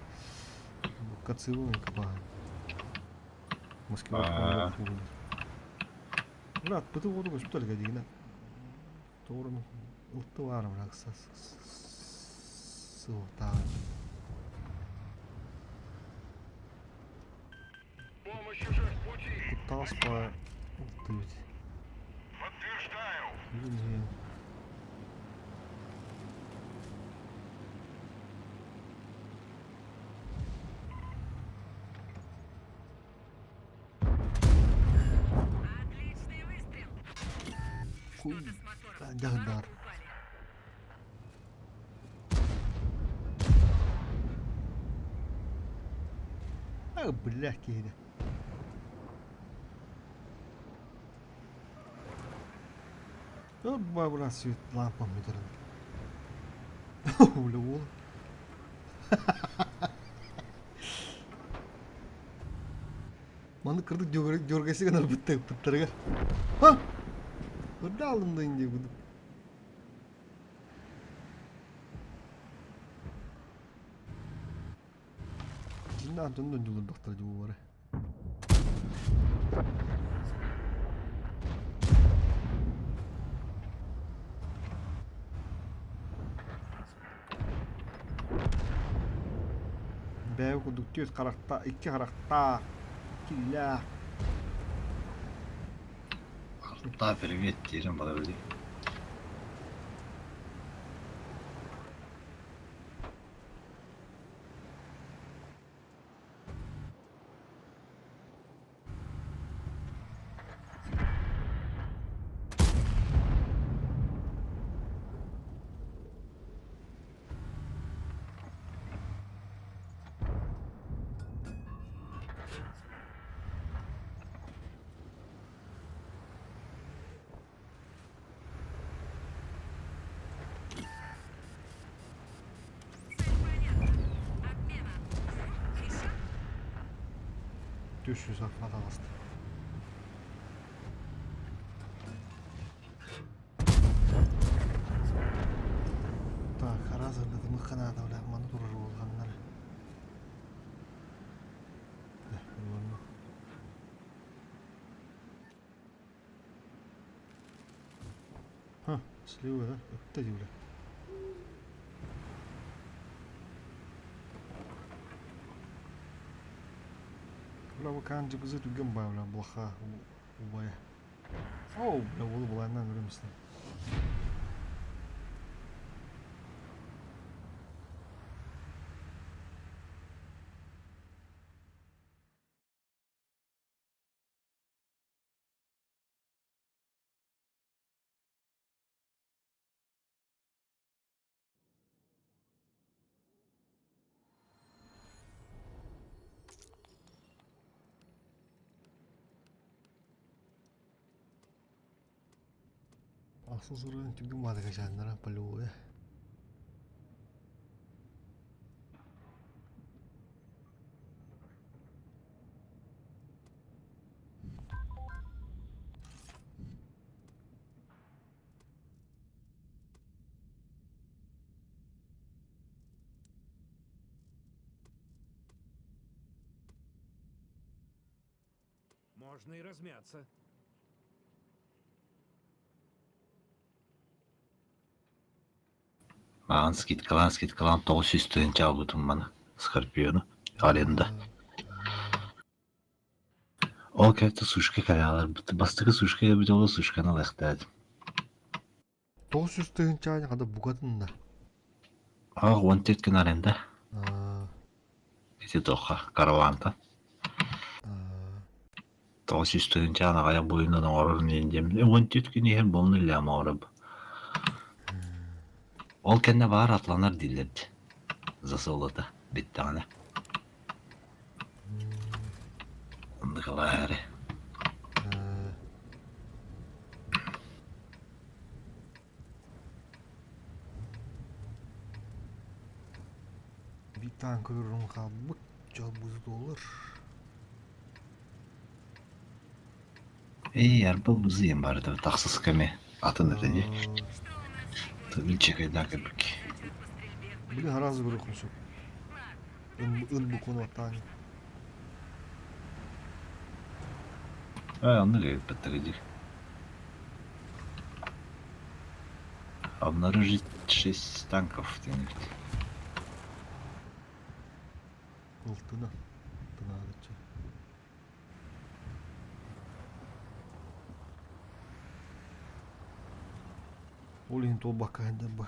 Кацилу экипажым. Маскировка. Брат, пыты воду госпиталь гадигна. Торым ылтыларым ракса сылтаа. Куттаас па ылтыбыт. Дьаһырдар. А, бля, киһини. Бабра свет лампам бүтэрин. Бля, уол. Маны кырдык дёргайсы гынар быттарыгар. Ха! Үрдэ алдым да инде буду. Дьинна Антон дьулурдахтар дьулуары. Бэйэ курдук түөрт харахта, икки харахтаах, киллээх. Харахтаах привет диирин бала билий. Түс жүз атаҕаста. Так, араас ырдатымы ханаата бля, маны турар буолганнар. Ха, слива, да? Өттө дивле. Бля, бу каан жыбызы түгэн баа, бля, блаха, убая. Оу, бля, уолу булайынан өлөмүстен. Ахсын суруйан түгэн баадыга жааннара полевое. Можно и размяться. Маған скидкалаан скидкалаан 900 тыһыынча албытым маны Скорпиону аренда. Ол кэлтэ сушка кэлэҕэлэр бастакы сушка эбит ол сушканы ылыахтаатым. 900 тыһыынча хада букатын да. Ах, 14 күн аренда. Ити туохха каравантан. 900 тыһыынча аҕайах буйунан оҥорор диэн диэмин. 14 күн иһэр буолан үллэм оҥоробу. Ол кэннэ баар атланар дииллэр дии. Засолота бүттэҕинэ. Оннук Биир таанка көрөрүм хаалбыт, дьолбузу доллар. Эй, арба бузыйым барыта тахсыс кэми атын этэ дии. Тыбын кэлбик. Блин, араас көрүөххүн сөп. Ын букуну аттаан. Ай, оннук эбиппэттэр дии. Обнаружить шесть танков диэн эбит. Ылтына. Тынаадыччы. Ол иһин туолбакка сылдьар бу.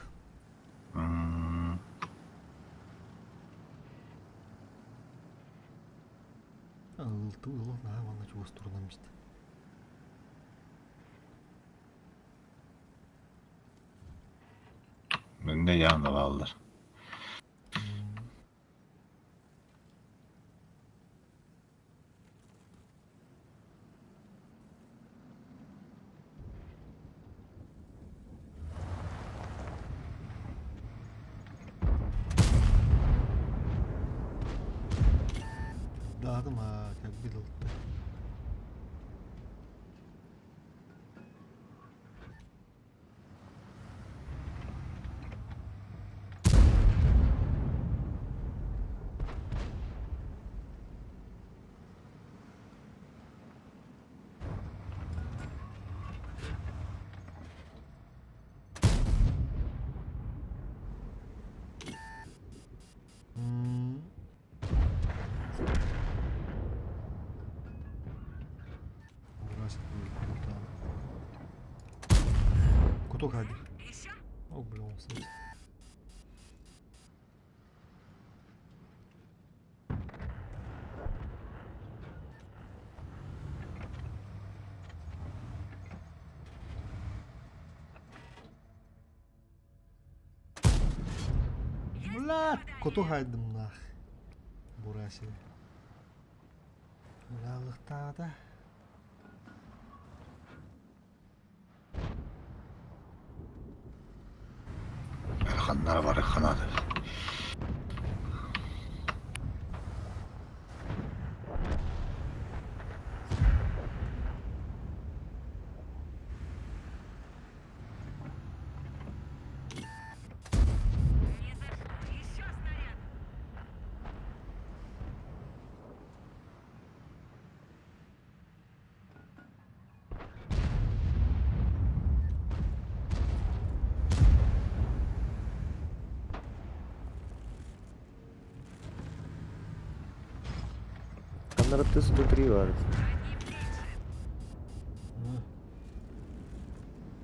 Ылтыы ылан наһаа манна чугас турунан истэ. явно бааллар. Даатым аа, кэлбит ылта. Куток hadi. О, бля, он сам. Бля, коту хайдым нах. Бураси. Бля, Ханнара бары ханады. Ханнара 103 бар.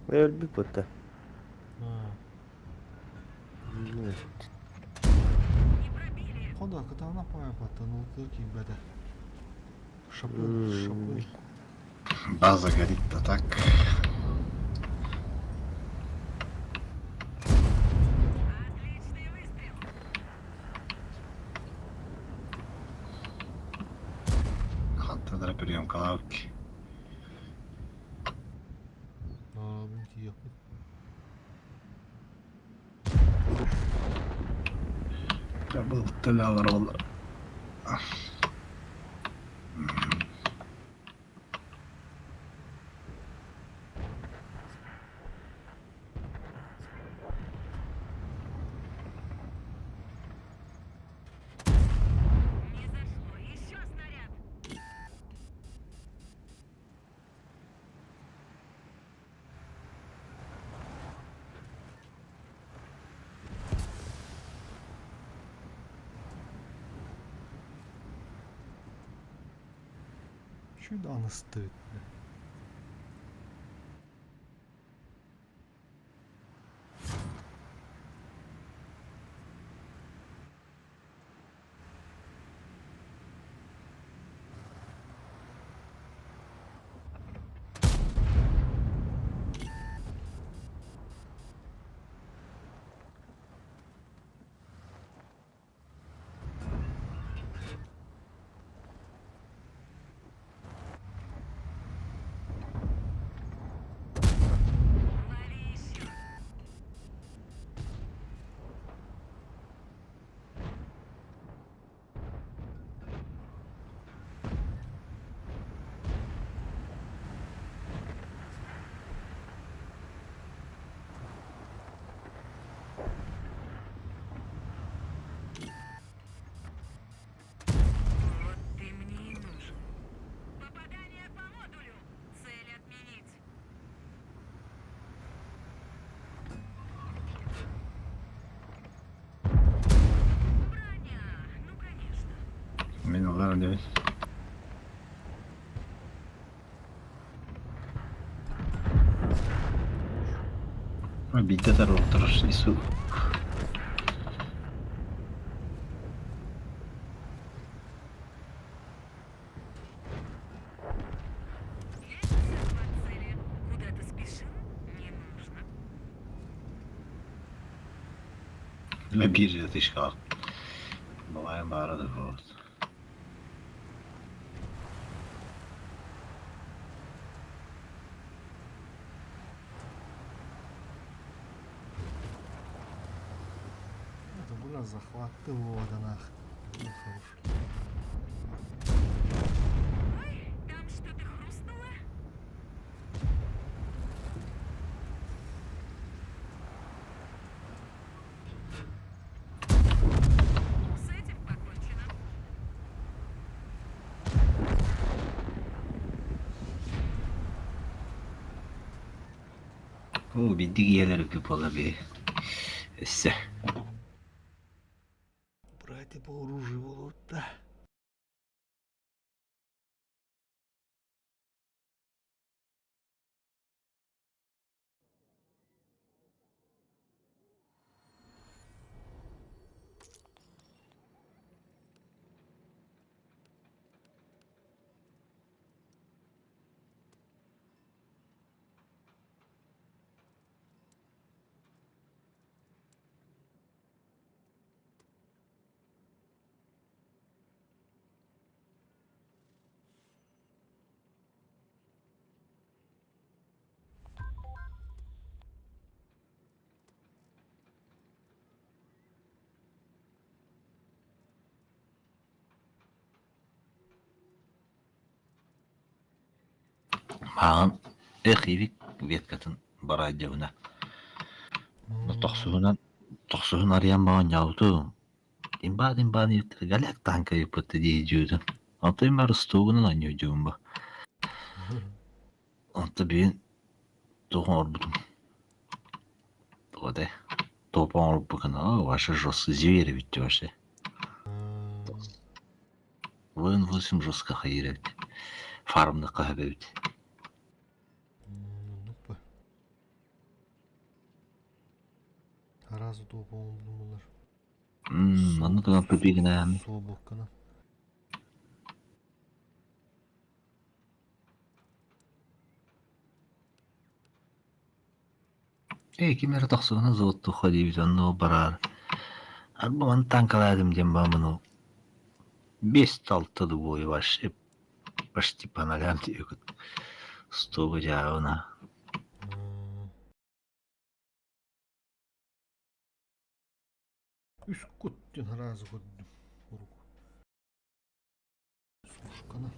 Өлбүт бутта. Хода, кытаана паапаттан ылтыр кийбэдэ. Шапыл, шапыл. База горит, а так. Хантадара приемкалаабыт. Аа, мин тиийэхпит. Был олороллор. Чудо аныстыбыт. Мин олар не. Биитэ таруохтар ису. Биир тысяча Бываем баара да вот. Это было захват тылового нах. Ну, хорош. Там что-то хрустнуло? С этим покончено. Оо, биддик ийэлэр үкү буола би. Өссө. Братья по оружию болуутта. Маҕан эх ивик веткатын бараадьабына тохсуһунан тохсуһун арыйан оонньообутум имбаан-имбаан галяк таанка ыыппыт дии дьиибитин онтон иммар устуугунан оонньуу бу онто бүгүн туох оҥорбутум туох этэй туопа оҥорбуккун оо ваше жестко зверь эбит дии вообще Воин восемь жестко хайыыр эбит фармныхха сөп эбит Оннук Араас утуопа оҥорбутум Манна туган тупигинээн Суобуккана. Ээ ким эрэ тахсыбына золотуха диэбит онно бараар арба маны танкалаатым диэн баамын ол биэс алта двое вообще почти по нолям диэбит стуга дьаабына Үс кут диэн араас көрдүм. Урук. Сушкана.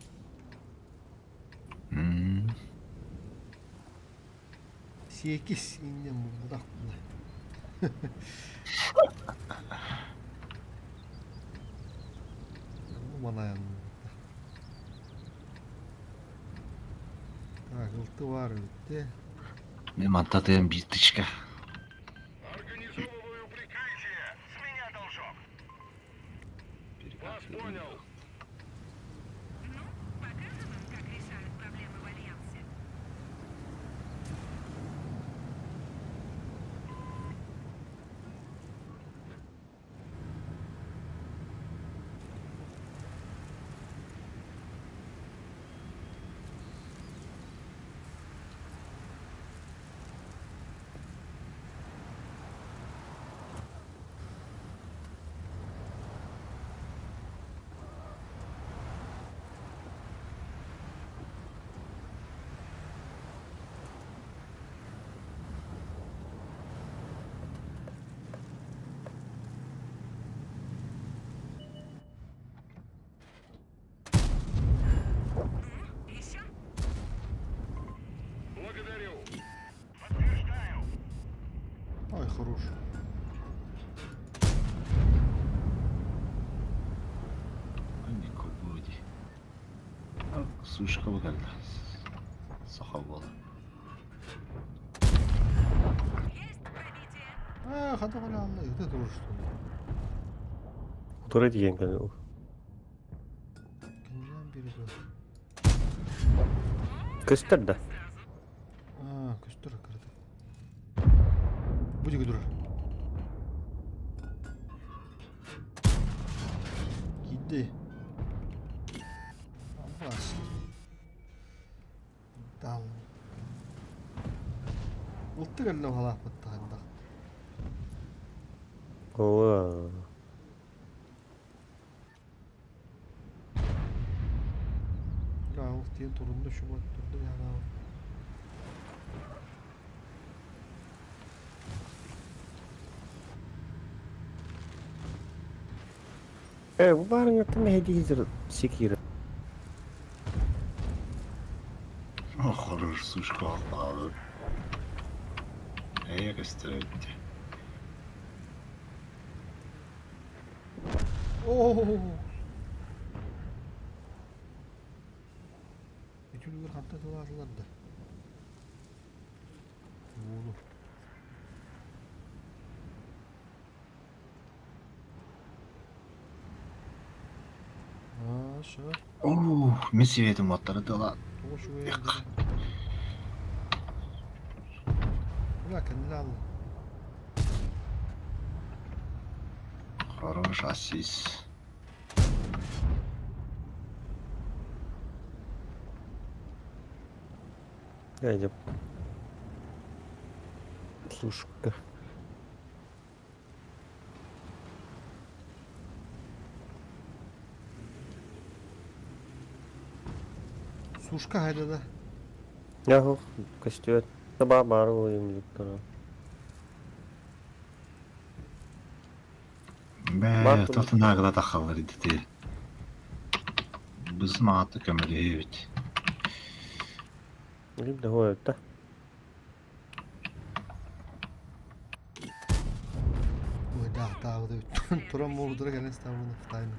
Сиэкис иннем булбутах була. Манайан. Так, ылты бар эбит Мен мантатыйым биир тычка. Вас понял. Ну, покажем им, как решают проблемы в Альянсе. Ну, еще? Благодарю. Подтверждаю. Ой, хорош. Сушка кэллэ. Саха буола. А, хата валялла, это тоже что ли? Утары тиийэн кэлэн Кинжан береги. Көстөр да. А, көстөр кырды. Будь дура. Киди. Абас. Дал. Улты кэллэ халааппыт тахандах. Оо. Браво, тиен турунда шуба турду яна. Э, бу баарыҥҥыттан мэһэйдиир секира. Хорош, сушка аллаабыт. Эйэ көстөр эбит. Оо. Үтүлүгэр хантан тылаатылар да. Уолу. Аа, шо. Ух, мин сибиэтим уоттары тыла. Тоҕо үчүгэй Бля, кэннилэ алла. Хорош ассист. Дядя. Сушка. Сушка хайда да. Яхух, көстүөт. Таба баар уйумлуктара. Бээ, тотунаагыла тахаллар идити. Быз мааты көмөлөһүбүт. Билим да хуойта. Ой, да, таабыда туран буолудура кэлэн ставланы тайм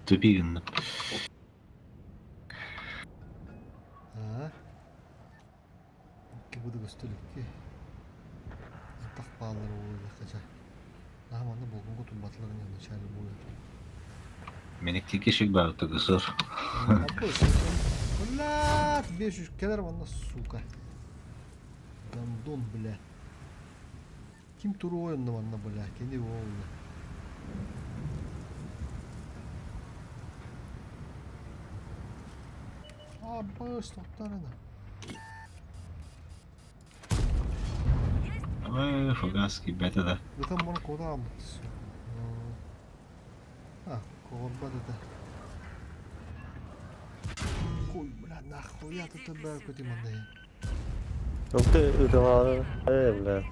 Тупи гынным. Аа. Икки буду көстөлүкки. Антах бааллар уолуйдахха Наһаа манна болгонго турбатылар ини начале боя. Менектики шик баар гысыр. Блядь, 500 кэлэр манна, сука. Гандон, бля. Ким туруой онно манна, бля, кини уолла. А, быс, тоқтарына. Ой, фугаски бэтэ да. Ытан мұны кода алмыт. А, когорбат это. Хуй, бля, нахуя тут бля, көтім андай. Ты ыталаары. Э, бля.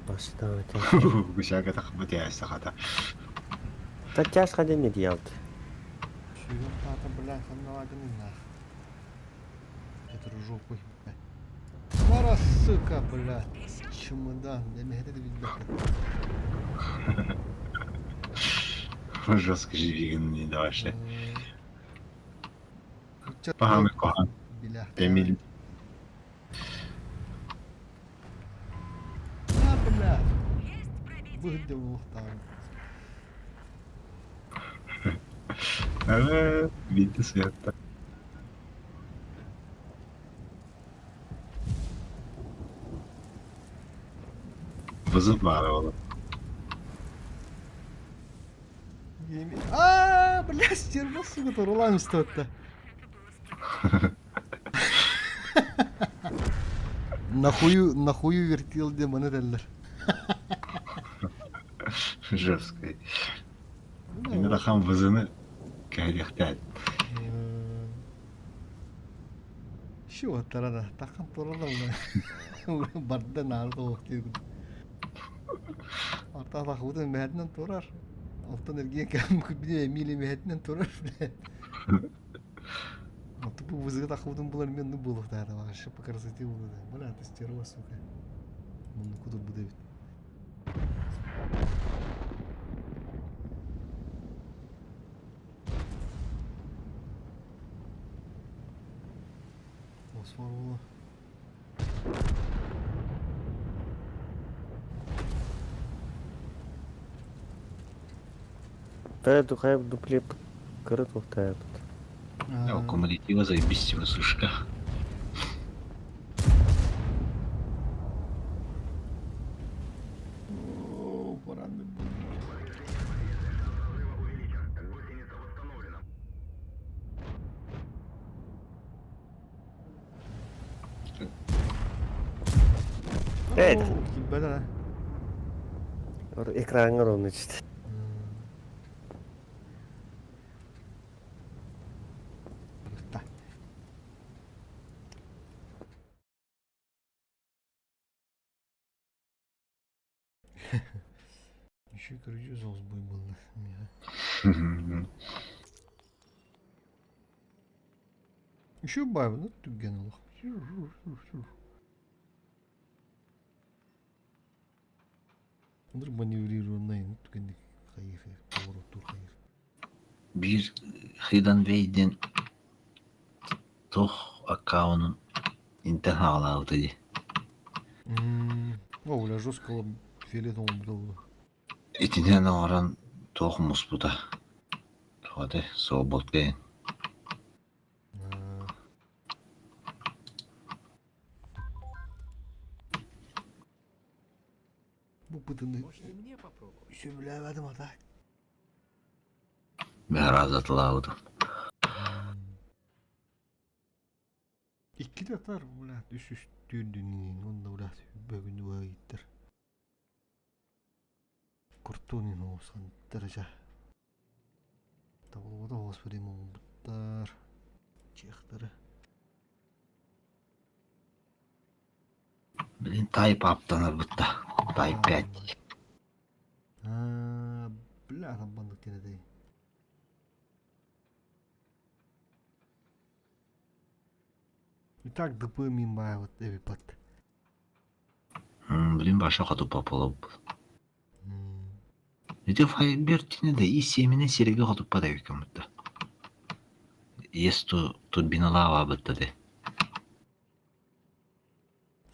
Бастаабыт. Гусяга тахбыт яйсахата. Татьяс хаден не диялт. Сүйген тата, бля, ханналадын нах. Это жопу, бля. Мара, сука, бля. Чемодан, я мехете де билбек. Жестко живигин не давашли. Пахамы кохан. Бля. Эмиль. А, бля. Выгодил лохтан. Видите света. Вызывала. А, бля, стерва, сука, турулам что-то. Нахую, нахую вертел демоны дәлләр. Жесткий. Именно хам вызыны кәйдехтәт. Şu оттарада тақан турала уна. Барда нарды оқтый. Арта тахудын мәһәтінен турар. Алтын эрген кәм күбіне Эмили мәһәтінен турар. Аты бу вызыгы тахудын булар мен ну булук да вообще по красоте булды. Бля, ты стерва, сука. Муну кудур бу дебит. Освар була. Та духай дуплеп кырыт ухтая тут. Я кумулятива заебись его сушка. О, баранды. Эй, Килбәдә. Экраҥҥар онно түстэ. Еще короче зоос буолла Еще баайбын түгэн олох. Ындыр маневрированный түгэнник хайыр повороттуур хайыр. Биир Хидан Вейден туох аккаунун интен хаалаабыта дии. О, бля, жестко фиолетовым было. Итинэн оҥорон туох муспута. Туох этэй, суолбут бэйэн. Бу бытыны сөбүлээбэтим ата. Бэһэразатылаабытым. Икки да атар, бля, үс үс түүрдүнүн, онно бля, бүгүн быйыттар. Куртунин оосхантар Табылбата оҕоспут оҥорбуттар чехтары. Блин, тайп аптанарбытта. Тайп 5. Аа, бля, тамбаннык диэн этэй. Итак, ДП мин баайбыт эбиппат. Блин, баша хоту попало. Ити Файбертини да и семенен сирэгэ хотуппат эбиккин бутта. Ес турбиналаабабытта де.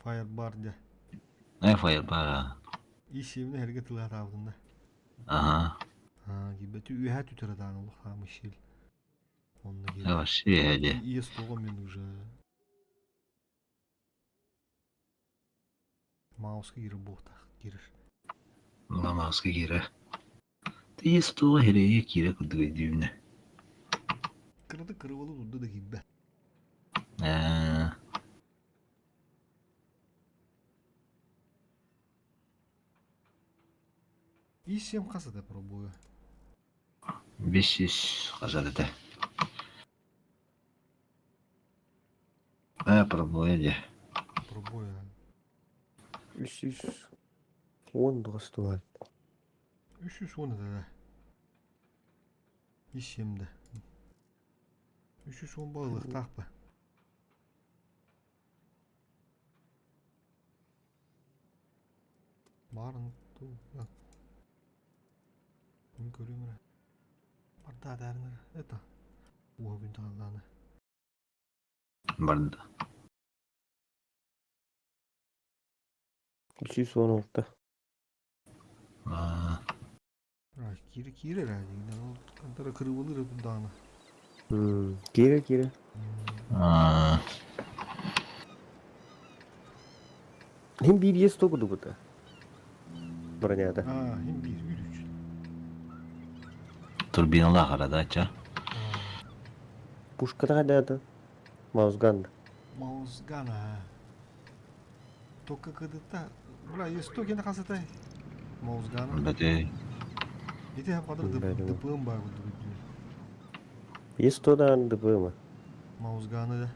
Firebar дьэ. Э, Firebar а. И семенен эргэ тылаатаабытын да. Ага. Аа, кибэти үөһэ түтэр атаан олох хаамы щил. Онно Вообще эде. Ес тоҕо мен уже Мауска киирэр буолтаах киирэр. Мына мауска киирэр. Тиис туга хирэйэ киирэ курдук өйдүүбүнэ. Кыратык кырыбалы турда да киирбэ. Ээ. И7 хас это пробую. 500 хазар этэ. Ээ, пробуя дии. Пробуя. 310 тугас 310 это да. И7 да. 310 балыктаах ба. Баарын ту. Мин көрүм эрэ. Барда даарынар. Это. Уо күн тааллааны. Барда. 316. Аа. Киирэ киирэ эрэ дии. Антара кырыбылыр дааны. Киирэ киирэ. Аа. Хим биир есть только дубута. Бронята. Аа, хим биир үр үч. Турбиналаах арадача. Пушката хайдаата. Маусган. Маусгана. Только кыдыта. Бля, есть то гена хасатай. Маусгана. Бэтэй. Ити хап кадыр дыпыым бар курдук. Есть то да дыпыма. Маусганы да.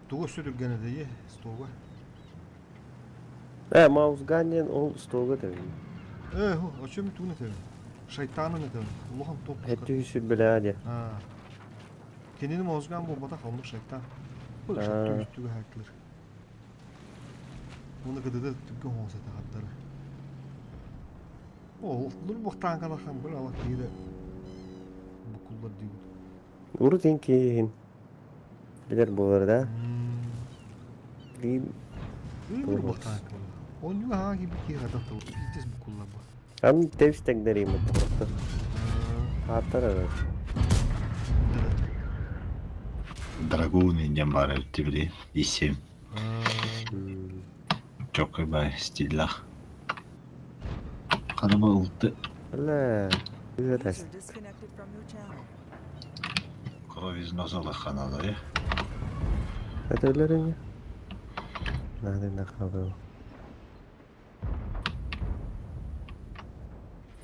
Тугу сүрүргәне дии столга. Э, Маусган ол столга тэбин. Э, о чем тугун этебин? Шайтанын этебин. Улахан топ. Хэттүү сүрбэлээ дии. Аа. Кинини Маусган буолбатах, оннук шайтан. Бу түгө хактылар. Уну кыдыды түгө хоңса тахаттары. О, лур бухтаан канахан бу ала кииде букуллар диигут. Урут ин киһин билэр буолар да. Дин Лур бухтаан кала. Оннуга хаа киби киһи хатах пиздец букуллар бу. Ам тэвс тегдерим просто. Хааттар Драгун иньям баар эбит били. И7. Чоккай бай стиллах. Хараба ылты. Бля. User disconnected from your channel. Кровь из носа лаханада, э? Это өлөрүн. Надо нахабыл.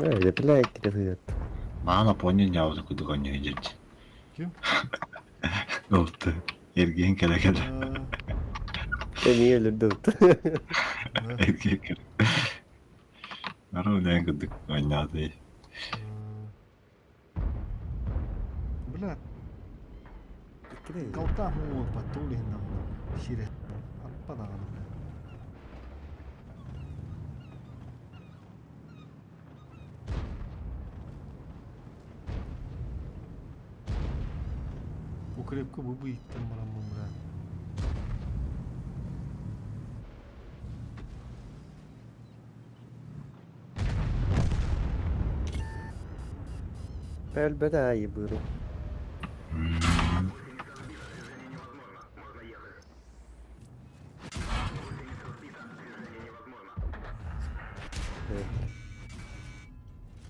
Э, бля, кире Маана понял ньаабытын курдук оонньуу дьирдь. Ким? Ылты. Эргиэн кэлэ-кэлэ. Эмиэ өлөрдө Эргиэн кэлэ. Ара үлээн курдук оонньоотуй. Бля. Калтаах муҥуоппат ол иһин сире аппа даҕаны бля. Укрепка бу быйыттан бараммын бля. Өлбөт аайы быыры.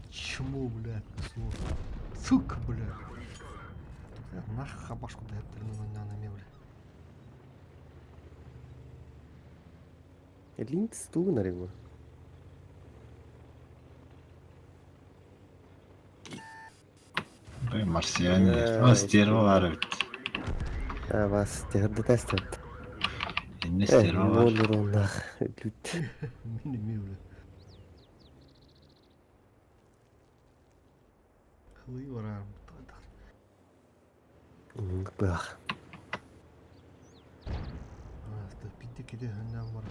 Чмо, блядь, слово. Сука, блядь. Нах хабашку дэптэрин онньоон эмиэ, блядь. Линкс тугун арыгы? Марсиан, а стерва бар эбит. А вас стерда тестет. Инне стерва бар. Болор оннах лүт. Мин эмиэ, блядь. Хылый бараар. Бах. Питте киде ханнан бар.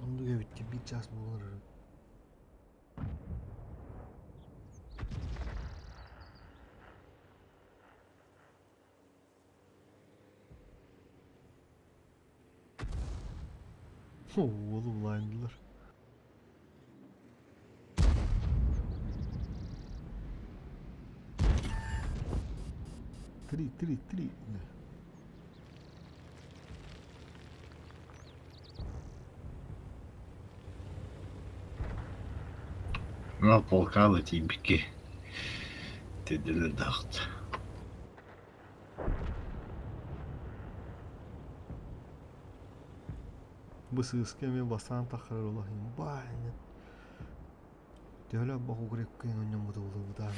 Оннук эбит биир чаас буолар Уолу булайындылар. Три, три, три. Ну, полкалы тиийбикки. Тедилер дахт. Бу сыыска эмиэ бастаан таххарар улахан баай Төһөлөөх бох укрепкин онньоммут улуубутаан.